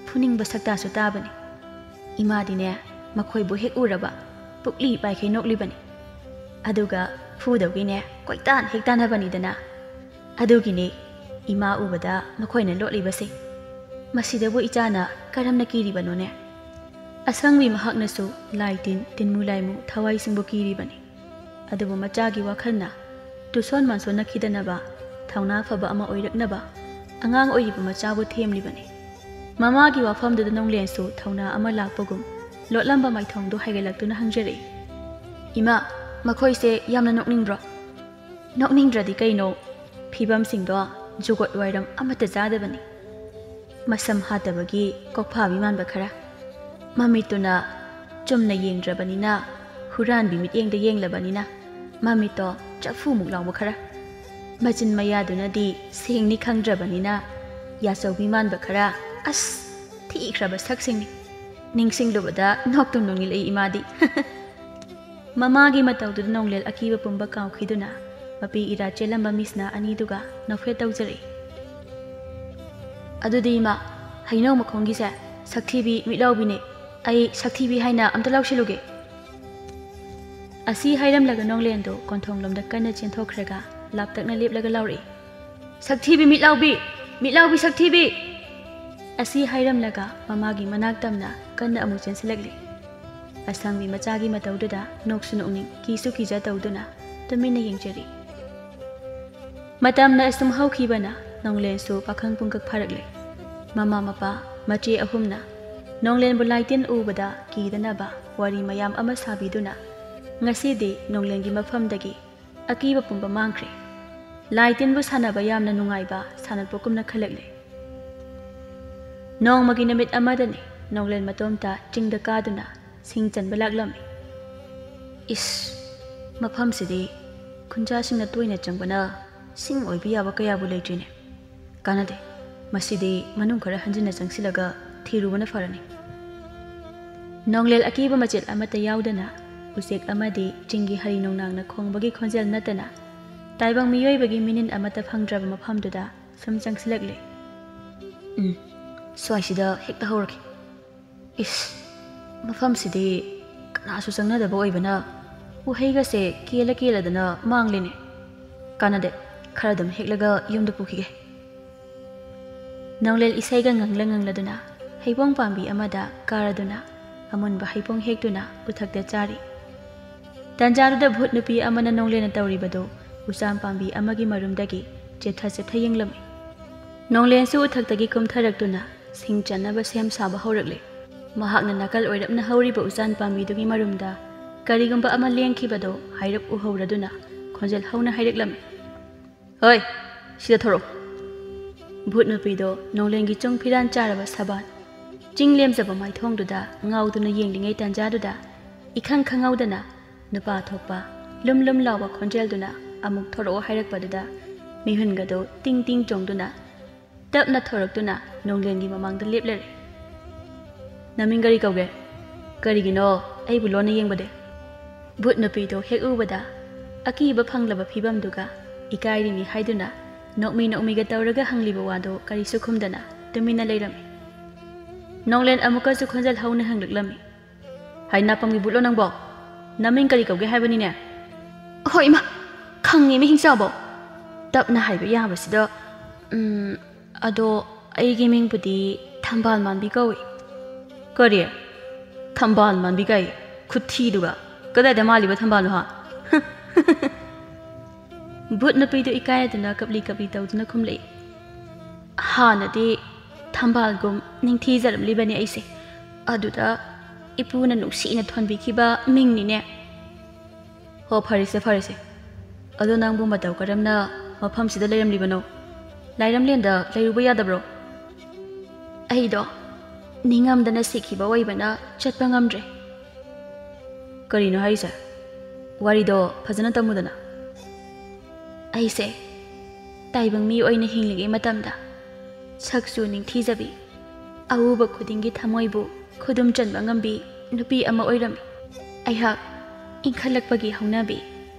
ꯐꯨꯅꯤꯡꯕ ꯁꯛꯇꯥꯁꯨ ꯇꯥꯕꯅꯤ꯫ ꯏꯃꯥꯗꯤꯅꯦ, ꯃꯈꯣꯏꯕꯨ ꯍꯦꯛ ꯎꯔꯕ ꯄꯨꯛꯂꯤ ꯄꯥꯏꯈꯩ ꯅꯣꯛꯂꯤꯕꯅꯤ꯫ ꯑꯗꯨꯒ ꯐꯨꯗꯧꯒꯤꯅꯦ ꯀꯣꯏꯇꯥꯟ ꯍꯦꯛ ꯇꯥꯟꯅꯕꯅꯤꯗꯅ꯫ ꯑꯗꯨꯒꯤꯅꯦ ꯏꯃꯥ ꯎꯕꯗ ꯃꯈꯣꯏꯅ ꯂꯣꯠꯂꯤꯕꯁꯦ꯫ ꯃꯁꯤꯗꯕꯨ ꯏꯆꯥꯅ ꯀꯔꯝꯅ ꯀꯤꯔꯤꯕꯅꯣꯅꯦ?" ꯑꯁꯪꯕꯤ ꯃꯍꯥꯛꯅꯁꯨ ꯂꯥꯏ ꯇꯤꯟ, ꯇꯤꯟꯃꯨ ꯂꯥꯏꯃꯨ ꯊꯋꯥꯏꯁꯤꯡꯕꯨ ꯀꯤꯔꯤꯕꯅꯤ꯫ ꯑꯗꯨꯕꯨ ꯃꯆꯥꯒꯤ ꯋꯥꯈꯜꯅ ꯇꯨꯁꯣꯟ ꯃꯥꯟꯁꯣꯟꯅꯈꯤꯗꯅꯕ, ꯊꯧꯅꯥ ꯐꯕ ꯑꯃ ꯑꯣꯏꯔꯛꯅꯕ ꯑꯉꯥꯡ ꯑꯣꯏꯔꯤꯕ ꯃꯆꯥꯕꯨ ꯊꯦꯝꯂꯤꯕꯅꯤ꯫ ꯃꯃꯥꯒꯤ ꯋꯥꯐꯝꯗꯨꯗ ꯅꯣꯡꯂꯦꯟꯁꯨ ꯊꯧꯅꯥ ꯑꯃ ꯂꯥꯛꯄꯒꯨꯝ ꯂꯣꯠꯂꯝꯕ ꯃꯥꯏꯊꯣꯡꯗꯨ ꯍꯥꯏꯒꯠꯂꯛꯇꯨꯅ ꯍꯪꯖꯔꯛꯏ꯫ "ꯏꯃꯥ, ꯃꯈꯣꯏꯁꯦ ꯌꯥꯝꯅ ꯅꯣꯛꯅꯤꯡꯗ꯭ꯔꯣ?" "ꯅꯣꯛꯅꯤꯡꯗ꯭ꯔꯗꯤ ꯀꯩꯅꯣ? ꯐꯤꯕꯝꯁꯤꯡꯗꯣ ꯖꯨꯒꯣꯠ ꯋꯥꯏꯔꯝ ꯑꯃꯠꯇ ꯆꯥꯗꯕꯅꯤ꯫ ꯃꯁꯝ ꯍꯥꯠꯇꯕꯒꯤ ꯀꯣꯛꯐꯥꯕꯤ ꯃꯥꯟꯕ ꯈꯔ, ꯃꯃꯤꯠꯇꯨꯅ ꯆꯨꯝꯅ ꯌꯦꯡꯗ꯭ꯔꯕꯅꯤꯅ, ꯍꯨꯔꯥꯟꯕꯤ ꯃꯤꯠꯌꯦꯡꯗ ꯌꯦꯡꯂꯕꯅꯤꯅ, ꯃꯃꯤꯠꯇꯣ ꯆꯐꯨꯃꯨꯛ ꯂꯥꯎꯕ ꯈꯔ, ꯃꯆꯤꯟ ꯃꯌꯥꯗꯨꯅꯗꯤ ꯁꯦꯡꯅꯤ ꯈꯪꯗ꯭ꯔꯕꯅꯤꯅ, ꯌꯥꯆꯧꯕꯤ ꯃꯥꯟꯕ ꯈꯔ꯫ ꯑꯁ, ꯊꯤꯈ꯭ꯔꯕ ꯁꯛꯁꯤꯡꯅꯤ꯫ ꯅꯤꯡꯁꯤꯡꯂꯨꯕꯗ ꯅꯣꯛꯇꯨꯝ ꯅꯣꯛꯅꯤꯡꯂꯛꯏ ꯏꯃꯥꯗꯤ꯫" ꯃꯃꯥꯒꯤ ꯃꯇꯧꯗꯨꯗ ꯅꯣꯡꯂꯦꯜ ꯑꯀꯤꯕ ꯄꯨꯝꯕ ꯀꯥꯎꯈꯤꯗꯨꯅ ꯃꯄꯤ ꯏꯔꯥ ꯆꯦꯜꯂꯝꯕ ꯃꯤꯁꯅꯥ ꯑꯅꯤꯗꯨꯒ ꯅꯣꯛꯐꯦꯠ ꯇꯧꯖꯔꯛꯏ꯫ "ꯑꯗꯨꯗꯤ ꯏꯃꯥ, ꯍꯩꯅꯧ ꯃꯈꯣꯡꯒꯤꯁꯦ ꯁꯛꯊꯤꯕꯤ ꯃꯤꯠꯂꯥꯎꯕꯤꯅꯦ꯫ ꯑꯩ ꯁꯛꯊꯤꯕꯤ ꯍꯥꯏꯅ ꯑꯝꯇ ꯂꯥꯎꯁꯤꯜꯂꯨꯒꯦ꯫" ꯑꯁꯤ ꯍꯥꯏꯔꯝꯂꯒ ꯅꯣꯡꯂꯦꯟꯗꯨ ꯀꯣꯟꯊꯣꯡꯂꯣꯝꯗ ꯀꯟꯅ ꯆꯦꯟꯊꯣꯛꯈ꯭ꯔꯒ ꯂꯥꯞꯇꯛꯅ ꯂꯦꯞꯂꯒ ꯂꯥꯎꯔꯛꯏ, "ꯁꯛꯊꯤꯕꯤ ꯃꯤꯠꯂꯥꯎꯕꯤ! ꯃꯤꯠꯂꯥꯎꯕꯤ ꯁꯛꯊꯤꯕꯤ!" ꯑꯁꯤ ꯍꯥꯏꯔꯝꯂꯒ ꯃꯃꯥꯒꯤ ꯃꯅꯥꯛ ꯇꯝꯅ ꯀꯟꯅ ꯑꯃꯨꯛ ꯆꯦꯟꯁꯤꯜꯂꯛꯂꯤ꯫ ꯑꯁꯪꯕꯤ ꯃꯆꯥꯒꯤ ꯃꯇꯧꯗꯨꯗ ꯅꯣꯛꯁꯨ ꯅꯣꯛꯅꯤꯡ, ꯀꯤꯁꯨ ꯀꯤꯖ ꯇꯧꯗꯨꯅ ꯇꯨꯃꯤꯟꯅ ꯌꯦꯡꯖꯔꯤ꯫ ꯃꯇꯝꯅ ꯑꯁꯨꯝ ꯍꯧꯈꯤꯕꯅ ꯅꯣꯡꯂꯦꯟꯁꯨ ꯄꯥꯈꯪ ꯄꯨꯡꯀꯛ ꯐꯥꯔꯛꯂꯦ꯫ ꯃꯃꯥ ꯃꯄꯥ ꯃꯆꯦ ꯑꯍꯨꯝꯅ ꯅꯣꯡꯂꯦꯟꯕꯨ ꯂꯥꯏꯇꯤꯟ ꯎꯕꯗ ꯀꯤꯗꯅꯕ ꯋꯥꯔꯤ ꯃꯌꯥꯝ ꯑꯃ ꯁꯥꯕꯤꯗꯨꯅ ꯉꯁꯤꯗꯤ ꯅꯣꯡꯂꯦꯟꯒꯤ ꯃꯐꯝꯗꯒꯤ ꯑꯀꯤꯕ ꯄꯨꯝꯕ ꯃꯥꯡꯈ꯭ꯔꯦ꯫ ꯂꯥꯏꯇꯤꯟꯕꯨ ꯁꯥꯟꯅꯕ ꯌꯥꯝꯅ ꯅꯨꯡꯉꯥꯏꯕ ꯁꯥꯟꯅꯄꯣꯠꯀꯨꯝꯅ ꯈꯜꯂꯛꯂꯦ꯫ ꯅꯣꯡꯃꯒꯤ ꯅꯨꯃꯤꯠ ꯑꯃꯗꯅꯤ ꯅꯣꯡꯂꯦꯟ ꯃꯇꯣꯝꯇ ꯆꯤꯡꯗ ꯀꯥꯗꯨꯅ ꯁꯤꯡ ꯆꯟꯕ ꯂꯥꯛꯂꯝꯃꯤ꯫ "ꯏꯁ, ꯃꯐꯝꯁꯤꯗꯤ ꯈꯨꯟꯖꯥꯁꯤꯡꯅ ꯇꯣꯏꯅ ꯆꯪꯕꯅ ꯁꯤꯡ ꯑꯣꯏꯕ ꯌꯥꯕ ꯀꯌꯥꯕꯨ ꯂꯩꯇ꯭ꯔꯤꯅꯦ꯫ ꯀꯥꯟꯅꯗꯦ, ꯃꯁꯤꯗꯤ ꯃꯅꯨꯡ ꯈꯔ ꯍꯟꯖꯤꯟꯅ ꯆꯪꯁꯤꯜꯂꯒ ꯊꯤꯔꯨꯕꯅ ꯐꯔꯅꯤ꯫" ꯅꯣꯡꯂꯦꯜ ꯑꯀꯤꯕ ꯃꯆꯦꯠ ꯑꯃꯠꯇ ꯌꯥꯎꯗꯅ ꯎꯆꯦꯛ ꯑꯃꯗꯤ ꯆꯤꯡꯒꯤ ꯍꯔꯤ ꯅꯣꯡꯅꯥꯡꯅ ꯈꯣꯡꯕꯒꯤ ꯈꯣꯟꯖꯦꯜ ꯅꯠꯇꯅ ꯇꯥꯏꯕꯪ ꯃꯤꯑꯣꯏꯕꯒꯤ ꯃꯤꯅꯤꯟ ꯑꯃꯠꯇ ꯐꯪꯗ꯭ꯔꯕ ꯃꯐꯝꯗꯨꯗ ꯁꯨꯝ ꯆꯪꯁꯤꯜꯂꯛꯂꯦ꯫ "ꯎꯝ, ꯁ꯭ꯋꯥꯏꯁꯤꯗ ꯍꯦꯛꯇ ꯍꯧꯔꯒꯦ꯫ ꯏꯁ, ꯃꯐꯝꯁꯤꯗꯤ ꯀꯅꯥꯁꯨ ꯆꯪꯅꯗꯕ ꯑꯣꯏꯕꯅ ꯎꯍꯩꯒꯁꯦ ꯀꯦꯜꯂ ꯀꯦꯜꯂꯗꯅ ꯃꯥꯡꯂꯦꯅꯦ꯫ ꯀꯥꯟꯅꯗꯦ, ꯈꯔ ꯑꯗꯨꯝ ꯍꯦꯛꯂꯒ ꯌꯨꯝꯗ ꯄꯨꯈꯤꯒꯦ꯫" ꯅꯣꯡꯂꯦꯜ ꯏꯁꯩꯒ ꯉꯪꯂ ꯉꯪꯂꯗꯨꯅ ꯍꯩꯕꯣꯡ ꯄꯥꯝꯕꯤ ꯑꯃꯗ ꯀꯥꯔꯗꯨꯅ ꯑꯃꯨꯟꯕ ꯍꯩꯕꯣꯡ ꯍꯦꯛꯇꯨꯅ ꯎꯊꯛꯇ ꯆꯥꯔꯤ꯫ ꯇꯟꯖꯥꯗꯨꯗ ꯚꯨꯠ ꯅꯨꯄꯤ ꯑꯃꯅ ꯅꯣꯡꯂꯦꯟꯅ ꯇꯧꯔꯤꯕꯗꯨ ꯎꯆꯥꯟ ꯄꯥꯝꯕꯤ ꯑꯃꯒꯤ ꯃꯔꯨꯝꯗꯒꯤ ꯆꯦꯞꯊ ꯆꯦꯞꯊ ꯌꯦꯡꯂꯝꯃꯤ꯫ ꯅꯣꯡꯂꯦꯟꯁꯨ ꯎꯊꯛꯇꯒꯤ ꯀꯨꯝꯊꯔꯛꯇꯨꯅ ꯁꯤꯡ ꯆꯟꯅꯕ ꯁꯦꯝ ꯁꯥꯕ ꯍꯧꯔꯛꯂꯦ꯫ ꯃꯍꯥꯛꯅ ꯅꯥꯀꯜ ꯑꯣꯏꯔꯞꯅ ꯍꯧꯔꯤꯕ ꯎꯆꯥꯟ ꯄꯥꯝꯕꯤꯗꯨꯒꯤ ꯃꯔꯨꯝꯗ ꯀꯔꯤꯒꯨꯝꯕ ꯑꯃ ꯂꯦꯡꯈꯤꯕꯗꯣ ꯍꯥꯏꯔꯞ ꯎꯍꯧꯔꯗꯨꯅ ꯈꯣꯟꯖꯦꯜ ꯍꯧꯅ ꯍꯥꯏꯔꯛꯂꯝꯃꯤ꯫ "ꯍꯣꯏ, ꯁꯤꯗ ꯊꯣꯔꯛꯑꯣ꯫" ꯚꯨꯠ ꯅꯨꯄꯤꯗꯣ ꯅꯣꯡꯂꯦꯟꯒꯤ ꯆꯨꯡ ꯐꯤꯔꯥꯟ ꯆꯥꯔꯕ ꯁꯕꯥꯟ, ꯆꯤꯡ ꯂꯦꯝꯖꯕ ꯃꯥꯏꯊꯣꯡꯗꯨꯗ ꯉꯥꯎꯗꯨꯅ ꯌꯦꯡꯂꯤꯉꯩ ꯇꯥꯟꯖꯥꯗꯨꯗ ꯏꯈꯪ ꯈꯪꯍꯧꯗꯅ ꯅꯨꯄꯥ ꯊꯣꯛꯄ ꯂꯨꯝ ꯂꯨꯝ ꯂꯥꯎꯕ ꯈꯣꯟꯖꯦꯜꯗꯨꯅ ꯑꯃꯨꯛ ꯊꯣꯔꯛꯑꯣ ꯍꯥꯏꯔꯛꯄꯗꯨꯗ ꯃꯤꯍꯨꯟꯒꯗꯣ ꯇꯤꯡ ꯇꯤꯡ ꯆꯣꯡꯗꯨꯅ ꯇꯞꯅ ꯊꯣꯔꯛꯇꯨꯅ ꯅꯣꯡꯂꯦꯟꯒꯤ ꯃꯃꯥꯡꯗ ꯂꯦꯞꯂꯔꯦ꯫ "ꯅꯃꯤꯡ ꯀꯔꯤ ꯀꯧꯒꯦ? ꯀꯔꯤꯒꯤꯅꯣ ꯑꯩꯕꯨ ꯂꯣꯟꯅ ꯌꯦꯡꯕꯗꯤ?" ꯚꯨꯠ ꯅꯨꯄꯤꯗꯣ ꯍꯦꯛ ꯎꯕꯗ ꯑꯀꯤꯕ ꯐꯪꯂꯕ ꯐꯤꯕꯝꯗꯨꯒ ꯏꯀꯥꯏꯔꯤꯅꯤ ꯍꯥꯏꯗꯨꯅ ꯅꯣꯛꯃꯤ ꯅꯣꯛꯃꯤꯒ ꯇꯧꯔꯒ ꯍꯪꯂꯤꯕ ꯋꯥꯗꯣ ꯀꯔꯤꯁꯨ ꯈꯨꯝꯗꯅ ꯇꯨꯃꯤꯟꯅ ꯂꯩꯔꯝꯃꯤ꯫ ꯅꯣꯡꯂꯦꯟ ꯑꯃꯨꯛꯀꯁꯨ ꯈꯣꯟꯖꯦꯜ ꯍꯧꯅ ꯍꯪꯂꯛꯂꯝꯃꯤ꯫ "ꯍꯥꯏ ꯅꯥꯄꯝꯒꯤ ꯚꯨꯠꯂꯣ ꯅꯪꯕꯣ? ꯅꯃꯤꯡ ꯀꯔꯤ ꯀꯧꯒꯦ ꯍꯥꯏꯕꯅꯤꯅꯦ?" "ꯍꯣꯏ ꯏꯃꯥ, ꯈꯪꯉꯦ ꯃꯤ ꯍꯤꯡꯆꯥꯕꯣ꯫ ꯇꯞꯅ ꯍꯥꯏꯕ ꯌꯥꯕꯁꯤꯗ, ꯎꯝ, ꯑꯗꯣ ꯑꯩꯒꯤ ꯃꯤꯡꯕꯨꯗꯤ ꯊꯝꯕꯥꯜ ꯃꯥꯟꯕꯤ ꯀꯧꯏ꯫" "ꯀꯔꯤ? ꯊꯝꯕꯥꯜ ꯃꯥꯟꯕꯤ ꯀꯥꯏ? ꯈꯨꯊꯤꯗꯨꯒ꯫ ꯀꯗꯥꯏꯗ ꯃꯥꯜꯂꯤꯕ ꯊꯝꯕꯥꯜꯅꯣ ꯍꯥ?" ꯚꯨꯠ ꯅꯨꯄꯤꯗꯨ ꯏꯀꯥꯏꯗꯨꯅ ꯀꯞꯂꯤ ꯀꯞꯂꯤ ꯇꯧꯗꯨꯅ ꯈꯨꯝꯂꯛꯏ꯫ "ꯍꯥꯟꯅꯗꯤ ꯊꯝꯕꯥꯜꯒꯨꯝ ꯅꯤꯡꯊꯤꯖꯔꯝꯂꯤꯕꯅꯤ ꯑꯩꯁꯦ꯫ ꯑꯗꯨꯗ ꯏꯄꯨꯅ ꯅꯨꯡꯁꯤꯅ ꯊꯣꯟꯕꯤꯈꯤꯕ ꯃꯤꯡꯅꯤꯅꯦ꯫" "ꯍꯣ, ꯐꯔꯦꯁꯦ, ꯐꯔꯦꯁꯦ꯫ ꯑꯗꯣ ꯅꯪꯕꯨ ꯃꯇꯧ ꯀꯔꯝꯅ ꯃꯐꯝꯁꯤꯗ ꯂꯩꯔꯝꯂꯤꯕꯅꯣ? ꯂꯥꯏꯔꯝꯂꯦꯟꯗ ꯂꯩꯔꯨꯕ ꯌꯥꯗꯕ꯭ꯔꯣ?" "ꯑꯩꯗꯣ ꯅꯤꯡꯉꯝꯗꯅ ꯁꯤꯈꯤꯕ ꯑꯣꯏꯕꯅ ꯆꯠꯄ ꯉꯝꯗ꯭ꯔꯦ꯫" "ꯀꯔꯤꯅꯣ ꯍꯥꯏꯔꯤꯁꯦ? ꯋꯥꯔꯤꯗꯣ ꯐꯖꯅ ꯇꯝꯃꯨꯗꯅ꯫" "ꯑꯩꯁꯦ ꯇꯥꯏꯕꯪ ꯃꯤ ꯑꯣꯏꯅ ꯍꯤꯡꯂꯤꯉꯩ ꯃꯇꯝꯗ ꯁꯛꯁꯨ ꯅꯤꯡꯊꯤꯖꯕꯤ, ꯑꯎꯕ ꯈꯨꯗꯤꯡꯒꯤ ꯊꯃꯣꯏꯕꯨ ꯈꯨꯗꯨꯝ ꯆꯟꯕ ꯉꯝꯕꯤ ꯅꯨꯄꯤ ꯑꯃ ꯑꯣꯏꯔꯝꯃꯤ꯫ ꯑꯩꯍꯥꯛ ꯏꯟꯈꯠꯂꯛꯄꯒꯤ ꯍꯧꯅꯕꯤ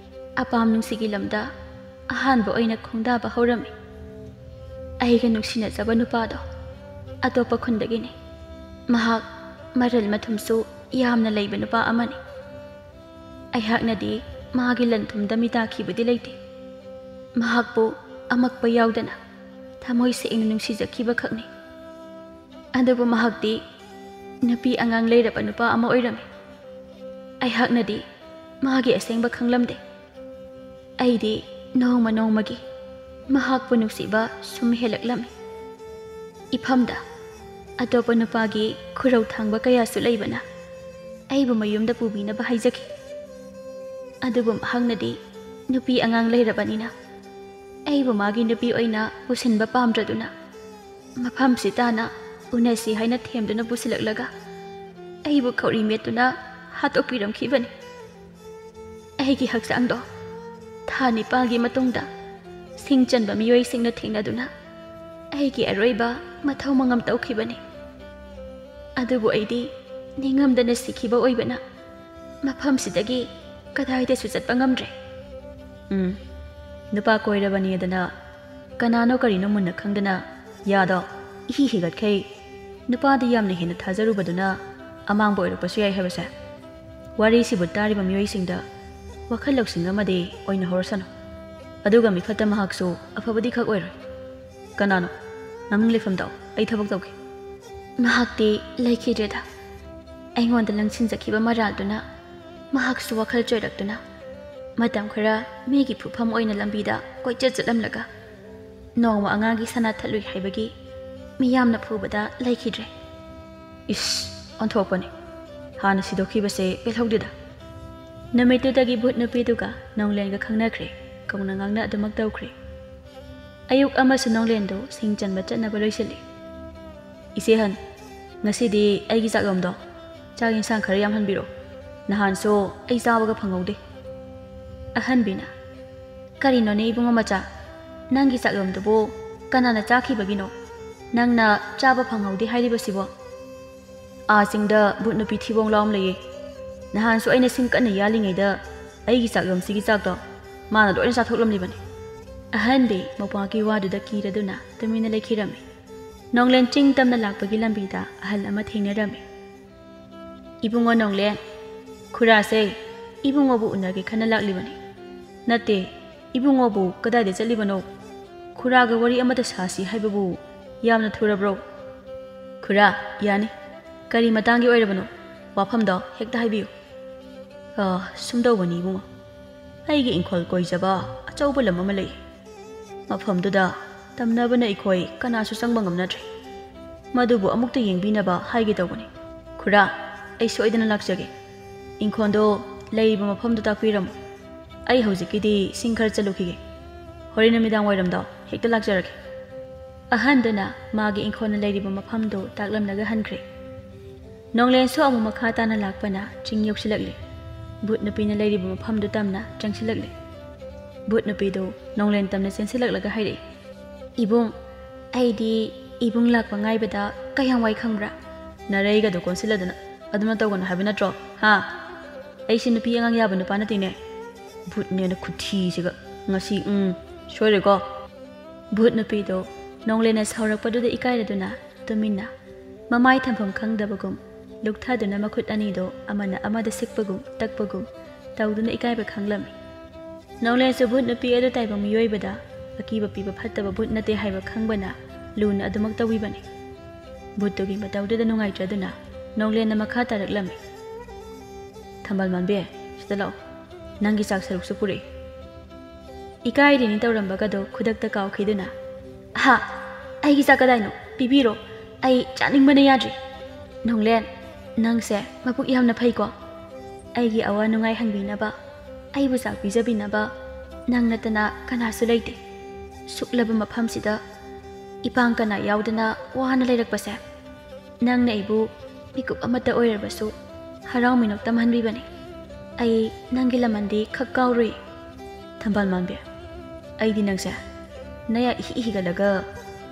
ꯑꯄꯥꯝ ꯅꯨꯡꯁꯤꯒꯤ ꯂꯝꯗ ꯑꯍꯥꯟꯕ ꯑꯣꯏꯅ ꯈꯣꯡꯗꯥꯕ ꯍꯧꯔꯝꯃꯤ꯫ ꯑꯩꯒ ꯅꯨꯡꯁꯤꯅꯖꯕ ꯅꯨꯄꯥꯗꯣ ꯑꯇꯣꯞꯄ ꯈꯨꯟꯗꯒꯤꯅꯤ꯫ ꯃꯍꯥꯛ ꯃꯔꯜ ꯃꯊꯨꯝꯁꯨ ꯌꯥꯝꯅ ꯂꯩꯕ ꯅꯨꯄꯥ ꯑꯃꯅꯤ꯫ ꯑꯩꯍꯥꯛꯅꯗꯤ ꯃꯥꯒꯤ ꯂꯟ ꯊꯨꯝꯗ ꯃꯤꯇꯥꯈꯤꯕꯗꯤ ꯂꯩꯇꯦ꯫ ꯃꯍꯥꯛꯄꯨ ꯑꯃꯛꯄ ꯌꯥꯎꯗꯅ ꯊꯃꯣꯏ ꯁꯦꯡꯅ ꯅꯨꯡꯁꯤꯖꯈꯤꯕ ꯈꯛꯅꯤ꯫ ꯑꯗꯨꯕꯨ ꯃꯍꯥꯛꯇꯤ ꯅꯨꯄꯤ ꯑꯉꯥꯡ ꯂꯩꯔꯕ ꯅꯨꯄꯥ ꯑꯃ ꯑꯣꯏꯔꯝꯃꯤ꯫ ꯑꯩꯍꯥꯛꯅꯗꯤ ꯃꯥꯒꯤ ꯑꯁꯦꯡꯕ ꯈꯪꯂꯝꯗꯦ꯫ ꯑꯩꯗꯤ ꯅꯣꯡꯃ ꯅꯣꯡꯃꯒꯤ ꯃꯍꯥꯛꯄꯨ ꯅꯨꯡꯁꯤꯕ ꯁꯨꯝ ꯍꯦꯜꯂꯛꯂꯝꯃꯤ꯫ ꯏꯐꯝꯗ ꯑꯇꯣꯞꯄ ꯅꯨꯄꯥꯒꯤ ꯈꯨꯔꯧ ꯊꯥꯡꯕ ꯀꯌꯥꯁꯨ ꯂꯩꯕꯅ ꯑꯩꯕꯨ ꯃꯌꯨꯝꯗ ꯄꯨꯕꯤꯅꯕ ꯍꯥꯏꯖꯈꯤ꯫ ꯑꯗꯨꯕꯨ ꯃꯍꯥꯛꯅꯗꯤ ꯅꯨꯄꯤ ꯑꯉꯥꯡ ꯂꯩꯔꯕꯅꯤꯅ ꯑꯩꯕꯨ ꯃꯥꯒꯤ ꯅꯨꯄꯤ ꯑꯣꯏꯅ ꯄꯨꯁꯤꯟꯕ ꯄꯥꯝꯗ꯭ꯔꯗꯨꯅ ꯃꯐꯝꯁꯤ ꯇꯥꯅ ꯎꯅꯁꯤ ꯍꯥꯏꯅ ꯊꯦꯝꯗꯨꯅ ꯄꯨꯁꯤꯜꯂꯛꯂꯒ ꯑꯩꯕꯨ ꯈꯧꯔꯤ ꯃꯦꯠꯇꯨꯅ ꯍꯥꯠꯇꯣꯛꯄꯤꯔꯝꯈꯤꯕꯅꯤ꯫ ꯑꯩꯒꯤ ꯍꯛꯆꯥꯡꯗꯣ ꯊꯥ ꯅꯤꯄꯥꯜꯒꯤ ꯃꯇꯨꯡꯗ ꯁꯤꯡ ꯆꯟꯕ ꯃꯤꯑꯣꯏꯁꯤꯡꯅ ꯊꯦꯡꯅꯗꯨꯅ ꯑꯩꯒꯤ ꯑꯔꯣꯏꯕ ꯃꯊꯧ ꯃꯉꯝ ꯇꯧꯈꯤꯕꯅꯤ꯫ ꯑꯗꯨꯕꯨ ꯑꯩꯗꯤ ꯅꯤꯡꯉꯝꯗꯅ ꯁꯤꯈꯤꯕ ꯑꯣꯏꯕꯅ ꯃꯐꯝꯁꯤꯗꯒꯤ ꯀꯗꯥꯏꯗꯁꯨ ꯆꯠꯄ ꯉꯝꯗ꯭ꯔꯦ꯫ ꯎꯝ, ꯅꯨꯄꯥ ꯀꯣꯏꯔꯕꯅꯤ ꯑꯗꯨꯅ ꯀꯅꯥꯅꯣ ꯀꯔꯤꯅꯣ ꯃꯨꯟꯅ ꯈꯪꯗꯅ ꯌꯥꯗꯣ ꯏꯍꯤ ꯍꯤꯒꯠꯈꯩ ꯅꯨꯄꯥꯗ ꯌꯥꯝꯅ ꯍꯦꯟꯅ ꯊꯥꯖꯔꯨꯕꯗꯨꯅ ꯑꯃꯥꯡꯕ ꯑꯣꯏꯔꯛꯄꯁꯨ ꯌꯥꯏ ꯍꯥꯏꯕꯁꯦ꯫ ꯋꯥꯔꯤꯁꯤꯕꯨ ꯇꯥꯔꯤꯕ ꯃꯤꯑꯣꯏꯁꯤꯡꯗ ꯋꯥꯈꯜ ꯂꯧꯁꯤꯡ ꯑꯃꯗꯤ ꯑꯣꯏꯅꯍꯧꯔꯁꯅꯨ꯫ ꯑꯗꯨꯒ ꯃꯤꯐꯠꯇ ꯃꯍꯥꯛꯁꯨ ꯑꯐꯕꯗꯤ ꯈꯛ ꯑꯣꯏꯔꯣꯏ꯫ ꯀꯅꯥꯅꯣ? ꯃꯃꯤꯡ ꯂꯩꯐꯝ ꯇꯥꯛꯑꯣ, ꯑꯩ ꯊꯕꯛ ꯇꯧꯒꯦ꯫ ꯃꯍꯥꯛꯇꯤ ꯂꯩꯈꯤꯗ꯭ꯔꯦꯗ꯫ ꯑꯩꯉꯣꯟꯗ ꯂꯪꯁꯤꯟꯖꯈꯤꯕ ꯃꯔꯥꯜꯗꯨꯅ ꯃꯍꯥꯛꯁꯨ ꯋꯥꯈꯜ ꯆꯣꯏꯔꯛꯇꯨꯅ ꯃꯇꯝ ꯈꯔ ꯃꯤꯒꯤ ꯐꯨꯐꯝ ꯑꯣꯏꯅ ꯂꯝꯕꯤꯗ ꯀꯣꯏꯆꯠ ꯆꯠꯂꯝꯂꯒ ꯅꯣꯡꯃ ꯑꯉꯥꯡꯒꯤ ꯁꯅꯥ ꯊꯠꯂꯨꯏ ꯍꯥꯏꯕꯒꯤ ꯃꯤꯌꯥꯝꯅ ꯐꯨꯕꯗ ꯂꯩꯈꯤꯗ꯭ꯔꯦ꯫ ꯏꯁ, ꯑꯣꯟꯊꯣꯛꯄꯅꯤ꯫ ꯍꯥꯟꯅ ꯁꯤꯗꯣꯛꯈꯤꯕꯁꯦ ꯄꯦꯜꯍꯧꯗꯦꯗ꯫ ꯅꯨꯃꯤꯠꯇꯨꯗꯒꯤ ꯚꯨꯠ ꯅꯨꯄꯤꯗꯨꯒ ꯅꯣꯡꯂꯦꯟꯒ ꯈꯪꯅꯈ꯭ꯔꯦ, ꯀꯧꯅ ꯉꯥꯡꯅ ꯑꯗꯨꯃꯛ ꯇꯧꯈ꯭ꯔꯦ꯫ ꯑꯌꯨꯛ ꯑꯃꯁꯨ ꯅꯣꯡꯂꯦꯟꯗꯨ ꯁꯤꯡ ꯆꯟꯕ ꯆꯠꯅꯕ ꯂꯣꯏꯁꯤꯜꯂꯤ꯫ "ꯏꯆꯦ ꯍꯟ, ꯉꯁꯤꯗꯤ ꯑꯩꯒꯤ ꯆꯥꯛꯂꯣꯝꯗꯣ ꯆꯥꯛ ꯌꯦꯟꯁꯥꯡ ꯈꯔ ꯌꯥꯝꯍꯟꯕꯤꯔꯣ꯫ ꯅꯍꯥꯟꯁꯨ ꯑꯩ ꯆꯥꯕꯒ ꯐꯪꯍꯧꯗꯦ꯫" ꯑꯍꯟꯕꯤꯅ, "ꯀꯔꯤꯅꯣꯅꯦ ꯏꯕꯨꯡꯉꯣ ꯃꯆꯥ, ꯅꯪꯒꯤ ꯆꯥꯛꯂꯣꯝꯗꯨꯕꯨ ꯀꯅꯥꯅ ꯆꯥꯈꯤꯕꯒꯤꯅꯣ? ꯅꯪꯅ ꯆꯥꯕ ꯐꯪꯍꯧꯗꯦ ꯍꯥꯏꯔꯤꯕꯁꯤꯕꯣ?" "ꯑꯥ ꯆꯤꯡꯗ ꯚꯨꯠ ꯅꯨꯄꯤ ꯊꯤꯕꯣꯡ ꯂꯥꯎ ꯑꯃ ꯂꯩꯌꯦ꯫ ꯅꯍꯥꯟꯁꯨ ꯑꯩꯅ ꯁꯤꯡ ꯀꯟꯅ ꯌꯥꯜꯂꯤꯉꯩꯗ ꯑꯩꯒꯤ ꯆꯥꯛꯂꯣꯝꯁꯤꯒꯤ ꯆꯥꯛꯇꯣ ꯃꯥꯅ ꯂꯣꯏꯅ ꯆꯥꯊꯣꯛꯂꯝꯂꯤꯕꯅꯤ꯫" ꯑꯍꯟꯕꯤ ꯃꯧꯄ꯭ꯋꯥꯒꯤ ꯋꯥꯗꯨꯗ ꯀꯤꯔꯗꯨꯅ ꯇꯨꯃꯤꯟꯅ ꯂꯩꯈꯤꯔꯝꯃꯤ꯫ ꯅꯣꯡꯂꯦꯟ ꯆꯤꯡ ꯇꯝꯅ ꯂꯥꯛꯄꯒꯤ ꯂꯝꯕꯤꯗ ꯑꯍꯜ ꯑꯃ ꯊꯦꯡꯅꯔꯝꯃꯤ꯫ "ꯏꯕꯨꯡꯉꯣ ꯅꯣꯡꯂꯦꯟ, ꯈꯨꯔꯥꯁꯦ ꯏꯕꯨꯡꯉꯣꯕꯨ ꯎꯅꯒꯦ ꯈꯟꯅ ꯂꯥꯛꯂꯤꯕꯅꯤ꯫" "ꯅꯠꯇꯦ, ꯏꯕꯨꯡꯉꯣꯕꯨ ꯀꯗꯥꯏꯗ ꯆꯠꯂꯤꯕꯅꯣ? ꯈꯨꯔꯥꯒ ꯋꯥꯔꯤ ꯑꯃꯇ ꯁꯥꯁꯤ ꯍꯥꯏꯕꯕꯨ ꯌꯥꯝꯅ ꯊꯨꯔꯕ꯭ꯔꯣ?" "ꯈꯨꯔꯥ, ꯌꯥꯅꯤ꯫ ꯀꯔꯤ ꯃꯇꯥꯡꯒꯤ ꯑꯣꯏꯔꯕꯅꯣ? ꯋꯥꯐꯝꯗꯣ ꯍꯦꯛꯇ ꯍꯥꯏꯕꯤꯌꯨ꯫" "ꯑ, ꯁꯨꯝ ꯇꯧꯕꯅꯤ ꯏꯕꯨꯡꯉꯣ꯫ ꯑꯩꯒꯤ ꯏꯪꯈꯣꯜ ꯀꯣꯏꯖꯕ ꯑꯆꯧꯕ ꯂꯝ ꯑꯃ ꯂꯩ꯫ ꯃꯐꯝꯗꯨꯗ ꯇꯝꯅꯕꯅ ꯑꯩꯈꯣꯏ ꯀꯅꯥꯁꯨ ꯆꯪꯕ ꯉꯝꯅꯗ꯭ꯔꯦ꯫ ꯃꯗꯨꯕꯨ ꯑꯃꯨꯛꯇ ꯌꯦꯡꯕꯤꯅꯕ ꯍꯥꯏꯒꯦ ꯇꯧꯕꯅꯤ꯫ ꯈꯨꯔꯥ, ꯑꯩ ꯁꯣꯏꯗꯅ ꯂꯥꯛꯆꯒꯦ꯫ ꯏꯪꯈꯣꯜꯗꯣ ꯂꯩꯔꯤꯕ ꯃꯐꯝꯗꯨ ꯇꯥꯛꯄꯤꯔꯝꯃꯨ꯫ ꯑꯩ ꯍꯧꯖꯤꯛꯀꯤꯗꯤ ꯁꯤꯡ ꯈꯔ ꯆꯠꯂꯨꯈꯤꯒꯦ꯫ ꯍꯣꯔꯦꯟ ꯅꯨꯃꯤꯗꯥꯡ ꯋꯥꯏꯔꯝꯗꯣ ꯍꯦꯛꯇ ꯂꯥꯛꯆꯔꯒꯦ꯫ ꯑꯍꯟꯗꯨꯅ ꯃꯥꯒꯤ ꯏꯪꯈꯣꯜꯅ ꯂꯩꯔꯤꯕ ꯃꯐꯝꯗꯨ ꯇꯥꯛꯂꯝꯂꯒ ꯍꯟꯈ꯭ꯔꯦ꯫ ꯅꯣꯡꯂꯦꯟꯁꯨ ꯑꯃꯨꯛ ꯃꯈꯥ ꯇꯥꯅ ꯂꯥꯛꯄꯅ ꯆꯤꯡ ꯌꯧꯁꯤꯜꯂꯛꯂꯦ꯫ ꯚꯨꯠ ꯅꯨꯄꯤꯅ ꯂꯩꯔꯤꯕ ꯃꯐꯝꯗꯨ ꯇꯝꯅ ꯆꯪꯁꯤꯜꯂꯛꯂꯦ꯫ ꯚꯨꯠ ꯅꯨꯄꯤꯗꯨ ꯅꯣꯡꯂꯦꯟ ꯇꯝꯅ ꯆꯦꯟꯁꯤꯜꯂꯛꯂꯒ ꯍꯥꯏꯔꯛꯏ, "ꯏꯕꯨꯡ, ꯑꯩꯗꯤ ꯏꯕꯨꯡ ꯂꯥꯛꯄ ꯉꯥꯏꯕꯗ ꯀꯌꯥꯝ ꯋꯥꯏ ꯈꯪꯕ꯭ꯔꯥ?" "ꯅꯔꯩꯒꯗꯣ ꯀꯣꯟꯁꯤꯜꯂꯗꯅ ꯑꯗꯨꯝꯅ ꯇꯧꯒꯅꯨ ꯍꯥꯏꯕ ꯅꯠꯇ꯭ꯔꯣ? ꯍꯥ? ꯑꯩꯁꯤ ꯅꯨꯄꯤ ꯑꯉꯥꯡ ꯌꯥꯕ ꯅꯨꯄꯥ ꯅꯠꯇꯦꯅꯦ꯫ ꯚꯨꯠꯅꯦꯅ ꯈꯨꯊꯤꯁꯤꯒ꯫ ꯉꯁꯤ, ꯎꯝ, ꯁꯣꯏꯔꯦꯀꯣ?" ꯚꯨꯠ ꯅꯨꯄꯤꯗꯣ ꯅꯣꯡꯂꯦꯟꯅ ꯁꯥꯎꯔꯛꯄꯗꯨꯗ ꯏꯀꯥꯏꯔꯗꯨꯅ ꯇꯨꯃꯤꯟꯅ, ꯃꯃꯥꯏ ꯊꯝꯐꯝ ꯈꯪꯗꯕꯒꯨꯝ, ꯂꯨꯛꯊꯗꯨꯅ ꯃꯈꯨꯠ ꯑꯅꯤꯗꯣ ꯑꯃꯅ ꯑꯃꯗ ꯁꯤꯛꯄꯒꯨꯝ ꯇꯛꯄꯒꯨꯝ ꯇꯧꯗꯨꯅ ꯏꯀꯥꯏꯕ ꯈꯪꯂꯝꯃꯤ꯫ ꯅꯣꯡꯂꯦꯟꯁꯨ ꯚꯨꯠ ꯅꯨꯄꯤ ꯑꯗꯨ ꯇꯥꯏꯕꯪ ꯃꯤꯑꯣꯏꯕꯗ ꯑꯀꯤꯕ ꯄꯤꯕ ꯐꯠꯇꯕ ꯚꯨꯠ ꯅꯠꯇꯦ ꯍꯥꯏꯕ ꯈꯪꯕꯅ ꯂꯨꯅ ꯑꯗꯨꯃꯛ ꯇꯧꯕꯤꯕꯅꯤ꯫ ꯚꯨꯠꯇꯨꯒꯤ ꯃꯇꯧꯗꯨꯗ ꯅꯨꯡꯉꯥꯏꯇ꯭ꯔꯗꯨꯅ ꯅꯣꯡꯂꯦꯟꯅ ꯃꯈꯥ ꯇꯥꯔꯛꯂꯝꯃꯤ꯫ "ꯊꯝꯕꯥꯜ ꯃꯥꯟꯕꯤ, ꯁꯤꯗ ꯂꯥꯛꯑꯣ꯫ ꯅꯪꯒꯤ ꯆꯥꯛ ꯁꯔꯨꯛꯁꯨ ꯄꯨꯔꯛꯏ꯫" ꯏꯀꯥꯏꯔꯤꯅꯤ ꯇꯧꯔꯝꯕꯒꯗꯣ ꯈꯨꯗꯛꯇ ꯀꯥꯎꯈꯤꯗꯨꯅ, "ꯑꯍꯥ, ꯑꯩꯒꯤ ꯆꯥꯛ ꯀꯗꯥꯏꯅꯣ? ꯄꯤꯕꯤꯔꯣ꯫ ꯑꯩ ꯆꯥꯅꯤꯡꯕꯅ ꯌꯥꯗ꯭ꯔꯤ꯫" "ꯅꯣꯡꯂꯦꯟ, ꯅꯪꯁꯦ ꯃꯕꯨꯛ ꯌꯥꯝꯅ ꯐꯩꯀꯣ꯫ ꯑꯩꯒꯤ ꯑꯋꯥ ꯅꯨꯡꯉꯥꯏ ꯍꯪꯕꯤꯅꯕ, ꯑꯩꯕꯨ ꯆꯥꯛ ꯄꯤꯖꯕꯤꯅꯕ ꯅꯪ ꯅꯠꯇꯅ ꯀꯅꯥꯁꯨ ꯂꯩꯇꯦ꯫ ꯁꯨꯛꯂꯕ ꯃꯐꯝꯁꯤꯗ ꯏꯄꯥꯡ ꯀꯅꯥ ꯌꯥꯎꯗꯅ ꯋꯥꯅ ꯂꯩꯔꯛꯄꯁꯦ, ꯅꯪꯅ ꯑꯩꯕꯨ ꯃꯤꯀꯨꯞ ꯑꯃꯠꯇ ꯑꯣꯏꯔꯕꯁꯨ ꯍꯔꯥꯎ ꯃꯤꯅꯣꯛ ꯇꯝꯍꯟꯕꯤꯕꯅꯤ꯫ ꯑꯩ ꯅꯪꯒꯤ ꯂꯃꯟꯗꯤ ꯈꯛ ꯀꯥꯎꯔꯨꯏ꯫" "ꯊꯝꯕꯥꯜ ꯃꯥꯟꯕꯤ, ꯑꯩꯗꯤ ꯅꯪꯁꯦ ꯅꯌꯥ ꯏꯍꯤ ꯍꯤꯒꯠꯂꯒ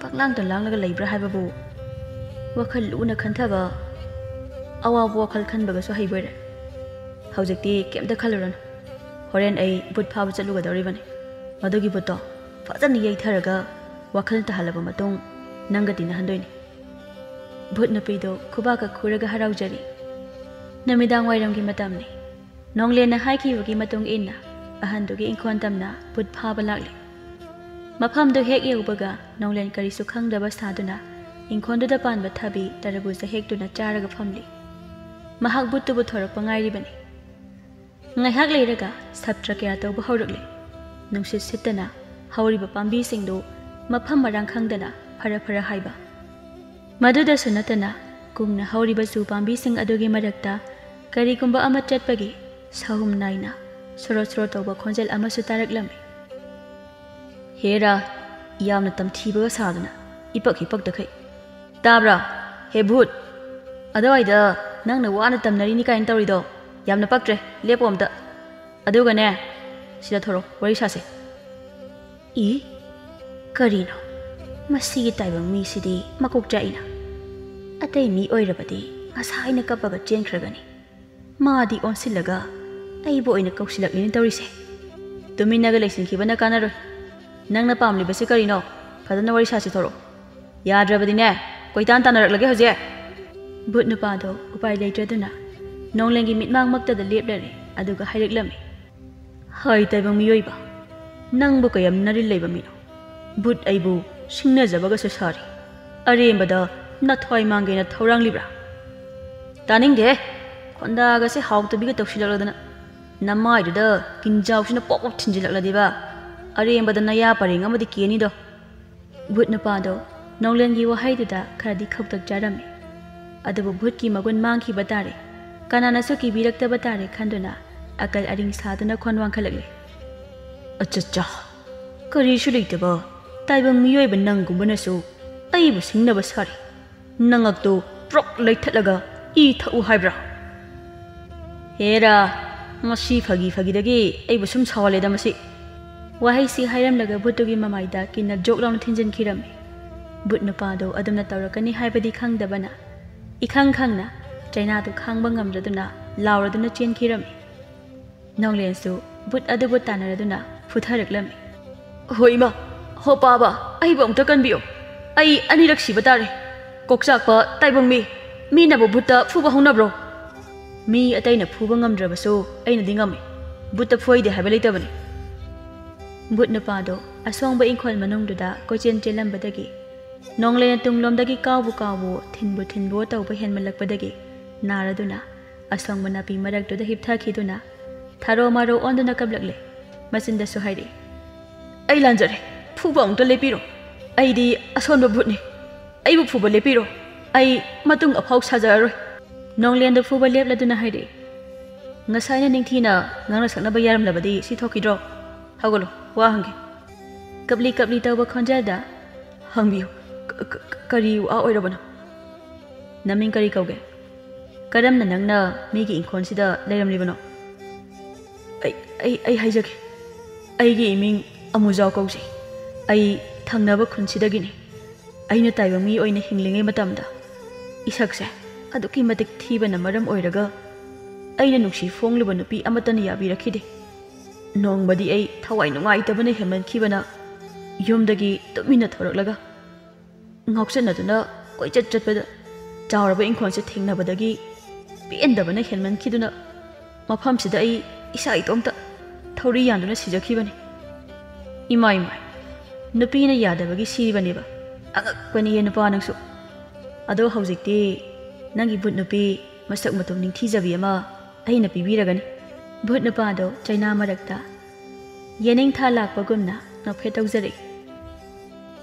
ꯄꯪꯂꯥꯡꯗ ꯂꯥꯡꯂꯒ ꯂꯩꯕ꯭ꯔꯥ ꯍꯥꯏꯕꯕꯨ ꯋꯥꯈꯜ ꯂꯨꯅ ꯈꯟꯊꯕ, ꯑꯋꯥꯕ ꯋꯥꯈꯜ ꯈꯟꯕꯒꯁꯨ ꯍꯩꯕꯣꯏꯔꯦ꯫ ꯍꯧꯖꯤꯛꯇꯤ ꯀꯩꯝꯇ ꯈꯜꯂꯨꯔꯅꯨ꯫ ꯍꯣꯔꯦꯟ ꯑꯩ ꯚꯨꯠ ꯐꯥꯕ ꯆꯠꯂꯨꯒꯗꯧꯔꯤꯕꯅꯤ꯫ ꯃꯗꯨꯒꯤ ꯚꯨꯠꯇꯣ ꯐꯖꯅ ꯌꯩꯊꯔꯒ ꯋꯥꯈꯜ ꯇꯥꯍꯜꯂꯕ ꯃꯇꯨꯡ ꯅꯪꯒ ꯇꯤꯟꯅꯍꯟꯗꯣꯏꯅꯤ꯫" ꯚꯨꯠ ꯅꯨꯄꯤꯗꯣ ꯈꯨꯕꯥꯛꯀ ꯈꯨꯔꯒ ꯍꯔꯥꯎꯖꯔꯤ꯫ ꯅꯨꯃꯤꯗꯥꯡ ꯋꯥꯏꯔꯝꯒꯤ ꯃꯇꯝꯅꯤ꯫ ꯅꯣꯡꯂꯦꯟꯅ ꯍꯥꯏꯈꯤꯕꯒꯤ ꯃꯇꯨꯡ ꯏꯟꯅ ꯑꯍꯟꯗꯨꯒꯤ ꯏꯪꯈꯣꯜ ꯇꯝꯅ ꯚꯨꯠ ꯐꯥꯕ ꯂꯥꯛꯂꯦ꯫ ꯃꯐꯝꯗꯨ ꯍꯦꯛ ꯌꯧꯕꯒ ꯅꯣꯡꯂꯦꯟ ꯀꯔꯤꯁꯨ ꯈꯪꯗꯕ ꯁꯥꯗꯨꯅ ꯏꯪꯈꯣꯜꯗꯨꯗ ꯄꯥꯟꯕ ꯊꯕꯤ ꯇꯔꯕꯨꯖ ꯍꯦꯛꯇꯨꯅ ꯆꯥꯔꯒ ꯐꯝꯂꯤ꯫ ꯃꯍꯥꯛ ꯚꯨꯠꯇꯨꯕꯨ ꯊꯣꯔꯛꯄ ꯉꯥꯏꯔꯤꯕꯅꯤ꯫ ꯉꯥꯏꯍꯥꯛ ꯂꯩꯔꯒ ꯁꯞꯇ꯭ꯔ ꯀꯌꯥ ꯇꯧꯕ ꯍꯧꯔꯛꯂꯦ꯫ ꯅꯨꯡꯁꯤꯠ ꯁꯤꯠꯇꯅ ꯍꯧꯔꯤꯕ ꯄꯥꯝꯕꯤꯁꯤꯡꯗꯨ ꯃꯐꯝ ꯃꯔꯥꯡ ꯈꯪꯗꯅ ꯐꯔ ꯐꯔ ꯍꯥꯏꯕ꯫ ꯃꯗꯨꯗꯁꯨ ꯅꯠꯇꯅ, ꯀꯨꯡꯅ ꯍꯧꯔꯤꯕ ꯆꯨ ꯄꯥꯝꯕꯤꯁꯤꯡ ꯑꯗꯨꯒꯤ ꯃꯔꯛꯇ ꯀꯔꯤꯒꯨꯝꯕ ꯑꯃ ꯆꯠꯄꯒꯤ ꯁꯍꯨꯝ ꯅꯥꯏꯅ ꯁꯣꯔꯣ ꯁꯣꯔꯣ ꯇꯧꯕ ꯈꯣꯟꯖꯦꯜ ꯑꯃꯁꯨ ꯇꯥꯔꯛꯂꯝꯃꯤ꯫ "ꯍꯦꯔꯥ, ꯌꯥꯝꯅ ꯇꯝꯊꯤꯕꯒ ꯁꯥꯗꯅ ꯏꯄꯛ ꯍꯤꯄꯛꯇꯈꯩ꯫ ꯇꯥꯕ꯭ꯔꯥ? ꯍꯦ ꯚꯨꯠ, ꯑꯗꯨꯋꯥꯏꯗ ꯅꯪꯅ ꯋꯥꯅ ꯇꯝꯅꯔꯤꯅꯤ ꯀꯥꯏꯅ ꯇꯧꯔꯤꯗꯣ ꯌꯥꯝꯅ ꯄꯛꯇ꯭ꯔꯦ꯫ ꯂꯦꯞꯄꯣ ꯑꯝꯇ꯫ ꯑꯗꯨꯒꯅꯦ, ꯁꯤꯗ ꯊꯣꯔꯛꯑꯣ, ꯋꯥꯔꯤ ꯁꯥꯁꯦ꯫" ꯏ, ꯀꯔꯤꯅꯣ? ꯃꯁꯤꯒꯤ ꯇꯥꯏꯕꯪ ꯃꯤꯁꯤꯗꯤ ꯃꯀꯣꯛ ꯆꯥꯛꯏꯅ꯫ ꯑꯇꯩ ꯃꯤ ꯑꯣꯏꯔꯕꯗꯤ ꯉꯁꯥꯏꯅ ꯀꯞꯄꯒ ꯆꯦꯟꯈ꯭ꯔꯒꯅꯤ꯫ ꯃꯥꯗꯤ ꯑꯣꯟꯁꯤꯜꯂꯒ ꯑꯩꯕꯨ ꯑꯣꯏꯅ ꯀꯧꯁꯤꯜꯂꯛꯂꯤꯅ ꯇꯧꯔꯤꯁꯦ꯫ ꯇꯨꯃꯤꯟꯅꯒ ꯂꯩꯁꯤꯟꯈꯤꯕꯅ ꯀꯥꯟꯅꯔꯣꯏ꯫ ꯅꯪꯅ ꯄꯥꯝꯂꯤꯕꯁꯤ ꯀꯔꯤꯅꯣ? ꯐꯖꯅ ꯋꯥꯔꯤ ꯁꯥꯁꯤ ꯊꯣꯔꯛꯑꯣ꯫ ꯌꯥꯗ꯭ꯔꯕꯗꯤꯅꯦ, ꯀꯣꯏꯇꯥꯟ ꯇꯥꯟꯅꯔꯛꯂꯒꯦ ꯍꯧꯖꯤꯛ꯫ ꯚꯨꯠ ꯅꯨꯄꯥꯗꯣ ꯎꯄꯥꯏ ꯂꯩꯇ꯭ꯔꯗꯨꯅ ꯅꯣꯡꯂꯦꯟꯒꯤ ꯃꯤꯠꯃꯥꯡꯃꯛꯇꯗ ꯂꯦꯞꯂꯔꯦ, ꯑꯗꯨꯒ ꯍꯥꯏꯔꯛꯂꯝꯃꯤ꯫ "ꯍꯥꯏ ꯇꯥꯏꯕꯪ ꯃꯤꯑꯣꯏꯕ, ꯅꯪꯕꯨ ꯀꯌꯥꯝ ꯅꯔꯤꯜ ꯂꯩꯕ ꯃꯤꯅꯣ? ꯚꯨꯠ ꯑꯩꯕꯨ ꯁꯤꯡꯅꯖꯕꯒꯁꯨ ꯁꯥꯔꯤ꯫ ꯑꯔꯦꯝꯕꯗ ꯅꯊ꯭ꯋꯥꯏ ꯃꯥꯡꯒꯦꯅ ꯊꯧꯔꯥꯡꯂꯤꯕ꯭ꯔꯥ?" "ꯇꯥꯅꯤꯡꯗꯦꯍꯦ, ꯈꯣꯟꯗꯥꯒꯁꯦ ꯍꯥꯎꯇꯕꯤꯒ ꯇꯧꯁꯤꯜꯂꯛꯂꯗꯅ꯫ ꯅꯃꯥꯏꯗꯨꯗ ꯀꯤꯟꯖꯥꯎꯁꯤꯅ ꯄꯣꯞ ꯄꯣꯞ ꯊꯤꯟꯖꯤꯜꯂꯛꯂꯗꯤꯕ, ꯑꯔꯦꯝꯕꯗ ꯅꯌꯥ ꯄꯔꯦꯡ ꯑꯃꯗꯤ ꯀꯦꯅꯤꯗꯣ꯫" ꯚꯨꯠ ꯅꯨꯄꯥꯗꯣ ꯅꯣꯡꯂꯦꯟꯒꯤ ꯋꯥꯍꯩꯗꯨꯗ ꯈꯔꯗꯤ ꯈꯧꯇꯛ ꯆꯥꯔꯝꯃꯤ꯫ ꯑꯗꯨꯕꯨ ꯚꯨꯠꯀꯤ ꯃꯒꯨꯟ ꯃꯥꯡꯈꯤꯕ ꯇꯥꯔꯦ, ꯀꯅꯥꯅꯁꯨ ꯀꯤꯕꯤꯔꯛꯇꯕ ꯇꯥꯔꯦ ꯈꯟꯗꯨꯅ ꯑꯀꯜ ꯑꯔꯤꯡ ꯁꯥꯗꯨꯅ ꯈꯣꯟ ꯋꯥꯡꯈꯠꯂꯛꯂꯦ꯫ "ꯑꯆꯠꯆꯥ, ꯀꯔꯤꯁꯨ ꯂꯩꯇꯕ ꯇꯥꯏꯕꯪ ꯃꯤꯑꯣꯏꯕ ꯅꯪꯒꯨꯝꯕꯅꯁꯨ ꯑꯩꯕꯨ ꯁꯤꯡꯅꯕ ꯁꯥꯔꯤ꯫ ꯅꯉꯛꯇꯨ ꯄ꯭ꯔꯣꯛ ꯂꯩꯊꯠꯂꯒ ꯏ ꯊꯛꯎ ꯍꯥꯏꯕ꯭ꯔꯥ?" "ꯍꯦꯔꯥ, ꯃꯁꯤ ꯐꯥꯒꯤ ꯐꯥꯒꯤꯗꯒꯤ ꯑꯩꯕꯨ ꯁꯨꯝ ꯁꯥꯎꯍꯜꯂꯦꯗ ꯃꯁꯤ꯫" ꯋꯥꯍꯩꯁꯤ ꯍꯥꯏꯔꯝꯂꯒ ꯚꯨꯠꯇꯨꯒꯤ ꯃꯃꯥꯏꯗ ꯀꯤꯟꯅ ꯖꯣꯛ ꯂꯥꯎꯅ ꯊꯤꯟꯖꯤꯟꯈꯤꯔꯝꯃꯤ꯫ ꯚꯨꯠ ꯅꯨꯄꯥꯗꯨ ꯑꯗꯨꯝꯅ ꯇꯧꯔꯛꯀꯅꯤ ꯍꯥꯏꯕꯗꯤ ꯈꯪꯗꯕꯅ, ꯏꯈꯪ ꯈꯪꯅ ꯆꯩꯅꯥꯗꯨ ꯈꯥꯡꯕ ꯉꯝꯗ꯭ꯔꯗꯨꯅ ꯂꯥꯎꯔꯗꯨꯅ ꯆꯦꯟꯈꯤꯔꯝꯃꯤ꯫ ꯅꯣꯡꯂꯦꯟꯁꯨ ꯚꯨꯠ ꯑꯗꯨꯕꯨ ꯇꯥꯟꯅꯔꯗꯨꯅ ꯐꯨꯊꯔꯛꯂꯝꯃꯤ꯫ "ꯍꯣ ꯏꯃꯥ, ꯍꯣ ꯄꯥꯕ, ꯑꯩꯕꯨ ꯑꯃꯨꯛꯇ ꯀꯟꯕꯤꯌꯨ꯫ ꯑꯩ ꯑꯅꯤꯔꯛ ꯁꯤꯕ ꯇꯥꯔꯦ꯫ ꯀꯣꯛꯆꯥꯛꯄ ꯇꯥꯏꯕꯪ ꯃꯤ, ꯃꯤꯅꯕꯨ ꯚꯨꯠꯇ ꯐꯨꯕ ꯍꯧꯅꯕ꯭ꯔꯣ? ꯃꯤ ꯑꯇꯩꯅ ꯐꯨꯕ ꯉꯝꯗ꯭ꯔꯕꯁꯨ ꯑꯩꯅꯗꯤ ꯉꯝꯃꯤ꯫ ꯚꯨꯠꯇ ꯐꯨꯍꯩꯗꯦ ꯍꯥꯏꯕ ꯂꯩꯇꯕꯅꯤ꯫" ꯚꯨꯠ ꯅꯨꯄꯥꯗꯣ ꯑꯁꯣꯡꯕ ꯏꯪꯈꯣꯜ ꯃꯅꯨꯡꯗꯨꯗ ꯀꯣꯏꯆꯦꯟ ꯆꯦꯜꯂꯝꯕꯗꯒꯤ, ꯅꯣꯡꯂꯩꯅ ꯇꯨꯡꯂꯣꯝꯗꯒꯤ ꯀꯥꯎꯕꯨ ꯀꯥꯎꯕꯨ, ꯊꯤꯟꯕꯨ ꯊꯤꯟꯕꯨ ꯇꯧꯕ ꯍꯦꯟꯃꯜꯂꯛꯄꯗꯒꯤ ꯅꯥꯔꯗꯨꯅ ꯑꯁꯣꯡꯕ ꯅꯥꯄꯤ ꯃꯔꯛꯇꯨꯗ ꯍꯤꯞꯊꯈꯤꯗꯨꯅ ꯊꯥꯔꯣ ꯃꯥꯔꯣ ꯑꯣꯟꯗꯨꯅ ꯀꯞꯂꯛꯂꯦ꯫ ꯃꯆꯤꯟꯗꯁꯨ ꯍꯥꯏꯔꯛꯏ, "ꯑꯩ ꯂꯥꯟꯖꯔꯦ, ꯐꯨꯕ ꯑꯃꯨꯛꯇ ꯂꯦꯞꯄꯤꯔꯣ꯫ ꯑꯩꯗꯤ ꯑꯁꯣꯟꯕ ꯚꯨꯠꯅꯤ꯫ ꯑꯩꯕꯨ ꯐꯨꯕ ꯂꯦꯞꯄꯤꯔꯣ꯫ ꯑꯩ ꯃꯇꯨꯡ ꯑꯐꯥꯎ ꯁꯥꯖꯔꯔꯣꯏ꯫" ꯅꯣꯡꯂꯦꯟꯗ ꯐꯨꯕ ꯂꯦꯞꯂꯗꯨꯅ ꯍꯥꯏꯔꯛꯏ, "ꯉꯁꯥꯏꯅ ꯅꯤꯡꯊꯤꯅ ꯉꯥꯡꯅ ꯁꯛꯅꯕ ꯌꯥꯔꯝꯂꯕꯗꯤ ꯁꯤ ꯊꯣꯛꯈꯤꯗ꯭ꯔꯣ? ꯍꯧꯒꯠꯂꯣ, ꯋꯥ ꯍꯪꯒꯦ꯫" ꯀꯞꯂꯤ ꯀꯞꯂꯤ ꯇꯧꯕ ꯈꯣꯟꯖꯦꯜꯗ, "ꯍꯪꯕꯤꯌꯨ, ꯀ-, ꯀ-, ꯀ-, ꯀꯔꯤ ꯋꯥ ꯑꯣꯏꯔꯕꯅꯣ? ꯅꯃꯤꯡ ꯀꯔꯤ ꯀꯧꯒꯦ? ꯀꯔꯝꯅ ꯅꯪꯅ ꯃꯤꯒꯤ ꯏꯪꯈꯣꯜꯁꯤꯗ ꯂꯩꯔꯝꯂꯤꯕꯅꯣ?" "ꯑꯩ, ꯑꯩ, ꯑꯩ ꯍꯥꯏꯖꯒꯦ꯫ ꯑꯩꯒꯤ ꯏꯃꯤꯡ ꯑꯃꯨꯖꯥꯎ ꯀꯧꯖꯩ꯫ ꯑꯩ ꯊꯪꯅꯕ ꯈꯨꯟꯁꯤꯗꯒꯤꯅꯤ꯫ ꯑꯩꯅ ꯇꯥꯏꯕꯪ ꯃꯤ ꯑꯣꯏꯅ ꯍꯤꯡꯂꯤꯉꯩ ꯃꯇꯝꯗ ꯏꯁꯛꯁꯦ ꯑꯗꯨꯛꯀꯤ ꯃꯇꯤꯛ ꯊꯤꯕꯅ ꯃꯔꯝ ꯑꯣꯏꯔꯒ ꯑꯩꯅ ꯅꯨꯡꯁꯤ ꯐꯣꯡꯂꯨꯕ ꯅꯨꯄꯤ ꯑꯃꯠꯇꯅ ꯌꯥꯕꯤꯔꯛꯈꯤꯗꯦ꯫ ꯅꯣꯡꯃꯗꯤ ꯑꯩ ꯊꯋꯥꯏ ꯅꯨꯡꯉꯥꯏꯇꯕꯅ ꯍꯦꯟꯃꯟꯈꯤꯕꯅ ꯌꯨꯝꯗꯒꯤ ꯇꯨꯃꯤꯟꯅ ꯊꯣꯔꯛꯂꯒ ꯉꯥꯎꯆꯠꯅꯗꯨꯅ ꯀꯣꯏꯆꯠ ꯆꯠꯄꯗ ꯆꯥꯎꯔꯕ ꯏꯪꯈꯣꯜꯁꯦ ꯊꯦꯡꯅꯕꯗꯒꯤ ꯄꯦꯟꯗꯕꯅ ꯍꯦꯟꯃꯟꯈꯤꯗꯨꯅ ꯃꯐꯝꯁꯤꯗ ꯑꯩ ꯏꯁꯥ ꯏꯇꯣꯝꯇ ꯊꯧꯔꯤ ꯌꯥꯟꯗꯨꯅ ꯁꯤꯖꯈꯤꯕꯅꯤ꯫" "ꯏꯃꯥ, ꯏꯃꯥ, ꯅꯨꯄꯤꯅ ꯌꯥꯗꯕꯒꯤ ꯁꯤꯔꯤꯕꯅꯦꯕ꯫ ꯑꯉꯛꯄꯅꯤꯌꯦ ꯅꯨꯄꯥ ꯅꯪꯁꯨ꯫ ꯑꯗꯣ ꯍꯧꯖꯤꯛꯇꯤ ꯅꯪꯒꯤ ꯚꯨꯠ ꯅꯨꯄꯤ ꯃꯁꯛ ꯃꯇꯧ ꯅꯤꯡꯊꯤꯖꯕꯤ ꯑꯃ ꯑꯩꯅ ꯄꯤꯕꯤꯔꯒꯅꯤ꯫" ꯚꯨꯠ ꯅꯨꯄꯥꯗꯣ ꯆꯩꯅꯥ ꯃꯔꯛꯇ ꯌꯦꯅꯤꯡꯊꯥ ꯂꯥꯛꯄꯒꯨꯝꯅ ꯅꯣꯛꯐꯦꯠ ꯇꯧꯖꯔꯛꯏ꯫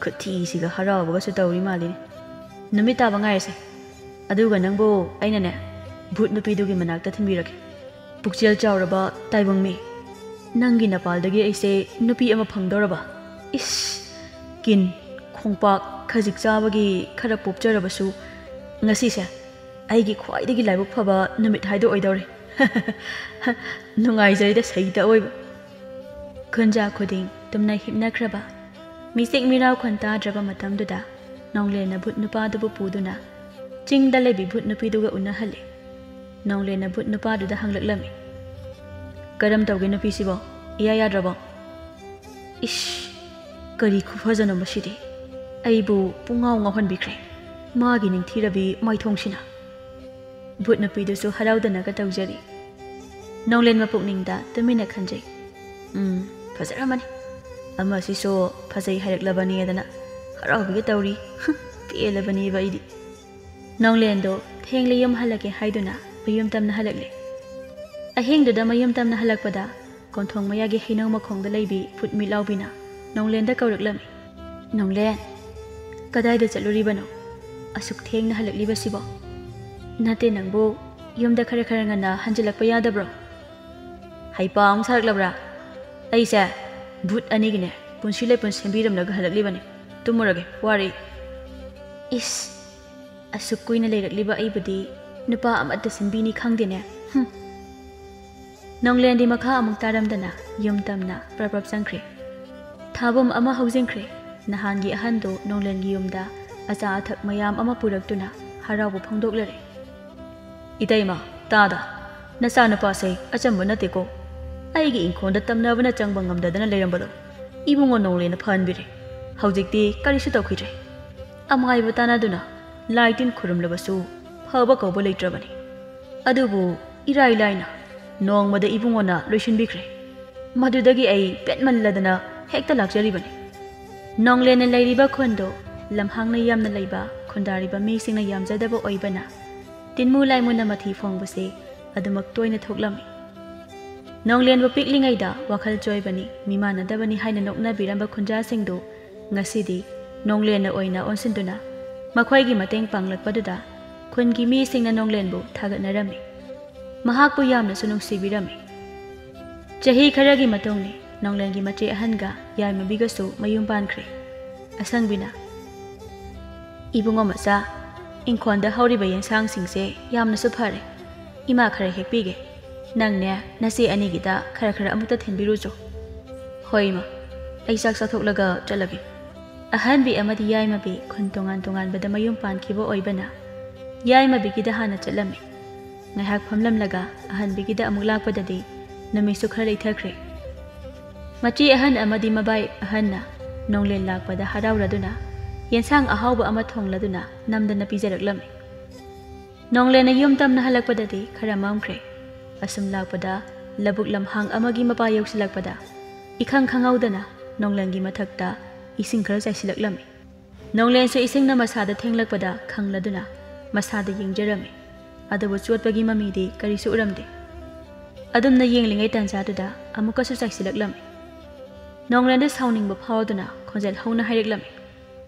"ꯈꯨꯊꯤꯁꯤꯒ ꯍꯔꯥꯎꯕꯒꯁꯨ ꯇꯧꯔꯤ ꯃꯥꯜꯂꯤꯅꯦ꯫ ꯅꯨꯃꯤꯠ ꯇꯥꯕ ꯉꯥꯏꯔꯁꯦ꯫ ꯑꯗꯨꯒ ꯅꯪꯕꯨ ꯑꯩꯅꯅꯦ, ꯚꯨꯠ ꯅꯨꯄꯤꯗꯨꯒꯤ ꯃꯅꯥꯛꯇ ꯊꯤꯟꯕꯤꯔꯒꯦ꯫ ꯄꯨꯛꯆꯦꯜ ꯆꯥꯎꯔꯕ ꯇꯥꯏꯕꯪ ꯃꯤ, ꯅꯪꯒꯤ ꯅꯄꯥꯜꯗꯒꯤ ꯑꯩꯁꯦ ꯅꯨꯄꯤ ꯑꯃ ꯐꯪꯗꯧꯔꯕ? ꯏꯁ, ꯀꯤꯟ, ꯈꯣꯡꯄꯥꯛ, ꯈꯖꯤꯛ ꯆꯥꯕꯒꯤ ꯈꯔ ꯄꯣꯞꯆꯔꯕꯁꯨ, ꯉꯁꯤꯁꯦ ꯑꯩꯒꯤ ꯈ꯭ꯋꯥꯏꯗꯒꯤ ꯂꯥꯏꯕꯛ ꯐꯕ ꯅꯨꯃꯤꯠ ꯍꯥꯏꯗꯣ ꯑꯣꯏꯗꯧꯔꯦ꯫ ꯅꯨꯡꯉꯥꯏꯖꯔꯤꯗ ꯁꯍꯤꯗ ꯑꯣꯏꯕ꯫" ꯈꯨꯟꯖꯥ ꯈꯨꯗꯤꯡ ꯇꯨꯝꯅ ꯍꯤꯞꯅꯈ꯭ꯔꯕ, ꯃꯤꯆꯤꯛ ꯃꯤꯔꯥꯎ ꯈꯣꯟ ꯇꯥꯗ꯭ꯔꯕ ꯃꯇꯝꯗꯨꯗ ꯅꯣꯡꯂꯦꯟꯅ ꯚꯨꯠ ꯅꯨꯄꯥꯗꯨꯕꯨ ꯄꯨꯗꯨꯅ ꯆꯤꯡꯗ ꯂꯩꯕꯤ ꯚꯨꯠ ꯅꯨꯄꯤꯗꯨꯒ ꯎꯅꯍꯜꯂꯤ꯫ ꯅꯣꯡꯂꯦꯟꯅ ꯚꯨꯠ ꯅꯨꯄꯥꯗꯨꯗ ꯍꯪꯂꯛꯂꯝꯃꯤ, "ꯀꯔꯝ ꯇꯧꯒꯦ ꯅꯨꯄꯤꯁꯤꯕꯣ? ꯏꯌꯥ ꯌꯥꯗ꯭ꯔꯕꯣ?" ꯏꯁ, ꯀꯔꯤ ꯈꯨꯐꯖꯅꯣ ꯃꯁꯤꯗꯤ! ꯑꯩꯕꯨ ꯄꯨꯡꯉꯥꯎ ꯉꯥꯎꯍꯟꯕꯤꯈ꯭ꯔꯦ ꯃꯥꯒꯤ ꯅꯤꯡꯊꯤꯔꯕꯤ ꯃꯥꯏꯊꯣꯡꯁꯤꯅ꯫ ꯚꯨꯠ ꯅꯨꯄꯤꯗꯨꯁꯨ ꯍꯔꯥꯎꯗꯅꯒ ꯇꯧꯖꯔꯤ꯫ ꯅꯣꯡꯂꯦꯟ ꯃꯄꯨꯛꯅꯤꯡꯗ ꯇꯨꯃꯤꯟꯅ ꯈꯟꯖꯩ, "ꯎꯝ, ꯐꯖꯔꯝꯃꯅꯤ꯫ ꯑꯃꯁꯤꯁꯨ ꯐꯖꯩ ꯍꯥꯏꯔꯛꯂꯕꯅꯦꯗꯅ ꯍꯔꯥꯎꯕꯤꯒ ꯇꯧꯔꯤ꯫ ꯄꯦꯜꯂꯕꯅꯦꯕ ꯑꯩꯗꯤ꯫" ꯅꯣꯡꯂꯦꯟꯗꯣ ꯊꯦꯡꯂꯦ ꯌꯨꯝ ꯍꯜꯂꯒꯦ ꯍꯥꯏꯗꯨꯅ ꯃꯌꯨꯝ ꯇꯝꯅ ꯍꯜꯂꯛꯂꯦ꯫ ꯑꯍꯤꯡꯗꯨꯗ ꯃꯌꯨꯝ ꯇꯝꯅ ꯍꯜꯂꯛꯄꯗ ꯀꯣꯟꯊꯣꯡ ꯃꯌꯥꯒꯤ ꯍꯩꯅꯧ ꯃꯈꯣꯡꯗ ꯂꯩꯕꯤ ꯚꯨꯠ ꯃꯤꯠ ꯂꯥꯎꯕꯤꯅ ꯅꯣꯡꯂꯦꯟꯗ ꯀꯧꯔꯛꯂꯝꯃꯤ, "ꯅꯣꯡꯂꯦꯟ, ꯀꯗꯥꯏꯗ ꯆꯠꯂꯨꯔꯤꯕꯅꯣ? ꯑꯁꯨꯛ ꯊꯦꯡꯅ ꯍꯜꯂꯛꯂꯤꯕꯁꯤꯕꯣ? ꯅꯠꯇꯦ, ꯅꯪꯕꯨ ꯌꯨꯝꯗ ꯈꯔ ꯈꯔ ꯉꯟꯅ ꯍꯟꯖꯤꯜꯂꯛꯄ ꯌꯥꯗꯕ꯭ꯔꯣ? ꯍꯩꯄꯥ ꯑꯃꯨꯛ ꯁꯥꯔꯛꯂꯕ꯭ꯔꯥ? ꯑꯩꯁꯦ ꯚꯨꯠ ꯑꯅꯤꯒꯤꯅꯦ ꯄꯨꯟꯁꯤ ꯂꯩꯄꯨꯟ ꯁꯦꯝꯕꯤꯔꯝꯂꯒ ꯍꯜꯂꯛꯂꯤꯕꯅꯤ꯫ ꯇꯨꯝꯃꯨꯔꯒꯦ, ꯋꯥꯔꯦ꯫ ꯏꯁ, ꯑꯁꯨꯛ ꯀꯨꯏꯅ ꯂꯩꯔꯛꯂꯤꯕ ꯑꯩꯕꯨꯗꯤ ꯅꯨꯄꯥ ꯑꯃꯠꯇ ꯁꯦꯝꯕꯤꯅꯤ ꯈꯪꯗꯦꯅꯦ꯫ ꯍꯨꯝ꯫ ꯅꯣꯡꯂꯦꯟꯗꯤ ꯃꯈꯥ ꯑꯃꯨꯛ ꯇꯥꯔꯝꯗꯅ ꯌꯨꯝ ꯇꯝꯅ ꯄ꯭ꯔꯞ ꯄ꯭ꯔꯞ ꯆꯪꯈ꯭ꯔꯦ꯫ ꯊꯥꯕꯨꯝ ꯑꯃ ꯍꯧꯖꯤꯟꯈ꯭ꯔꯦ꯫ ꯅꯍꯥꯟꯒꯤ ꯑꯍꯟꯗꯨ ꯅꯣꯡꯂꯦꯟꯒꯤ ꯌꯨꯝꯗ ꯑꯆꯥ ꯑꯊꯛ ꯃꯌꯥꯝ ꯑꯃ ꯄꯨꯔꯛꯇꯨꯅ ꯍꯔꯥꯎꯕ ꯐꯣꯡꯗꯣꯛꯂꯔꯦ꯫ "ꯏꯇꯩꯃ, ꯇꯥꯗ, ꯅꯆꯥꯅꯨꯄꯥꯁꯦ ꯑꯆꯝꯕ ꯅꯠꯇꯦꯀꯣ꯫ ꯑꯩꯒꯤ ꯏꯪꯈꯣꯜꯗ ꯇꯝꯅꯕꯅ ꯆꯪꯕ ꯉꯝꯗꯗꯅ ꯂꯩꯔꯝꯕꯗꯣ ꯏꯕꯨꯡꯉꯣ ꯅꯣꯡꯂꯦꯟꯅ ꯐꯍꯟꯕꯤꯔꯦ꯫ ꯍꯧꯖꯤꯛꯇꯤ ꯀꯔꯤꯁꯨ ꯇꯧꯈꯤꯗ꯭ꯔꯦ꯫ ꯑꯃꯥꯏꯕ ꯇꯥꯟꯅꯗꯨꯅ ꯂꯥꯏ ꯇꯤꯟ ꯈꯨꯔꯨꯝꯂꯕꯁꯨ ꯐꯕ ꯀꯧꯕ ꯂꯩꯇ꯭ꯔꯕꯅꯤ꯫ ꯑꯗꯨꯕꯨ ꯏꯔꯥꯏ ꯂꯥꯏꯅ ꯅꯣꯡꯃꯗ ꯏꯕꯨꯡꯉꯣꯅ ꯂꯣꯏꯁꯤꯟꯕꯤꯈ꯭ꯔꯦ꯫ ꯃꯗꯨꯗꯒꯤ ꯑꯩ ꯄꯦꯠꯃꯜꯂꯗꯅ ꯍꯦꯛꯇ ꯂꯥꯛꯆꯔꯤꯕꯅꯤ꯫" ꯅꯣꯡꯂꯦꯟꯅ ꯂꯩꯔꯤꯕ ꯈꯨꯟꯗꯣ ꯂꯝꯍꯥꯡꯅ ꯌꯥꯝꯅ ꯂꯩꯕ, ꯈꯨꯟꯗꯥꯔꯤꯕ ꯃꯤꯁꯤꯡꯅ ꯌꯥꯝꯖꯗꯕ ꯑꯣꯏꯕꯅ ꯇꯤꯟꯃꯨ ꯂꯥꯏꯃꯨꯅ ꯃꯊꯤ ꯐꯣꯡꯕꯁꯦ ꯑꯗꯨꯃꯛ ꯇꯣꯏꯅ ꯊꯣꯛꯂꯝꯃꯤ꯫ ꯅꯣꯡꯂꯦꯟꯕꯨ ꯄꯤꯛꯂꯤꯉꯩꯗ ꯋꯥꯈꯜ ꯆꯣꯏꯕꯅꯤ, ꯃꯤꯃꯥꯟꯅꯗꯕꯅꯤ ꯍꯥꯏꯅ ꯅꯣꯛꯅꯕꯤꯔꯝꯕ ꯈꯨꯟꯖꯥꯁꯤꯡꯗꯨ ꯉꯁꯤꯗꯤ ꯅꯣꯡꯂꯦꯟꯅ ꯑꯣꯏꯅ ꯑꯣꯟꯁꯤꯟꯗꯨꯅ ꯃꯈꯣꯏꯒꯤ ꯃꯇꯦꯡ ꯄꯥꯡꯂꯛꯄꯗꯨꯗ ꯈꯨꯟꯒꯤ ꯃꯤꯁꯤꯡꯅ ꯅꯣꯡꯂꯦꯟꯕꯨ ꯊꯥꯒꯠꯅꯔꯝꯃꯤ꯫ ꯃꯍꯥꯛꯄꯨ ꯌꯥꯝꯅꯁꯨ ꯅꯨꯡꯁꯤꯕꯤꯔꯝꯃꯤ꯫ ꯆꯍꯤ ꯈꯔꯒꯤ ꯃꯇꯨꯡꯅꯤ, ꯅꯣꯡꯂꯦꯟꯒꯤ ꯃꯆꯦ ꯑꯍꯟꯒ ꯌꯥꯏꯃꯕꯤꯒꯁꯨ ꯃꯌꯨꯝ ꯄꯥꯟꯈ꯭ꯔꯦ꯫ ꯑꯁꯪꯕꯤꯅ, "ꯏꯕꯨꯡꯉꯣ ꯃꯆꯥ, ꯏꯪꯈꯣꯜꯗ ꯍꯧꯔꯤꯕ ꯌꯦꯟꯁꯥꯡꯁꯤꯡꯁꯦ ꯌꯥꯝꯅꯁꯨ ꯐꯔꯦ꯫ ꯏꯃꯥ ꯈꯔ ꯍꯦꯛꯄꯤꯒꯦ꯫ ꯅꯪꯅꯦ ꯅꯆꯦ ꯑꯅꯤꯒꯤꯗ ꯈꯔ ꯈꯔ ꯑꯃꯨꯛꯇ ꯊꯤꯟꯕꯤꯔꯨꯆꯣ꯫" "ꯍꯣꯏ ꯏꯃꯥ, ꯑꯩ ꯆꯥꯛ ꯆꯥꯊꯣꯛꯂꯒ ꯆꯠꯂꯒꯦ꯫" ꯑꯍꯟꯕꯤ ꯑꯃꯗꯤ ꯌꯥꯏꯃꯕꯤ ꯈꯨꯟ ꯇꯣꯉꯥꯟ ꯇꯣꯉꯥꯟꯕꯗ ꯃꯌꯨꯝ ꯄꯥꯟꯈꯤꯕ ꯑꯣꯏꯕꯅ ꯌꯥꯏꯃꯕꯤꯒꯤꯗ ꯍꯥꯟꯅ ꯆꯠꯂꯝꯃꯤ꯫ ꯉꯥꯏꯍꯥꯛ ꯐꯝꯂꯝꯂꯒ ꯑꯍꯟꯕꯤꯒꯤꯗ ꯑꯃꯨꯛ ꯂꯥꯛꯄꯗꯗꯤ ꯅꯨꯃꯤꯠꯁꯨ ꯈꯔ ꯂꯩꯊꯈ꯭ꯔꯦ꯫ ꯃꯆꯦ ꯑꯍꯟ ꯑꯃꯗꯤ ꯃꯕꯥꯏ ꯑꯍꯟꯅ ꯅꯣꯡꯂꯦꯟ ꯂꯥꯛꯄꯗ ꯍꯔꯥꯎꯔꯗꯨꯅ ꯌꯦꯟꯁꯥꯡ ꯑꯍꯥꯎꯕ ꯑꯃ ꯊꯣꯡꯂꯗꯨꯅ ꯅꯝꯗꯅ ꯄꯤꯖꯔꯛꯂꯝꯃꯤ꯫ ꯅꯣꯡꯂꯦꯟꯅ ꯌꯨꯝ ꯇꯝꯅ ꯍꯜꯂꯛꯄꯗꯗꯤ ꯈꯔ ꯃꯝꯈ꯭ꯔꯦ꯫ ꯑꯁꯨꯝ ꯂꯥꯛꯄꯗ ꯂꯧꯕꯨꯛ ꯂꯝꯍꯥꯡ ꯑꯃꯒꯤ ꯃꯄꯥ ꯌꯧꯁꯤꯜꯂꯛꯄꯗ ꯏꯈꯪ ꯈꯪꯍꯧꯗꯅ ꯅꯣꯡꯂꯦꯟꯒꯤ ꯃꯊꯛꯇ ꯏꯁꯤꯡ ꯈꯔ ꯆꯥꯏꯁꯤꯜꯂꯛꯂꯝꯃꯤ꯫ ꯅꯣꯡꯂꯦꯟꯁꯨ ꯏꯁꯤꯡꯅ ꯃꯁꯥꯗ ꯊꯦꯡꯂꯛꯄꯗ ꯈꯪꯂꯗꯨꯅ ꯃꯁꯥꯗ ꯌꯦꯡꯖꯔꯝꯃꯤ꯫ ꯑꯗꯨꯕꯨ ꯆꯣꯠꯄꯒꯤ ꯃꯃꯤꯗꯤ ꯀꯔꯤꯁꯨ ꯎꯔꯝꯗꯦ꯫ ꯑꯗꯨꯝꯅ ꯌꯦꯡꯂꯤꯉꯩ ꯇꯥꯟꯖꯥꯗꯨꯗ ꯑꯃꯨꯛꯀꯁꯨ ꯆꯥꯏꯁꯤꯜꯂꯛꯂꯝꯃꯤ꯫ ꯅꯣꯡꯂꯦꯟꯗ ꯁꯥꯎꯅꯤꯡꯕ ꯐꯥꯎꯗꯨꯅ ꯈꯣꯟꯖꯦꯜ ꯍꯧꯅ ꯍꯥꯏꯔꯛꯂꯝꯃꯤ,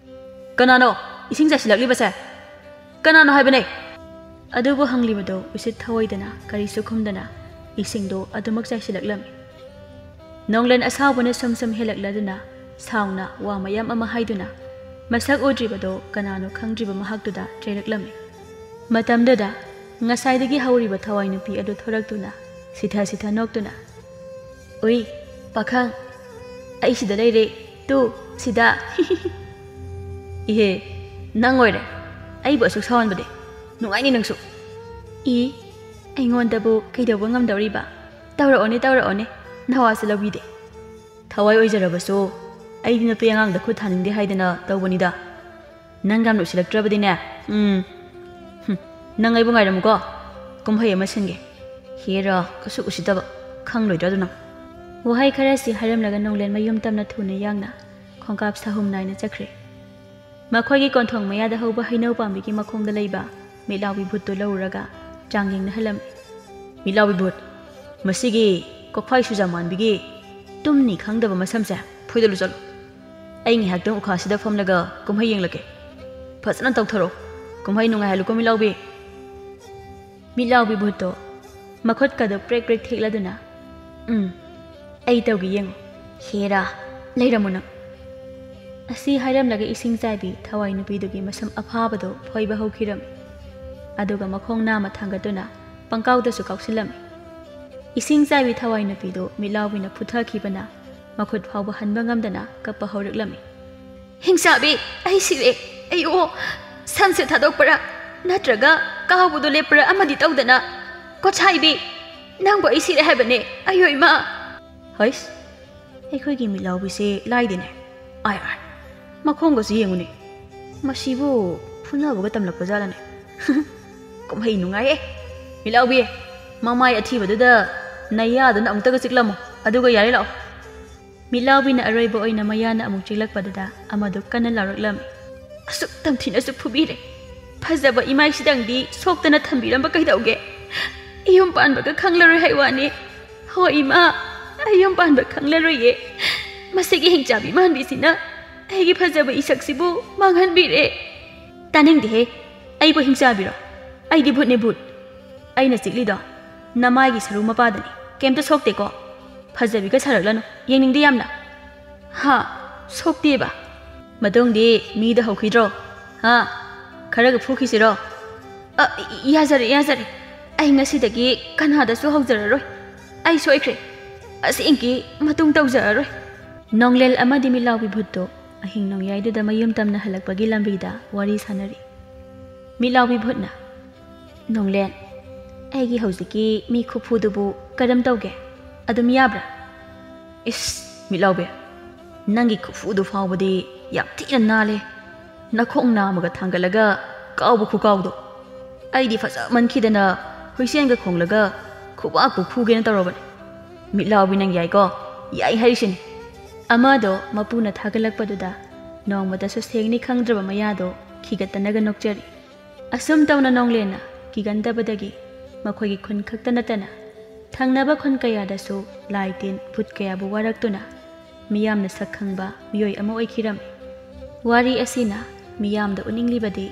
"ꯀꯅꯥꯅꯣ ꯏꯁꯤꯡ ꯆꯥꯏꯁꯤꯜꯂꯛꯂꯤꯕꯁꯦ?" ꯀꯅꯥꯅꯣ ꯍꯥꯏꯕꯅꯦ? ꯑꯗꯨꯕꯨ ꯍꯪꯂꯤꯕꯗꯣ ꯎꯁꯤꯠ ꯊꯑꯣꯏꯗꯅ ꯀꯔꯤꯁꯨ ꯈꯨꯝꯗꯅ ꯏꯁꯤꯡꯗꯣ ꯑꯗꯨꯃꯛ ꯆꯥꯏꯁꯤꯜꯂꯛꯂꯝꯃꯤ꯫ ꯅꯣꯡꯂꯦꯟ ꯑꯁꯥꯎꯕꯅ ꯁꯨꯝ ꯁꯨꯝ ꯍꯦꯜꯂꯛꯂꯗꯨꯅ ꯁꯥꯎꯅ ꯋꯥ ꯃꯌꯥꯝ ꯑꯃ ꯍꯥꯏꯗꯨꯅ ꯃꯁꯛ ꯎꯗ꯭ꯔꯤꯕꯗꯣ ꯀꯅꯥꯅꯣ ꯈꯪꯗ꯭ꯔꯤꯕ ꯃꯍꯥꯛꯇꯨꯗ ꯆꯩꯔꯛꯂꯝꯃꯤ꯫ ꯃꯇꯝꯗꯨꯗ ꯉꯁꯥꯏꯗꯒꯤ ꯍꯧꯔꯤꯕ ꯊꯋꯥꯏ ꯅꯨꯄꯤ ꯑꯗꯨ ꯊꯣꯔꯛꯇꯨꯅ ꯁꯤꯊ ꯁꯤꯊ ꯅꯣꯛꯇꯨꯅ, "ꯎꯏ, ꯄꯥꯈꯪ, ꯑꯩ ꯁꯤꯗ ꯂꯩꯔꯦ, ꯇꯨ, ꯁꯤꯗ꯫" "ꯏꯍꯦ, ꯅꯪ ꯑꯣꯏꯔꯦ ꯑꯩꯕꯨ ꯑꯁꯨꯛ ꯁꯥꯎꯍꯟꯕꯗꯤ? ꯅꯨꯡꯉꯥꯏꯅꯤ ꯅꯪꯁꯨ꯫" "ꯏ, ꯑꯩꯉꯣꯟꯗꯕꯨ ꯀꯩꯗꯧꯕ ꯉꯝꯗꯧꯔꯤꯕ? ꯇꯧꯔꯛꯑꯣꯅꯦ, ꯇꯧꯔꯛꯑꯣꯅꯦ, ꯅꯋꯥꯁꯨ ꯂꯧꯕꯤꯗꯦ꯫ ꯊꯋꯥꯏ ꯑꯣꯏꯖꯔꯕꯁꯨ ꯑꯩꯗꯤ ꯅꯨꯄꯤ ꯑꯉꯥꯡꯗ ꯈꯨꯠ ꯊꯥꯅꯤꯡꯗꯦ ꯍꯥꯏꯗꯅ ꯇꯧꯕꯅꯤꯗ꯫ ꯅꯪ ꯌꯥꯝꯅ ꯎꯁꯤꯜꯂꯛꯇ꯭ꯔꯕꯗꯤꯅꯦ, ꯎꯝ, ꯍꯨꯝ, ꯅꯪ ꯑꯩꯕꯨ ꯉꯥꯏꯔꯝꯃꯨꯀꯣ, ꯀꯨꯝꯍꯩ ꯑꯃ ꯁꯤꯟꯒꯦ꯫" "ꯍꯦꯔꯥ, ꯀꯁꯨ ꯎꯁꯤꯠꯇꯕ, ꯈꯪꯂꯣꯏꯗ꯭ꯔꯥ ꯑꯗꯨꯅ?" ꯋꯥꯍꯩ ꯈꯔꯁꯤ ꯍꯥꯏꯔꯝꯂꯒ ꯅꯣꯡꯂꯦꯟ ꯃꯌꯨꯝ ꯇꯝꯅ ꯊꯨꯅ ꯌꯥꯡꯅ ꯈꯣꯡꯀꯥꯞ ꯁꯥꯍꯨꯝ ꯅꯥꯏꯅ ꯆꯠꯈ꯭ꯔꯦ꯫ ꯃꯈꯣꯏꯒꯤ ꯀꯣꯟꯊꯣꯡ ꯃꯌꯥꯗ ꯍꯧꯕ ꯍꯩꯅꯧ ꯄꯥꯝꯕꯤꯒꯤ ꯃꯈꯣꯡꯗ ꯂꯩꯕ ꯃꯤꯠꯂꯥꯎꯕꯤ ꯚꯨꯠꯇꯨ ꯂꯧꯔꯨꯔꯒ ꯆꯥꯡ ꯌꯦꯡꯅꯍꯜꯂꯝꯃꯤ꯫ "ꯃꯤꯠꯂꯥꯎꯕꯤ ꯚꯨꯠ, ꯃꯁꯤꯒꯤ ꯀꯣꯛꯐꯥꯏ ꯁꯨꯖꯥ ꯃꯥꯟꯕꯤꯒꯤ ꯇꯨꯝꯅꯤ ꯈꯪꯗꯕ ꯃꯁꯝꯁꯦ ꯐꯣꯏꯗꯠꯂꯨ ꯆꯠꯂꯨ꯫ ꯑꯩ ꯉꯥꯏꯍꯥꯛꯇꯪ ꯎꯈꯥꯁꯤꯗ ꯐꯝꯂꯒ ꯀꯨꯝꯍꯩ ꯌꯦꯡꯂꯒꯦ꯫ ꯐꯖꯅ ꯇꯧꯊꯔꯣ꯫ ꯀꯨꯝꯍꯩ ꯅꯨꯡꯉꯥꯏꯍꯜꯂꯨꯀꯣ ꯃꯤꯠꯂꯥꯎꯕꯤ꯫" ꯃꯤꯠꯂꯥꯎꯕꯤ ꯚꯨꯠꯇꯣ ꯃꯈꯨꯠꯀꯗꯣ ꯄ꯭ꯔꯦꯛ ꯄ꯭ꯔꯦꯛ ꯊꯦꯛꯂꯗꯨꯅ, "ꯎꯝ, ꯑꯩ ꯇꯧꯒꯦ ꯌꯦꯡꯉꯨ꯫ ꯍꯦꯔꯥ, ꯂꯩꯔꯝꯃꯨ ꯅꯪ꯫" ꯑꯁꯤ ꯍꯥꯏꯔꯝꯂꯒ ꯏꯁꯤꯡ ꯆꯥꯏꯕꯤ ꯊꯋꯥꯏ ꯅꯨꯄꯤꯗꯨꯒꯤ ꯃꯁꯝ ꯑꯐꯥꯕꯗꯣ ꯐꯣꯏꯕ ꯍꯧꯈꯤꯔꯝꯃꯤ꯫ ꯑꯗꯨꯒ ꯃꯈꯣꯡ ꯅꯥꯝꯃ ꯊꯥꯡꯒꯠꯇꯨꯅ ꯄꯪꯀꯥꯎꯗꯁꯨ ꯀꯥꯎꯁꯤꯜꯂꯝꯃꯤ꯫ ꯏꯁꯤꯡ ꯆꯥꯏꯕꯤ ꯊꯋꯥꯏ ꯅꯨꯄꯤꯗꯨ ꯃꯤꯠꯂꯥꯎꯕꯤꯅ ꯐꯨꯊꯈꯤꯕꯅ ꯃꯈꯨꯠ ꯐꯥꯎꯕ ꯍꯟꯕ ꯉꯝꯗꯅ ꯀꯞꯄ ꯍꯧꯔꯛꯂꯝꯃꯤ꯫ "ꯍꯤꯡꯆꯥꯕꯤ, ꯑꯩ ꯁꯤꯔꯦ꯫ ꯑꯩ ꯑꯣ, ꯁꯟꯁꯦ ꯊꯥꯗꯣꯛꯄꯔꯥ ꯅꯠꯇ꯭ꯔꯒ ꯀꯥꯎꯕꯗꯣ ꯂꯦꯞꯄꯔꯥ ꯑꯃꯗꯤ ꯇꯧꯗꯅ꯫ ꯀꯣꯠꯁꯥꯏꯕꯤ, ꯅꯪꯕꯨ ꯑꯩ ꯁꯤꯔꯦ ꯍꯥꯏꯕꯅꯦ꯫ ꯑꯌꯣ ꯏꯃꯥ!" ꯍꯩꯁ, ꯑꯩꯈꯣꯏꯒꯤ ꯃꯤꯠꯂꯥꯎꯕꯤꯁꯦ ꯂꯥꯏꯗꯦꯅꯦ꯫ ꯑꯥꯏ ꯑꯥꯏ, ꯃꯈꯣꯡꯒꯁꯦ ꯌꯦꯡꯉꯨꯅꯦ꯫ ꯃꯁꯤꯕꯨ ꯐꯨꯅꯕꯒ ꯇꯝꯂꯛꯄ ꯖꯥꯠꯂꯅꯦ꯫ ꯀꯨꯝꯍꯩ ꯅꯨꯡꯉꯥꯏꯌꯦ꯫ ꯃꯤꯠꯂꯥꯎꯕꯤ, ꯃꯃꯥꯏ ꯑꯊꯤꯕꯗꯨꯗ ꯅꯌꯥꯗꯨꯅ ꯑꯃꯨꯛꯇꯒ ꯆꯤꯛꯂꯝꯃꯣ, ꯑꯗꯨꯒ ꯌꯥꯔꯦ ꯂꯥꯛꯑꯣ꯫ ꯃꯤꯠꯂꯥꯎꯕꯤꯅ ꯑꯔꯣꯏꯕ ꯑꯣꯏꯅ ꯃꯌꯥꯅ ꯑꯃꯨꯛ ꯆꯤꯛꯂꯛꯄꯗꯨꯗ ꯑꯃꯗꯨ ꯀꯟꯅ ꯂꯥꯎꯔꯛꯂꯝꯃꯤ꯫ "ꯑꯁꯨꯛ ꯇꯝꯊꯤꯅꯁꯨ ꯐꯨꯕꯤꯔꯦ꯫ ꯐꯖꯕ ꯏꯃꯥꯏꯁꯤꯗꯪꯗꯤ ꯁꯣꯛꯇꯅ ꯊꯝꯕꯤꯔꯝꯕ ꯀꯩꯗꯧꯒꯦ? ꯏꯌꯨꯝ ꯄꯥꯟꯕꯒ ꯈꯪꯂꯔꯣꯏ ꯍꯥꯏ ꯋꯥꯅꯤ꯫ ꯍꯣ ꯏꯃꯥ, ꯑꯩ ꯌꯨꯝ ꯄꯥꯟꯕ ꯈꯪꯂꯔꯣꯏꯌꯦ꯫ ꯃꯁꯤꯒꯤ ꯍꯤꯡꯆꯥꯕꯤ ꯃꯥꯟꯕꯤꯁꯤꯅ ꯑꯩꯒꯤ ꯐꯖꯕ ꯏꯁꯛꯁꯤꯕꯨ ꯃꯥꯡꯍꯟꯕꯤꯔꯦ꯫" "ꯇꯥꯅꯤꯡꯗꯦꯍꯦ꯫ ꯑꯩꯕꯨ ꯍꯤꯡꯆꯥꯕꯤꯔꯣ? ꯑꯩꯗꯤ ꯚꯨꯠꯅꯦ, ꯚꯨꯠ꯫ ꯑꯩꯅ ꯆꯤꯛꯂꯤꯗꯣ ꯅꯃꯥꯏꯒꯤ ꯁꯔꯨ ꯃꯄꯥꯗꯅꯤ꯫ ꯀꯩꯝꯇ ꯁꯣꯛꯇꯦꯀꯣ? ꯐꯖꯕꯤꯒ ꯁꯥꯔꯛꯂꯅꯨ, ꯌꯦꯡꯅꯤꯡꯗꯦ ꯌꯥꯝꯅ꯫ ꯍꯥ? ꯁꯣꯛꯇꯦꯕ? ꯃꯇꯨꯡꯗꯤ ꯃꯤꯗ ꯍꯧꯈꯤꯗ꯭ꯔꯣ? ꯍꯥ? ꯈꯔꯒ ꯐꯨꯈꯤꯁꯤꯔꯣ? ꯑ, ꯌꯥꯖꯔꯦ, ꯌꯥꯖꯔꯦ꯫ ꯑꯩ ꯉꯁꯤꯗꯒꯤ ꯀꯅꯥꯗꯁꯨ ꯍꯧꯖꯔꯔꯣꯏ꯫ ꯑꯩ ꯁꯣꯏꯈ꯭ꯔꯦ꯫ ꯑꯁꯦꯡꯀꯤ ꯃꯇꯨꯡ ꯇꯧꯖꯔꯔꯣꯏ꯫ ꯅꯣꯡꯂꯦꯜ ꯑꯃꯗꯤ ꯃꯤꯠꯂꯥꯎꯕꯤ ꯚꯨꯠꯇꯣ ꯑꯍꯤꯡ ꯅꯣꯡꯌꯥꯏꯗꯨꯗ ꯃꯌꯨꯝ ꯇꯝꯅ ꯍꯜꯂꯛꯄꯒꯤ ꯂꯝꯕꯤꯗ ꯋꯥꯔꯤ ꯁꯥꯟꯅꯔꯤ꯫ ꯃꯤꯠꯂꯥꯎꯕꯤ ꯚꯨꯠꯅ, "ꯅꯣꯡꯂꯦꯟ, ꯑꯩꯒꯤ ꯍꯧꯖꯤꯛꯀꯤ ꯃꯤ ꯈꯨꯐꯨꯗꯨꯕꯨ ꯀꯔꯝ ꯇꯧꯒꯦ? ꯑꯗꯨꯝ ꯌꯥꯕ꯭ꯔꯥ?" "ꯏꯁ, ꯃꯤꯠꯂꯥꯎꯕꯤ, ꯅꯪꯒꯤ ꯈꯨꯐꯨꯗꯨ ꯐꯥꯎꯕꯗꯤ ꯌꯥꯝ ꯊꯤꯅ ꯅꯥꯜꯂꯦ꯫ ꯅꯈꯣꯡ ꯅꯥꯝꯃꯒ ꯊꯥꯡꯒꯠꯂꯒ ꯀꯥꯎꯕ ꯈꯨꯀꯥꯎꯗꯣ꯫ ꯑꯩꯗꯤ ꯐꯖꯃꯟꯈꯤꯗꯅ ꯍꯨꯏꯁꯦꯟꯒ ꯈꯣꯡꯂꯒ ꯈꯨꯕꯥꯛꯄꯨ ꯈꯨꯒꯦꯅ ꯇꯧꯔꯕꯅꯤ꯫ ꯃꯤꯠꯂꯥꯎꯕꯤ, ꯅꯪ ꯌꯥꯏꯀꯣ? ꯌꯥꯏ ꯍꯥꯏꯔꯤꯁꯤꯅꯤ꯫" ꯑꯃꯗꯣ ꯃꯄꯨꯅ ꯊꯥꯒꯠꯂꯛꯄꯗꯨꯗ ꯅꯣꯡꯃꯇꯁꯨ ꯁꯦꯡꯅꯤ ꯈꯪꯗ꯭ꯔꯕ ꯃꯌꯥꯗꯣ ꯈꯤꯒꯠꯇꯅꯒ ꯅꯣꯛꯆꯔꯤ꯫ ꯑꯁꯨꯝ ꯇꯧꯅ ꯅꯣꯡꯂꯦꯟꯅ ꯀꯤꯒꯟꯗꯕꯗꯒꯤ ꯃꯈꯣꯏꯒꯤ ꯈꯨꯟ ꯈꯛꯇ ꯅꯠꯇꯅ ꯊꯪꯅꯕ ꯈꯨꯟ ꯀꯌꯥꯗꯁꯨ ꯂꯥꯏ ꯇꯤꯟ ꯚꯨꯠ ꯀꯌꯥꯕꯨ ꯋꯥꯔꯛꯇꯨꯅ ꯃꯤꯌꯥꯝꯅ ꯁꯛ ꯈꯪꯕ ꯃꯤꯑꯣꯏ ꯑꯃ ꯑꯣꯏꯈꯤꯔꯝꯃꯤ꯫ ꯋꯥꯔꯤ ꯑꯁꯤꯅ ꯃꯤꯌꯥꯝꯗ ꯎꯠꯅꯤꯡꯂꯤꯕꯗꯤ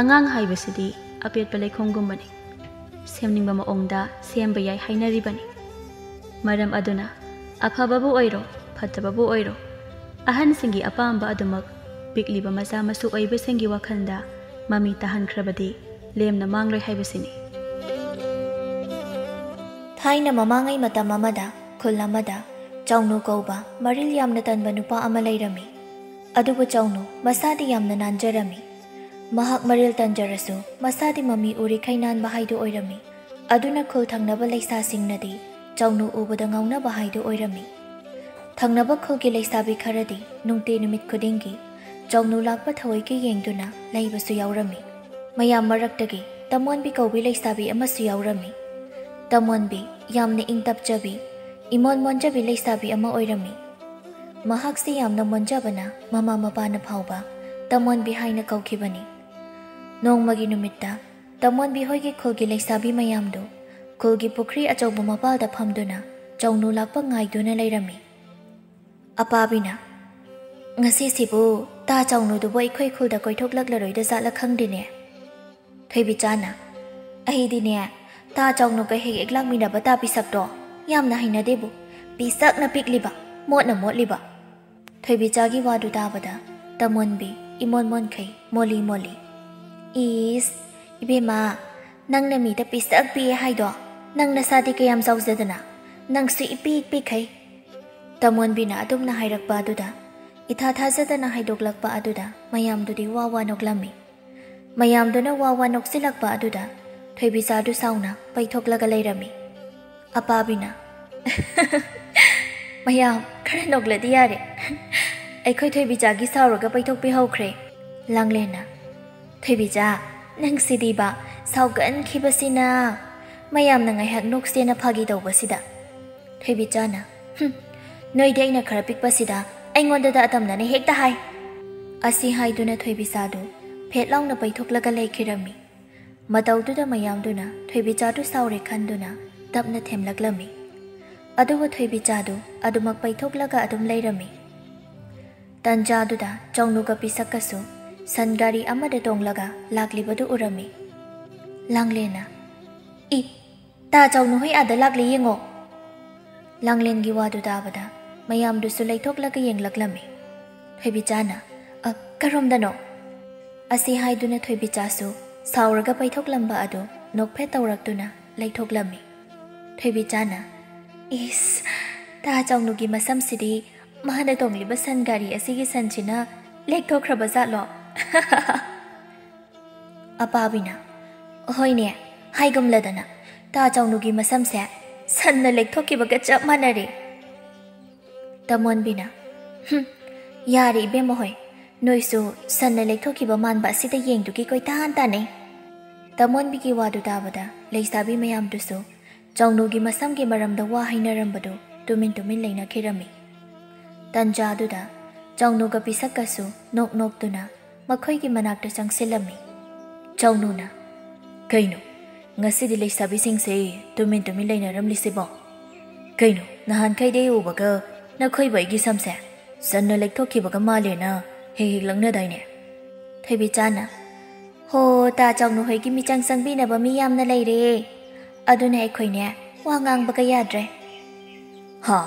ꯑꯉꯥꯡ ꯍꯥꯏꯕꯁꯤꯗꯤ ꯑꯄꯦꯠꯄ ꯂꯩꯈꯣꯝꯒꯨꯝꯕꯅꯤ꯫ ꯁꯦꯝꯅꯤꯡꯕ ꯃꯑꯣꯡꯗ ꯁꯦꯝꯕ ꯌꯥꯏ ꯍꯥꯏꯅꯔꯤꯕꯅꯤ꯫ ꯃꯔꯝ ꯑꯗꯨꯅ ꯑꯐꯕꯕꯨ ꯑꯣꯏꯔꯣ, ꯐꯠꯇꯕꯕꯨ ꯑꯣꯏꯔꯣ, ꯑꯍꯟꯁꯤꯡꯒꯤ ꯑꯄꯥꯝꯕ ꯑꯗꯨꯃꯛ ꯄꯤꯛꯂꯤꯕ ꯃꯆꯥ ꯃꯁꯨ ꯑꯣꯏꯕꯁꯤꯡꯒꯤ ꯋꯥꯈꯜꯗ ꯃꯃꯤ ꯇꯥꯍꯟꯈ꯭ꯔꯕꯗꯤ ꯂꯦꯝꯅ ꯃꯥꯡꯂꯣꯏ ꯍꯥꯏꯕꯁꯤꯅꯤ꯫ ꯊꯥꯏꯅ ꯃꯃꯥꯡꯉꯩ ꯃꯇꯝ ꯑꯃꯗ ꯈꯨꯜ ꯑꯃꯗ ꯆꯥꯎꯅꯨ ꯀꯧꯕ ꯃꯔꯤꯜ ꯌꯥꯝꯅ ꯇꯟꯕ ꯅꯨꯄꯥ ꯑꯃ ꯂꯩꯔꯝꯃꯤ꯫ ꯑꯗꯨꯕꯨ ꯆꯥꯎꯅꯨ ꯃꯁꯥꯗꯤ ꯌꯥꯝꯅ ꯅꯥꯟꯖꯔꯝꯃꯤ꯫ ꯃꯍꯥꯛ ꯃꯔꯤꯜ ꯇꯟꯖꯔꯁꯨ ꯃꯁꯥꯗꯤ ꯃꯃꯤ ꯎꯔꯤꯈꯩ ꯅꯥꯟꯕ ꯍꯥꯏꯗꯨ ꯑꯣꯏꯔꯝꯃꯤ꯫ ꯑꯗꯨꯅ ꯈꯨꯜ ꯊꯪꯅꯕ ꯂꯩꯁꯥꯁꯤꯡꯅꯗꯤ ꯆꯥꯎꯅꯨ ꯎꯕꯗ ꯉꯥꯎꯅꯕ ꯍꯥꯏꯗꯨ ꯑꯣꯏꯔꯝꯃꯤ꯫ ꯊꯪꯅꯕ ꯈꯨꯜꯒꯤ ꯂꯩꯁꯥꯕꯤ ꯈꯔꯗꯤ ꯅꯨꯡꯇꯤ ꯅꯨꯃꯤꯠ ꯈꯨꯗꯤꯡꯒꯤ ꯆꯥꯎꯅꯨ ꯂꯥꯛꯄ ꯊꯑꯣꯏꯒꯤ ꯌꯦꯡꯗꯨꯅ ꯂꯩꯕꯁꯨ ꯌꯥꯎꯔꯝꯃꯤ꯫ ꯃꯌꯥꯝ ꯃꯔꯛꯇꯒꯤ ꯇꯃꯣꯟꯕꯤ ꯀꯧꯕꯤ ꯂꯩꯁꯥꯕꯤ ꯑꯃꯁꯨ ꯌꯥꯎꯔꯝꯃꯤ꯫ ꯇꯃꯣꯟꯕꯤ ꯌꯥꯝꯅ ꯏꯪ ꯇꯞꯆꯕꯤ, ꯏꯃꯣꯟ ꯃꯣꯟꯖꯕꯤ ꯂꯩꯁꯥꯕꯤ ꯑꯃ ꯑꯣꯏꯔꯝꯃꯤ꯫ ꯃꯍꯥꯛꯁꯤ ꯌꯥꯝꯅ ꯃꯣꯟꯖꯕꯅ ꯃꯃꯥ ꯃꯄꯥꯅ ꯐꯥꯎꯕ ꯇꯃꯣꯟꯕꯤ ꯍꯥꯏꯅ ꯀꯧꯈꯤꯕꯅꯤ꯫ ꯅꯣꯡꯃꯒꯤ ꯅꯨꯃꯤꯠꯇ ꯇꯃꯣꯟꯕꯤ ꯍꯣꯏꯒꯤ ꯈꯨꯜꯒꯤ ꯂꯩꯁꯥꯕꯤ ꯃꯌꯥꯝꯗꯨ ꯈꯨꯜꯒꯤ ꯄꯨꯈ꯭ꯔꯤ ꯑꯆꯧꯕ ꯃꯄꯥꯜꯗ ꯐꯝꯗꯨꯅ ꯆꯥꯎꯅꯨ ꯂꯥꯛꯄ ꯉꯥꯏꯗꯨꯅ ꯂꯩꯔꯝꯃꯤ꯫ ꯑꯄꯥꯕꯤꯅ, "ꯉꯁꯤꯁꯤꯕꯨ ꯇꯥ ꯆꯥꯎꯅꯨꯗꯨꯕꯨ ꯑꯩꯈꯣꯏ ꯈꯨꯜꯗ ꯀꯣꯏꯊꯣꯛꯂꯛꯂꯔꯣꯏꯗ ꯖꯥꯠꯂ ꯈꯪꯗꯦꯅꯦ꯫ ꯊꯣꯏꯕꯤꯆꯥꯅ, "ꯑꯩꯗꯤꯅꯦ, ꯇꯥ ꯆꯥꯎꯅꯨꯒ ꯍꯦꯛ ꯍꯦꯛ ꯂꯥꯛꯃꯤꯟꯅꯕ ꯇꯥ ꯄꯤꯁꯛꯇꯣ ꯌꯥꯝꯅ ꯍꯩꯅꯗꯦꯕꯨ꯫ ꯄꯤꯁꯛꯅ ꯄꯤꯛꯂꯤꯕ, ꯃꯣꯠꯅ ꯃꯣꯠꯂꯤꯕ꯫" ꯊꯣꯏꯕꯤꯆꯥꯒꯤ ꯋꯥꯗꯨ ꯇꯥꯕꯗ ꯇꯃꯣꯟꯕꯤ ꯏꯃꯣꯟ ꯃꯣꯟꯈꯩ, ꯃꯣꯜꯂꯤ ꯃꯣꯜꯂꯤ꯫ "ꯏꯁ, ꯏꯕꯦꯝꯃ, ꯅꯪꯅ ꯃꯤꯗ ꯄꯤꯁꯛ ꯄꯤꯛꯑꯦ ꯍꯥꯏꯗꯣ, ꯅꯪ ꯅꯁꯥꯗꯤ ꯀꯌꯥꯝ ꯆꯥꯎꯖꯗꯅ? ꯅꯪꯁꯨ ꯏꯄꯤꯛ ꯄꯤꯛꯈꯩ꯫" ꯇꯃꯣꯟꯕꯤꯅ ꯑꯗꯨꯝꯅ ꯍꯥꯏꯔꯛꯄ ꯑꯗꯨꯗ, ꯏꯊꯥ ꯊꯥꯖꯗꯅ ꯍꯥꯏꯗꯣꯛꯂꯛꯄ ꯑꯗꯨꯗ ꯃꯌꯥꯝꯗꯨꯗꯤ ꯋꯥ ꯋꯥ ꯅꯣꯛꯂꯝꯃꯤ꯫ ꯃꯌꯥꯝꯗꯨꯅ ꯋꯥ ꯋꯥ ꯅꯣꯛꯁꯤꯜꯂꯛꯄ ꯑꯗꯨꯗ ꯊꯣꯏꯕꯤꯆꯥꯗꯨ ꯁꯥꯎꯅ ꯄꯩꯊꯣꯛꯂꯒ ꯂꯩꯔꯝꯃꯤ꯫ ꯑꯄꯥꯕꯤꯅ, "ꯃꯌꯥꯝ, ꯈꯔ ꯅꯣꯛꯂꯗꯤ ꯌꯥꯔꯦ꯫ ꯑꯩꯈꯣꯏ ꯊꯣꯏꯕꯤꯆꯥꯒꯤ ꯁꯥꯎꯔꯒ ꯄꯩꯊꯣꯛꯄꯤꯍꯧꯈ꯭ꯔꯦ꯫" ꯂꯥꯡꯂꯦꯟꯅ, "ꯊꯣꯏꯕꯤꯆꯥ, ꯅꯪꯁꯤꯗꯤꯕ, ꯁꯥꯎꯒꯟꯈꯤꯕꯁꯤꯅ ꯃꯌꯥꯝꯅ ꯉꯥꯏꯍꯥꯛ ꯅꯣꯛꯁꯦꯅ ꯐꯥꯒꯤ ꯇꯧꯕꯁꯤꯗ꯫" ꯊꯣꯏꯕꯤꯆꯥꯅ, "ꯍꯨꯝ, ꯅꯣꯏꯗꯤ ꯑꯩꯅ ꯈꯔ ꯄꯤꯛꯄꯁꯤꯗ ꯑꯩꯉꯣꯟꯗꯗ ꯑꯇꯝꯅꯅ ꯍꯦꯛꯇ ꯍꯥꯏ꯫" ꯑꯁꯤ ꯍꯥꯏꯗꯨꯅ ꯊꯣꯏꯕꯤꯆꯥꯗꯨ ꯐꯦꯠ ꯂꯥꯎꯅ ꯄꯩꯊꯣꯛꯂꯒ ꯂꯩꯈꯤꯔꯝꯃꯤ꯫ ꯃꯇꯧꯗꯨꯗ ꯃꯌꯥꯝꯗꯨꯅ ꯊꯣꯏꯕꯤꯆꯥꯗꯨ ꯁꯥꯎꯔꯦ ꯈꯟꯗꯨꯅ ꯇꯞꯅ ꯊꯦꯝꯂꯛꯂꯝꯃꯤ꯫ ꯑꯗꯨꯕꯨ ꯊꯣꯏꯕꯤꯆꯥꯗꯨ ꯑꯗꯨꯃꯛ ꯄꯩꯊꯣꯛꯂꯒ ꯑꯗꯨꯝ ꯂꯩꯔꯝꯃꯤ꯫ ꯇꯟꯖꯥꯗꯨꯗ ꯆꯥꯎꯅꯨꯒ ꯄꯤꯁꯛꯀꯁꯨ ꯁꯟ ꯒꯥꯔꯤ ꯑꯃꯗ ꯇꯣꯡꯂꯒ ꯂꯥꯛꯂꯤꯕꯗꯨ ꯎꯔꯝꯃꯤ꯫ ꯂꯥꯡꯂꯦꯟꯅ, "ꯏ, ꯇꯥ ꯆꯥꯎꯅꯨ ꯍꯣꯏ ꯑꯥꯗ ꯂꯥꯛꯂꯦ ꯌꯦꯡꯉꯣ꯫" ꯂꯥꯡꯂꯦꯟꯒꯤ ꯋꯥꯗꯨ ꯇꯥꯕꯗ ꯃꯌꯥꯝꯗꯨꯁꯨ ꯂꯩꯊꯣꯛꯂꯒ ꯌꯦꯡꯂꯛꯂꯝꯃꯤ꯫ ꯊꯣꯏꯕꯤꯆꯥꯅ, "ꯑ, ꯀꯔꯣꯝꯗꯅꯣ?" ꯑꯁꯤ ꯍꯥꯏꯗꯨꯅ ꯊꯣꯏꯕꯤꯆꯥꯁꯨ ꯁꯥꯎꯔꯒ ꯄꯩꯊꯣꯛꯂꯝꯕ ꯑꯗꯨ ꯅꯣꯛꯐꯦꯠ ꯇꯧꯔꯛꯇꯨꯅ ꯂꯩꯊꯣꯛꯂꯝꯃꯤ꯫ ꯊꯣꯏꯕꯤꯆꯥꯅ, "ꯏꯁ, ꯇꯥ ꯆꯥꯎꯅꯨꯒꯤ ꯃꯁꯝꯁꯤꯗꯤ ꯃꯥꯅ ꯇꯣꯡꯂꯤꯕ ꯁꯟ ꯒꯥꯔꯤ ꯑꯁꯤꯒꯤ ꯁꯟꯁꯤꯅ ꯂꯦꯛꯊꯣꯛꯈ꯭ꯔꯕ ꯖꯥꯠꯂꯣ?" ꯑꯄꯥꯕꯤꯅ, "ꯍꯣꯏꯅꯦ, ꯍꯥꯏꯒꯨꯝꯂꯗꯅ, ꯇꯥ ꯆꯥꯎꯅꯨꯒꯤ ꯃꯁꯝꯁꯦ ꯁꯟꯅ ꯂꯦꯛꯊꯣꯛꯈꯤꯕꯒ ꯆꯞ ꯃꯥꯟꯅꯔꯦ꯫" ꯇꯃꯣꯟꯕꯤꯅ, "ꯍꯨꯝ, ꯌꯥꯔꯦ ꯏꯕꯦꯝꯃ ꯍꯣꯏ, ꯅꯣꯏꯁꯨ ꯁꯟꯅ ꯂꯦꯛꯊꯣꯛꯈꯤꯕ ꯃꯥꯟꯕ ꯑꯁꯤꯗ ꯌꯦꯡꯗꯨꯒꯤ ꯀꯣꯏꯇꯥꯟ ꯇꯥꯟꯅꯩ꯫" ꯇꯃꯣꯟꯕꯤꯒꯤ ꯋꯥꯗꯨ ꯇꯥꯕꯗ ꯂꯩꯁꯥꯕꯤ ꯃꯌꯥꯝꯗꯨꯁꯨ ꯆꯥꯎꯅꯨꯒꯤ ꯃꯁꯝꯒꯤ ꯃꯔꯝꯗ ꯋꯥ ꯍꯥꯏꯅꯔꯝꯕꯗꯨ ꯇꯨꯃꯤꯟ ꯇꯨꯃꯤꯟ ꯂꯩꯅꯈꯤꯔꯝꯃꯤ꯫ ꯇꯟꯖꯥꯗꯨꯗ ꯆꯥꯎꯅꯨꯒ ꯄꯤꯁꯛꯀꯁꯨ ꯅꯣꯛ ꯅꯣꯛꯇꯨꯅ ꯃꯈꯣꯏꯒꯤ ꯃꯅꯥꯛꯇ ꯆꯪꯁꯤꯜꯂꯝꯃꯤ꯫ ꯆꯥꯎꯅꯨꯅ, "ꯀꯩꯅꯣ, ꯉꯁꯤꯗꯤ ꯂꯩꯁꯥꯕꯤꯁꯤꯡꯁꯦ ꯇꯨꯃꯤꯟ ꯇꯨꯃꯤꯟ ꯂꯩꯅꯔꯝꯂꯤꯁꯤꯕꯣ? ꯀꯩꯅꯣ, ꯅꯍꯥꯟꯈꯩꯗꯤ ꯑꯩ ꯎꯕꯒ ꯅꯈꯣꯏꯕꯨ ꯑꯩꯒꯤ ꯁꯝꯁꯦ ꯁꯟꯅ ꯂꯦꯛꯊꯣꯛꯈꯤꯕꯒ ꯃꯥꯜꯂꯦꯅ ꯍꯦꯛ ꯍꯦꯛ ꯂꯛꯅꯗꯥꯏꯅꯦ?" ꯊꯣꯏꯕꯤꯆꯥꯅ, ꯍꯣ, ꯇꯥ ꯆꯥꯎꯅꯨ ꯍꯣꯏꯒꯤ ꯃꯤꯆꯪ ꯆꯪꯕꯤꯅꯕ ꯃꯤ ꯌꯥꯝꯅ ꯂꯩꯔꯦ, ꯑꯗꯨꯅ ꯑꯩꯈꯣꯏꯅꯦ ꯋꯥ ꯉꯥꯡꯕꯒ ꯌꯥꯗ꯭ꯔꯦ꯫ ꯍꯥ?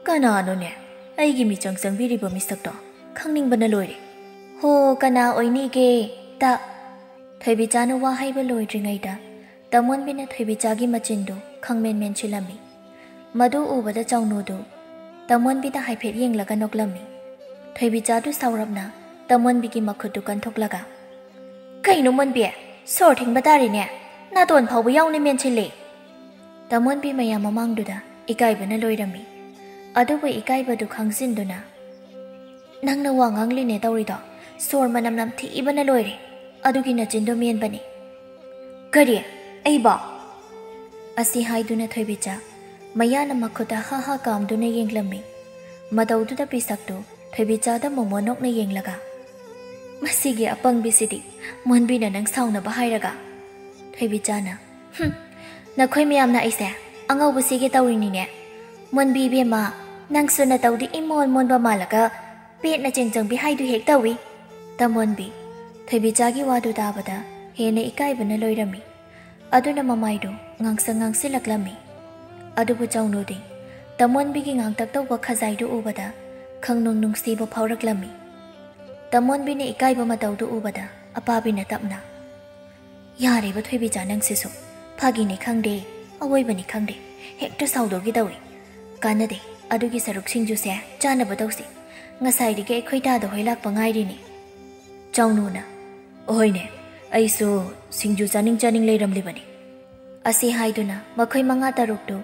ꯀꯅꯥꯅꯣꯅꯦ ꯑꯩꯒꯤ ꯃꯤꯆꯪ ꯆꯪꯕꯤꯔꯤꯕ ꯃꯤꯁꯛꯇꯣ? ꯈꯪꯅꯤꯡꯕꯅ ꯂꯣꯏꯔꯦ꯫ ꯍꯣ, ꯀꯅꯥ ꯑꯣꯏꯅꯤꯒꯦ? ꯇ ꯊꯣꯏꯕꯤꯆꯥꯅ ꯋꯥ ꯍꯩꯕ ꯂꯣꯏꯗ꯭ꯔꯤꯉꯩꯗ ꯇꯃꯣꯟꯕꯤꯅ ꯊꯣꯏꯕꯤꯆꯥꯒꯤ ꯃꯆꯤꯟꯗꯨ ꯈꯪꯃꯦꯟ ꯃꯦꯟꯁꯤꯜꯂꯝꯃꯤ꯫ ꯃꯗꯨ ꯎꯕꯗ ꯆꯥꯎꯅꯨꯗꯨ ꯇꯃꯣꯟꯕꯤꯗ ꯍꯥꯏꯐꯦꯠ ꯌꯦꯡꯂꯒ ꯅꯣꯛꯂꯝꯃꯤ꯫ ꯊꯣꯏꯕꯤꯆꯥꯗꯨ ꯁꯥꯎꯔꯞꯅ ꯇꯃꯣꯟꯕꯤꯒꯤ ꯃꯈꯨꯠꯇꯨ ꯀꯟꯊꯣꯛꯂꯒ, "ꯀꯩꯅꯣ ꯃꯣꯟꯕꯤ, ꯁꯣꯔ ꯊꯤꯡꯕ ꯇꯥꯔꯤꯅꯦ, ꯅꯥꯇꯣꯟ ꯐꯥꯎꯕ ꯌꯥꯎꯅ ꯃꯦꯟꯁꯤꯜꯂꯤ!" ꯇꯃꯣꯟꯕꯤ ꯃꯌꯥꯝ ꯃꯃꯥꯡꯗꯨꯗ ꯏꯀꯥꯏꯕꯅ ꯂꯣꯏꯔꯝꯃꯤ꯫ ꯑꯗꯨꯕꯨ ꯏꯀꯥꯏꯕꯗꯨ ꯈꯪꯖꯤꯟꯗꯨꯅ, "ꯅꯪꯅ ꯋꯥ ꯉꯥꯡꯂꯤꯅꯦ ꯇꯧꯔꯤꯗꯣ, ꯁꯣꯔ ꯃꯅꯝ ꯅꯝꯊꯤꯕꯅ ꯂꯣꯏꯔꯦ, ꯑꯗꯨꯒꯤ ꯅꯆꯤꯟꯗꯣ ꯃꯦꯟꯕꯅꯤ꯫" "ꯀꯔꯤ? ꯑꯩꯕꯣ?" ꯑꯁꯤ ꯍꯥꯏꯗꯨꯅ ꯊꯣꯏꯕꯤꯆꯥ ꯃꯌꯥꯅ ꯃꯈꯨꯠꯇ ꯍꯥ ꯍꯥ ꯀꯥꯝꯗꯨꯅ ꯌꯦꯡꯂꯝꯃꯤ꯫ ꯃꯇꯧꯗꯨꯗ ꯄꯤꯁꯛꯇꯨ ꯊꯣꯏꯕꯤꯆꯥꯗ ꯃꯣꯃꯣ ꯅꯣꯛꯅ ꯌꯦꯡꯂꯒ, "ꯃꯁꯤꯒꯤ ꯑꯄꯪꯕꯤꯁꯤꯗꯤ ꯃꯣꯟꯕꯤꯅ ꯅꯪ ꯁꯥꯎꯅꯕ ꯍꯥꯏꯔꯒ?" ꯊꯣꯏꯕꯤꯆꯥꯅ, "ꯍꯨꯝ, ꯅꯈꯣꯏ ꯃꯌꯥꯝꯅ ꯑꯩꯁꯦ ꯑꯉꯧꯕ ꯁꯤꯒꯦ ꯇꯧꯔꯤꯅꯤꯅꯦ꯫ ꯃꯣꯟꯕꯤ ꯏꯕꯦꯝꯃ, ꯅꯪꯁꯨ ꯅꯇꯧꯗꯤ ꯏꯃꯣꯟ ꯃꯣꯟꯕ ꯃꯥꯜꯂꯒ ꯄꯦꯠꯅ ꯆꯦꯡꯆꯪꯕꯤ ꯍꯥꯏꯗꯨ ꯍꯦꯛ ꯇꯧꯏ꯫" ꯇꯃꯣꯟꯕꯤ ꯊꯣꯏꯕꯤꯆꯥꯒꯤ ꯋꯥꯗꯨ ꯇꯥꯕꯗ ꯍꯦꯟꯅ ꯏꯀꯥꯏꯕꯅ ꯂꯣꯏꯔꯝꯃꯤ꯫ ꯑꯗꯨꯅ ꯃꯃꯥꯏꯗꯨ ꯉꯥꯡꯁꯪ ꯉꯥꯡꯁꯤꯜꯂꯛꯂꯝꯃꯤ꯫ ꯑꯗꯨꯕꯨ ꯆꯥꯎꯅꯨꯗꯤ ꯇꯃꯣꯟꯕꯤꯒꯤ ꯉꯥꯡꯇꯛ ꯇꯧꯕ ꯈꯖꯥꯏꯗꯨ ꯎꯕꯗ ꯈꯪꯅꯨꯡ ꯅꯨꯡꯁꯤꯕ ꯐꯥꯎꯔꯛꯂꯝꯃꯤ꯫ ꯇꯃꯣꯟꯕꯤꯅ ꯏꯀꯥꯏꯕ ꯃꯇꯧꯗꯨ ꯎꯕꯗ ꯑꯄꯥꯕꯤꯅ ꯇꯞꯅ, "ꯌꯥꯔꯦꯕ ꯊꯣꯏꯕꯤꯆꯥ, ꯅꯪꯁꯤꯁꯨ ꯐꯥꯒꯤꯅꯤ ꯈꯪꯗꯦ, ꯑꯋꯣꯏꯕꯅꯤ ꯈꯪꯗꯦ, ꯍꯦꯛꯇ ꯁꯥꯎꯗꯧꯒꯤ ꯇꯧꯏ꯫ ꯀꯥꯟꯅꯗꯦ, ꯑꯗꯨꯒꯤ ꯁꯔꯨꯛ ꯁꯤꯡꯖꯨꯁꯦ ꯆꯥꯅꯕ ꯇꯧꯁꯤ꯫ ꯉꯁꯥꯏꯗꯒꯤ ꯑꯩꯈꯣꯏ ꯇꯥꯗ ꯍꯣꯏ ꯂꯥꯛꯄ ꯉꯥꯏꯔꯤꯅꯤ꯫" ꯆꯥꯎꯅꯨꯅ, "ꯑꯍꯣꯏꯅꯦ, ꯑꯩꯁꯨ ꯁꯤꯡꯖꯨ ꯆꯥꯅꯤꯡ ꯆꯥꯅꯤꯡ ꯂꯩꯔꯝꯂꯤꯕꯅꯤ꯫" ꯑꯁꯤ ꯍꯥꯏꯗꯨꯅ ꯃꯈꯣꯏ ꯃꯉꯥ ꯇꯔꯨꯛꯇꯨ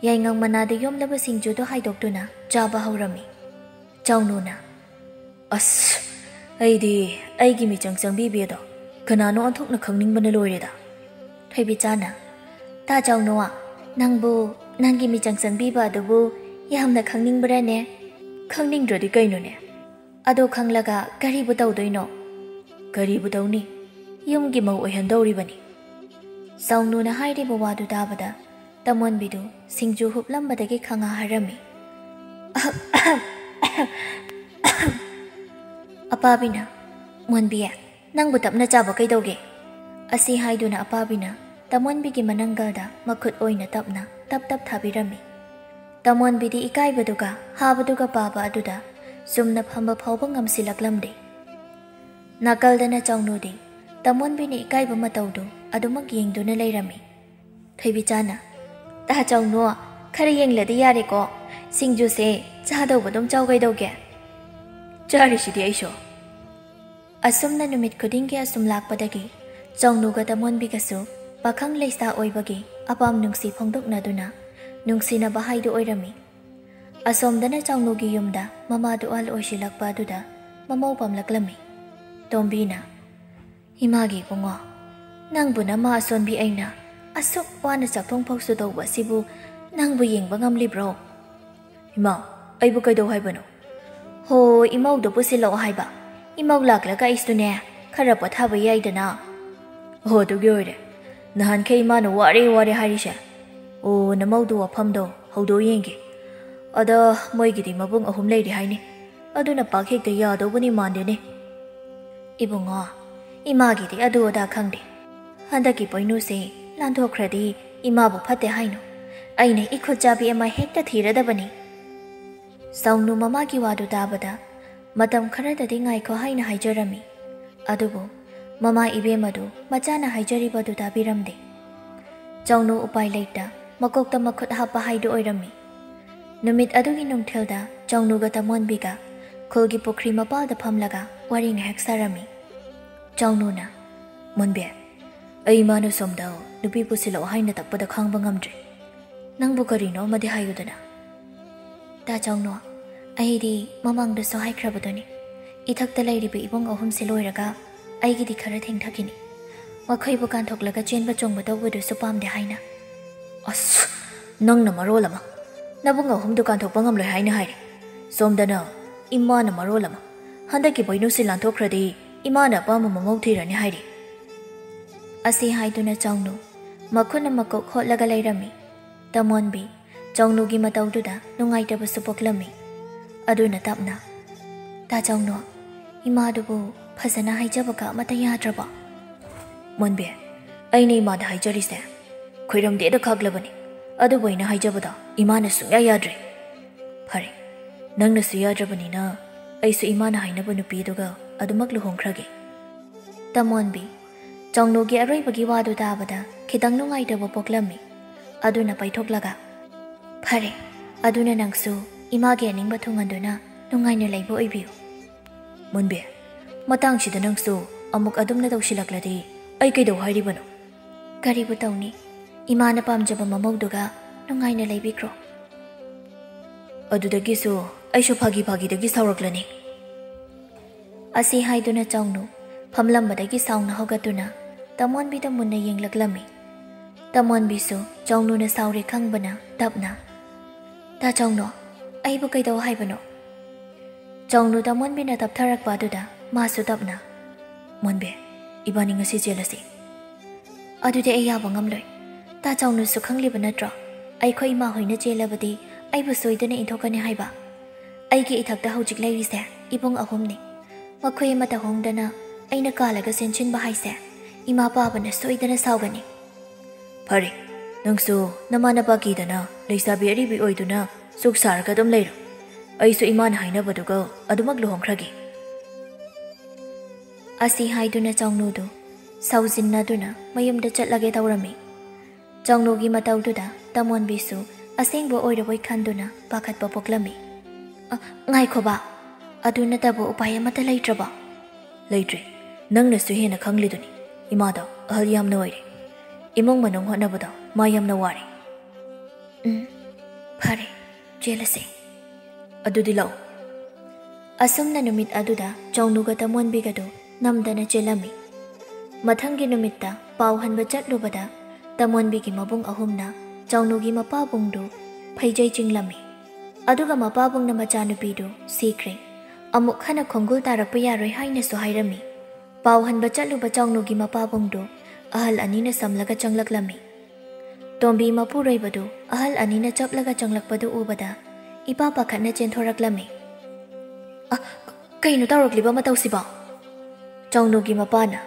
ꯌꯥꯏꯉꯪ ꯃꯅꯥꯗ ꯌꯣꯝꯂꯕ ꯁꯤꯡꯖꯨꯗꯨ ꯍꯥꯏꯗꯣꯛꯇꯨꯅ ꯆꯥꯕ ꯍꯧꯔꯝꯃꯤ꯫ ꯆꯥꯎꯅꯨꯅ, "ꯑꯁ, ꯑꯩꯗꯤ ꯑꯩꯒꯤ ꯃꯤꯆꯪ ꯆꯪꯕꯤꯕꯤ ꯑꯗꯣ ꯀꯅꯥꯅꯣ ꯑꯣꯟꯊꯣꯛꯅ ꯈꯪꯅꯤꯡꯕꯅ ꯂꯣꯏꯔꯦꯗ꯫" ꯊꯣꯏꯕꯤꯆꯥꯅ, "ꯇꯥ ꯆꯥꯎꯅꯨ, ꯅꯪꯕꯨ ꯅꯪꯒꯤ ꯃꯤꯆꯪ ꯆꯪꯕꯤꯕ ꯑꯗꯨꯕꯨ ꯌꯥꯝꯅ ꯈꯪꯅꯤꯡꯕ꯭ꯔꯅꯦ?" "ꯈꯪꯅꯤꯡꯗ꯭ꯔꯗꯤ ꯀꯩꯅꯣꯅꯦ?" "ꯑꯗꯣ ꯈꯪꯂꯒ ꯀꯔꯤꯕꯨ ꯇꯧꯗꯣꯏꯅꯣ?" "ꯀꯔꯤꯕꯨ ꯇꯧꯅꯤ? ꯌꯨꯝꯒꯤ ꯃꯧ ꯑꯣꯏꯍꯟꯗꯧꯔꯤꯕꯅꯤ꯫" ꯆꯥꯎꯅꯨꯅ ꯍꯥꯏꯔꯤꯕ ꯋꯥꯗꯨ ꯇꯥꯕꯗ ꯇꯃꯣꯟꯕꯤꯗꯨ ꯁꯤꯡꯖꯨ ꯍꯨꯞꯂꯝꯕꯗꯒꯤ ꯈꯪꯍꯥ ꯍꯥꯔꯝꯃꯤ꯫ ꯑꯄꯥꯕꯤꯅ, "ꯃꯣꯟꯕꯤ, "ꯅꯪꯕꯨ ꯇꯞꯅ ꯆꯥꯕ ꯀꯩꯗꯧꯒꯦ?" ꯑꯁꯤ ꯍꯥꯏꯗꯨꯅ ꯑꯄꯥꯕꯤꯅ ꯇꯃꯣꯟꯕꯤꯒꯤ ꯃꯅꯪꯒꯜꯗ ꯃꯈꯨꯠ ꯑꯣꯏꯅ ꯇꯞꯅ ꯇꯞ ꯇꯞ ꯊꯥꯕꯤꯔꯝꯃꯤ꯫ ꯇꯃꯣꯟꯕꯤꯗꯤ ꯏꯀꯥꯏꯕꯗꯨꯒ ꯍꯥꯕꯗꯨꯒ ꯄꯥꯕ ꯑꯗꯨꯗ ꯆꯨꯝꯅ ꯐꯝꯕ ꯐꯥꯎꯕ ꯉꯝꯁꯤꯜꯂꯛꯂꯝꯗꯦ꯫ ꯅꯥꯀꯜꯗꯅ ꯆꯥꯎꯅꯨꯗꯤ ꯇꯃꯣꯟꯕꯤꯅ ꯏꯀꯥꯏꯕ ꯃꯇꯧꯗꯨ ꯑꯗꯨꯃꯛ ꯌꯦꯡꯗꯨꯅ ꯂꯩꯔꯝꯃꯤ꯫ ꯊꯣꯏꯕꯤꯆꯥꯅ, "ꯇꯥ ꯆꯥꯎꯅꯨ, ꯈꯔ ꯌꯦꯡꯂꯗꯤ ꯌꯥꯔꯦꯀꯣ꯫ ꯁꯤꯡꯖꯨꯁꯦ ꯆꯥꯗꯧꯕ ꯑꯗꯨꯝ ꯆꯥꯎ ꯀꯩꯗꯧꯒꯦ?" "ꯆꯥꯔꯤꯁꯤꯗꯤ ꯑꯩꯁꯨ꯫" ꯑꯁꯨꯝꯅ ꯅꯨꯃꯤꯠ ꯈꯨꯗꯤꯡꯒꯤ ꯑꯁꯨꯝ ꯂꯥꯛꯄꯗꯒꯤ ꯆꯥꯎꯅꯨꯒ ꯇꯃꯣꯟꯕꯤꯒꯁꯨ ꯄꯥꯈꯪ ꯂꯩꯁꯥ ꯑꯣꯏꯕꯒꯤ ꯑꯄꯥꯝ ꯅꯨꯡꯁꯤ ꯐꯣꯡꯗꯣꯛꯅꯗꯨꯅ ꯅꯨꯡꯁꯤꯅꯕ ꯍꯥꯏꯗꯨ ꯑꯣꯏꯔꯝꯃꯤ꯫ ꯑꯁꯣꯝꯗꯅ ꯆꯥꯎꯅꯨꯒꯤ ꯌꯨꯝꯗ ꯃꯃꯥꯗꯨ ꯑꯍꯜ ꯑꯣꯏꯁꯤꯜꯂꯛꯄ ꯑꯗꯨꯗ ꯃꯃꯧ ꯄꯥꯝꯂꯛꯂꯝꯃꯤ꯫ ꯇꯣꯝꯕꯤꯅ, "ꯏꯃꯥꯒꯤ ꯏꯕꯨꯡꯉꯣ, ꯅꯪꯕꯨ ꯅꯃꯥ ꯑꯁꯣꯟꯕꯤ ꯑꯩꯅ ꯑꯁꯨꯛ ꯋꯥꯅ ꯆꯥꯛꯊꯣꯡ ꯐꯥꯎꯁꯨ ꯇꯧꯕ ꯑꯁꯤꯕꯨ ꯅꯪꯕꯨ ꯌꯦꯡꯕ ꯉꯝꯂꯤꯕ꯭ꯔꯣ?" "ꯏꯃꯥ, ꯑꯩꯕꯨ ꯀꯩꯗꯧ ꯍꯥꯏꯕꯅꯣ?" "ꯍꯣ, ꯏꯃꯧꯗꯨ ꯄꯨꯁꯤꯜꯂꯛꯑꯣ ꯍꯥꯏꯕ꯫ ꯏꯃꯧ ꯂꯥꯛꯂꯒ ꯑꯩꯁꯨꯅꯦ ꯈꯔ ꯄꯣꯊꯥꯕ ꯌꯥꯏꯗꯅ꯫" "ꯑꯣ, ꯑꯗꯨꯒꯤ ꯑꯣꯏꯔꯦ ꯅꯍꯥꯟꯈꯩ ꯏꯃꯥꯅ ꯋꯥꯔꯦ ꯋꯥꯔꯦ ꯍꯥꯏꯔꯤꯁꯦ꯫ ꯑꯣ, ꯅꯃꯧꯗꯨ ꯋꯥꯐꯝꯗꯣ ꯍꯧꯗꯣꯛ ꯌꯦꯡꯒꯦ꯫ ꯑꯗ ꯃꯣꯏꯒꯤꯗꯤ ꯃꯕꯨꯡ ꯑꯍꯨꯝ ꯂꯩꯔꯤ ꯍꯥꯏꯅꯤ꯫ ꯑꯗꯨꯅ ꯄꯥꯛ ꯍꯦꯛꯇ ꯌꯥꯗꯧꯕꯅꯤ ꯃꯥꯟꯗꯦꯅꯦ꯫" "ꯏꯕꯨꯡꯉꯣ, ꯏꯃꯥꯒꯤꯗꯤ ꯑꯗꯨ ꯑꯗꯥ ꯈꯪꯗꯦ꯫ ꯍꯟꯗꯛꯀꯤ ꯄꯣꯏꯅꯨꯁꯦ ꯂꯥꯟꯊꯣꯛꯈ꯭ꯔꯗꯤ ꯏꯃꯥꯕꯨ ꯐꯠꯇꯦ ꯍꯥꯏꯅꯨ꯫ ꯑꯩꯅ ꯏꯈꯨꯠ ꯆꯥꯕꯤ ꯑꯃ ꯍꯦꯛꯇ ꯊꯤꯔꯗꯕꯅꯤ꯫" ꯆꯥꯎꯅꯨ ꯃꯃꯥꯒꯤ ꯋꯥꯗꯨ ꯇꯥꯕꯗ ꯃꯇꯝ ꯈꯔꯗꯗꯤ ꯉꯥꯏꯈꯣ ꯍꯥꯏꯅ ꯍꯥꯏꯖꯔꯝꯃꯤ꯫ ꯑꯗꯨꯕꯨ ꯃꯃꯥ ꯏꯕꯦꯝꯃꯗꯨ ꯃꯆꯥꯅ ꯍꯥꯏꯖꯔꯤꯕꯗꯨ ꯇꯥꯕꯤꯔꯝꯗꯦ꯫ ꯆꯥꯎꯅꯨ ꯎꯄꯥꯏ ꯂꯩꯇ ꯃꯀꯣꯛꯇ ꯃꯈꯨꯠ ꯍꯥꯞꯄ ꯍꯥꯏꯗꯨ ꯑꯣꯏꯔꯝꯃꯤ꯫ ꯅꯨꯃꯤꯠ ꯑꯗꯨꯒꯤ ꯅꯨꯡꯊꯤꯜꯗ ꯆꯥꯎꯅꯨꯒ ꯇꯃꯣꯟꯕꯤꯒ ꯈꯨꯜꯒꯤ ꯄꯨꯈ꯭ꯔꯤ ꯃꯄꯥꯜꯗ ꯐꯝꯂꯒ ꯋꯥꯔꯤ ꯉꯥꯏꯍꯥꯛ ꯁꯥꯔꯝꯃꯤ꯫ ꯆꯥꯎꯅꯨꯅ, "ꯃꯣꯟꯕꯤ, ꯑꯩ ꯏꯃꯥꯅ ꯁꯣꯝꯗ ꯅꯨꯄꯤ ꯄꯨꯁꯤꯜꯂꯛꯑꯣ ꯍꯥꯏꯅ ꯇꯛꯄꯗ ꯈꯥꯡꯕ ꯉꯝꯗ꯭ꯔꯦ꯫ ꯅꯪꯕꯨ ꯀꯔꯤꯅꯣ ꯑꯃꯗꯤ ꯍꯥꯏꯌꯨꯗꯅ꯫" "ꯇꯥ ꯆꯥꯎꯅꯨ, ꯑꯩꯗꯤ ꯃꯃꯥꯡꯗꯁꯨ ꯍꯥꯏꯈ꯭ꯔꯕꯗꯨꯅꯤ, ꯏꯊꯛꯇ ꯂꯩꯔꯤꯕ ꯏꯕꯨꯡ ꯑꯍꯨꯝꯁꯤ ꯂꯣꯏꯔꯒ ꯑꯩꯒꯤꯗꯤ ꯈꯔ ꯊꯦꯡꯊꯈꯤꯅꯤ꯫ ꯃꯈꯣꯏꯕꯨ ꯀꯥꯟꯊꯣꯛꯂꯒ ꯆꯦꯟꯕ ꯆꯣꯡꯕ ꯇꯧꯕꯗꯨꯁꯨ ꯄꯥꯝꯗꯦ ꯍꯥꯏꯅ꯫" "ꯑꯁ, ꯅꯪꯅ ꯃꯔꯣꯜ ꯑꯃ ꯅꯕꯨꯡ ꯑꯍꯨꯝꯗꯨ ꯀꯥꯟꯊꯣꯛꯄ ꯉꯝꯂꯣꯏ ꯍꯥꯏꯅ ꯍꯥꯏꯔꯤ꯫ ꯁꯣꯝꯗꯅ ꯏꯃꯥꯅ ꯃꯔꯣꯜ ꯑꯃ ꯍꯟꯗꯛꯀꯤ ꯄꯣꯏꯅꯨꯁꯤ ꯂꯥꯟꯊꯣꯛꯈ꯭ꯔꯗꯤ ꯏꯃꯥꯅ ꯑꯄꯥꯝꯕ ꯃꯃꯧ ꯊꯤꯔꯅꯤ ꯍꯥꯏꯔꯤ꯫" ꯑꯁꯤ ꯍꯥꯏꯗꯨꯅ ꯆꯥꯎꯅꯨ ꯃꯈꯨꯠꯅ ꯃꯀꯣꯛ ꯍꯣꯠꯂꯒ ꯂꯩꯔꯝꯃꯤ꯫ ꯇꯃꯣꯟꯕꯤ ꯆꯥꯎꯅꯨꯒꯤ ꯃꯇꯧꯗꯨꯗ ꯅꯨꯡꯉꯥꯏꯇꯕꯁꯨ ꯄꯣꯛꯂꯝꯃꯤ꯫ ꯑꯗꯨꯅ ꯇꯞꯅ, "ꯇꯥ ꯆꯥꯎꯅꯨ, ꯏꯃꯥꯗꯨꯕꯨ ꯐꯖꯅ ꯍꯥꯏꯖꯕꯒ ꯑꯃꯠꯇ ꯌꯥꯗ꯭ꯔꯕꯣ? ꯃꯣꯟꯕꯤ, ꯑꯩꯅ ꯏꯃꯥꯗ ꯍꯥꯏꯖꯔꯤꯁꯦ ꯈꯣꯏꯔꯝꯗꯦꯗ ꯈꯥꯛꯂꯕꯅꯤ꯫ ꯑꯗꯨꯕꯨ ꯑꯩꯅ ꯍꯥꯏꯖꯕꯗ ꯏꯃꯥꯅ ꯁꯨꯡꯌꯥ ꯌꯥꯗ꯭ꯔꯦ꯫ ꯐꯔꯦ, ꯅꯪꯅꯁꯨ ꯌꯥꯗ꯭ꯔꯕꯅꯤꯅ ꯑꯩꯁꯨ ꯏꯃꯥꯅ ꯍꯥꯏꯅꯕ ꯅꯨꯄꯤꯗꯨꯒ ꯑꯗꯨꯃꯛ ꯂꯨꯍꯣꯡꯈ꯭ꯔꯒꯦ꯫ ꯇꯃꯣꯟꯕꯤ, ꯆꯥꯎꯅꯨꯒꯤ ꯑꯔꯣꯏꯕꯒꯤ ꯋꯥꯗꯨ ꯇꯥꯕꯗ ꯈꯤꯇꯪ ꯅꯨꯡꯉꯥꯏꯇꯕ ꯄꯣꯛꯂꯝꯃꯤ꯫ ꯑꯗꯨꯅ ꯄꯥꯏꯊꯣꯛꯂꯒ, "ꯐꯔꯦ, ꯑꯗꯨꯅ ꯅꯪꯁꯨ ꯏꯃꯥꯒꯤ ꯑꯅꯤꯡꯕ ꯊꯨꯡꯍꯟꯗꯨꯅ ꯅꯨꯡꯉꯥꯏꯅ ꯂꯩꯕ ꯑꯣꯏꯕꯤꯌꯨ꯫" ꯃꯣꯟꯕꯤ, ꯃꯇꯥꯡꯁꯤꯗ ꯅꯪꯁꯨ ꯑꯃꯨꯛ ꯑꯗꯨꯝꯅ ꯇꯧꯁꯤꯜꯂꯛꯂꯗꯤ ꯑꯩ ꯀꯩꯗꯧ ꯍꯥꯏꯔꯤꯕꯅꯣ? ꯀꯔꯤꯕꯨ ꯇꯧꯅꯤ? ꯏꯃꯥꯅ ꯄꯥꯝꯖꯕ ꯃꯃꯧꯗꯨꯒ ꯅꯨꯡꯉꯥꯏꯅ ꯂꯩꯕꯤꯈ꯭ꯔꯣ꯫ ꯑꯗꯨꯗꯒꯤꯁꯨ ꯑꯩꯁꯨ ꯐꯥꯒꯤ ꯐꯥꯒꯤꯗꯒꯤ ꯁꯥꯎꯔꯛꯂꯅꯤ꯫ ꯑꯁꯤ ꯍꯥꯏꯗꯨꯅ ꯆꯥꯎꯅꯨ ꯐꯝꯂꯝꯕꯗꯒꯤ ꯁꯥꯎꯅ ꯍꯧꯒꯠꯇꯨꯅ ꯇꯃꯣꯟꯕꯤꯗ ꯃꯨꯟꯅ ꯌꯦꯡꯂꯛꯂꯝꯃꯤ꯫ ꯇꯃꯣꯟꯕꯤꯁꯨ ꯆꯥꯎꯅꯨꯅ ꯁꯥꯎꯔꯦ ꯈꯪꯕꯅ ꯇꯞꯅ, "ꯇꯥ ꯆꯥꯎꯅꯨ, ꯑꯩꯕꯨ ꯀꯩꯗꯧ ꯍꯥꯏꯕꯅꯣ?" ꯆꯥꯎꯅꯨ ꯇꯃꯣꯟꯕꯤꯅ ꯇꯞꯊꯔꯛꯄ ꯑꯗꯨꯗ ꯃꯥꯁꯨ ꯇꯞꯅ, "ꯃꯣꯟꯕꯤ, ꯏꯕꯥꯅꯤ ꯉꯁꯤ ꯆꯦꯜꯂꯁꯤ꯫" "ꯑꯗꯨꯗꯤ ꯑꯩ ꯌꯥꯕ ꯉꯝꯂꯣꯏ꯫ ꯇꯥ ꯆꯥꯎꯅꯨꯁꯨ ꯈꯪꯂꯤꯕ ꯅꯠꯇ꯭ꯔꯣ? ꯑꯩꯈꯣꯏ ꯏꯃꯥ ꯍꯣꯏꯅ ꯆꯦꯜꯂꯕꯗꯤ ꯑꯩꯕꯨ ꯁꯣꯏꯗꯅ ꯏꯟꯊꯣꯛꯀꯅꯤ ꯍꯥꯏꯕ꯫ ꯑꯩꯒꯤ ꯏꯊꯛꯇ ꯍꯧꯖꯤꯛ ꯂꯩꯔꯤꯁꯦ ꯏꯕꯨꯡ ꯑꯍꯨꯝꯅꯤ꯫ ꯃꯈꯣꯏ ꯑꯃꯠꯇ ꯍꯣꯡꯗꯅ ꯑꯩꯅ ꯀꯥꯜꯂꯒ ꯆꯦꯟꯁꯤꯟꯕ ꯍꯥꯏꯁꯦ ꯏꯃꯥ ꯄꯥꯕꯅ ꯁꯣꯏꯗꯅ ꯁꯥꯎꯒꯅꯤ꯫" "ꯐꯔꯦ, ꯅꯪꯁꯨ ꯅꯃꯥ ꯅꯄꯥ ꯀꯤꯗꯅ ꯂꯩꯁꯥꯕꯤ ꯑꯔꯤꯕꯤ ꯑꯣꯏꯗꯨꯅ ꯁꯨꯛ ꯁꯥꯔꯒ ꯑꯗꯨꯝ ꯂꯩꯔꯣ꯫ ꯑꯩꯁꯨ ꯏꯃꯥꯅ ꯍꯥꯏꯅꯕꯗꯨꯒ ꯑꯗꯨꯃꯛ ꯂꯨꯍꯣꯡꯈ꯭ꯔꯒꯦ꯫" ꯑꯁꯤ ꯍꯥꯏꯗꯨꯅ ꯆꯥꯎꯅꯨꯗꯨ ꯁꯥꯎꯖꯤꯟꯅꯗꯨꯅ ꯃꯌꯨꯝꯗ ꯆꯠꯂꯒꯦ ꯇꯧꯔꯝꯃꯤ꯫ ꯆꯥꯎꯅꯨꯒꯤ ꯃꯇꯧꯗꯨꯗ ꯇꯃꯣꯟꯕꯤꯁꯨ ꯑꯁꯦꯡꯕ ꯑꯣꯏꯔꯕꯣꯏ ꯈꯟꯗꯨꯅ ꯄꯥꯈꯠꯄ ꯄꯣꯛꯂꯝꯃꯤ꯫ "ꯑ, ꯉꯥꯏꯈꯣꯕ, ꯑꯗꯨ ꯅꯠꯇꯕ ꯎꯄꯥꯏ ꯑꯃꯠꯇ ꯂꯩꯇ꯭ꯔꯕꯣ?" "ꯂꯩꯇ꯭ꯔꯦ, ꯅꯪꯅꯁꯨ ꯍꯦꯟꯅ ꯈꯪꯂꯤꯗꯨꯅꯤ꯫ ꯏꯃꯥꯗꯣ ꯑꯍꯜ ꯌꯥꯝꯅ ꯑꯣꯏꯔꯦ, ꯏꯃꯨꯡ ꯃꯅꯨꯡ ꯍꯣꯠꯅꯕꯗ ꯃꯥ ꯌꯥꯝꯅ ꯋꯥꯔꯦ꯫" "ꯎꯝ, ꯐꯔꯦ, ꯆꯦꯜꯂꯁꯦ꯫" "ꯑꯗꯨꯗꯤ ꯂꯥꯛꯑꯣ꯫" ꯑꯁꯨꯝꯅ ꯅꯨꯃꯤꯠ ꯑꯗꯨꯗ ꯆꯥꯎꯅꯨꯒ ꯇꯃꯣꯟꯕꯤꯒꯗꯨ ꯅꯝꯗꯅ ꯆꯦꯜꯂꯝꯃꯤ꯫ ꯃꯊꯪꯒꯤ ꯅꯨꯃꯤꯠꯇ ꯄꯥꯎ ꯍꯟꯕ ꯆꯠꯂꯨꯕꯗ ꯇꯃꯣꯟꯕꯤꯒꯤ ꯃꯕꯨꯡ ꯑꯍꯨꯝꯅ ꯆꯥꯎꯅꯨꯒꯤ ꯃꯄꯥꯕꯨꯡꯗꯨ ꯐꯩꯖꯩ ꯆꯤꯡꯂꯝꯃꯤ꯫ ꯑꯗꯨꯒ ꯃꯄꯥꯕꯨꯡꯅ ꯃꯆꯥꯅꯨꯄꯤꯗꯨ ꯁꯤꯈ꯭ꯔꯦ, ꯑꯃꯨꯛ ꯍꯟꯅ ꯈꯣꯡꯒꯨꯜ ꯇꯥꯔꯛꯄ ꯌꯥꯔꯣꯏ ꯍꯥꯏꯅꯁꯨ ꯍꯥꯏꯔꯝꯃꯤ꯫ ꯄꯥꯎ ꯍꯟꯕ ꯆꯠꯂꯨꯕ ꯆꯥꯎꯅꯨꯒꯤ ꯃꯄꯥꯕꯨꯡꯗꯨ ꯑꯍꯜ ꯑꯅꯤꯅ ꯁꯝꯂꯒ ꯆꯪꯂꯛꯂꯝꯃꯤ꯫ ꯇꯣꯝꯕꯤ ꯃꯄꯨꯔꯣꯏꯕꯗꯨ ꯑꯍꯜ ꯑꯅꯤꯅ ꯆꯞꯂꯒ ꯆꯪꯂꯛꯄꯗꯨ ꯎꯕꯗ ꯏꯄꯥ ꯄꯥꯈꯠꯅ ꯆꯦꯟꯊꯣꯔꯛꯂꯝꯃꯤ꯫ "ꯑ, ꯀꯩꯅꯣ ꯇꯧꯔꯛꯂꯤꯕ ꯃꯇꯧꯁꯤꯕꯣ?" ꯆꯥꯎꯅꯨꯒꯤ ꯃꯄꯥꯅ,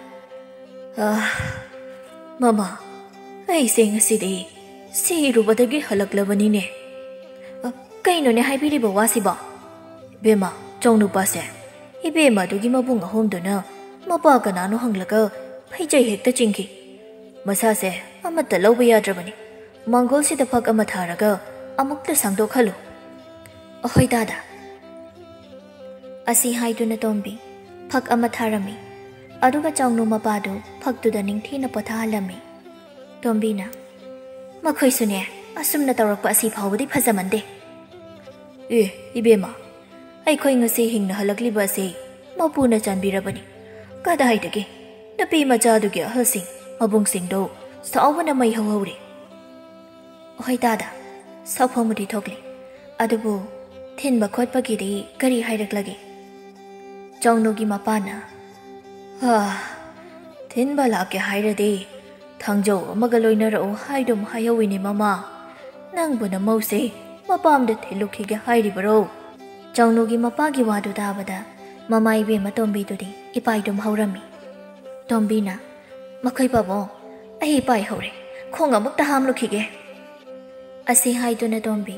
"ꯑꯥ, ꯃꯃꯥ, ꯑꯩꯁꯦ ꯉꯁꯤꯗꯤ ꯁꯤꯔꯨꯕꯗꯒꯤ ꯍꯜꯂꯛꯂꯕꯅꯤꯅꯦ꯫ ꯑ, ꯀꯩꯅꯣꯅꯦ ꯍꯥꯏꯕꯤꯔꯤꯕ ꯋꯥꯁꯤꯕꯣ? ꯏꯕꯦꯝꯃ, ꯆꯥꯎꯅꯨꯄꯥꯁꯦ ꯏꯕꯦꯝꯃ ꯑꯗꯨꯒꯤ ꯃꯕꯨꯡ ꯑꯍꯨꯝꯗꯨꯅ ꯃꯄꯥ ꯀꯅꯥꯅꯣ ꯍꯪꯂꯒ ꯐꯩꯖꯩ ꯍꯦꯛꯇ ꯆꯤꯡꯈꯤ꯫ ꯃꯁꯥꯁꯦ ꯑꯃꯠꯇ ꯂꯧꯕ ꯌꯥꯗ꯭ꯔꯕꯅꯤ꯫ ꯃꯥꯡꯒꯣꯜꯁꯤꯗ ꯐꯛ ꯑꯃ ꯊꯥꯔꯒ ꯑꯃꯨꯛꯇ ꯁꯥꯡꯗꯣꯛꯍꯜꯂꯨ꯫" "ꯑꯍꯣꯏ ꯗꯥꯗꯥ꯫" ꯑꯁꯤ ꯍꯥꯏꯗꯨꯅ ꯇꯣꯝꯕꯤ ꯐꯛ ꯑꯃ ꯊꯥꯔꯝꯃꯤ꯫ ꯑꯗꯨꯒ ꯆꯥꯎꯅꯨ ꯃꯄꯥꯗꯨ ꯐꯛꯇꯨꯗ ꯅꯤꯡꯊꯤꯅ ꯄꯣꯊꯥꯍꯜꯂꯝꯃꯤ꯫ ꯇꯣꯝꯕꯤꯅ, "ꯃꯈꯣꯏꯁꯨꯅꯦ, ꯑꯁꯨꯝꯅ ꯇꯧꯔꯛꯄ ꯑꯁꯤ ꯐꯥꯎꯕꯗꯤ ꯐꯖꯃꯟꯗꯦ꯫" "ꯑꯦ, ꯏꯕꯦꯝꯃ, ꯑꯩꯈꯣꯏ ꯉꯁꯤ ꯍꯤꯡꯅ ꯍꯜꯂꯛꯂꯤꯕ ꯑꯁꯤ ꯃꯄꯨꯅ ꯆꯥꯟꯕꯤꯔꯕꯅꯤ꯫ ꯀꯗꯥꯏꯗꯒꯤ ꯅꯨꯄꯤ ꯃꯆꯥꯗꯨꯒꯤ ꯑꯍꯜꯁꯤꯡ, ꯃꯕꯨꯡꯁꯤꯡꯗꯣ ꯁꯥꯎꯕꯅ ꯃꯩ ꯍꯧꯍꯧꯔꯦ꯫" "ꯍꯣꯏ ꯗꯥꯗꯥ, ꯁꯥꯎꯐꯝꯕꯨꯗꯤ ꯊꯣꯛꯂꯤ꯫ ꯑꯗꯨꯕꯨ ꯊꯤꯟꯕ ꯈꯣꯠꯄꯒꯤꯗꯤ ꯀꯔꯤ ꯍꯥꯏꯔꯛꯂꯒꯦ?" ꯆꯥꯎꯅꯨꯒꯤ ꯃꯄꯥꯅ, "ꯍꯥ, ꯊꯤꯟꯕ ꯂꯥꯛꯀꯦ ꯍꯥꯏꯔꯗꯤ ꯊꯥꯡꯖꯧ ꯑꯃꯒ ꯂꯣꯏꯅꯔꯛꯎ ꯍꯥꯏꯗꯨꯝ ꯍꯥꯏꯍꯧꯋꯤꯅꯦ ꯃꯃꯥ꯫ ꯅꯪꯕꯨ ꯅꯃꯧꯁꯦ ꯃꯄꯥꯝꯗ ꯊꯤꯜꯂꯨꯈꯤꯒꯦ ꯍꯥꯏꯔꯤꯕꯔꯣ?" ꯆꯥꯎꯅꯨꯒꯤ ꯃꯄꯥꯒꯤ ꯋꯥꯗꯨ ꯇꯥꯕꯗ ꯃꯃꯥ ꯏꯕꯦꯝꯃ ꯇꯣꯝꯕꯤꯗꯨꯗꯤ ꯏꯄꯥꯏꯗꯨꯝ ꯍꯧꯔꯝꯃꯤ꯫ ꯇꯣꯝꯕꯤꯅ, "ꯃꯈꯣꯏ ꯄꯥꯕꯨꯡ, ꯑꯩ ꯏꯄꯥꯏ ꯍꯧꯔꯦ꯫ ꯈꯣꯡ ꯑꯃꯨꯛꯇ ꯍꯥꯝꯂꯨꯈꯤꯒꯦ꯫" ꯑꯁꯤ ꯍꯥꯏꯗꯨꯅ ꯇꯣꯝꯕꯤ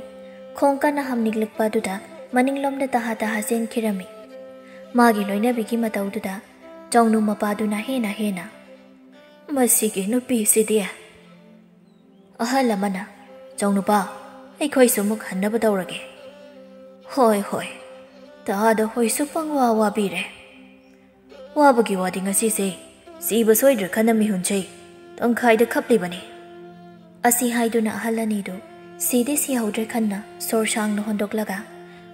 ꯈꯣꯡ ꯀꯟꯅ ꯍꯥꯝꯅꯤꯡꯂꯛꯄ ꯑꯗꯨꯗ ꯃꯅꯤꯡꯂꯣꯝꯗ ꯇꯍꯥ ꯇꯍꯥ ꯆꯦꯟꯈꯤꯔꯝꯃꯤ꯫ ꯃꯥꯒꯤ ꯂꯣꯏꯅꯕꯤꯒꯤ ꯃꯇꯧꯗꯨꯗ ꯆꯥꯎꯅꯨ ꯃꯄꯥꯗꯨꯅ ꯍꯦꯟꯅ ꯍꯦꯟꯅ, "ꯃꯁꯤꯒꯤ ꯅꯨꯄꯤꯁꯤꯗꯤ!" ꯑꯍꯜ ꯑꯃꯅ, "ꯆꯥꯎꯅꯨꯄꯥ, ꯑꯩꯈꯣꯏꯁꯨ ꯑꯃꯨꯛ ꯍꯟꯅꯕ ꯇꯧꯔꯒꯦ꯫" "ꯍꯣꯏ, ꯍꯣꯏ꯫" ꯇꯥꯗ ꯍꯣꯏꯁꯨ ꯄꯪꯋꯥ ꯋꯥꯕꯤꯔꯦ꯫ "ꯋꯥꯕꯒꯤ ꯋꯥꯗꯤ ꯉꯁꯤꯁꯦ ꯁꯤꯕ ꯁꯣꯏꯗ꯭ꯔꯦ ꯈꯟꯅ ꯃꯤꯍꯨꯟꯁꯦ ꯇꯪꯈꯥꯏꯗ ꯈꯞꯂꯤꯕꯅꯤ꯫" ꯑꯁꯤ ꯍꯥꯏꯗꯨꯅ ꯑꯍꯜ ꯑꯅꯤꯗꯨ ꯁꯤꯗꯤ ꯁꯤꯍꯧꯗ꯭ꯔꯦ ꯈꯟꯅ ꯁꯣꯔ ꯁꯥꯡꯅ ꯍꯣꯟꯗꯣꯛꯂꯒ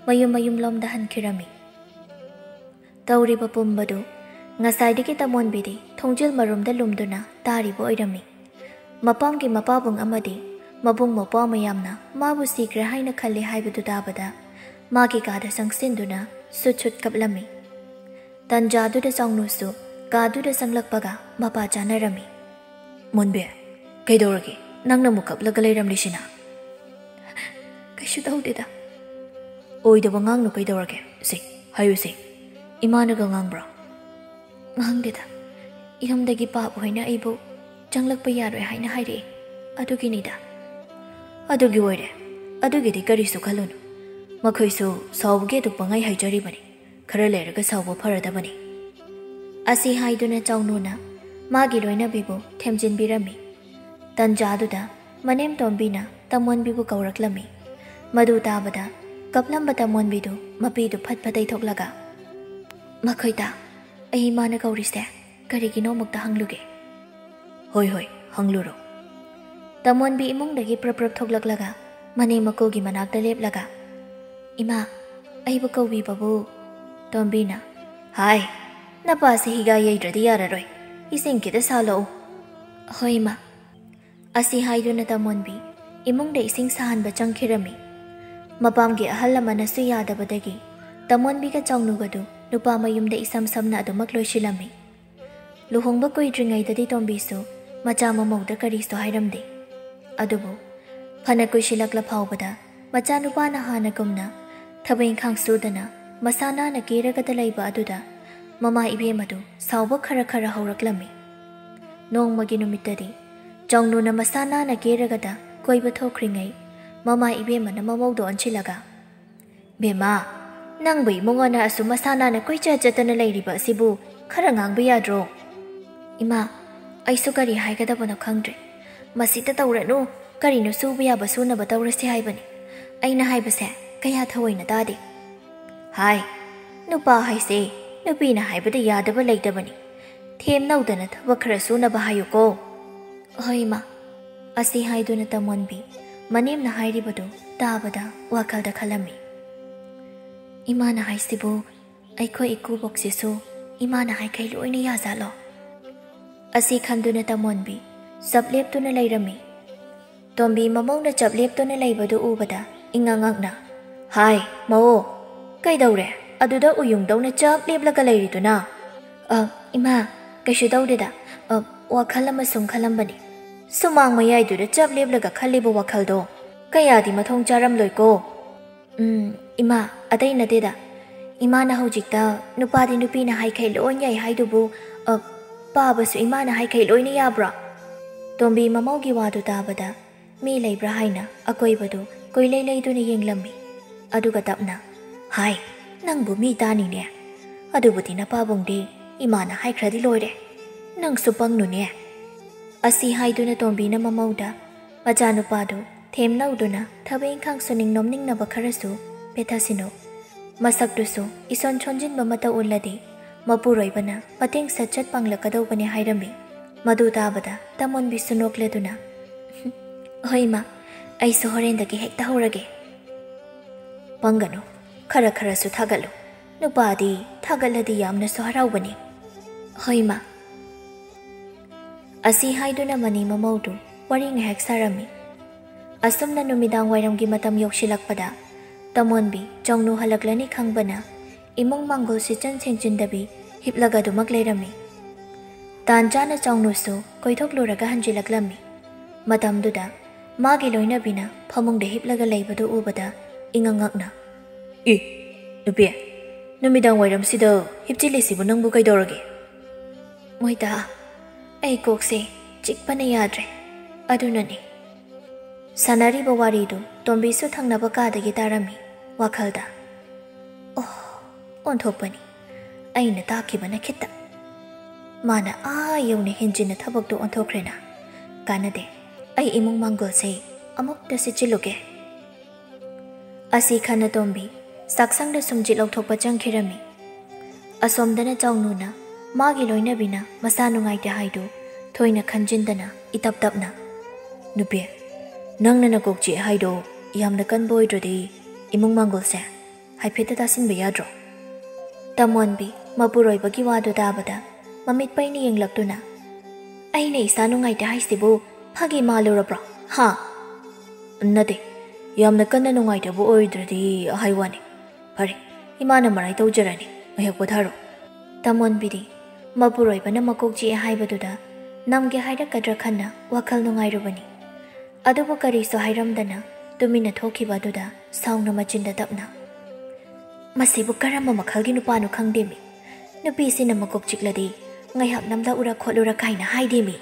ꯃꯌꯨꯝ ꯃꯌꯨꯝꯂꯣꯝꯗ ꯍꯟꯈꯤꯔꯝꯃꯤ꯫ ꯇꯧꯔꯤꯕ ꯄꯨꯝꯕꯗꯨ ꯉꯁꯥꯏꯗꯒꯤ ꯇꯃꯣꯟꯕꯤꯗꯤ ꯊꯣꯡꯖꯤꯜ ꯃꯔꯨꯝꯗ ꯂꯨꯝꯗꯨꯅ ꯇꯥꯔꯤꯕ ꯑꯣꯏꯔꯝꯃꯤ꯫ ꯃꯄꯥꯝꯒꯤ ꯃꯄꯥꯕꯨꯡ ꯑꯃꯗꯤ ꯃꯕꯨꯡ ꯃꯧꯄ꯭ꯋꯥ ꯃꯌꯥꯝꯅ ꯃꯥꯕꯨ ꯁꯤꯈ꯭ꯔꯦ ꯍꯥꯏꯅ ꯈꯜꯂꯤ ꯍꯥꯏꯕꯗꯨ ꯇꯥꯕꯗ ꯃꯥꯒꯤ ꯀꯥꯗ ꯆꯪꯁꯤꯟꯗꯨꯅ ꯁꯨꯠ ꯁꯨꯠ ꯀꯞꯂꯝꯃꯤ꯫ ꯇꯟꯖꯥꯗꯨꯗ ꯆꯥꯎꯅꯨꯁꯨ ꯀꯥꯗꯨꯗ ꯆꯪꯂꯛꯄꯒ ꯃꯄꯥ ꯆꯥꯅꯔꯝꯃꯤ꯫ "ꯃꯣꯟꯕꯤ, ꯀꯩꯗꯧꯔꯒꯦ? ꯅꯪꯅ ꯑꯃꯨꯛ ꯀꯞꯂꯒ ꯂꯩꯔꯝꯂꯤꯁꯤꯅ?" "ꯀꯩꯁꯨ ꯇꯧꯗꯦꯗ꯫" "ꯑꯣꯏꯗꯕ ꯉꯥꯡꯅꯨ, ꯀꯩꯗꯧꯔꯒꯦ? ꯁꯤ, ꯍꯥꯏꯌꯨꯁꯦ, ꯏꯃꯥꯅꯒ ꯉꯥꯡꯕ꯭ꯔꯣ?" ꯈꯪꯗꯦꯗ, ꯌꯨꯝꯗꯒꯤ ꯄꯥꯞ ꯍꯣꯏꯅ ꯑꯩꯕꯨ ꯆꯪꯂꯛꯄ ꯌꯥꯔꯣꯏ ꯍꯥꯏꯅ ꯍꯥꯏꯔꯛꯑꯦ, ꯑꯗꯨꯒꯤꯅꯤꯗ꯫ ꯑꯗꯨꯒꯤ ꯑꯣꯏꯔꯦ, ꯑꯗꯨꯒꯤꯗꯤ ꯀꯔꯤꯁꯨ ꯈꯜꯂꯨꯅꯨ꯫ ꯃꯈꯣꯏꯁꯨ ꯁꯥꯎꯕꯒꯤ ꯑꯗꯨ ꯄꯪꯍꯥꯏ ꯍꯥꯏꯖꯔꯤꯕꯅꯤ꯫ ꯈꯔ ꯂꯩꯔꯒ ꯁꯥꯎꯕ ꯐꯔꯗꯕꯅꯤ꯫ ꯑꯁꯤ ꯍꯥꯏꯗꯨꯅ ꯆꯥꯎꯅꯨꯅ ꯃꯥꯒꯤ ꯂꯣꯏꯅꯕꯤꯕꯨ ꯊꯦꯝꯖꯤꯟꯕꯤꯔꯝꯃꯤ꯫ ꯇꯟꯖꯥꯗꯨꯗ ꯃꯅꯦꯝ ꯇꯣꯝꯕꯤꯅ ꯇꯃꯣꯟꯕꯤꯕꯨ ꯀꯧꯔꯛꯂꯝꯃꯤ꯫ ꯃꯗꯨ ꯇꯥꯕꯗ ꯀꯞꯂꯝꯕ ꯇꯃꯣꯟꯕꯤꯗꯨ ꯃꯄꯤꯗꯨ ꯐꯠ ꯐꯠ ꯇꯩꯊꯣꯛꯂꯒ, "ꯃꯈꯣꯏꯗ ꯑꯩ ꯏꯃꯥꯅ ꯀꯧꯔꯤꯁꯦ ꯀꯔꯤꯒꯤꯅꯣ ꯑꯃꯨꯛꯇ ꯍꯪꯂꯨꯒꯦ꯫" "ꯍꯣꯏ, ꯍꯣꯏ, ꯍꯪꯂꯨꯔꯣ꯫" ꯇꯃꯣꯟꯕꯤ ꯏꯃꯨꯡꯗꯒꯤ ꯄ꯭ꯔꯞ ꯄ꯭ꯔꯞ ꯊꯣꯛꯂꯛꯂꯒ ꯃꯅꯦꯝ ꯃꯀꯨꯒꯤ ꯃꯅꯥꯛꯇ ꯂꯦꯞꯂꯒ, "ꯏꯃꯥ, ꯑꯩꯕꯨ ꯀꯧꯕꯤꯕꯕꯨ?" ꯇꯣꯝꯕꯤꯅ, "ꯍꯥꯏ, ꯅꯄꯥꯁꯦ ꯍꯤꯒꯥ ꯌꯩꯗ꯭ꯔꯗꯤ ꯌꯥꯔꯔꯣꯏ꯫ ꯏꯁꯤꯡ ꯈꯤꯇ ꯁꯥꯜꯂꯛꯎ꯫" "ꯍꯣꯏ, ꯏꯃꯥ꯫" ꯑꯁꯤ ꯍꯥꯏꯗꯨꯅ ꯇꯃꯣꯟꯕꯤ ꯏꯃꯨꯡꯗ ꯏꯁꯤꯡ ꯁꯥꯍꯟꯕ ꯆꯪꯈꯤꯔꯝꯃꯤ꯫ ꯃꯄꯥꯝꯒꯤ ꯑꯍꯜ ꯑꯃꯅꯁꯨ ꯌꯥꯗꯕꯗꯒꯤ ꯇꯃꯣꯟꯕꯤꯒ ꯆꯥꯎꯅꯨꯒꯗꯨ ꯅꯨꯄꯥ ꯃꯌꯨꯝꯗ ꯏꯁꯝ ꯁꯝꯅ ꯑꯗꯨꯃꯛ ꯂꯣꯏꯁꯤꯜꯂꯝꯃꯤ꯫ ꯂꯨꯍꯣꯡꯕ ꯀꯨꯏꯗ꯭ꯔꯤꯉꯩꯗꯗꯤ ꯇꯣꯝꯕꯤꯁꯨ ꯃꯆꯥ ꯃꯃꯧꯗ ꯀꯔꯤꯁꯨ ꯍꯥꯏꯔꯝꯗꯦ꯫ ꯑꯗꯨꯕꯨ ꯐꯅ ꯀꯨꯏꯁꯤꯜꯂꯛꯂ ꯐꯥꯎꯕꯗ ꯃꯆꯥꯅꯨꯄꯥꯅ ꯍꯥꯟꯅꯒꯨꯝꯅ ꯊꯕꯛ ꯏꯪꯈꯥꯡ ꯁꯨꯗꯅ ꯃꯁꯥ ꯅꯥꯟꯅ ꯀꯦꯔꯒꯗ ꯂꯩꯕ ꯑꯗꯨꯗ ꯃꯃꯥ ꯏꯕꯦꯝ ꯑꯗꯨ ꯁꯥꯎꯕ ꯈꯔ ꯈꯔ ꯍꯧꯔꯛꯂꯝꯃꯤ꯫ ꯅꯣꯡꯃꯒꯤ ꯅꯨꯃꯤꯠꯇꯗꯤ ꯆꯥꯎꯅꯨꯅ ꯃꯁꯥ ꯅꯥꯟꯅ ꯀꯦꯔꯒꯗ ꯀꯣꯏꯕ ꯊꯣꯛꯈ꯭ꯔꯤꯉꯩ ꯃꯃꯥ ꯏꯕꯦꯝꯃꯅ ꯃꯃꯧꯗ ꯑꯣꯟꯁꯤꯜꯂꯒ, "ꯕꯦꯝꯃ, ꯅꯪꯕꯨ ꯏꯃꯨꯡ ꯑꯣꯟꯅ ꯑꯁꯨꯝ ꯃꯁꯥ ꯅꯥꯟꯅ ꯀꯣꯏꯆꯠ ꯆꯠꯇꯅ ꯂꯩꯔꯤꯕ ꯑꯁꯤꯕꯨ ꯈꯔ ꯉꯥꯡꯕ ꯌꯥꯗ꯭ꯔꯣ?" "ꯏꯃꯥ, ꯑꯩꯁꯨ ꯀꯔꯤ ꯍꯥꯏꯒꯗꯕꯅꯣ ꯈꯪꯗ꯭ꯔꯦ꯫ ꯃꯁꯤꯗ ꯇꯧꯔꯅꯨ, ꯀꯔꯤꯅꯣ ꯁꯨꯕ ꯌꯥꯕ ꯁꯨꯅꯕ ꯇꯧꯔꯁꯤ ꯍꯥꯏꯕꯅꯤ꯫ ꯑꯩꯅ ꯍꯥꯏꯕꯁꯦ ꯀꯌꯥ ꯊꯑꯣꯏꯅ ꯇꯥꯗꯦ꯫" "ꯍꯥꯏ, ꯅꯨꯄꯥ ꯍꯥꯏꯁꯦ ꯅꯨꯄꯤꯅ ꯍꯥꯏꯕꯗ ꯌꯥꯗꯕ ꯂꯩꯇꯕꯅꯤ꯫ ꯊꯦꯝꯅꯧꯗꯅ ꯊꯕꯛ ꯈꯔ ꯁꯨꯅꯕ ꯍꯥꯏꯌꯨꯀꯣ꯫" "ꯍꯣꯏ, ꯏꯃꯥ꯫" ꯑꯁꯤ ꯍꯥꯏꯗꯨꯅ ꯇꯃꯣꯟꯕꯤ ꯃꯅꯦꯝꯅ ꯍꯥꯏꯔꯤꯕꯗꯨ ꯇꯥꯕꯗ ꯋꯥꯈꯜꯗ ꯈꯜꯂꯝꯃꯤ꯫ "ꯏꯃꯥꯅ ꯍꯥꯏꯁꯤꯕꯨ ꯑꯩꯈꯣꯏ ꯏꯀꯨꯕꯣꯛꯁꯤꯁꯨ ꯏꯃꯥꯅ ꯍꯥꯏꯈꯩ ꯂꯣꯏꯅ ꯌꯥꯖꯥꯠꯂꯣ?" ꯑꯁꯤ ꯈꯟꯗꯨꯅ ꯇꯃꯣꯟꯕꯤ ꯆꯞ ꯂꯦꯞꯇꯨꯅ ꯂꯩꯔꯝꯃꯤ꯫ ꯇꯣꯝꯕꯤ ꯃꯃꯧꯅ ꯆꯞ ꯂꯦꯞꯇꯨꯅ ꯂꯩꯕꯗꯨ ꯎꯕꯗ ꯏꯉꯛ ꯉꯛꯅ, "ꯍꯥꯏ, ꯃꯧ, ꯀꯩꯗꯧꯔꯦ? ꯑꯗꯨꯗ ꯎꯌꯨꯡꯗꯧꯅ ꯆꯞ ꯂꯦꯞꯂꯒ ꯂꯩꯔꯤꯗꯨꯅ?" "ꯑ, ꯏꯃꯥ, ꯀꯩꯁꯨ ꯇꯧꯗꯦꯗ꯫ ꯑ, ꯋꯥꯈꯜ ꯑꯃ ꯁꯨꯝ ꯈꯜꯂꯝꯕꯅꯤ꯫ ꯁꯨꯃꯥꯡ ꯃꯌꯥꯏꯗꯨꯗ ꯆꯞ ꯂꯦꯞꯂꯒ ꯈꯜꯂꯤꯕ ꯋꯥꯈꯜꯗꯣ ꯀꯌꯥꯗꯤ ꯃꯊꯣꯡ ꯆꯥꯔꯝꯂꯣꯏꯀꯣ?" "ꯎꯝ, ꯏꯃꯥ, ꯑꯇꯩ ꯅꯠꯇꯦꯗ꯫ "ꯏꯃꯥꯅ ꯍꯧꯖꯤꯛꯇ ꯅꯨꯄꯥꯗꯤ ꯅꯨꯄꯤꯅ ꯍꯥꯏꯈꯩ ꯂꯣꯏ ꯌꯥꯏ ꯍꯥꯏꯗꯨꯕꯨ, ꯑ, ꯄꯥꯕꯁꯨ ꯏꯃꯥꯅ ꯍꯥꯏꯈꯩ ꯂꯣꯏꯅ ꯌꯥꯕ꯭ꯔꯣ?" ꯇꯣꯝꯕꯤ ꯃꯃꯧꯒꯤ ꯋꯥꯗꯨ ꯇꯥꯕꯗ, "ꯃꯤ ꯂꯩꯕ꯭ꯔꯥ?" ꯍꯥꯏꯅ ꯑꯀꯣꯏꯕꯗꯨ ꯀꯣꯏꯂꯩ ꯂꯩꯗꯨꯅ ꯌꯦꯡꯂꯝꯃꯤ꯫ ꯑꯗꯨꯒ ꯇꯞꯅ, "ꯍꯥꯏ, ꯅꯪꯕꯨ ꯃꯤ ꯇꯥꯅꯤꯅꯦ꯫ ꯑꯗꯨꯕꯨꯗꯤ ꯅꯄꯥꯕꯨꯡꯗꯤ ꯏꯃꯥꯅ ꯍꯥꯏꯈ꯭ꯔꯗꯤ ꯂꯣꯏꯔꯦ꯫ ꯅꯪꯁꯨ ꯄꯪꯅꯨꯅꯦ"꯫ ꯑꯁꯤ ꯍꯥꯏꯗꯨꯅ ꯇꯣꯝꯕꯤꯅ ꯃꯃꯧꯗ, "ꯃꯆꯥꯅꯨꯄꯥꯗꯨ ꯊꯦꯝꯅꯧꯗꯨꯅ ꯊꯕꯛ ꯏꯪꯈꯥꯡ ꯁꯨꯅꯤꯡ ꯅꯣꯝꯅꯤꯡꯅꯕ ꯈꯔꯁꯨ ꯄꯦꯊꯁꯤꯅꯨ꯫ ꯃꯁꯛꯇꯨꯁꯨ ꯏꯁꯣꯟ ꯁꯣꯟꯖꯤꯟꯕ ꯃꯇꯧ ꯎꯠꯂꯗꯤ ꯃꯄꯨꯔꯣꯏꯕꯅ ꯃꯇꯦꯡ ꯁꯠ ꯁꯠ ꯄꯥꯡꯂꯛꯀꯗꯧꯕꯅꯦ" ꯍꯥꯏꯔꯝꯃꯤ꯫ ꯃꯗꯨ ꯇꯥꯕꯗ ꯇꯃꯣꯟꯕꯤꯁꯨ ꯅꯣꯛꯂꯗꯨꯅ, "ꯍꯣꯏ ꯏꯃꯥ, ꯑꯩꯁꯨ ꯍꯣꯔꯦꯟꯗꯒꯤ ꯍꯦꯛꯇ ꯍꯧꯔꯒꯦ"꯫ "ꯄꯪꯒꯅꯨ, ꯈꯔ ꯈꯔꯁꯨ ꯊꯥꯒꯠꯂꯨ꯫ ꯅꯨꯄꯥꯗꯤ ꯊꯥꯒꯠꯂꯗꯤ ꯌꯥꯝꯅꯁꯨ ꯍꯔꯥꯎꯕꯅꯤ"꯫ "ꯍꯣꯏ ꯏꯃꯥ"꯫ ꯑꯁꯤ ꯍꯥꯏꯗꯨꯅ ꯃꯅꯤ ꯃꯃꯧꯗꯨ ꯋꯥꯔꯤ ꯉꯥꯏꯍꯥꯛ ꯁꯥꯔꯝꯃꯤ꯫ ꯑꯁꯨꯝꯅ ꯅꯨꯃꯤꯗꯥꯡ ꯋꯥꯏꯔꯝꯒꯤ ꯃꯇꯝ ꯌꯧꯁꯤꯜꯂꯛꯄꯗ, ꯇꯃꯣꯟꯕꯤ ꯆꯥꯎꯅꯨ ꯍꯜꯂꯛꯂꯅꯤ ꯈꯪꯕꯅ, ꯏꯃꯨꯡ ꯃꯥꯡꯒꯣꯜ ꯁꯤꯠꯆꯟ ꯁꯦꯡꯖꯤꯟꯗꯕꯤ ꯍꯤꯞꯂꯒ ꯑꯗꯨꯃꯛ ꯂꯩꯔꯝꯃꯤ꯫ ꯇꯥꯟ ꯆꯥꯅ ꯆꯥꯎꯅꯨꯁꯨ ꯀꯣꯏꯊꯣꯛꯂꯨꯔꯒ ꯍꯟꯖꯤꯜꯂꯛꯂꯝꯃꯤ꯫ ꯃꯇꯝꯗꯨꯗ ꯃꯥꯒꯤ ꯂꯣꯏꯅꯕꯤꯅ ꯐꯃꯨꯡꯗ ꯍꯤꯞꯂꯒ ꯂꯩꯕꯗꯨ ꯎꯕꯗ ꯏꯉꯛ ꯉꯛꯅ, "ꯑꯦ, ꯅꯨꯄꯤ, ꯅꯨꯃꯤꯗꯥꯡ ꯋꯥꯏꯔꯝꯁꯤꯗ ꯍꯤꯞꯆꯤꯜꯂꯤꯁꯤꯕꯨ ꯅꯪꯕꯨ ꯀꯩꯗꯧꯔꯒꯦ?" "ꯃꯣꯏꯗ, ꯑꯩ ꯀꯣꯛꯁꯦ ꯆꯤꯛꯄꯅ ꯌꯥꯗ꯭ꯔꯦ, ꯑꯗꯨꯅꯅꯦ"꯫ ꯁꯥꯟꯅꯔꯤꯕ ꯋꯥꯔꯤꯗꯨ ꯇꯣꯝꯕꯤꯁꯨ ꯊꯪꯅꯕ ꯀꯥꯗꯒꯤ ꯇꯥꯔꯝꯃꯤ꯫ ꯋꯥꯈꯜꯗ, "ꯑꯣ, ꯑꯣꯟꯊꯣꯛꯄꯅꯤ꯫ ꯑꯩꯅ ꯇꯥꯈꯤꯕꯅ ꯈꯤꯇꯪ꯫ ꯃꯥꯅ ꯑꯥ ꯌꯧꯅ ꯍꯦꯟꯖꯤꯟꯅ ꯊꯕꯛꯇꯨ ꯑꯣꯟꯊꯣꯛꯈ꯭ꯔꯦꯅ꯫ ꯀꯥꯟꯅꯗꯦ꯫ ꯑꯩ ꯏꯃꯨꯡ ꯃꯥꯡꯒꯣꯜꯁꯦ ꯑꯃꯨꯛꯇ ꯁꯤꯠꯆꯤꯜꯂꯨꯒꯦ"꯫ ꯑꯁꯤ ꯈꯟꯅ ꯇꯣꯝꯕꯤ ꯆꯥꯛꯁꯪꯗ ꯁꯨꯝꯖꯤꯠ ꯂꯧꯊꯣꯛꯄ ꯆꯪꯈꯤꯔꯝꯃꯤ꯫ ꯑꯁꯣꯝꯗꯅ ꯆꯥꯎꯅꯨꯅ ꯃꯥꯒꯤ ꯂꯣꯏꯅꯕꯤꯅ ꯃꯁꯥ ꯅꯨꯡꯉꯥꯏꯇꯦ ꯍꯥꯏꯗꯨ ꯊꯣꯏꯅ ꯈꯟꯖꯤꯟꯗꯅ ꯏꯇꯞ ꯇꯞꯅ, "ꯅꯨꯄꯤ, ꯅꯪꯅ ꯅꯀꯣꯛ ꯆꯤꯛꯑꯦ ꯍꯥꯏꯗꯣ ꯌꯥꯝꯅ ꯀꯟꯕ ꯑꯣꯏꯗ꯭ꯔꯗꯤ ꯏꯃꯨꯡ ꯃꯥꯡꯒꯣꯜꯁꯦ ꯍꯥꯏꯐꯦꯠꯇ ꯇꯥꯁꯤꯟꯕ ꯌꯥꯗ꯭ꯔꯣ?" ꯇꯃꯣꯟꯕꯤ ꯃꯄꯨꯔꯣꯏꯕꯒꯤ ꯋꯥꯗꯨ ꯇꯥꯕꯗ ꯃꯃꯤꯠ ꯄꯩꯅ ꯌꯦꯡꯂꯛꯇꯨꯅ, "ꯑꯩꯅ ꯏꯁꯥ ꯅꯨꯡꯉꯥꯏꯇꯦ ꯍꯥꯏꯁꯤꯕꯨ ꯐꯥꯒꯤ ꯃꯥꯜꯂꯨꯔꯕ꯭ꯔꯣ? ꯍꯥ?" "ꯅꯠꯇꯦ, ꯌꯥꯝꯅ ꯀꯟꯅ ꯅꯨꯡꯉꯥꯏꯇꯕ ꯑꯣꯏꯗ꯭ꯔꯗꯤ ꯍꯥꯏ ꯋꯥꯅꯤ꯫ ꯐꯔꯦ, ꯏꯃꯥꯅ ꯃꯔꯥꯏ ꯇꯧꯖꯔꯅꯤ, ꯉꯥꯏꯍꯥꯛ ꯄꯣꯊꯥꯔꯣ"꯫ ꯇꯃꯣꯟꯕꯤꯗꯤ ꯃꯄꯨꯔꯣꯏꯕꯅ ꯃꯀꯣꯛ ꯆꯤꯛꯑꯦ ꯍꯥꯏꯕꯗꯨꯗ ꯅꯝꯒꯦ ꯍꯥꯏꯔꯛꯀꯗ꯭ꯔꯥ ꯈꯟꯅ ꯋꯥꯈꯜ ꯅꯨꯡꯉꯥꯏꯔꯨꯕꯅꯤ꯫ ꯑꯗꯨꯕꯨ ꯀꯔꯤꯁꯨ ꯍꯥꯏꯔꯝꯗꯅ ꯇꯨꯃꯤꯟꯅ ꯊꯣꯛꯈꯤꯕ ꯑꯗꯨꯗ ꯁꯥꯎꯅ ꯃꯆꯤꯟꯗ ꯇꯞꯅ, "ꯃꯁꯤꯕꯨ ꯀꯔꯝꯕ ꯃꯈꯜꯒꯤ ꯅꯨꯄꯥꯅꯣ ꯈꯪꯗꯦꯃꯤ꯫ ꯅꯨꯄꯤꯁꯤꯅ ꯃꯀꯣꯛ ꯆꯤꯛꯂꯗꯤ ꯉꯥꯏꯍꯥꯛ ꯅꯝꯂꯛꯎꯔ ꯈꯣꯠꯂꯨꯔ ꯀꯥꯏꯅ ꯍꯥꯏꯗꯦꯃꯤ"꯫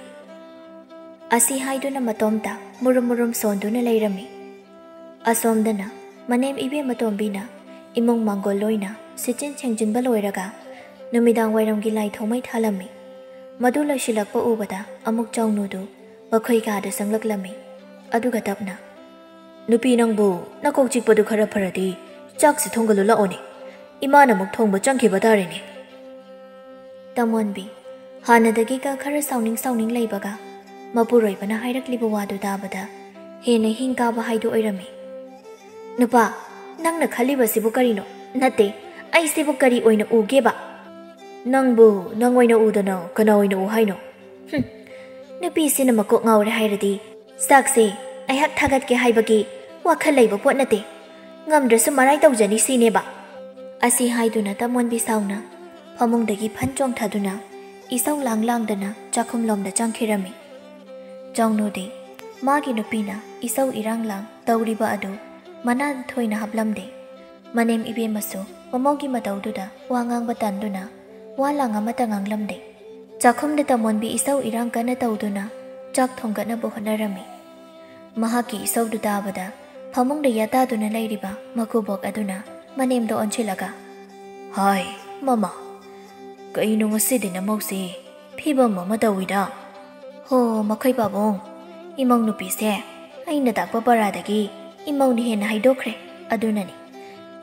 ꯑꯁꯤ ꯍꯥꯏꯗꯨꯅ ꯃꯇꯣꯝꯇ ꯃꯨꯔꯨꯝ ꯃꯨꯔꯨꯝ ꯁꯣꯟꯗꯨꯅ ꯂꯩꯔꯝꯃꯤ꯫ ꯑꯁꯣꯝꯗꯅ ꯃꯅꯦꯝ ꯏꯕꯦꯝꯃ ꯇꯣꯝꯕꯤꯅ ꯏꯃꯨꯡ ꯃꯥꯡꯒꯣꯜ ꯂꯣꯏꯅ ꯁꯤꯠꯆꯤꯟ ꯁꯦꯡꯖꯤꯟꯕ ꯂꯣꯏꯔꯒ ꯅꯨꯃꯤꯗꯥꯡ ꯋꯥꯏꯔꯝꯒꯤ ꯂꯥꯏ ꯊꯥꯎꯃꯩ ꯊꯥꯂꯝꯃꯤ꯫ ꯃꯗꯨ ꯂꯣꯏꯁꯤꯜꯂꯛꯄ ꯎꯕꯗ ꯑꯃꯨꯛ ꯆꯥꯎꯅꯨꯗꯨ ꯃꯈꯣꯏ ꯀꯥꯗ ꯆꯪꯂꯛꯂꯝꯃꯤ꯫ ꯑꯗꯨꯒ ꯇꯞꯅ, "ꯅꯨꯄꯤ ꯅꯪꯕꯨ ꯅꯀꯣꯛ ꯆꯤꯛꯄꯗꯨ ꯈꯔ ꯐꯔꯗꯤ ꯆꯥꯛꯁꯤ ꯊꯣꯡꯒꯠꯂꯨ ꯂꯥꯛꯑꯣꯅꯦ꯫ ꯏꯃꯥꯅ ꯑꯃꯨꯛ ꯊꯣꯡꯕ ꯆꯪꯈꯤꯕ ꯇꯥꯔꯦꯅꯦ"꯫ ꯇꯃꯣꯟꯕꯤ ꯍꯥꯟꯅꯗꯒꯤꯒ ꯈꯔ ꯁꯥꯎꯅꯤꯡ ꯁꯥꯎꯅꯤꯡ ꯂꯩꯕꯒ ꯃꯄꯨꯔꯣꯏꯕꯅ ꯍꯥꯏꯔꯛꯂꯤꯕ ꯋꯥꯗꯨ ꯇꯥꯕꯗ ꯍꯦꯟꯅ ꯍꯤꯡ ꯀꯥꯕ ꯍꯥꯏꯗꯨ ꯑꯣꯏꯔꯝꯃꯤ꯫ "ꯅꯨꯄꯥ, ꯅꯪꯅ ꯈꯜꯂꯤꯕꯁꯤꯕꯨ ꯀꯔꯤꯅꯣ? ꯅꯠꯇꯦ, ꯑꯩꯁꯤꯕꯨ ꯀꯔꯤ ꯑꯣꯏꯅ ꯎꯒꯦꯕ?" "ꯅꯪꯕꯨ ꯅꯪ ꯑꯣꯏꯅ ꯎꯗꯅ ꯀꯅꯥ ꯑꯣꯏꯅ ꯎ ꯍꯥꯏꯅꯣ?" "ꯍꯨꯝ, ꯅꯨꯄꯤꯁꯤꯅ ꯃꯀꯣꯛ ꯉꯥꯎꯔꯦ ꯍꯥꯏꯔꯗꯤ ꯆꯥꯛꯁꯦ ꯑꯩꯍꯥꯛ ꯊꯥꯒꯠꯀꯦ ꯍꯥꯏꯕꯒꯤ ꯋꯥꯈꯜ ꯂꯩꯕ ꯄꯣꯠ ꯅꯠꯇꯦ꯫ ꯉꯝꯗ꯭ꯔꯁꯨ ꯃꯔꯥꯏ ꯇꯧꯖꯅꯤ ꯁꯤꯅꯦꯕ"꯫ ꯑꯁꯤ ꯍꯥꯏꯗꯨꯅ ꯇꯃꯣꯟꯕꯤ ꯁꯥꯎꯅ ꯐꯃꯨꯡꯗꯒꯤ ꯐꯟ ꯆꯣꯡꯊꯗꯨꯅ ꯏꯁꯧ ꯂꯥꯡ ꯂꯥꯡꯗꯅ ꯆꯥꯛꯈꯨꯝꯂꯣꯝꯗ ꯆꯪꯈꯤꯔꯝꯃꯤ꯫ ꯆꯥꯎꯅꯨꯗꯤ ꯃꯥꯒꯤ ꯅꯨꯄꯤꯅ ꯏꯁꯧ ꯏꯔꯥꯡ ꯂꯥꯡ ꯇꯧꯔꯤꯕ ꯑꯗꯨ ꯃꯅꯥ ꯊꯣꯏꯅ ꯍꯥꯞꯂꯝꯗꯦ꯫ ꯃꯅꯦꯝ ꯏꯕꯦꯝꯃꯁꯨ ꯃꯃꯧꯒꯤ ꯃꯇꯧꯗꯨꯗ ꯋꯥ ꯉꯥꯡꯕ ꯇꯟꯗꯨꯅ ꯋꯥ ꯂꯥꯡ ꯑꯃꯠꯇ ꯉꯥꯡꯂꯝꯗꯦ꯫ ꯆꯥꯛꯈꯨꯝꯗ ꯇꯃꯣꯟꯕꯤ ꯏꯁꯧ ꯏꯔꯥꯡ ꯀꯟꯅ ꯇꯧꯗꯨꯅ ꯆꯥꯛ ꯊꯣꯡꯒꯠꯅꯕ ꯍꯣꯠꯅꯔꯝꯃꯤ꯫ ꯃꯍꯥꯛꯀꯤ ꯏꯁꯧꯗꯨ ꯇꯥꯕꯗ ꯐꯃꯨꯡꯗ ꯌꯥꯇꯥꯗꯨꯅ ꯂꯩꯔꯤꯕ ꯃꯀꯨꯕꯣꯛ ꯑꯗꯨꯅ ꯃꯅꯦꯝꯗ ꯑꯣꯟꯁꯤꯜꯂꯒ, "ꯍꯥꯏ, ꯃꯃꯥ, ꯀꯩꯅꯣ ꯉꯁꯤꯗꯤ ꯅꯃꯧꯁꯦ ꯐꯤꯕꯝ ꯑꯃ ꯇꯧꯏꯗ?" "ꯍꯣ, ꯃꯈꯣꯏ ꯄꯥꯕꯨꯡ, ꯏꯃꯧ ꯅꯨꯄꯤꯁꯦ ꯑꯩꯅ ꯇꯥꯛꯄ ꯄꯔꯥꯗꯒꯤ ꯏꯃꯧꯅ ꯍꯦꯟꯅ ꯍꯩꯗꯣꯛꯈ꯭ꯔꯦ꯫ ꯑꯗꯨꯅꯅꯤ,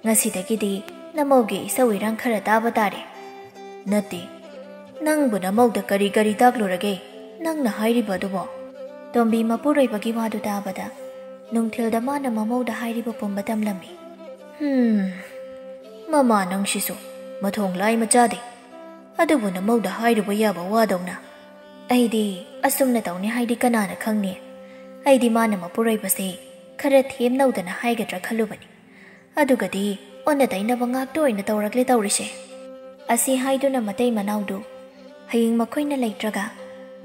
ꯉꯁꯤꯗꯒꯤꯗꯤ ꯅꯃꯧꯒꯤ ꯏꯁꯧ ꯏꯔꯥꯡ ꯈꯔ ꯇꯥꯕ ꯇꯥꯔꯦ"꯫ "ꯅꯠꯇꯦ, ꯅꯪꯕꯨ ꯅꯃꯧꯗ ꯀꯔꯤ ꯀꯔꯤ ꯇꯥꯛꯂꯨꯔꯒꯦ ꯅꯪꯅ ꯍꯥꯏꯔꯤꯕ ꯑꯗꯨꯕꯣ?" ꯇꯣꯝꯕꯤ ꯃꯄꯨꯔꯣꯏꯕꯒꯤ ꯋꯥꯗꯨ ꯇꯥꯕꯗ ꯅꯨꯡꯊꯤꯜꯗ ꯃꯥꯅ ꯃꯃꯧꯗ ꯍꯥꯏꯔꯤꯕ ꯄꯨꯝꯕ ꯇꯝꯂꯝꯃꯤ꯫ "ꯍꯨꯝ, ꯃꯃꯥ ꯅꯪꯁꯤꯁꯨ ꯃꯊꯣꯡ ꯂꯥꯏ ꯃꯆꯥꯗꯦ꯫ ꯑꯗꯨꯕꯨ ꯅꯃꯧꯗ ꯍꯥꯏꯔꯨꯕ ꯌꯥꯕ ꯋꯥꯗꯧꯅ꯫ ꯑꯩꯗꯤ ꯑꯁꯨꯝꯅ ꯇꯧꯅꯤ ꯍꯥꯏꯗꯤ ꯀꯅꯥꯅ ꯈꯪꯅꯤ? ꯑꯩꯗꯤ ꯃꯥꯅ ꯃꯄꯨꯔꯣꯏꯕꯁꯦ ꯈꯔ ꯊꯦꯝꯅꯧꯗꯅ ꯍꯥꯏꯒꯗ꯭ꯔꯥ ꯈꯜꯂꯨꯕꯅꯤ꯫ ꯑꯗꯨꯒꯗꯤ ꯑꯣꯟꯅ ꯇꯩꯅꯕ ꯉꯥꯛꯇ ꯑꯣꯏꯅ ꯇꯧꯔꯛꯂꯦ ꯇꯧꯔꯤꯁꯦ"꯫ ꯑꯁꯤ ꯍꯥꯏꯗꯨꯅ ꯃꯇꯩ ꯃꯅꯥꯎꯗꯨ ꯍꯌꯦꯡ ꯃꯈꯣꯏꯅ ꯂꯩꯇ꯭ꯔꯒ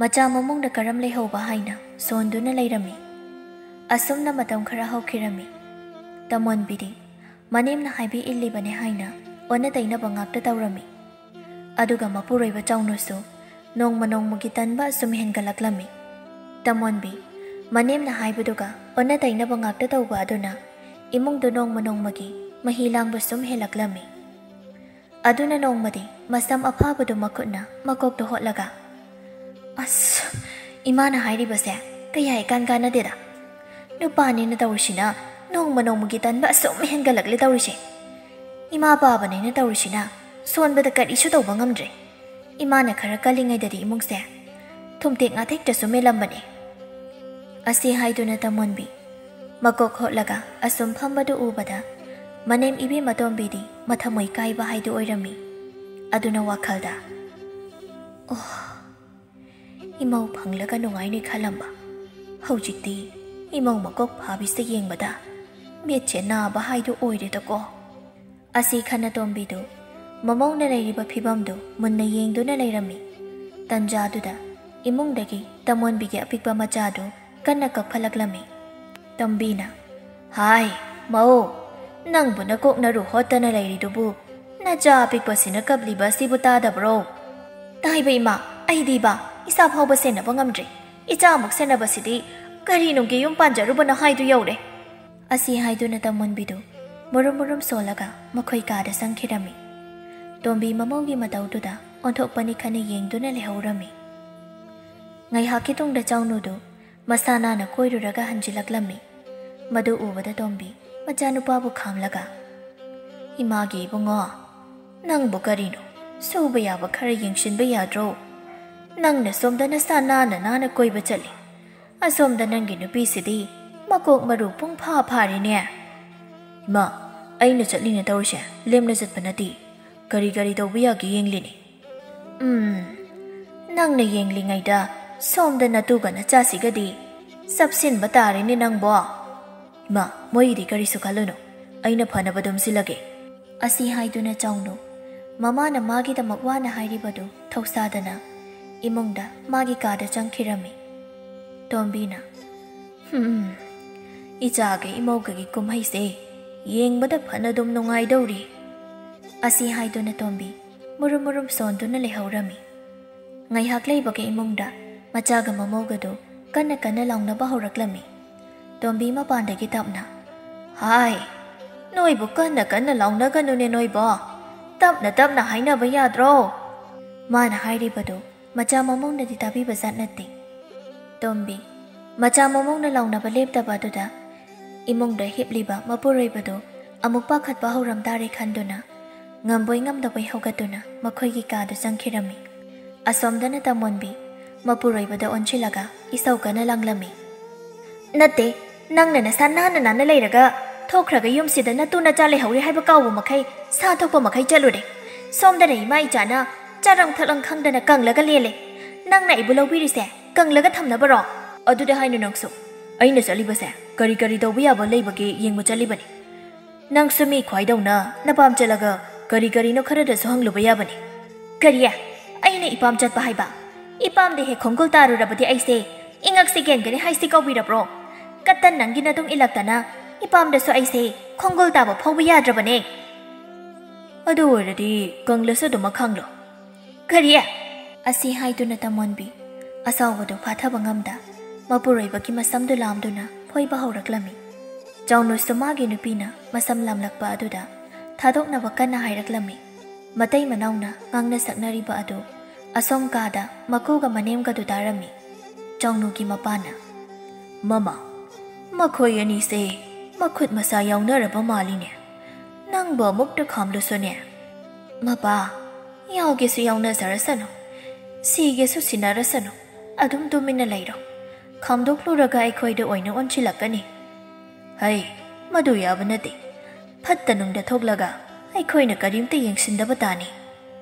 ꯃꯆꯥ ꯃꯃꯨꯡꯗ ꯀꯔꯝ ꯂꯩꯍꯧꯕ ꯍꯥꯏꯅ ꯁꯣꯟꯗꯨꯅ ꯂꯩꯔꯝꯃꯤ꯫ ꯑꯁꯨꯝꯅ ꯃꯇꯝ ꯈꯔ ꯍꯧꯈꯤꯔꯝꯃꯤ꯫ ꯇꯃꯣꯟꯕꯤꯗꯤ ꯃꯅꯦꯝꯅ ꯍꯥꯏꯕꯤ ꯏꯜꯂꯤꯕꯅꯦ ꯍꯥꯏꯅ ꯑꯣꯟꯅ ꯇꯩꯅꯕ ꯉꯥꯛꯇ ꯇꯧꯔꯝꯃꯤ꯫ ꯑꯗꯨꯒ ꯃꯄꯨꯔꯣꯏꯕ ꯆꯥꯎꯅꯁꯨ ꯅꯣꯡꯃ ꯅꯣꯡꯃꯒꯤ ꯇꯟꯕ ꯑꯁꯨꯝ ꯍꯦꯟꯒꯠꯂꯛꯂꯝꯃꯤ꯫ ꯇꯃꯣꯟꯕꯤ, ꯃꯅꯦꯝꯅ ꯍꯥꯏꯕꯗꯨꯒ ꯑꯣꯟꯅ ꯇꯩꯅꯕ ꯉꯥꯛꯇ ꯇꯧꯕ ꯑꯗꯨꯅ ꯏꯃꯨꯡꯗꯨ ꯅꯣꯡꯃ ꯅꯣꯡꯃꯒꯤ ꯃꯍꯤ ꯂꯥꯡꯕ ꯁꯨꯝ ꯍꯦꯜꯂꯛꯂꯝꯃꯤ꯫ ꯑꯗꯨꯅ ꯅꯣꯡꯃꯗꯤ ꯃꯁꯝ ꯑꯐꯥꯕꯗꯨ ꯃꯈꯨꯠꯅ ꯃꯀꯣꯛꯇ ꯍꯣꯠꯂꯒ, "ꯑꯁ, ꯏꯃꯥꯅ ꯍꯥꯏꯔꯤꯕꯁꯦ ꯀꯌꯥ ꯏꯀꯥꯟ ꯀꯥꯟꯅꯗꯦꯗ꯫ ꯅꯨꯄꯥꯅꯤꯅ ꯇꯧꯔꯤꯁꯤꯅ ꯅꯣꯡꯃ ꯅꯣꯡꯃꯒꯤ ꯇꯟꯕ ꯑꯁꯨꯝ ꯍꯦꯟꯒꯠꯂꯛꯂꯦ ꯇꯧꯔꯤꯁꯦ꯫ ꯏꯃꯥ ꯄꯥꯕꯅꯦꯅ ꯇꯧꯔꯤꯁꯤꯅ ꯁꯣꯟꯕꯗ ꯀꯔꯤꯁꯨ ꯇꯧꯕ ꯉꯝꯗ꯭ꯔꯦ꯫ ꯏꯃꯥꯅ ꯈꯔ ꯀꯜꯂꯤꯉꯩꯗꯗꯤ ꯏꯃꯨꯡꯁꯦ ꯊꯨꯝꯇꯦꯛ ꯉꯥꯊꯦꯛꯇꯁꯨ ꯃꯦꯜꯂꯝꯕꯅꯦ"꯫ ꯑꯁꯤ ꯍꯥꯏꯗꯨꯅ ꯇꯃꯣꯟꯕꯤ ꯃꯀꯣꯛ ꯍꯣꯠꯂꯒ ꯑꯁꯨꯝ ꯐꯝꯕꯗꯨ ꯎꯕꯗ ꯃꯅꯦꯝ ꯏꯕꯦꯝꯃ ꯇꯣꯝꯕꯤꯗꯤ ꯃꯊꯃꯣꯏ ꯀꯥꯏꯕ ꯍꯥꯏꯗꯨ ꯑꯣꯏꯔꯝꯃꯤ꯫ ꯑꯗꯨꯅ ꯋꯥꯈꯜꯗ, "ꯑꯣ, ꯏꯃꯧ ꯐꯪꯂꯒ ꯅꯨꯡꯉꯥꯏꯅꯤ ꯈꯜꯂꯝꯕ꯫ ꯍꯧꯖꯤꯛꯇꯤ ꯏꯃꯧ ꯃꯀꯣꯛ ꯐꯥꯕꯤꯁꯦ ꯌꯦꯡꯕꯗ ꯃꯤꯠꯁꯦ ꯅꯥꯕ ꯍꯥꯏꯗꯨ ꯑꯣꯏꯔꯦꯗꯀꯣ"꯫ ꯑꯁꯤ ꯈꯟꯅ ꯇꯣꯝꯕꯤꯗꯨ ꯃꯃꯧꯅ ꯂꯩꯔꯤꯕ ꯐꯤꯕꯝꯗꯨ ꯃꯨꯟꯅ ꯌꯦꯡꯗꯨꯅ ꯂꯩꯔꯝꯃꯤ꯫ ꯇꯟꯖꯥꯗꯨꯗ ꯏꯃꯨꯡꯗꯒꯤ ꯇꯃꯣꯟꯕꯤꯒꯤ ꯑꯄꯤꯛꯄ ꯃꯆꯥꯗꯨ ꯀꯟꯅ ꯀꯞꯈꯠꯂꯛꯂꯝꯃꯤ꯫ ꯇꯣꯝꯕꯤꯅ, "ꯍꯥꯏ, ꯃꯧ, ꯅꯪꯕꯨ ꯅꯀꯣꯛ ꯅꯔꯨ ꯍꯣꯠꯇꯅ ꯂꯩꯔꯤꯗꯨꯕꯨ ꯅꯆꯥ ꯑꯄꯤꯛꯄꯁꯤꯅ ꯀꯞꯂꯤꯕ ꯑꯁꯤꯕꯨ ꯇꯥꯗꯕ꯭ꯔꯣ?" "ꯇꯥꯏꯕ ꯏꯃꯥ, ꯑꯩꯗꯤꯕ ꯏꯁꯥ ꯐꯥꯎꯕ ꯁꯦꯟꯅꯕ ꯉꯝꯗ꯭ꯔꯦ꯫ ꯏꯆꯥꯃꯨꯛ ꯁꯦꯟꯅꯕꯁꯤꯗꯤ ꯀꯔꯤ ꯅꯨꯡꯒꯤ ꯌꯨꯝ ꯄꯥꯟꯖꯔꯨꯕꯅ ꯍꯥꯏꯗꯨ ꯌꯧꯔꯦ"꯫ ꯑꯁꯤ ꯍꯥꯏꯗꯨꯅ ꯇꯃꯣꯟꯕꯤꯗꯨ ꯃꯨꯔꯨꯝ ꯃꯨꯔꯨꯝ ꯁꯣꯜꯂꯒ ꯃꯈꯣꯏ ꯀꯥꯗ ꯆꯪꯈꯤꯔꯝꯃꯤ꯫ ꯇꯣꯝꯕꯤ ꯃꯃꯧꯒꯤ ꯃꯇꯧꯗꯨꯗ ꯑꯣꯟꯊꯣꯛꯄꯅꯤ ꯈꯟꯅ ꯌꯦꯡꯗꯨꯅ ꯂꯩꯍꯧꯔꯝꯃꯤ꯫ ꯉꯥꯏꯍꯥꯛꯀꯤ ꯇꯨꯡꯗ ꯆꯥꯎꯅꯨꯗꯨ ꯃꯁꯥ ꯅꯥꯟꯅ ꯀꯣꯏꯔꯨꯔꯒ ꯍꯟꯖꯤꯜꯂꯛꯂꯝꯃꯤ꯫ ꯃꯗꯨ ꯎꯕꯗ ꯇꯣꯝꯕꯤ ꯃꯆꯥꯅꯨꯄꯥꯕꯨ ꯈꯥꯝꯂꯒ, "ꯏꯃꯥꯒꯤ ꯏꯕꯨꯡꯉꯣ, ꯅꯪꯕꯨ ꯀꯔꯤꯅꯣ? ꯁꯨꯕ ꯌꯥꯕ ꯈꯔ ꯌꯦꯡꯁꯤꯟꯕ ꯌꯥꯗ꯭ꯔꯣ? ꯅꯪꯅ ꯁꯣꯝꯗ ꯅꯁꯥ ꯅꯥꯟꯅ ꯅꯥꯟꯅ ꯀꯣꯏꯕ ꯆꯠꯂꯤ, ꯑꯁꯣꯝꯗ ꯅꯪꯒꯤ ꯅꯨꯄꯤꯁꯤꯗꯤ ꯃꯀꯣꯛ ꯃꯔꯨ ꯄꯨꯡ ꯐꯥ ꯐꯥꯔꯤꯅꯦ"꯫ "ꯏꯃꯥ, ꯑꯩꯅ ꯆꯠꯂꯤꯅ ꯇꯧꯔꯤꯁꯦ ꯂꯦꯝꯅ ꯆꯠꯄ ꯅꯠꯇꯦ꯫ ꯀꯔꯤ ꯀꯔꯤ ꯇꯧꯕ ꯌꯥꯒꯦ ꯌꯦꯡꯂꯤꯅꯦ"꯫ "ꯎꯝ, ꯅꯪꯅ ꯌꯦꯡꯂꯤꯉꯩꯗ ꯁꯣꯝꯗ ꯅꯇꯨꯒ ꯅꯆꯥꯁꯤꯒꯗꯤ ꯆꯞꯁꯤꯟꯕ ꯇꯥꯔꯦꯅꯦ ꯅꯪꯕꯣ"꯫ "ꯏꯃꯥ, ꯃꯣꯏꯒꯤꯗꯤ ꯀꯔꯤꯁꯨ ꯈꯜꯂꯨꯅꯨ, ꯑꯩꯅ ꯐꯅꯕ ꯑꯗꯨꯝ ꯁꯤꯜꯂꯒꯦ"꯫ ꯑꯁꯤ ꯍꯥꯏꯗꯨꯅ ꯆꯥꯎꯅꯨ ꯃꯃꯥꯅ ꯃꯥꯒꯤꯗꯃꯛ ꯋꯥꯅ ꯍꯥꯏꯔꯤꯕꯗꯨ ꯊꯧꯁꯥꯗꯅ ꯏꯃꯨꯡꯗ ꯃꯥꯒꯤ ꯀꯥꯗ ꯆꯪꯈꯤꯔꯝꯃꯤ꯫ ꯇꯣꯝꯕꯤꯅ, "ꯍꯝ, ꯏꯆꯥꯒ ꯏꯃꯧꯒꯒꯤ ꯀꯨꯝꯍꯩꯁꯦ ꯌꯦꯡꯕꯗ ꯐꯅ ꯑꯗꯨꯝ ꯅꯨꯡꯉꯥꯏꯗꯧꯔꯤ꯫ ꯑꯁꯤ ꯍꯥꯏꯗꯨꯅ ꯇꯣꯝꯕꯤ ꯃꯨꯔꯨꯝ ꯃꯨꯔꯨꯝ ꯁꯣꯟꯗꯨꯅ ꯂꯩꯍꯧꯔꯝꯃꯤ꯫ ꯉꯥꯏꯍꯥꯛ ꯂꯩꯕꯒ ꯏꯃꯨꯡꯗ ꯃꯆꯥꯒ ꯃꯃꯧꯒꯗꯨ ꯀꯟꯅ ꯀꯟꯅ ꯂꯥꯎꯅꯕ ꯍꯧꯔꯛꯂꯝꯃꯤ꯫ ꯇꯣꯝꯕꯤ ꯃꯄꯥꯟꯗꯒꯤ ꯇꯞꯅ, "ꯍꯥꯏ, ꯅꯣꯏꯕꯨ ꯀꯟꯅ ꯀꯟꯅ ꯂꯥꯎꯅꯒꯅꯨꯅꯦ ꯅꯣꯏꯕꯣ꯫ ꯇꯞꯅ ꯇꯞꯅ ꯍꯥꯏꯅꯕ ꯌꯥꯗ꯭ꯔꯣ?" ꯃꯥꯅ ꯍꯥꯏꯔꯤꯕꯗꯨ ꯃꯆꯥ ꯃꯃꯧꯅꯗꯤ ꯇꯥꯕꯤꯕ ꯖꯥꯠ ꯅꯠꯇꯦ꯫ ꯇꯣꯝꯕꯤ, ꯃꯆꯥ ꯃꯃꯧꯅ ꯂꯥꯎꯅꯕ ꯂꯦꯞꯇꯕ ꯑꯗꯨꯗ ꯏꯃꯨꯡꯗ ꯍꯤꯞꯂꯤꯕ ꯃꯄꯨꯔꯣꯏꯕꯗꯨ ꯑꯃꯨꯛ ꯄꯥꯈꯠꯄ ꯍꯧꯔꯝ ꯇꯥꯔꯦ ꯈꯟꯗꯨꯅ, ꯉꯝꯕꯣꯏ ꯉꯝꯗꯕꯣꯏ ꯍꯧꯒꯠꯇꯨꯅ ꯃꯈꯣꯏꯒꯤ ꯀꯥꯗ ꯆꯪꯈꯤꯔꯝꯃꯤ꯫ ꯑꯁꯣꯝꯗꯅ ꯇꯝꯃꯣꯟꯕꯤ ꯃꯄꯨꯔꯣꯏꯕꯗ ꯑꯣꯟꯁꯤꯜꯂꯒ ꯏꯁꯧ ꯀꯟꯅ ꯂꯥꯡꯂꯝꯃꯤ꯫ "ꯅꯠꯇꯦ, ꯅꯪꯅ ꯅꯁꯥ ꯅꯥꯟꯅ ꯅꯥꯟꯅ ꯂꯩꯔꯒ ꯊꯣꯛꯈ꯭ꯔꯒ ꯌꯨꯝꯁꯤꯗ ꯅꯇꯨ ꯅꯆꯥ ꯂꯩꯍꯧꯔꯤ ꯍꯥꯏꯕ ꯀꯥꯎꯕ ꯃꯈꯩ ꯁꯥ ꯊꯣꯛꯄ ꯃꯈꯩ ꯆꯠꯂꯨꯔꯦ꯫ ꯁꯣꯝꯗꯅ ꯏꯃꯥ ꯏꯆꯥꯅ ꯆꯥꯔꯝ ꯊꯛꯂꯝ ꯈꯪꯗꯅ ꯀꯪꯂꯒ ꯂꯦꯜꯂꯦ꯫ ꯅꯪꯅ ꯑꯩꯕꯨ ꯂꯧꯕꯤꯔꯤꯁꯦ ꯀꯪꯂꯒ ꯊꯝꯅꯕꯔꯣ?" "ꯑꯗꯨꯗꯤ ꯍꯥꯏꯅꯨ ꯅꯪꯁꯨ꯫ ꯑꯩꯅ ꯆꯠꯂꯤꯕꯁꯦ ꯀꯔꯤ ꯀꯔꯤ ꯇꯧꯕ ꯌꯥꯕ ꯂꯩꯕꯒꯦ ꯌꯦꯡꯕ ꯆꯠꯂꯤꯕꯅꯤ꯫ ꯅꯪꯁꯨ ꯃꯤ ꯈ꯭ꯋꯥꯏꯗꯧꯅ ꯅꯄꯥꯝ ꯆꯠꯂꯒ ꯀꯔꯤ ꯀꯔꯤꯅꯣ ꯈꯔꯗꯁꯨ ꯍꯪꯂꯨꯕ ꯌꯥꯕꯅꯤ꯫" "ꯀꯔꯤ? ꯑꯩꯅ ꯏꯄꯥꯝ ꯆꯠꯄ ꯍꯥꯏꯕ? ꯏꯄꯥꯝꯗ ꯍꯦꯛ ꯈꯣꯡꯒꯨꯜ ꯇꯥꯔꯨꯔꯕꯗꯤ ꯑꯩꯁꯦ ꯏꯉꯛꯁꯤ ꯀꯦꯟꯒꯅꯤ ꯍꯥꯏꯁꯤ ꯀꯧꯕꯤꯔꯕ꯭ꯔꯣ? ꯀꯠꯇꯟ ꯅꯪꯒꯤ ꯅꯇꯨꯡ ꯏꯜꯂꯛꯇꯅ ꯏꯄꯥꯝꯗꯁꯨ ꯑꯩꯁꯦ ꯈꯣꯡꯒꯨꯜ ꯇꯥꯕ ꯐꯥꯎꯕ ꯌꯥꯗ꯭ꯔꯕꯅꯦ꯫" "ꯑꯗꯨ ꯑꯣꯏꯔꯗꯤ ꯀꯪꯂꯁꯨ ꯑꯗꯨꯃꯛ ꯈꯥꯡꯂꯣ꯫" "ꯀꯔꯤ?" ꯑꯁꯤ ꯍꯥꯏꯗꯨꯅ ꯇꯝꯃꯣꯟꯕꯤ ꯑꯁꯥꯎꯕꯗꯨ ꯐꯥꯊꯕ ꯉꯝꯗ ꯃꯄꯨꯔꯣꯏꯕꯒꯤ ꯃꯁꯝꯗꯨ ꯂꯥꯝꯗꯨꯅ ꯐꯣꯏꯕ ꯍꯧꯔꯛꯂꯝꯃꯤ꯫ ꯆꯥꯎꯅꯨꯁꯨ ꯃꯥꯒꯤ ꯅꯨꯄꯤꯅ ꯃꯁꯝ ꯂꯥꯝꯂꯛꯄ ꯑꯗꯨꯗ ꯊꯥꯗꯣꯛꯅꯕ ꯀꯟꯅ ꯍꯥꯏꯔꯛꯂꯝꯃꯤ꯫ ꯃꯇꯩ ꯃꯅꯥꯎꯅ ꯉꯥꯡꯅ ꯁꯛꯅꯔꯤꯕ ꯑꯗꯨ ꯑꯁꯣꯝ ꯀꯥꯗ ꯃꯀꯨꯒ ꯃꯅꯦꯝꯒꯗꯨ ꯇꯥꯔꯝꯃꯤ꯫ ꯆꯥꯎꯅꯨꯒꯤ ꯃꯄꯥꯅ, "ꯃꯃꯥ, ꯃꯈꯣꯏ ꯑꯅꯤꯁꯦ ꯃꯈꯨꯠ ꯃꯁꯥ ꯌꯥꯎꯅꯔꯕ ꯃꯥꯜꯂꯤꯅꯦ꯫ ꯅꯪꯕꯨ ꯑꯃꯨꯛꯇ ꯈꯥꯝꯂꯨꯁꯨꯅꯦ꯫" "ꯃꯄꯥ, ꯌꯥꯎꯒꯦꯁꯨ ꯌꯥꯎꯅꯖꯔꯁꯅꯨ, ꯁꯤꯒꯦꯁꯨ ꯁꯤꯟꯅꯔꯁꯅꯨ, ꯑꯗꯨꯝ ꯇꯨꯃꯤꯟꯅ ꯂꯩꯔꯣ꯫ ꯈꯥꯝꯗꯣꯛꯂꯨꯔꯒ ꯑꯩꯈꯣꯏꯗ ꯑꯣꯏꯅ ꯑꯣꯟꯁꯤꯜꯂꯛꯀꯅꯤ꯫" "ꯍꯩ, ꯃꯗꯨ ꯌꯥꯕ ꯅꯠꯇꯦ꯫ ꯐꯠꯇ ꯅꯨꯡꯗ ꯊꯣꯛꯂꯒ ꯑꯩꯈꯣꯏꯅ ꯀꯔꯤꯝꯇ ꯌꯦꯡꯁꯤꯟꯗꯕ ꯇꯥꯅꯤ꯫"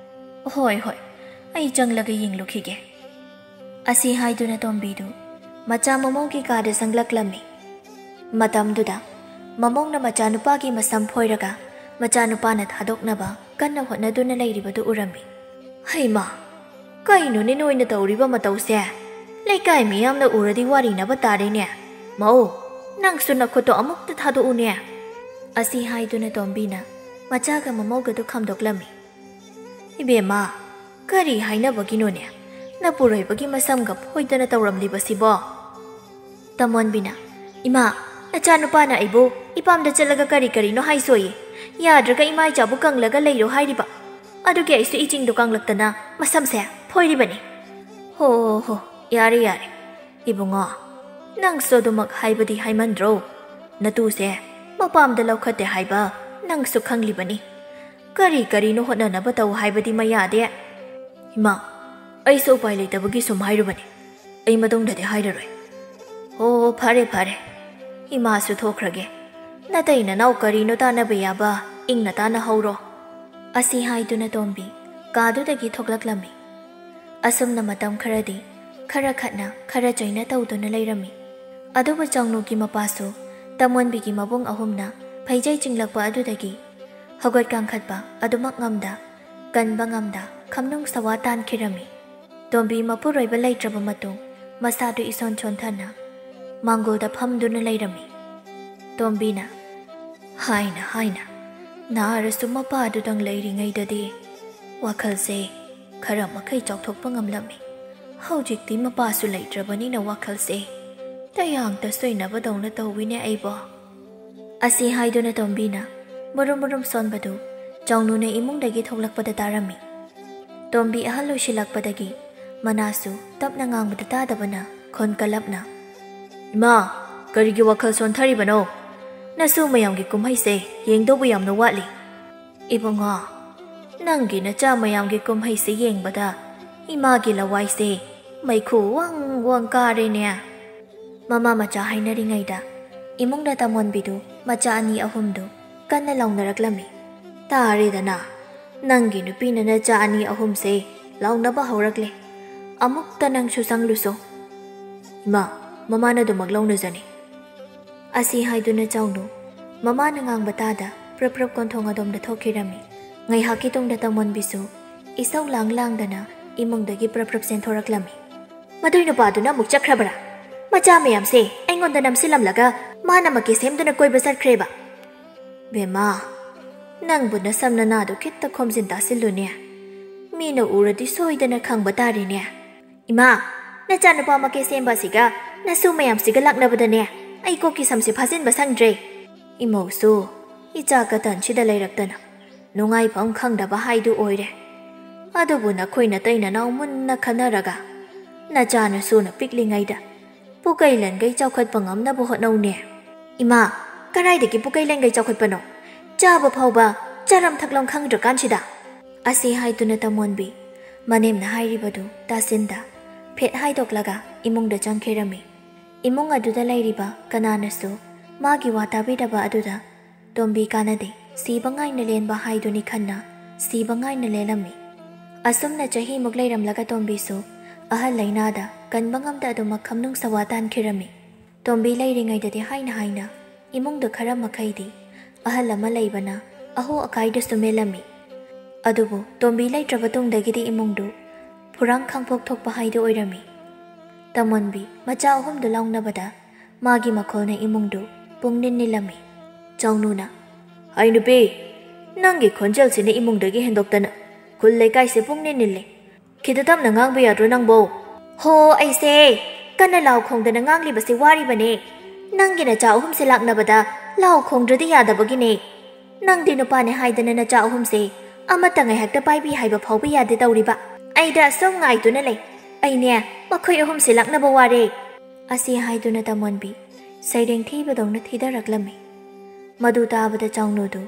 "ꯍꯣꯏ, ꯍꯣꯏ, ꯑꯩ ꯆꯪꯂꯒ ꯌꯦꯡꯂꯨꯈꯤꯒꯦ꯫" ꯑꯁꯤ ꯍꯥꯏꯗꯨꯅ ꯇꯣꯝꯕꯤꯗꯨ ꯃꯆꯥ ꯃꯃꯧꯒꯤ ꯀꯥꯗ ꯆꯪꯂꯛꯂꯝꯃꯤ꯫ ꯃꯇꯝꯗꯨꯗ ꯃꯃꯧꯅ ꯃꯆꯥꯅꯨꯄꯥꯒꯤ ꯃꯁꯝ ꯐꯣꯏꯔꯒ ꯃꯆꯥꯅꯨꯄꯥꯅ ꯊꯥꯗꯣꯛꯅꯕ ꯀꯟꯅ ꯍꯣꯠꯅꯗꯨꯅ ꯂꯩꯔꯤꯕꯗꯨ ꯎꯔꯝꯃꯤ꯫ "ꯍꯩꯃꯥ, ꯀꯩꯅꯣꯅꯦ ꯅꯣꯏꯅ ꯇꯧꯔꯤꯕ ꯃꯇꯧꯁꯦ? ꯂꯩꯀꯥꯏ ꯃꯤꯌꯥꯝꯅ ꯎꯔꯗꯤ ꯋꯥꯔꯤꯅꯕ ꯇꯥꯔꯦꯅꯦ꯫ ꯃꯧ, ꯅꯪꯁꯨ ꯅꯈꯨꯠꯇꯣ ꯑꯃꯨꯛꯇ ꯊꯥꯗꯣꯛꯎꯅꯦ꯫" ꯑꯁꯤ ꯍꯥꯏꯗꯨꯅ ꯇꯣꯝꯕꯤꯅ ꯃꯆꯥꯒ ꯃꯃꯧꯒꯗꯨ ꯈꯥꯝꯗꯣꯛꯂꯝꯃꯤ꯫ "ꯏꯕꯦꯝꯃ, ꯀꯔꯤ ꯍꯥꯏꯅꯕꯒꯤꯅꯣꯅꯦ? ꯅꯄꯨꯔꯣꯏꯕꯒꯤ ꯃꯁꯝꯒ ꯐꯣꯏꯗꯅ ꯇꯧꯔꯝꯂꯤꯕꯁꯤꯕꯣ?" ꯇꯃꯣꯟꯕꯤꯅ, "ꯏꯃꯥ, ꯅꯆꯥꯅꯨꯄꯥꯅ ꯑꯩꯕꯨ ꯏꯄꯥꯝꯗ ꯆꯠꯂꯒ ꯀꯔꯤ ꯀꯔꯤꯅꯣ ꯍꯥꯏꯁꯣꯏꯌꯦ꯫ ꯌꯥꯗ꯭ꯔꯒ ꯏꯃꯥ ꯏꯆꯥꯕꯨ ꯀꯪꯂꯒ ꯂꯩꯔꯣ ꯍꯥꯏꯔꯤꯕ꯫ ꯑꯗꯨꯒꯤ ꯑꯩꯁꯨ ꯏꯆꯤꯡꯗꯣ ꯀꯪꯂꯛꯇꯅ ꯃꯁꯝꯁꯦ ꯐꯣꯏꯔꯤꯕꯅꯤ꯫" "ꯍꯣ ꯍꯣ ꯍꯣ, ꯌꯥꯔꯦ ꯌꯥꯔꯦ꯫ ꯏꯕꯨꯡꯉꯣ, ꯅꯪꯁꯨ ꯑꯗꯨꯃꯛ ꯍꯥꯏꯕꯗꯤ ꯍꯥꯏꯃꯟꯗ꯭ꯔꯣ? ꯅꯇꯨꯁꯦ ꯃꯄꯥꯝꯗ ꯂꯧꯈꯠꯇꯦ ꯍꯥꯏꯕ ꯅꯪꯁꯨ ꯈꯪꯂꯤꯕꯅꯤ꯫ ꯀꯔꯤ ꯀꯔꯤꯅꯣ ꯍꯣꯠꯅꯅꯕ ꯇꯧ ꯍꯥꯏꯕꯗꯤ ꯃꯌꯥꯗꯦ꯫" "ꯏꯃꯥ, ꯑꯩꯁꯨ ꯎꯄꯥꯏ ꯂꯩꯇꯕꯒꯤ ꯁꯨꯝ ꯍꯥꯏꯔꯨꯕꯅꯤ꯫ ꯑꯩ ꯃꯇꯨꯡꯗꯗꯤ ꯍꯥꯏꯔꯔꯣꯏ꯫" "ꯑꯣ, ꯐꯔꯦ ꯐꯔꯦ꯫ ꯏꯃꯥꯁꯨ ꯊꯣꯛꯈ꯭ꯔꯒꯦ꯫ ꯅꯇꯩ ꯅꯅꯥꯎ ꯀꯔꯤꯅꯣ ꯇꯥꯟꯅꯕ ꯌꯥꯕ ꯏꯪꯅ ꯇꯥꯟꯅꯍꯧꯔꯣ꯫" ꯑꯁꯤ ꯍꯥꯏꯗꯨꯅ ꯇꯣꯝꯕꯤ ꯀꯥꯗꯨꯗꯒꯤ ꯊꯣꯛꯂꯛꯂꯝꯃꯤ꯫ ꯑꯁꯨꯝꯅ ꯃꯇꯝ ꯈꯔꯗꯤ ꯈꯔ ꯈꯠꯅ ꯈꯔ ꯆꯩꯅ ꯇꯧꯗꯨꯅ ꯂꯩꯔꯝꯃꯤ꯫ ꯑꯗꯨꯕꯨ ꯆꯥꯎꯅꯨꯒꯤ ꯃꯄꯥꯁꯨ ꯇꯃꯣꯟꯕꯤꯒꯤ ꯃꯕꯨꯡ ꯑꯍꯨꯝꯅ ꯐꯩꯖꯩ ꯆꯤꯡꯂꯛꯄ ꯑꯗꯨꯗꯒꯤ ꯍꯧꯒꯠ ꯀꯥꯡꯈꯠꯄ ꯑꯗꯨꯃꯛ ꯉꯝꯗ, ꯀꯟꯕ ꯉꯝꯗ ꯈꯝꯅꯨꯡ ꯁꯋꯥ ꯇꯥꯟꯈꯤꯔꯝꯃꯤ꯫ ꯇꯣꯝꯕꯤ ꯃꯄꯨꯔꯣꯏꯕ ꯂꯩꯇ꯭ꯔꯕ ꯃꯇꯨꯡ ꯃꯁꯥꯗꯨ ꯏꯁꯣꯟ ꯁꯣꯟꯊꯅ ꯃꯥꯡꯒꯣꯜꯗ ꯐꯝꯗꯨꯅ ꯂꯩꯔꯝꯃꯤ꯫ ꯇꯣꯝꯕꯤꯅ ꯍꯥꯏꯅ ꯍꯥꯏꯅ ꯅꯥꯔꯁꯨ ꯃꯄꯥꯗꯨꯗꯪ ꯂꯩꯔꯤꯉꯩꯗꯗꯤ ꯋꯥꯈꯜꯁꯦ ꯈꯔ ꯃꯈꯩ ꯆꯥꯎꯊꯣꯛꯄ ꯉꯝꯂꯝꯃꯤ꯫ ꯍꯧꯖꯤꯛꯇꯤ ꯃꯄꯥꯁꯨ ꯂꯩꯇ꯭ꯔꯕꯅꯤꯅ ꯋꯥꯈꯜꯁꯦ ꯇꯌꯥꯡꯇ ꯁꯣꯏꯅꯕꯗꯧꯅ ꯇꯧꯋꯤꯅꯦ ꯑꯩꯕꯣ꯫ ꯑꯁꯤ ꯍꯥꯏꯗꯨꯅ ꯇꯣꯝꯕꯤꯅ ꯃꯨꯔꯨꯝ ꯃꯨꯔꯨꯝ ꯁꯣꯟꯕꯗꯨ ꯆꯥꯎꯅꯨꯅ ꯏꯃꯨꯡꯗꯒꯤ ꯊꯣꯛꯂꯛꯄꯗ ꯇꯥꯔꯝꯃꯤ꯫ ꯇꯣꯝꯕꯤ ꯑꯍꯜ ꯑꯣꯏꯁꯤꯜꯂꯛꯄꯗꯒꯤ ꯃꯅꯥꯁꯨ ꯇꯞꯅ ꯉꯥꯡꯕꯗ ꯇꯥꯗꯕꯅ ꯈꯣꯟ ꯀꯜꯂꯞꯅ, "ꯏꯃꯥ, ꯀꯔꯤꯒꯤ ꯋꯥꯈꯜ ꯁꯣꯟꯊꯔꯤꯕꯅꯣ? ꯅꯁꯨ ꯃꯌꯥꯝꯒꯤ ꯀꯨꯝꯍꯩꯁꯦ ꯌꯦꯡꯗꯧꯕ ꯌꯥꯝꯅ ꯋꯥꯠꯂꯤ꯫" "ꯏꯕꯨꯡꯉꯣ, ꯅꯪꯒꯤ ꯅꯆꯥ ꯃꯌꯥꯝꯒꯤ ꯀꯨꯝꯍꯩꯁꯦ ꯌꯦꯡꯕꯗ ꯏꯃꯥꯒꯤ ꯂꯋꯥꯏꯁꯦ ꯃꯩꯈꯨ ꯋꯪ ꯋꯪ ꯀꯥꯔꯦꯅꯦ꯫" ꯃꯃꯥ ꯃꯆꯥ ꯍꯥꯏꯅꯔꯤꯉꯩꯗ ꯏꯃꯨꯡꯗ ꯇꯃꯣꯟꯕꯤꯗꯨ ꯃꯆꯥ ꯑꯅꯤ ꯑꯍꯨꯝꯗꯨ ꯀꯟꯅ ꯂꯥꯎꯅꯔꯛꯂꯝꯃꯤ꯫ "ꯇꯥꯔꯦꯗꯅ, ꯅꯪꯒꯤ ꯅꯨꯄꯤꯅ ꯅꯆꯥ ꯑꯅꯤ ꯑꯍꯨꯝꯁꯦ ꯂꯥꯎꯅꯕ ꯍꯧꯔꯛꯂꯦ꯫ ꯑꯃꯨꯛꯇ ꯅꯪꯁꯨ ꯆꯪꯂꯨꯁꯣ꯫" "ꯏꯃꯥ, ꯃꯃꯥꯅ ꯑꯗꯨꯃꯛ ꯂꯧꯅꯖꯅꯤ꯫" ꯑꯁꯤ ꯍꯥꯏꯗꯨꯅ ꯆꯥꯎꯅꯨ ꯃꯃꯥꯅ ꯉꯥꯡꯕ ꯇꯥꯗ ꯄ꯭ꯔꯞ ꯄ꯭ꯔꯞ ꯀꯣꯟꯊꯣꯡ ꯑꯗꯣꯝꯗ ꯊꯣꯛꯈꯤꯔꯝꯃꯤ꯫ ꯉꯥꯏꯍꯥꯛꯀꯤ ꯇꯨꯡꯗ ꯇꯃꯣꯟꯕꯤꯁꯨ ꯏꯁꯧ ꯂꯥꯡ ꯂꯥꯡꯗꯅ ꯏꯃꯨꯡꯗꯒꯤ ꯄ꯭ꯔꯞ ꯄ꯭ꯔꯞ ꯆꯦꯟꯊꯣꯔꯛꯂꯝꯃꯤ꯫ "ꯃꯗꯨꯏ ꯅꯨꯄꯥꯗꯨꯅ ꯑꯃꯨꯛ ꯆꯠꯈ꯭ꯔꯕ꯭ꯔꯥ? ꯃꯆꯥ ꯃꯌꯥꯝꯁꯦ ꯑꯩꯉꯣꯟꯗ ꯅꯝꯁꯤꯜꯂꯝꯂꯒ ꯃꯥꯅ ꯃꯀꯤ ꯁꯦꯝꯗꯨꯅ ꯀꯣꯏꯕ ꯆꯠꯈ꯭ꯔꯦꯕ꯫" ꯕꯦꯝꯃ, ꯅꯪꯕꯨ ꯅꯁꯝ ꯅꯅꯥꯗꯣ ꯈꯤꯠꯇ ꯈꯣꯝꯖꯤꯟ ꯇꯥꯁꯤꯜꯂꯨꯅꯦ꯫ ꯃꯤꯅ ꯎꯔꯗꯤ ꯁꯣꯏꯗꯅ ꯈꯪꯕ ꯇꯥꯔꯦꯅꯦ꯫ ꯏꯃꯥ, ꯅꯆꯥꯅꯨꯄꯥ ꯃꯀꯦ ꯁꯦꯝꯕ ꯑꯁꯤꯒ ꯅꯁꯨ ꯃꯌꯥꯝꯁꯤꯒ ꯂꯥꯛꯅꯕꯗꯅꯦ ꯑꯩ ꯀꯣꯛꯀꯤ ꯁꯝꯁꯦ ꯐꯥꯖꯤꯟꯕ ꯁꯪꯗ꯭ꯔꯦ꯫ ꯏꯃꯧꯁꯨ ꯏꯆꯥ ꯀꯇꯟꯁꯤꯗ ꯂꯩꯔꯛꯇꯅ ꯅꯨꯡꯉꯥꯏꯐꯝ ꯈꯪꯗꯕ ꯍꯥꯏꯗꯨ ꯑꯣꯏꯔꯦ꯫ ꯑꯗꯨꯕꯨ ꯅꯈꯣꯏ ꯅꯇꯩ ꯅꯅꯥꯎ ꯃꯨꯟꯅ ꯈꯟꯅꯔꯒ ꯅꯆꯥ ꯅꯁꯨꯅ ꯄꯤꯛꯂꯤꯉꯩꯗ ꯄꯨꯀꯩ ꯂꯟꯒꯩ ꯆꯥꯎꯈꯠꯄ ꯉꯝꯅꯕ ꯍꯣꯠꯅꯧꯅꯦ꯫ ꯏꯃꯥ, ꯀꯗꯥꯏꯗꯒꯤ ꯄꯨꯀꯩ ꯂꯟꯒꯩ ꯆꯥꯎꯈꯠꯄꯅꯣ? ꯆꯥꯕ ꯐꯥꯎꯕ ꯆꯥꯔꯝ ꯊꯛꯂꯝ ꯈꯪꯗ꯭ꯔꯀꯥꯟꯁꯤꯗ꯫ ꯑꯁꯤ ꯍꯥꯏꯗꯨꯅ ꯇꯃꯣꯟꯕꯤ ꯃꯅꯦꯝꯅ ꯍꯥꯏꯔꯤꯕꯗꯨ ꯇꯥꯁꯤꯟꯗ ꯐꯦꯠ ꯍꯥꯏꯗꯣꯛꯂꯒ ꯏꯃꯨꯡꯗ ꯆꯪꯈꯤꯔꯝꯃꯤ꯫ ꯏꯃꯨꯡ ꯑꯗꯨꯗ ꯂꯩꯔꯤꯕ ꯀꯅꯥꯅꯁꯨ ꯃꯥꯒꯤ ꯋꯥ ꯇꯥꯕꯤꯗꯕ ꯑꯗꯨꯗ ꯇꯣꯝꯕꯤ ꯀꯥꯟꯅꯗꯦ, ꯁꯤꯕ ꯉꯥꯏꯅ ꯂꯦꯟꯕ ꯍꯥꯏꯗꯨꯅꯤ ꯈꯟꯅ ꯁꯤꯕ ꯉꯥꯏꯅ ꯂꯦꯜꯂꯝꯃꯤ꯫ ꯑꯁꯨꯝꯅ ꯆꯍꯤꯃꯨꯛ ꯂꯩꯔꯝꯂꯒ ꯇꯣꯝꯕꯤꯁꯨ ꯑꯍꯜ ꯂꯩꯅꯥꯗ ꯀꯟꯕ ꯉꯝꯗ ꯑꯗꯨꯃꯛ ꯈꯝꯅꯨꯡ ꯁꯋꯥ ꯇꯥꯟꯈꯤꯔꯝꯃꯤ꯫ ꯇꯣꯝꯕꯤ ꯂꯩꯔꯤꯉꯩꯗꯗꯤ ꯍꯥꯏꯅ ꯍꯥꯏꯅ ꯏꯃꯨꯡꯗ ꯈꯔ ꯃꯈꯩꯗꯤ ꯑꯍꯜ ꯑꯃ ꯂꯩꯕꯅ ꯑꯍꯣ ꯑꯀꯥꯏꯗꯁꯨ ꯃꯦꯜꯂꯝꯃꯤ꯫ ꯑꯗꯨꯕꯨ ꯇꯣꯝꯕꯤ ꯂꯩꯇ꯭ꯔꯕ ꯇꯨꯡꯗꯒꯤꯗꯤ ꯏꯃꯨꯡꯗꯨ ꯐꯨꯔꯥꯡ ꯈꯥꯡꯄꯣꯛ ꯊꯣꯛꯄ ꯍꯥꯏꯗꯨ ꯑꯣꯏꯔꯝꯃꯤ꯫ ꯇꯃꯣꯟꯕꯤ ꯃꯆꯥ ꯑꯍꯨꯝꯗꯨ ꯂꯥꯎꯅꯕꯗ ꯃꯥꯒꯤ ꯃꯈꯣꯜꯅ ꯏꯃꯨꯡꯗꯨ ꯄꯨꯡ ꯅꯤꯟ ꯅꯤꯜꯂꯝꯃꯤ꯫ ꯆꯥꯎꯅꯨꯅ, "ꯍꯩ ꯅꯨꯄꯤ, ꯅꯪꯒꯤ ꯈꯣꯟꯖꯦꯜꯁꯤꯅ ꯏꯃꯨꯡꯗꯒꯤ ꯍꯦꯟꯗꯣꯛꯇꯅ ꯈꯨꯜ ꯂꯩꯀꯥꯏꯁꯦ ꯄꯨꯡ ꯅꯤꯟ ꯅꯤꯜꯂꯦ꯫ ꯈꯤꯇ ꯇꯞꯅ ꯉꯥꯡꯕ ꯌꯥꯗ꯭ꯔꯣ ꯅꯪꯕꯣ?" "ꯍꯣ, ꯑꯩꯁꯦ ꯀꯟꯅ ꯂꯥꯎ ꯈꯣꯡꯗꯅ ꯉꯥꯡꯂꯤꯕꯁꯤ ꯋꯥꯔꯤꯕꯅꯦ꯫ ꯅꯪꯒꯤ ꯅꯆꯥ ꯑꯍꯨꯝꯁꯦ ꯂꯥꯛꯅꯕꯗ ꯂꯥꯎ ꯈꯣꯡꯗ꯭ꯔꯗꯤ ꯌꯥꯗꯕꯒꯤꯅꯦ꯫ ꯅꯪꯗꯤ ꯅꯨꯄꯥꯅꯦ ꯍꯥꯏꯗꯅ ꯅꯆꯥ ꯑꯍꯨꯝꯁꯦ ꯑꯃꯠꯇ ꯉꯥꯏꯍꯥꯛꯇ ꯄꯥꯏꯕꯤ ꯍꯥꯏꯕ ꯐꯥꯎꯕ ꯌꯥꯗꯦ ꯇꯧꯔꯤꯕ꯫ ꯑꯩꯗ ꯑꯁꯨꯝ ꯉꯥꯏꯗꯨꯅ ꯂꯩ꯫ ꯑꯩꯅꯦ ꯃꯈꯣꯏ ꯑꯍꯨꯝꯁꯦ ꯂꯥꯛꯅꯕ ꯋꯥꯔꯦ꯫" ꯑꯁꯤ ꯍꯥꯏꯗꯨꯅ ꯇꯃꯣꯟꯕꯤ ꯁꯩꯔꯦꯡ ꯊꯤꯕꯗꯧꯅ ꯊꯤꯗꯔꯛꯂꯝꯃꯤ꯫ ꯃꯗꯨ ꯇꯥꯕꯗ ꯆꯥꯎꯅꯨꯗꯨ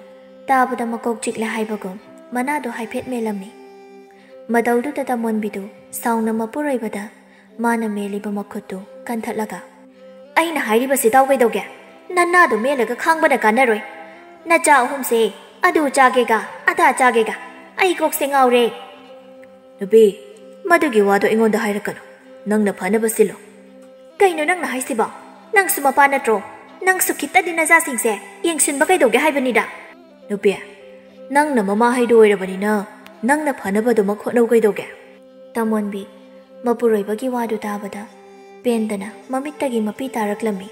ꯇꯥꯕꯗ ꯃꯀꯣꯛ ꯆꯤꯛꯂꯦ ꯍꯥꯏꯕꯒꯨꯝ ꯃꯅꯥꯗꯨ ꯍꯥꯏꯐꯦꯠ ꯃꯦꯜꯂꯝꯃꯤ꯫ ꯃꯇꯧꯗꯨꯗ ꯇꯃꯣꯟꯕꯤꯗꯨ ꯁꯥꯎꯅ ꯃꯄꯨꯔꯣꯏꯕꯗ ꯃꯥꯅ ꯃꯦꯜꯂꯤꯕ ꯃꯈꯨꯠꯇꯨ ꯀꯟꯊꯠꯂꯒ, "ꯑꯩꯅ ꯍꯥꯏꯔꯤꯕꯁꯤ ꯇꯥꯎ ꯀꯩꯗꯧꯒꯦ? ꯅꯅꯥꯗꯨ ꯃꯦꯜꯂꯒ ꯈꯥꯡꯕꯅ ꯀꯥꯟꯅꯔꯣꯏ꯫ ꯅꯆꯥ ꯑꯍꯨꯝꯁꯦ ꯑꯗꯨ ꯆꯥꯒꯦꯒ ꯑꯗꯥ ꯆꯥꯒꯦꯒ ꯑꯩ ꯀꯣꯛꯁꯦ ꯉꯥꯎꯔꯦ꯫" "ꯅꯨꯄꯤ, ꯃꯗꯨꯒꯤ ꯋꯥꯗꯣ ꯑꯩꯉꯣꯟꯗ ꯍꯥꯏꯔꯛꯀꯅꯨ꯫ ꯅꯪꯅ ꯐꯅꯕ ꯁꯤꯜꯂꯨ꯫" "ꯀꯩꯅꯣ ꯅꯪꯅ ꯍꯥꯏꯁꯤꯕꯣ? ꯅꯪꯁꯨ ꯃꯄꯥ ꯅꯠꯇ꯭ꯔꯣ? ꯅꯪꯁꯨ ꯈꯤꯇꯗꯤ ꯅꯆꯥꯁꯤꯡꯁꯦ ꯌꯦꯡꯁꯤꯟꯕ ꯀꯩꯗꯧꯒꯦ ꯍꯥꯏꯕꯅꯤꯗ?" "ꯅꯨꯄꯤ, ꯅꯪꯅ ꯃꯃꯥ ꯍꯥꯏꯗꯨ ꯑꯣꯏꯔꯕꯅꯤꯅ ꯅꯪꯅ ꯐꯅꯕꯗꯨꯃꯛ ꯍꯣꯠꯅꯧ ꯀꯩꯗꯧꯒꯦ?" ꯇꯃꯣꯟꯕꯤ ꯃꯄꯨꯔꯣꯏꯕꯒꯤ ꯋꯥꯗꯨ ꯇꯥꯕꯗ ꯄꯦꯟꯗꯅ ꯃꯃꯤꯠꯇꯒꯤ ꯃꯄꯤ ꯇꯥꯔꯛꯂꯝꯃꯤ꯫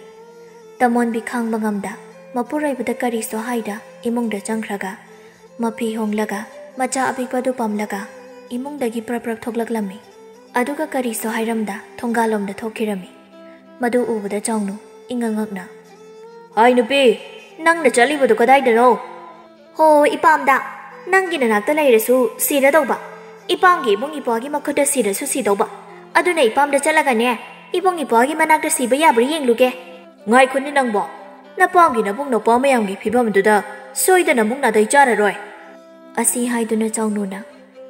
ꯇꯃꯣꯟꯕꯤ ꯈꯥꯡꯕ ꯉꯝꯗ ꯃꯄꯨꯔꯣꯏꯕꯗ ꯀꯔꯤꯁꯨ ꯍꯥꯏꯗ ꯏꯃꯨꯡꯗ ꯆꯪꯈ꯭ꯔꯒ, ꯃꯐꯤ ꯍꯣꯡꯂꯒ, ꯃꯆꯥ ꯑꯄꯤꯛꯄꯗꯨ ꯄꯝꯂꯒ ꯏꯃꯨꯡꯗꯒꯤ ꯄ꯭ꯔꯞ ꯄ꯭ꯔꯞ ꯊꯣꯛꯂꯛꯂꯝꯃꯤ꯫ ꯑꯗꯨꯒ ꯀꯔꯤꯁꯨ ꯍꯥꯏꯔꯝꯗ ꯊꯣꯡꯒꯥꯜꯂꯣꯝꯗ ꯊꯣꯛꯈꯤꯔꯝꯃꯤ꯫ ꯃꯗꯨ ꯎꯕꯗ ꯆꯥꯎꯅꯨ ꯏꯉꯛ ꯉꯛꯅ, "ꯍꯥꯏ ꯅꯨꯄꯤ, ꯅꯪꯅ ꯆꯠꯂꯤꯕꯗꯨ ꯀꯗꯥꯏꯗꯅꯣ?" "ꯍꯣ, ꯏꯄꯥꯝꯗ꯫ ꯅꯪꯒꯤ ꯅꯅꯥꯛꯇ ꯂꯩꯔꯁꯨ ꯁꯤꯔꯗꯧꯕ꯫ ꯏꯄꯥꯝꯒꯤ ꯏꯕꯨꯡ ꯏꯄ꯭ꯋꯥꯒꯤ ꯃꯈꯨꯠꯇ ꯁꯤꯔꯁꯨ ꯁꯤꯗꯧꯕ꯫ ꯑꯗꯨꯅ ꯏꯄꯥꯝꯗ ꯆꯠꯂꯒꯅꯦ, ꯏꯕꯨꯡ ꯏꯄ꯭ꯋꯥꯒꯤ ꯃꯅꯥꯛꯇ ꯁꯤꯕ ꯌꯥꯕ꯭ꯔꯥ ꯌꯦꯡꯂꯨꯒꯦ꯫" "ꯉꯥꯏꯈꯣꯅꯦ ꯅꯪꯕꯣ, ꯅꯄꯥꯝꯒꯤ ꯅꯕꯨꯡ ꯅꯄ꯭ꯋꯥ ꯃꯌꯥꯝꯒꯤ ꯐꯤꯕꯝꯗꯨꯗ ꯁꯣꯏꯗꯅ ꯃꯨꯛ ꯅꯥꯗꯩ ꯆꯥꯔꯔꯣꯏ꯫" ꯑꯁꯤ ꯍꯥꯏꯗꯨꯅ ꯆꯥꯎꯅꯨꯅ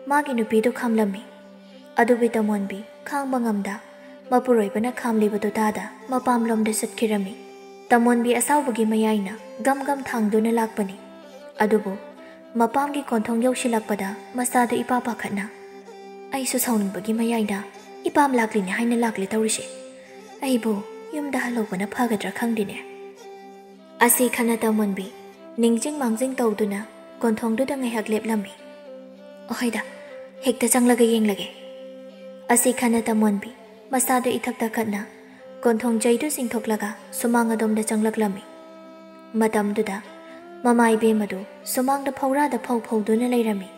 ꯃꯥꯒꯤ ꯅꯨꯄꯤꯗꯨ ꯈꯥꯝꯂꯝꯃꯤ꯫ ꯑꯗꯨꯕꯨ ꯇꯃꯣꯟꯕꯤ ꯈꯥꯡꯕ ꯉꯝꯗ ꯃꯄꯨꯔꯣꯏꯕꯅ ꯈꯥꯝꯂꯤꯕꯗꯨ ꯇꯥꯗ ꯃꯄꯥꯝꯂꯣꯝꯗ ꯆꯠꯈꯤꯔꯝꯃꯤ꯫ ꯇꯃꯣꯟꯕꯤ ꯑꯁꯥꯎꯕꯒꯤ ꯃꯌꯥꯏꯅ ꯒꯝ ꯒꯝ ꯊꯥꯡꯗꯨꯅ ꯂꯥꯛꯄꯅꯤ꯫ ꯑꯗꯨꯕꯨ ꯃꯄꯥꯝꯒꯤ ꯀꯣꯟꯊꯣꯡ ꯌꯧꯁꯤꯜꯂꯛꯄꯗ ꯃꯁꯥꯗꯨ ꯏꯄꯥ ꯄꯥꯈꯠꯅ, "ꯑꯩꯁꯨ ꯁꯥꯎꯅꯤꯡꯕꯒꯤ ꯃꯌꯥꯏꯗ ꯏꯄꯥꯝ ꯂꯥꯛꯂꯤꯅꯦ ꯍꯥꯏꯅ ꯂꯥꯛꯂꯦ ꯇꯧꯔꯤꯁꯦ꯫ ꯑꯩꯕꯨ ꯌꯨꯝꯗ ꯍꯜꯍꯧꯕꯅ ꯐꯒꯗ꯭ꯔꯥ ꯈꯪꯗꯦꯅꯦ꯫" ꯑꯁꯤ ꯈꯟꯅ ꯇꯃꯣꯟꯕꯤ ꯅꯤꯡꯖꯤꯡ ꯃꯥꯡꯖꯤꯡ ꯇꯧꯗꯨꯅ ꯀꯣꯟꯊꯣꯡꯗꯨꯗ ꯉꯥꯏꯍꯥꯛ ꯂꯦꯞꯂꯝꯃꯤ꯫ "ꯑꯍꯣꯏꯗ, ꯍꯦꯛꯇ ꯆꯪꯂꯒ ꯌꯦꯡꯂꯒꯦ꯫" ꯑꯁꯤ ꯈꯟꯅ ꯇꯃꯣꯟꯕꯤ ꯃꯁꯥꯗꯨ ꯏꯊꯛ ꯊꯛꯀꯠꯅ ꯀꯣꯟꯊꯣꯡ ꯆꯩꯗꯨ ꯆꯤꯡꯊꯣꯛꯂꯒ ꯁꯨꯃꯥꯡ ꯑꯗꯣꯝꯗ ꯆꯪꯂꯛꯂꯝꯃꯤ꯫ ꯃꯇꯝꯗꯨꯗ ꯃꯃꯥ ꯏꯕꯦꯝꯃꯗꯨ ꯁꯨꯃꯥꯡꯗ ꯐꯧꯔꯥꯗ ꯐꯧ ꯐꯧꯗꯨꯅ ꯂꯩꯔꯝꯃꯤ꯫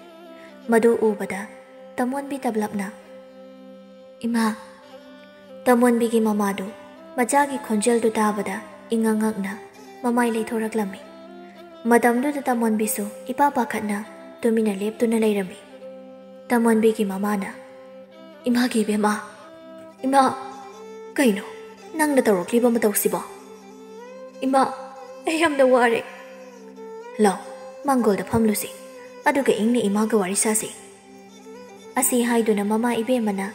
ꯃꯗꯨ ꯎꯕꯗ ꯇꯃꯣꯟꯕꯤ ꯇꯞꯂꯞꯅ, "ꯏꯃꯥ!" ꯇꯃꯣꯟꯕꯤꯒꯤ ꯃꯃꯥꯗꯨ ꯃꯆꯥꯒꯤ ꯈꯣꯟꯖꯦꯜꯗꯨ ꯇꯥꯕꯗ ꯏꯉꯛ ꯉꯛꯅ ꯃꯃꯥꯏ ꯂꯩꯊꯣꯔꯛꯂꯝꯃꯤ꯫ ꯃꯇꯝꯗꯨꯗ ꯇꯃꯣꯟꯕꯤꯁꯨ ꯏꯄꯥ ꯄꯥꯈꯠꯅ ꯇꯨꯃꯤꯟꯅ ꯂꯦꯞꯇꯨꯅ ꯂꯩꯔꯝꯃꯤ꯫ ꯇꯃꯣꯟꯕꯤꯒꯤ ꯃꯃꯥꯅ, "ꯏꯃꯥꯒꯤ ꯏꯕꯦꯝꯃ, ꯏꯃꯥ, ꯀꯩꯅꯣ ꯅꯪꯅ ꯇꯧꯔꯛꯂꯤꯕ ꯃꯇꯧꯁꯤꯕꯣ? ꯏꯃꯥ, ꯑꯩ ꯌꯥꯝꯅ ꯋꯥꯔꯦ꯫ ꯂꯥꯎ, ꯃꯥꯡꯒꯣꯜꯗ ꯐꯝꯂꯨꯁꯤ, ꯑꯗꯨꯒ ꯏꯪꯅ ꯏꯃꯥꯒ ꯋꯥꯔꯤ ꯁꯥꯁꯤ꯫" ꯑꯁꯤ ꯍꯥꯏꯗꯨꯅ ꯃꯃꯥ ꯏꯕꯦꯝꯃꯅ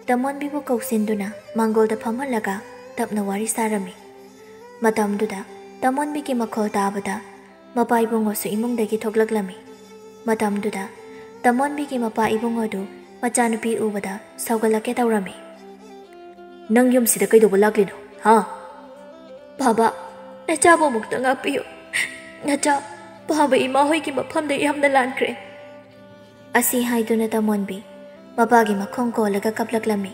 ꯇꯃꯣꯟꯕꯤꯕꯨ ꯀꯧꯁꯤꯟꯗꯨꯅ ꯃꯥꯡꯒꯣꯜꯗ ꯐꯝꯍꯜꯂꯒ ꯇꯞꯅ ꯋꯥꯔꯤ ꯁꯥꯔꯝꯃꯤ꯫ ꯃꯇꯝꯗꯨꯗ ꯇꯃꯣꯟꯕꯤꯒꯤ ꯃꯈꯣꯜ ꯇꯥꯕꯗ ꯃꯄꯥ ꯏꯕꯨꯡꯉꯣꯁꯨ ꯏꯃꯨꯡꯗꯒꯤ ꯊꯣꯛꯂꯛꯂꯝꯃꯤ꯫ ꯃꯇꯝꯗꯨꯗ ꯇꯃꯣꯟꯕꯤꯒꯤ ꯃꯄꯥ ꯏꯕꯨꯡꯉꯣꯗꯨ ꯃꯆꯥꯅꯨꯄꯤ ꯎꯕꯗ ꯁꯧꯒꯠꯂꯛꯀꯦ ꯇꯧꯔꯝꯃꯤ꯫ "ꯅꯪ ꯌꯨꯝꯁꯤꯗ ꯀꯩꯗꯧꯕ ꯂꯥꯛꯂꯤꯅꯣ, ꯍꯥ?" "ꯕꯥꯕꯥ, ꯅꯆꯥꯕꯨ ꯑꯃꯨꯛꯇ ꯉꯥꯛꯄꯤꯌꯨ꯫ ꯅꯆꯥ ꯄꯥꯕ ꯏꯃꯥ ꯍꯣꯏꯒꯤ ꯃꯐꯝꯗ ꯌꯥꯝꯅ ꯂꯥꯟꯈ꯭ꯔꯦ꯫" ꯑꯁꯤ ꯍꯥꯏꯗꯨꯅ ꯇꯃꯣꯟꯕꯤ ꯃꯄꯥꯒꯤ ꯃꯈꯣꯡ ꯀꯣꯜꯂꯒ ꯀꯞꯂꯛꯂꯝꯃꯤ꯫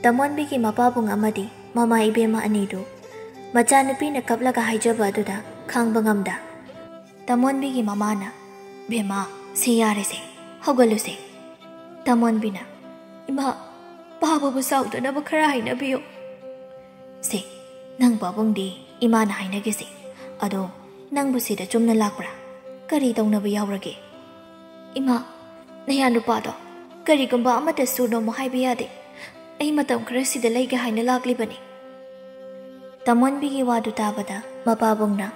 ꯇꯃꯣꯟꯕꯤꯒꯤ ꯃꯄꯥꯕꯨꯡ ꯑꯃꯗꯤ ꯃꯃꯥ ꯏꯕꯦꯝꯃ ꯑꯅꯤꯗꯨ ꯃꯆꯥꯅꯨꯄꯤꯅ ꯀꯞꯂꯒ ꯍꯥꯏꯖꯕ ꯑꯗꯨꯗ ꯈꯥꯡꯕ ꯉꯝꯗ ꯇꯃꯣꯟꯕꯤꯒꯤ ꯃꯃꯥꯅ, "ꯕꯦꯝꯃ, ꯁꯤ ꯌꯥꯔꯦꯁꯦ, ꯍꯧꯒꯠꯂꯨꯁꯦ꯫" ꯇꯃꯣꯟꯕꯤꯅ, "ꯏꯃꯥ, ꯄꯥꯕꯕꯨ ꯁꯥꯎꯗꯅꯕ ꯈꯔ ꯍꯥꯏꯅꯕꯤꯌꯨ꯫" "ꯁꯦ, ꯅꯪ ꯄꯥꯕꯨꯡꯗꯤ ꯏꯃꯥꯅ ꯍꯥꯏꯅꯒꯦꯁꯦ꯫ ꯑꯗꯣ ꯅꯪꯕꯨ ꯁꯤꯗ ꯆꯨꯝꯅ ꯂꯥꯛꯄ꯭ꯔꯥ? ꯀꯔꯤ ꯇꯧꯅꯕ ꯌꯥꯎꯔꯒꯦ?" "ꯏꯃꯥ, ꯅꯌꯥ ꯅꯨꯄꯥꯗꯣ ꯀꯔꯤꯒꯨꯝꯕ ꯑꯃꯠꯇ ꯁꯨꯔꯅꯣꯃꯨ ꯍꯥꯏꯕ ꯌꯥꯗꯦ꯫ ꯑꯩ ꯃꯇꯝ ꯈꯔ ꯁꯤꯗ ꯂꯩꯒꯦ ꯍꯥꯏꯅ ꯂꯥꯛꯂꯤꯕꯅꯤ꯫" ꯇꯃꯣꯟꯕꯤꯒꯤ ꯋꯥꯗꯨ ꯇꯥꯕꯗ ꯃꯄꯥꯕꯨꯡꯅ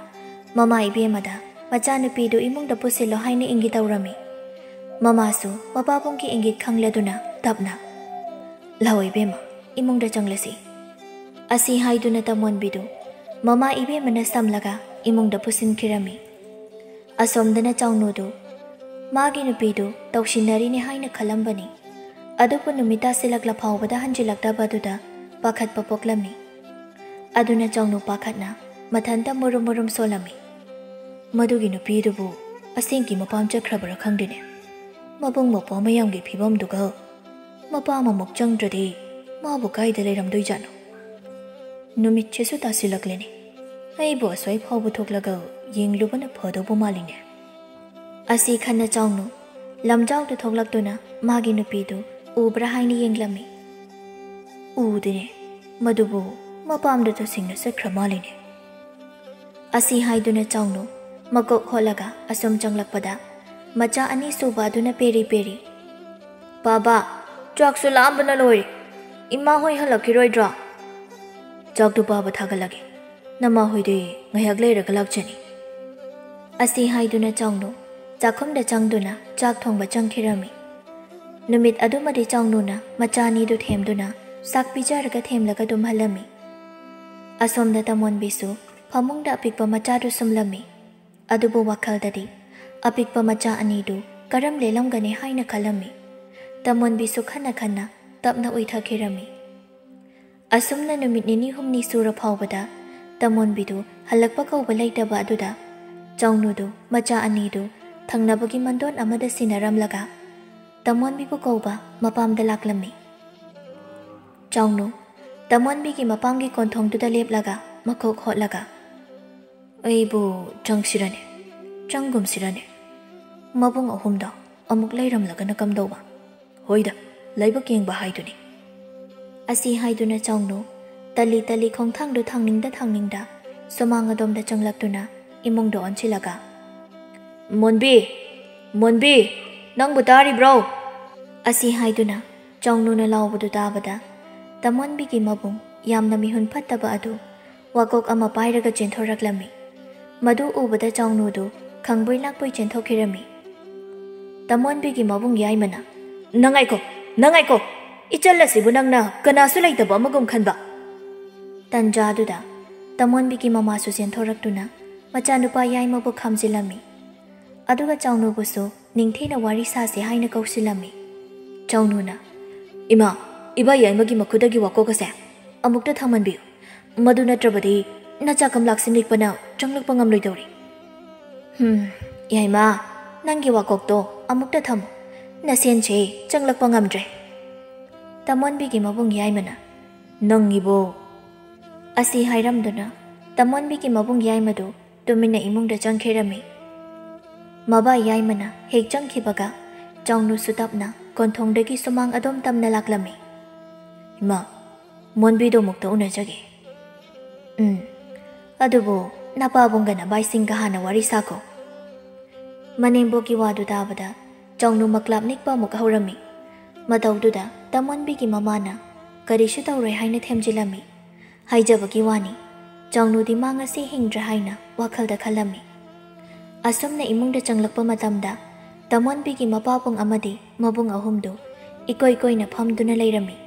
ꯃꯃꯥ ꯏꯕꯦꯝꯃꯗ ꯃꯆꯥꯅꯨꯄꯤꯗꯨ ꯏꯃꯨꯡꯗ ꯄꯨꯁꯤꯜꯂꯣ ꯍꯥꯏꯅ ꯏꯪꯒꯤꯠ ꯇꯧꯔꯝꯃꯤ꯫ ꯃꯃꯥꯁꯨ ꯃꯄꯥꯕꯨꯡꯒꯤ ꯏꯪꯒꯤꯠ ꯈꯪꯂꯗꯨꯅ ꯇꯞꯅ, "ꯂꯥꯛꯑꯣ ꯏꯕꯦꯝꯃ, ꯏꯃꯨꯡꯗ ꯆꯪꯂꯁꯤ" ꯑꯁꯤ ꯍꯥꯏꯗꯨꯅ ꯇꯃꯣꯟꯕꯤꯗꯨ ꯃꯃꯥ ꯏꯕꯦꯝꯃꯅ ꯁꯝꯂꯒ ꯏꯃꯨꯡꯗ ꯄꯨꯁꯤꯟꯈꯤꯔꯝꯃꯤ꯫ ꯑꯁꯣꯝꯗꯅ ꯆꯥꯎꯅꯨꯗꯨ ꯃꯥꯒꯤ ꯅꯨꯄꯤꯗꯨ ꯇꯧꯁꯤꯟꯅꯔꯤꯅꯦ ꯍꯥꯏꯅ ꯈꯜꯂꯝꯕꯅꯤ꯫ ꯑꯗꯨꯕꯨ ꯅꯨꯃꯤꯠ ꯇꯥꯁꯤꯜꯂꯛꯂ ꯐꯥꯎꯕꯗ ꯍꯟꯖꯤꯜꯂꯛꯇꯕ ꯑꯗꯨꯗ ꯄꯥꯈꯠꯄ ꯄꯣꯛꯂꯝꯃꯤ꯫ ꯑꯗꯨꯅ ꯆꯥꯎꯅꯨ ꯄꯥꯈꯠꯅ ꯃꯊꯟꯇ ꯃꯨꯔꯨꯝ ꯃꯨꯔꯨꯝ ꯁꯣꯜꯂꯝꯃꯤ꯫ "ꯃꯗꯨꯒꯤ ꯅꯨꯄꯤꯗꯨꯕꯨ ꯑꯁꯦꯡꯀꯤ ꯃꯄꯥꯝ ꯆꯠꯈ꯭ꯔꯕ꯭ꯔꯥ ꯈꯪꯗꯦꯅꯦ꯫ ꯃꯕꯨꯡ ꯃꯧꯄ꯭ꯋꯥ ꯃꯌꯥꯝꯒꯤ ꯐꯤꯕꯝꯗꯨꯒ ꯃꯄꯥꯝ ꯑꯃꯨꯛ ꯆꯪꯗ꯭ꯔꯗꯤ ꯃꯥꯕꯨ ꯀꯥꯏꯗ ꯂꯩꯔꯝꯗꯣꯏꯖꯥꯠꯅꯣ? ꯅꯨꯃꯤꯠꯁꯤꯁꯨ ꯇꯥꯁꯤꯜꯂꯛꯂꯦꯅꯦ꯫ ꯑꯩꯕꯨ ꯑꯁ꯭ꯋꯥꯏ ꯐꯥꯎꯕ ꯊꯣꯛꯂꯒ ꯌꯦꯡꯂꯨꯕꯅ ꯐꯗꯧꯕ ꯃꯥꯜꯂꯤꯅꯦ" ꯑꯁꯤ ꯈꯟꯅ ꯆꯥꯎꯅꯨ ꯂꯝꯖꯥꯎꯗ ꯊꯣꯛꯂꯛꯇꯨꯅ ꯃꯥꯒꯤ ꯅꯨꯄꯤꯗꯨ ꯎꯕ꯭ꯔꯥ ꯍꯥꯏꯅ ꯌꯦꯡꯂꯝꯃꯤ꯫ "ꯎꯗꯦꯅꯦ, ꯃꯗꯨꯕꯨ ꯃꯄꯥꯝꯗ ꯇꯁꯦꯡꯅ ꯆꯠꯈ꯭ꯔ ꯃꯥꯜꯂꯤꯅꯦ" ꯑꯁꯤ ꯍꯥꯏꯗꯨꯅ ꯆꯥꯎꯅꯨ ꯃꯀꯣꯛ ꯍꯣꯠꯂꯒ ꯑꯁꯨꯝ ꯆꯪꯂꯛꯄꯗ ꯃꯆꯥ ꯑꯅꯤꯁꯨꯕ ꯑꯗꯨꯅ ꯄꯦꯔꯤ ꯄꯦꯔꯤ, "ꯄꯥꯕ, ꯆꯥꯛꯁꯨ ꯂꯥꯝꯕꯅ ꯂꯣꯏꯔꯦ꯫ ꯏꯃꯥ ꯍꯣꯏ ꯍꯜꯂꯛꯈꯤꯔꯣꯏꯗ꯭ꯔꯣ?" "ꯆꯥꯛꯇꯨ ꯄꯥꯕ ꯊꯥꯒꯠꯂꯒꯦ꯫ ꯅꯃꯥ ꯍꯣꯏꯗꯤ ꯉꯥꯏꯍꯥꯛ ꯂꯩꯔꯒ ꯂꯥꯛꯆꯅꯤ" ꯑꯁꯤ ꯍꯥꯏꯗꯨꯅ ꯆꯥꯎꯅꯨ ꯆꯥꯛꯈꯨꯝꯗ ꯆꯪꯗꯨꯅ ꯆꯥꯛ ꯊꯣꯡꯕ ꯆꯪꯈꯤꯔꯝꯃꯤ꯫ ꯅꯨꯃꯤꯠ ꯑꯗꯨꯃꯗꯤ ꯆꯥꯎꯅꯨꯅ ꯃꯆꯥ ꯑꯅꯤꯗꯨ ꯊꯦꯝꯗꯨꯅ ꯆꯥꯛ ꯄꯤꯖꯔꯒ ꯊꯦꯝꯂꯒ ꯇꯨꯝꯍꯜꯂꯝꯃꯤ꯫ ꯑꯁꯣꯝꯗ ꯇꯃꯣꯟꯕꯤꯁꯨ ꯐꯃꯨꯡꯗ ꯑꯄꯤꯛꯄ ꯃꯆꯥꯗꯨ ꯁꯨꯝꯂꯝꯃꯤ꯫ ꯑꯗꯨꯕꯨ ꯋꯥꯈꯜꯗꯗꯤ ꯑꯄꯤꯛꯄ ꯃꯆꯥ ꯑꯅꯤꯗꯨ ꯀꯔꯝ ꯂꯦꯜꯂꯝꯒꯅꯤ ꯍꯥꯏꯅ ꯈꯜꯂꯝꯃꯤ꯫ ꯇꯃꯣꯟꯕꯤꯁꯨ ꯈꯟꯅ ꯈꯟꯅ ꯇꯞꯅ ꯎꯏꯊꯈꯤꯔꯝꯃꯤ꯫ ꯑꯁꯨꯝꯅ ꯅꯨꯃꯤꯠ ꯅꯤꯅꯤ ꯍꯨꯝꯅꯤ ꯁꯨꯔ ꯐꯥꯎꯕꯗ ꯇꯃꯣꯟꯕꯤꯗꯨ ꯍꯜꯂꯛꯄ ꯀꯧꯕ ꯂꯩꯇꯕ ꯑꯗꯨꯗ ꯆꯥꯎꯅꯨꯗꯨ ꯃꯆꯥ ꯑꯅꯤꯗꯨ ꯊꯪꯅꯕꯒꯤ ꯃꯟꯗꯣꯟ ꯑꯃꯗ ꯁꯤꯟꯅꯔꯝꯂꯒ ꯇꯃꯣꯟꯕꯤꯕꯨ ꯀꯧꯕ ꯃꯄꯥꯝꯗ ꯂꯥꯛꯂꯝꯃꯤ꯫ ꯆꯥꯎꯅꯨ ꯇꯃꯣꯟꯕꯤꯒꯤ ꯃꯄꯥꯝꯒꯤ ꯀꯣꯟꯊꯣꯡꯗꯨꯗ ꯂꯦꯞꯂꯒ ꯃꯀꯣꯛ ꯍꯣꯠꯂꯒ, "ꯑꯩꯕꯨ ꯆꯪꯁꯤꯔꯅꯦ, ꯆꯪꯒꯨꯝꯁꯤꯔꯅꯦ? ꯃꯕꯨꯡ ꯑꯍꯨꯝꯗꯣ ꯑꯃꯨꯛ ꯂꯩꯔꯝꯂꯒꯅ ꯀꯝꯗꯧꯕ? ꯍꯣꯏꯗ, ꯂꯥꯏꯕꯛ ꯌꯦꯡꯕ ꯍꯥꯏꯗꯨꯅꯤ"꯫ ꯑꯁꯤ ꯍꯥꯏꯗꯨꯅ ꯆꯥꯎꯅꯨ ꯇꯂꯤ ꯇꯂꯤ ꯈꯣꯡꯊꯥꯡꯗꯨ ꯊꯥꯡꯅꯤꯡꯗ ꯊꯥꯡꯅꯤꯡꯗ ꯁꯨꯃꯥꯡ ꯑꯗꯣꯝꯗ ꯆꯪꯂꯛꯇꯨꯅ ꯏꯃꯨꯡꯗ ꯑꯣꯟꯁꯤꯜꯂꯒ, "ꯃꯣꯟꯕꯤ! ꯃꯣꯟꯕꯤ! ꯅꯪꯕꯨ ꯇꯥꯔꯤꯕ꯭ꯔꯣ?" ꯑꯁꯤ ꯍꯥꯏꯗꯨꯅ ꯆꯥꯎꯅꯨꯅ ꯂꯥꯎꯕꯗꯨ ꯇꯥꯕꯗ ꯇꯃꯣꯟꯕꯤꯒꯤ ꯃꯕꯨꯡ ꯌꯥꯝꯅ ꯃꯤꯍꯨꯟ ꯐꯠꯇꯕ ꯑꯗꯨ ꯋꯥꯀꯣꯛ ꯑꯃ ꯄꯥꯏꯔꯒ ꯆꯦꯟꯊꯣꯔꯛꯂꯝꯃꯤ꯫ ꯃꯗꯨ ꯎꯕꯗ ꯆꯥꯎꯅꯨꯗꯨ ꯈꯪꯕꯣꯏ ꯂꯥꯛꯄꯣꯏ ꯆꯦꯟꯊꯣꯛꯈꯤꯔꯝꯃꯤ꯫ ꯇꯃꯣꯟꯕꯤꯒꯤ ꯃꯕꯨꯡ ꯌꯥꯏꯃꯅ, "ꯅꯪ ꯉꯥꯏꯈꯣ, ꯅꯪ ꯉꯥꯏꯈꯣ! ꯏꯆꯜ ꯑꯁꯤꯕꯨ ꯅꯪꯅ ꯀꯅꯥꯁꯨ ꯂꯩꯇꯕ ꯑꯃꯒꯨꯝ ꯈꯟꯕ?" ꯇꯟꯖꯥꯗꯨꯗ ꯇꯃꯣꯟꯕꯤꯒꯤ ꯃꯃꯥꯁꯨ ꯆꯦꯟꯊꯣꯔꯛꯇꯨꯅ ꯃꯆꯥꯅꯨꯄꯥ ꯌꯥꯏꯃꯕꯨ ꯈꯥꯝꯖꯤꯜꯂꯝꯃꯤ꯫ ꯑꯗꯨꯒ ꯆꯥꯎꯅꯨꯕꯨꯁꯨ ꯅꯤꯡꯊꯤꯅ ꯋꯥꯔꯤ ꯁꯥꯁꯦ ꯍꯥꯏꯅ ꯀꯧꯁꯤꯜꯂꯝꯃꯤ꯫ ꯆꯥꯎꯅꯨꯅ, "ꯏꯃꯥ, ꯏꯕꯥ ꯌꯥꯏꯃꯒꯤ ꯃꯈꯨꯠꯇꯒꯤ ꯋꯥꯀꯣꯛ ꯑꯁꯦ ꯑꯃꯨꯛꯇ ꯊꯝꯍꯟꯕꯤꯌꯨ꯫ ꯃꯗꯨ ꯅꯠꯇ꯭ꯔꯕꯗꯤ ꯅꯆꯥ ꯀꯝꯂꯥꯛꯁꯤ ꯅꯤꯛꯄꯅ ꯆꯪꯂꯛꯄ ꯉꯝꯂꯣꯏꯗꯧꯔꯤ"꯫ "ꯍꯨꯝ, ꯌꯥꯏꯃ, ꯅꯪꯒꯤ ꯋꯥꯀꯣꯛꯇꯣ ꯑꯃꯨꯛꯇ ꯊꯝꯃꯨ꯫ ꯅꯁꯦꯟꯁꯦ ꯆꯪꯂꯛꯄ ꯉꯝꯗ꯭ꯔꯦ"꯫ ꯇꯃꯣꯟꯕꯤꯒꯤ ꯃꯕꯨꯡ ꯌꯥꯏꯃꯅ, "ꯅꯪꯒꯤꯕꯨ"꯫ ꯑꯁꯤ ꯍꯥꯏꯔꯝꯗꯨꯅ ꯇꯃꯣꯟꯕꯤꯒꯤ ꯃꯕꯨꯡ ꯌꯥꯏꯃꯗꯨ ꯇꯨꯃꯤꯟꯅ ꯏꯃꯨꯡꯗ ꯆꯪꯈꯤꯔꯝꯃꯤ꯫ ꯃꯕꯥ ꯌꯥꯏꯃꯅ ꯍꯦꯛ ꯆꯪꯈꯤꯕꯒ ꯆꯥꯎꯅꯨꯁꯨ ꯇꯞꯅ ꯀꯣꯟꯊꯣꯡꯗꯒꯤ ꯁꯨꯃꯥꯡ ꯑꯗꯨꯝ ꯇꯝꯅ ꯂꯥꯛꯂꯝꯃꯤ꯫ "ꯏꯃꯥ, ꯃꯣꯟꯕꯤꯗꯣ ꯑꯃꯨꯛꯇ ꯎꯅꯖꯒꯦ"꯫ "ꯎꯝ, ꯑꯗꯨꯕꯨ ꯅꯄꯥꯕꯨꯡꯒ ꯅꯕꯥꯏꯁꯤꯡꯒ ꯍꯥꯟꯅ ꯋꯥꯔꯤ ꯁꯥꯈꯣ"꯫ ꯃꯅꯦꯝꯕꯣꯛꯀꯤ ꯋꯥꯗꯨ ꯇꯥꯕꯗ ꯆꯥꯎꯅꯨ ꯃꯀ꯭ꯂꯥꯞ ꯅꯤꯛꯄ ꯑꯃꯨꯛ ꯍꯧꯔꯝꯃꯤ꯫ ꯃꯇꯧꯗꯨꯗ ꯇꯃꯣꯟꯕꯤꯒꯤ ꯃꯃꯥꯅ, "ꯀꯔꯤꯁꯨ ꯇꯧꯔꯣꯏ" ꯍꯥꯏꯅ ꯊꯦꯝꯖꯤꯜꯂꯝꯃꯤ꯫ ꯍꯥꯏꯖꯕꯒꯤ ꯋꯥꯅꯤ, ꯆꯥꯎꯅꯨꯗꯤ ꯃꯥ ꯉꯁꯤ ꯍꯤꯡꯗ꯭ꯔꯦ ꯍꯥꯏꯅ ꯋꯥꯈꯜꯗ ꯈꯜꯂꯝꯃꯤ꯫ ꯑꯁꯨꯝꯅ ꯏꯃꯨꯡꯗ ꯆꯪꯂꯛꯄ ꯃꯇꯝꯗ ꯇꯃꯣꯟꯕꯤꯒꯤ ꯃꯄꯥꯕꯨꯡ ꯑꯃꯗꯤ ꯃꯕꯨꯡ ꯑꯍꯨꯝꯗꯨ ꯏꯀꯣꯏ ꯀꯣꯏꯅ ꯐꯝꯗꯨꯅ ꯂꯩꯔꯝꯃꯤ꯫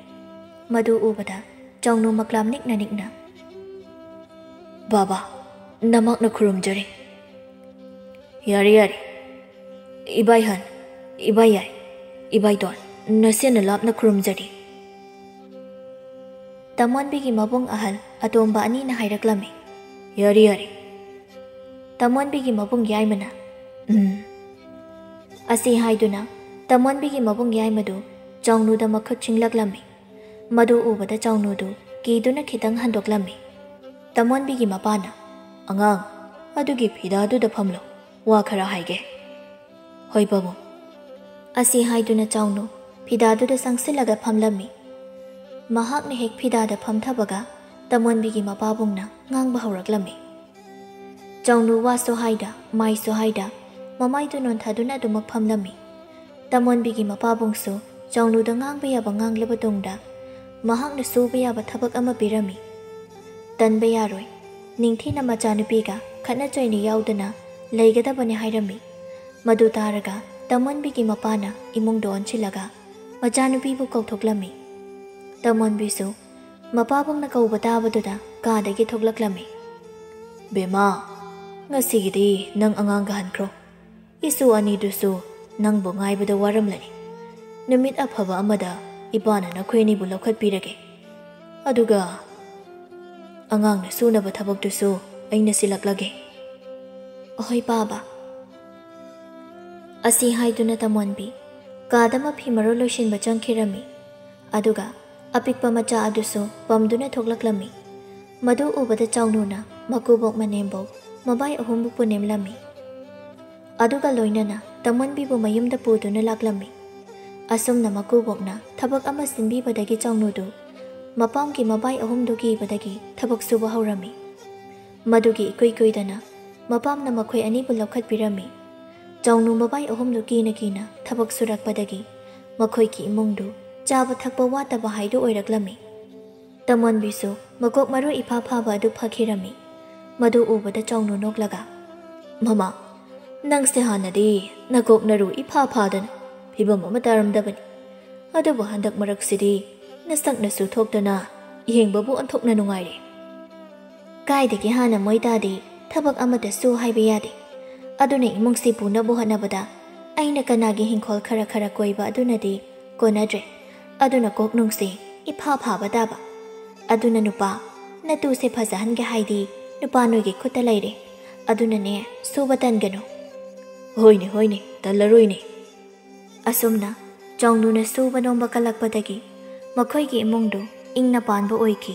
ꯃꯗꯨ ꯎꯕꯗ ꯆꯥꯎꯅꯨ ꯃꯀ꯭ꯂꯥꯝ ꯅꯤꯛꯅ ꯅꯤꯛꯅ, "ꯕꯥꯕꯥ, ꯅꯃꯛꯅ ꯈꯨꯔꯨꯝꯖꯔꯤ"꯫ "ꯌꯥꯔꯦ, ꯌꯥꯔꯦ꯫ ꯏꯕꯥꯏꯍꯟ, ꯏꯕꯥꯏꯌꯥꯏ, ꯏꯕꯥꯏꯇꯣꯟ, ꯅꯁꯦꯟꯅ ꯂꯥꯞꯅ ꯈꯨꯔꯨꯝꯖꯔꯤ"꯫ ꯇꯃꯣꯟꯕꯤꯒꯤ ꯃꯕꯨꯡ ꯑꯍꯜ ꯑꯇꯣꯝꯕ ꯑꯅꯤꯅ ꯍꯥꯏꯔꯛꯂꯝꯃꯤ꯫ "ꯌꯥꯔꯦ, ꯌꯥꯔꯦ"꯫ ꯇꯃꯣꯟꯕꯤꯒꯤ ꯃꯕꯨꯡ ꯌꯥꯏꯃꯅ, "ꯎꯝ"꯫ ꯑꯁꯤ ꯍꯥꯏꯗꯨꯅ ꯇꯃꯣꯟꯕꯤꯒꯤ ꯃꯕꯨꯡ ꯌꯥꯏꯃꯗꯨ ꯆꯥꯎꯅꯨꯗ ꯃꯈꯨꯠ ꯁꯤꯡꯂꯛꯂꯝꯃꯤ꯫ ꯃꯗꯨ ꯎꯕꯗ ꯆꯥꯎꯅꯨꯗꯨ ꯀꯤꯗꯨꯅ ꯈꯤꯇꯪ ꯍꯟꯗꯣꯛꯂꯝꯃꯤ꯫ ꯇꯃꯣꯟꯕꯤꯒꯤ ꯃꯄꯥꯅ, "ꯑꯉꯥꯡ, "ꯑꯗꯨꯒꯤ ꯐꯤꯗꯥꯗꯨꯗ ꯐꯝꯂꯣ, ꯋꯥ ꯈꯔ ꯍꯥꯏꯒꯦ꯫" "ꯍꯣꯏ ꯄꯥꯕꯨꯡ꯫" ꯑꯁꯤ ꯍꯥꯏꯗꯨꯅ ꯆꯥꯎꯅꯨ ꯐꯤꯗꯥꯗꯨꯗ ꯆꯪꯁꯤꯜꯂꯒ ꯐꯝꯂꯝꯃꯤ꯫ ꯃꯍꯥꯛꯅ ꯍꯦꯛ ꯐꯤꯗꯥꯗ ꯐꯝꯊꯕꯒ ꯇꯃꯣꯟꯕꯤꯒꯤ ꯃꯄꯥꯕꯨꯡꯅ ꯉꯥꯡꯕ ꯍꯧꯔꯛꯂꯝꯃꯤ꯫ ꯆꯥꯎꯅꯨ ꯋꯥꯁꯨ ꯍꯥꯏꯗ, ꯃꯥꯏꯁꯨ ꯍꯥꯏꯗ, ꯃꯃꯥꯏꯗꯨ ꯅꯣꯟꯊꯗꯨꯅ ꯑꯗꯨꯃꯛ ꯐꯝꯂꯝꯃꯤ꯫ ꯇꯃꯣꯟꯕꯤꯒꯤ ꯃꯄꯥꯕꯨꯡꯁꯨ ꯆꯥꯎꯅꯨꯗ ꯉꯥꯡꯕ ꯌꯥꯕ ꯉꯥꯡꯂꯕ ꯇꯨꯡꯗ, ꯃꯍꯥꯛꯅ ꯁꯨꯕ ꯌꯥꯕ ꯊꯕꯛ ꯑꯃ ꯄꯤꯔꯝꯃꯤ꯫ "ꯇꯟꯕ ꯌꯥꯔꯣꯏ꯫ ꯅꯤꯡꯊꯤꯅ ꯃꯆꯥꯅꯨꯄꯤꯒ ꯈꯠꯅ ꯆꯩꯅ ꯌꯥꯎꯗꯅ ꯂꯩꯒꯗꯕꯅꯤ" ꯍꯥꯏꯔꯝꯃꯤ꯫ ꯃꯗꯨ ꯇꯥꯔꯒ ꯇꯃꯣꯟꯕꯤꯒꯤ ꯃꯄꯥꯅ ꯏꯃꯨꯡꯗ ꯑꯣꯟꯁꯤꯜꯂꯒ ꯃꯆꯥꯅꯨꯄꯤꯕꯨ ꯀꯧꯊꯣꯛꯂꯝꯃꯤ꯫ ꯇꯃꯣꯟꯕꯤꯁꯨ ꯃꯄꯥꯕꯨꯡꯅ ꯀꯧꯕ ꯇꯥꯕꯗꯨꯗ ꯀꯥꯗꯒꯤ ꯊꯣꯛꯂꯛꯂꯝꯃꯤ꯫ "ꯕꯦꯃꯥ, ꯉꯁꯤꯒꯤꯗꯤ ꯅꯪ ꯑꯉꯥꯡꯒ ꯍꯟꯈ꯭ꯔꯣ꯫ ꯏꯁꯨ ꯑꯅꯤꯗꯨꯁꯨ ꯅꯪꯕꯨ ꯉꯥꯏꯕꯗ ꯋꯥꯔꯝꯂꯅꯤ꯫ ꯅꯨꯃꯤꯠ ꯑꯐꯕ ꯑꯃꯗ ꯏꯄꯥꯅ ꯅꯈꯣꯏ ꯑꯅꯤꯕꯨ ꯂꯧꯈꯠꯄꯤꯔꯒꯦ꯫ ꯑꯗꯨꯒ ꯑꯉꯥꯡꯅ ꯁꯨꯅꯕ ꯊꯕꯛꯇꯨꯁꯨ ꯑꯩꯅ ꯁꯤꯜꯂꯛꯂꯒꯦ꯫" "ꯑꯍꯣꯏ ꯄꯥꯕ꯫" ꯑꯁꯤ ꯍꯥꯏꯗꯨꯅ ꯇꯃꯣꯟꯕꯤ ꯀꯥꯗ ꯃꯐꯤ ꯃꯔꯣꯜ ꯂꯣꯏꯁꯤꯟꯕ ꯆꯪꯈꯤꯔꯝꯃꯤ꯫ ꯑꯗꯨꯒ ꯑꯄꯤꯛꯄ ꯃꯆꯥ ꯑꯗꯨꯁꯨ ꯄꯝꯗꯨꯅ ꯊꯣꯛꯂꯛꯂꯝꯃꯤ꯫ ꯃꯗꯨ ꯎꯕꯗ ꯆꯥꯎꯅꯨꯅ ꯃꯀꯨꯕꯣꯛ ꯃꯅꯦꯝꯕꯣꯛ ꯃꯕꯥꯏ ꯑꯍꯨꯝꯕꯨ ꯄꯨꯅꯦꯝꯂꯝꯃꯤ꯫ ꯑꯗꯨꯒ ꯂꯣꯏꯅꯅ ꯇꯃꯣꯟꯕꯤꯕꯨ ꯃꯌꯨꯝꯗ ꯄꯨꯗꯨꯅ ꯂꯥꯛꯂꯝꯃꯤ꯫ ꯑꯁꯨꯝꯅ ꯃꯀꯨꯕꯣꯛꯅ ꯊꯕꯛ ꯑꯃ ꯁꯤꯟꯕꯤꯕꯗꯒꯤ ꯆꯥꯎꯅꯨꯗꯨ ꯃꯄꯥꯝꯒꯤ ꯃꯕꯥꯏ ꯑꯍꯨꯝꯗꯨ ꯀꯤꯕꯗꯒꯤ ꯊꯕꯛ ꯁꯨꯕ ꯍꯧꯔꯝꯃꯤ꯫ ꯃꯗꯨꯒꯤ ꯏꯀꯨꯏ ꯀꯨꯏꯗꯅ ꯃꯄꯥꯝꯅ ꯃꯈꯣꯏ ꯑꯅꯤꯕꯨ ꯂꯧꯈꯠꯄꯤꯔꯝꯃꯤ꯫ ꯆꯥꯎꯅꯨ ꯃꯕꯥꯏ ꯑꯍꯨꯝꯗꯨ ꯀꯤꯅ ꯀꯤꯅ ꯊꯕꯛ ꯁꯨꯔꯛꯄꯗꯒꯤ ꯃꯈꯣꯏꯒꯤ ꯏꯃꯨꯡꯗꯨ ꯆꯥꯕ ꯊꯛꯄ ꯋꯥꯠꯇꯕ ꯍꯥꯏꯗꯨ ꯑꯣꯏꯔꯛꯂꯝꯃꯤ꯫ ꯇꯃꯣꯟꯕꯤꯁꯨ ꯃꯀꯣꯛ ꯃꯔꯨ ꯏꯐꯥ ꯐꯥꯕ ꯑꯗꯨ ꯐꯈꯤꯔꯝꯃꯤ꯫ ꯃꯗꯨ ꯎꯕꯗ ꯆꯥꯎꯅꯨ ꯅꯣꯛꯂꯒ, "ꯃꯃꯥ, ꯅꯪꯁꯦ ꯍꯥꯟꯅꯗꯤ ꯅꯀꯣꯛ ꯅꯔꯨ ꯏꯐꯥ ꯐꯥꯗꯅ ꯐꯤꯕꯝ ꯑꯃ ꯇꯥꯔꯝꯗꯕꯅꯤ꯫ ꯑꯗꯨꯕꯨ ꯍꯟꯗꯛ ꯃꯔꯛꯁꯤꯗꯤ ꯅꯁꯛꯅꯁꯨ ꯊꯣꯛꯇꯅ ꯌꯦꯡꯕꯕꯨ ꯑꯣꯟꯊꯣꯛꯅ ꯅꯨꯡꯉꯥꯏꯔꯦ꯫" "ꯀꯥꯏꯗꯒꯤ ꯍꯥꯟꯅ ꯃꯣꯏ ꯇꯥꯗꯤ ꯊꯕꯛ ꯑꯃꯠꯇꯁꯨ ꯍꯥꯏꯕ ꯌꯥꯗꯦ꯫ ꯑꯗꯨꯅ ꯏꯃꯨꯡꯁꯤ ꯄꯨꯅꯕ ꯍꯣꯠꯅꯕꯗ ꯑꯩꯅ ꯀꯅꯥꯒꯤ ꯍꯤꯡꯈꯣꯜ ꯈꯔ ꯈꯔ ꯀꯣꯏꯕ ꯑꯗꯨꯅꯗꯤ ꯀꯣꯟꯅꯗ꯭ꯔꯦ꯫ ꯑꯗꯨꯅ ꯀꯣꯛꯅꯨꯡꯁꯤ ꯏꯐꯥ ꯐꯥꯕ ꯇꯥꯕ꯫ ꯑꯗꯨꯅ ꯅꯨꯄꯥ, ꯅꯇꯨꯁꯦ ꯐꯖꯍꯟꯒꯦ ꯍꯥꯏꯗꯤ ꯅꯨꯄꯥ ꯅꯣꯏꯒꯤ ꯈꯨꯠꯇ ꯂꯩꯔꯦ꯫ ꯑꯗꯨꯅꯅꯦ, ꯁꯨꯕ ꯇꯟꯒꯅꯨ꯫" "ꯍꯣꯏꯅꯦ, ꯍꯣꯏꯅꯦ, ꯇꯜꯂꯔꯣꯏꯅꯦ꯫" ꯑꯁꯨꯝꯅ ꯆꯥꯎꯅꯨꯅ ꯁꯨꯕ ꯅꯣꯝꯕ ꯀꯜꯂꯛꯄꯗꯒꯤ ꯃꯈꯣꯏꯒꯤ ꯏꯃꯨꯡꯗꯨ ꯏꯪꯅ ꯄꯥꯟꯕ ꯑꯣꯏꯈꯤ꯫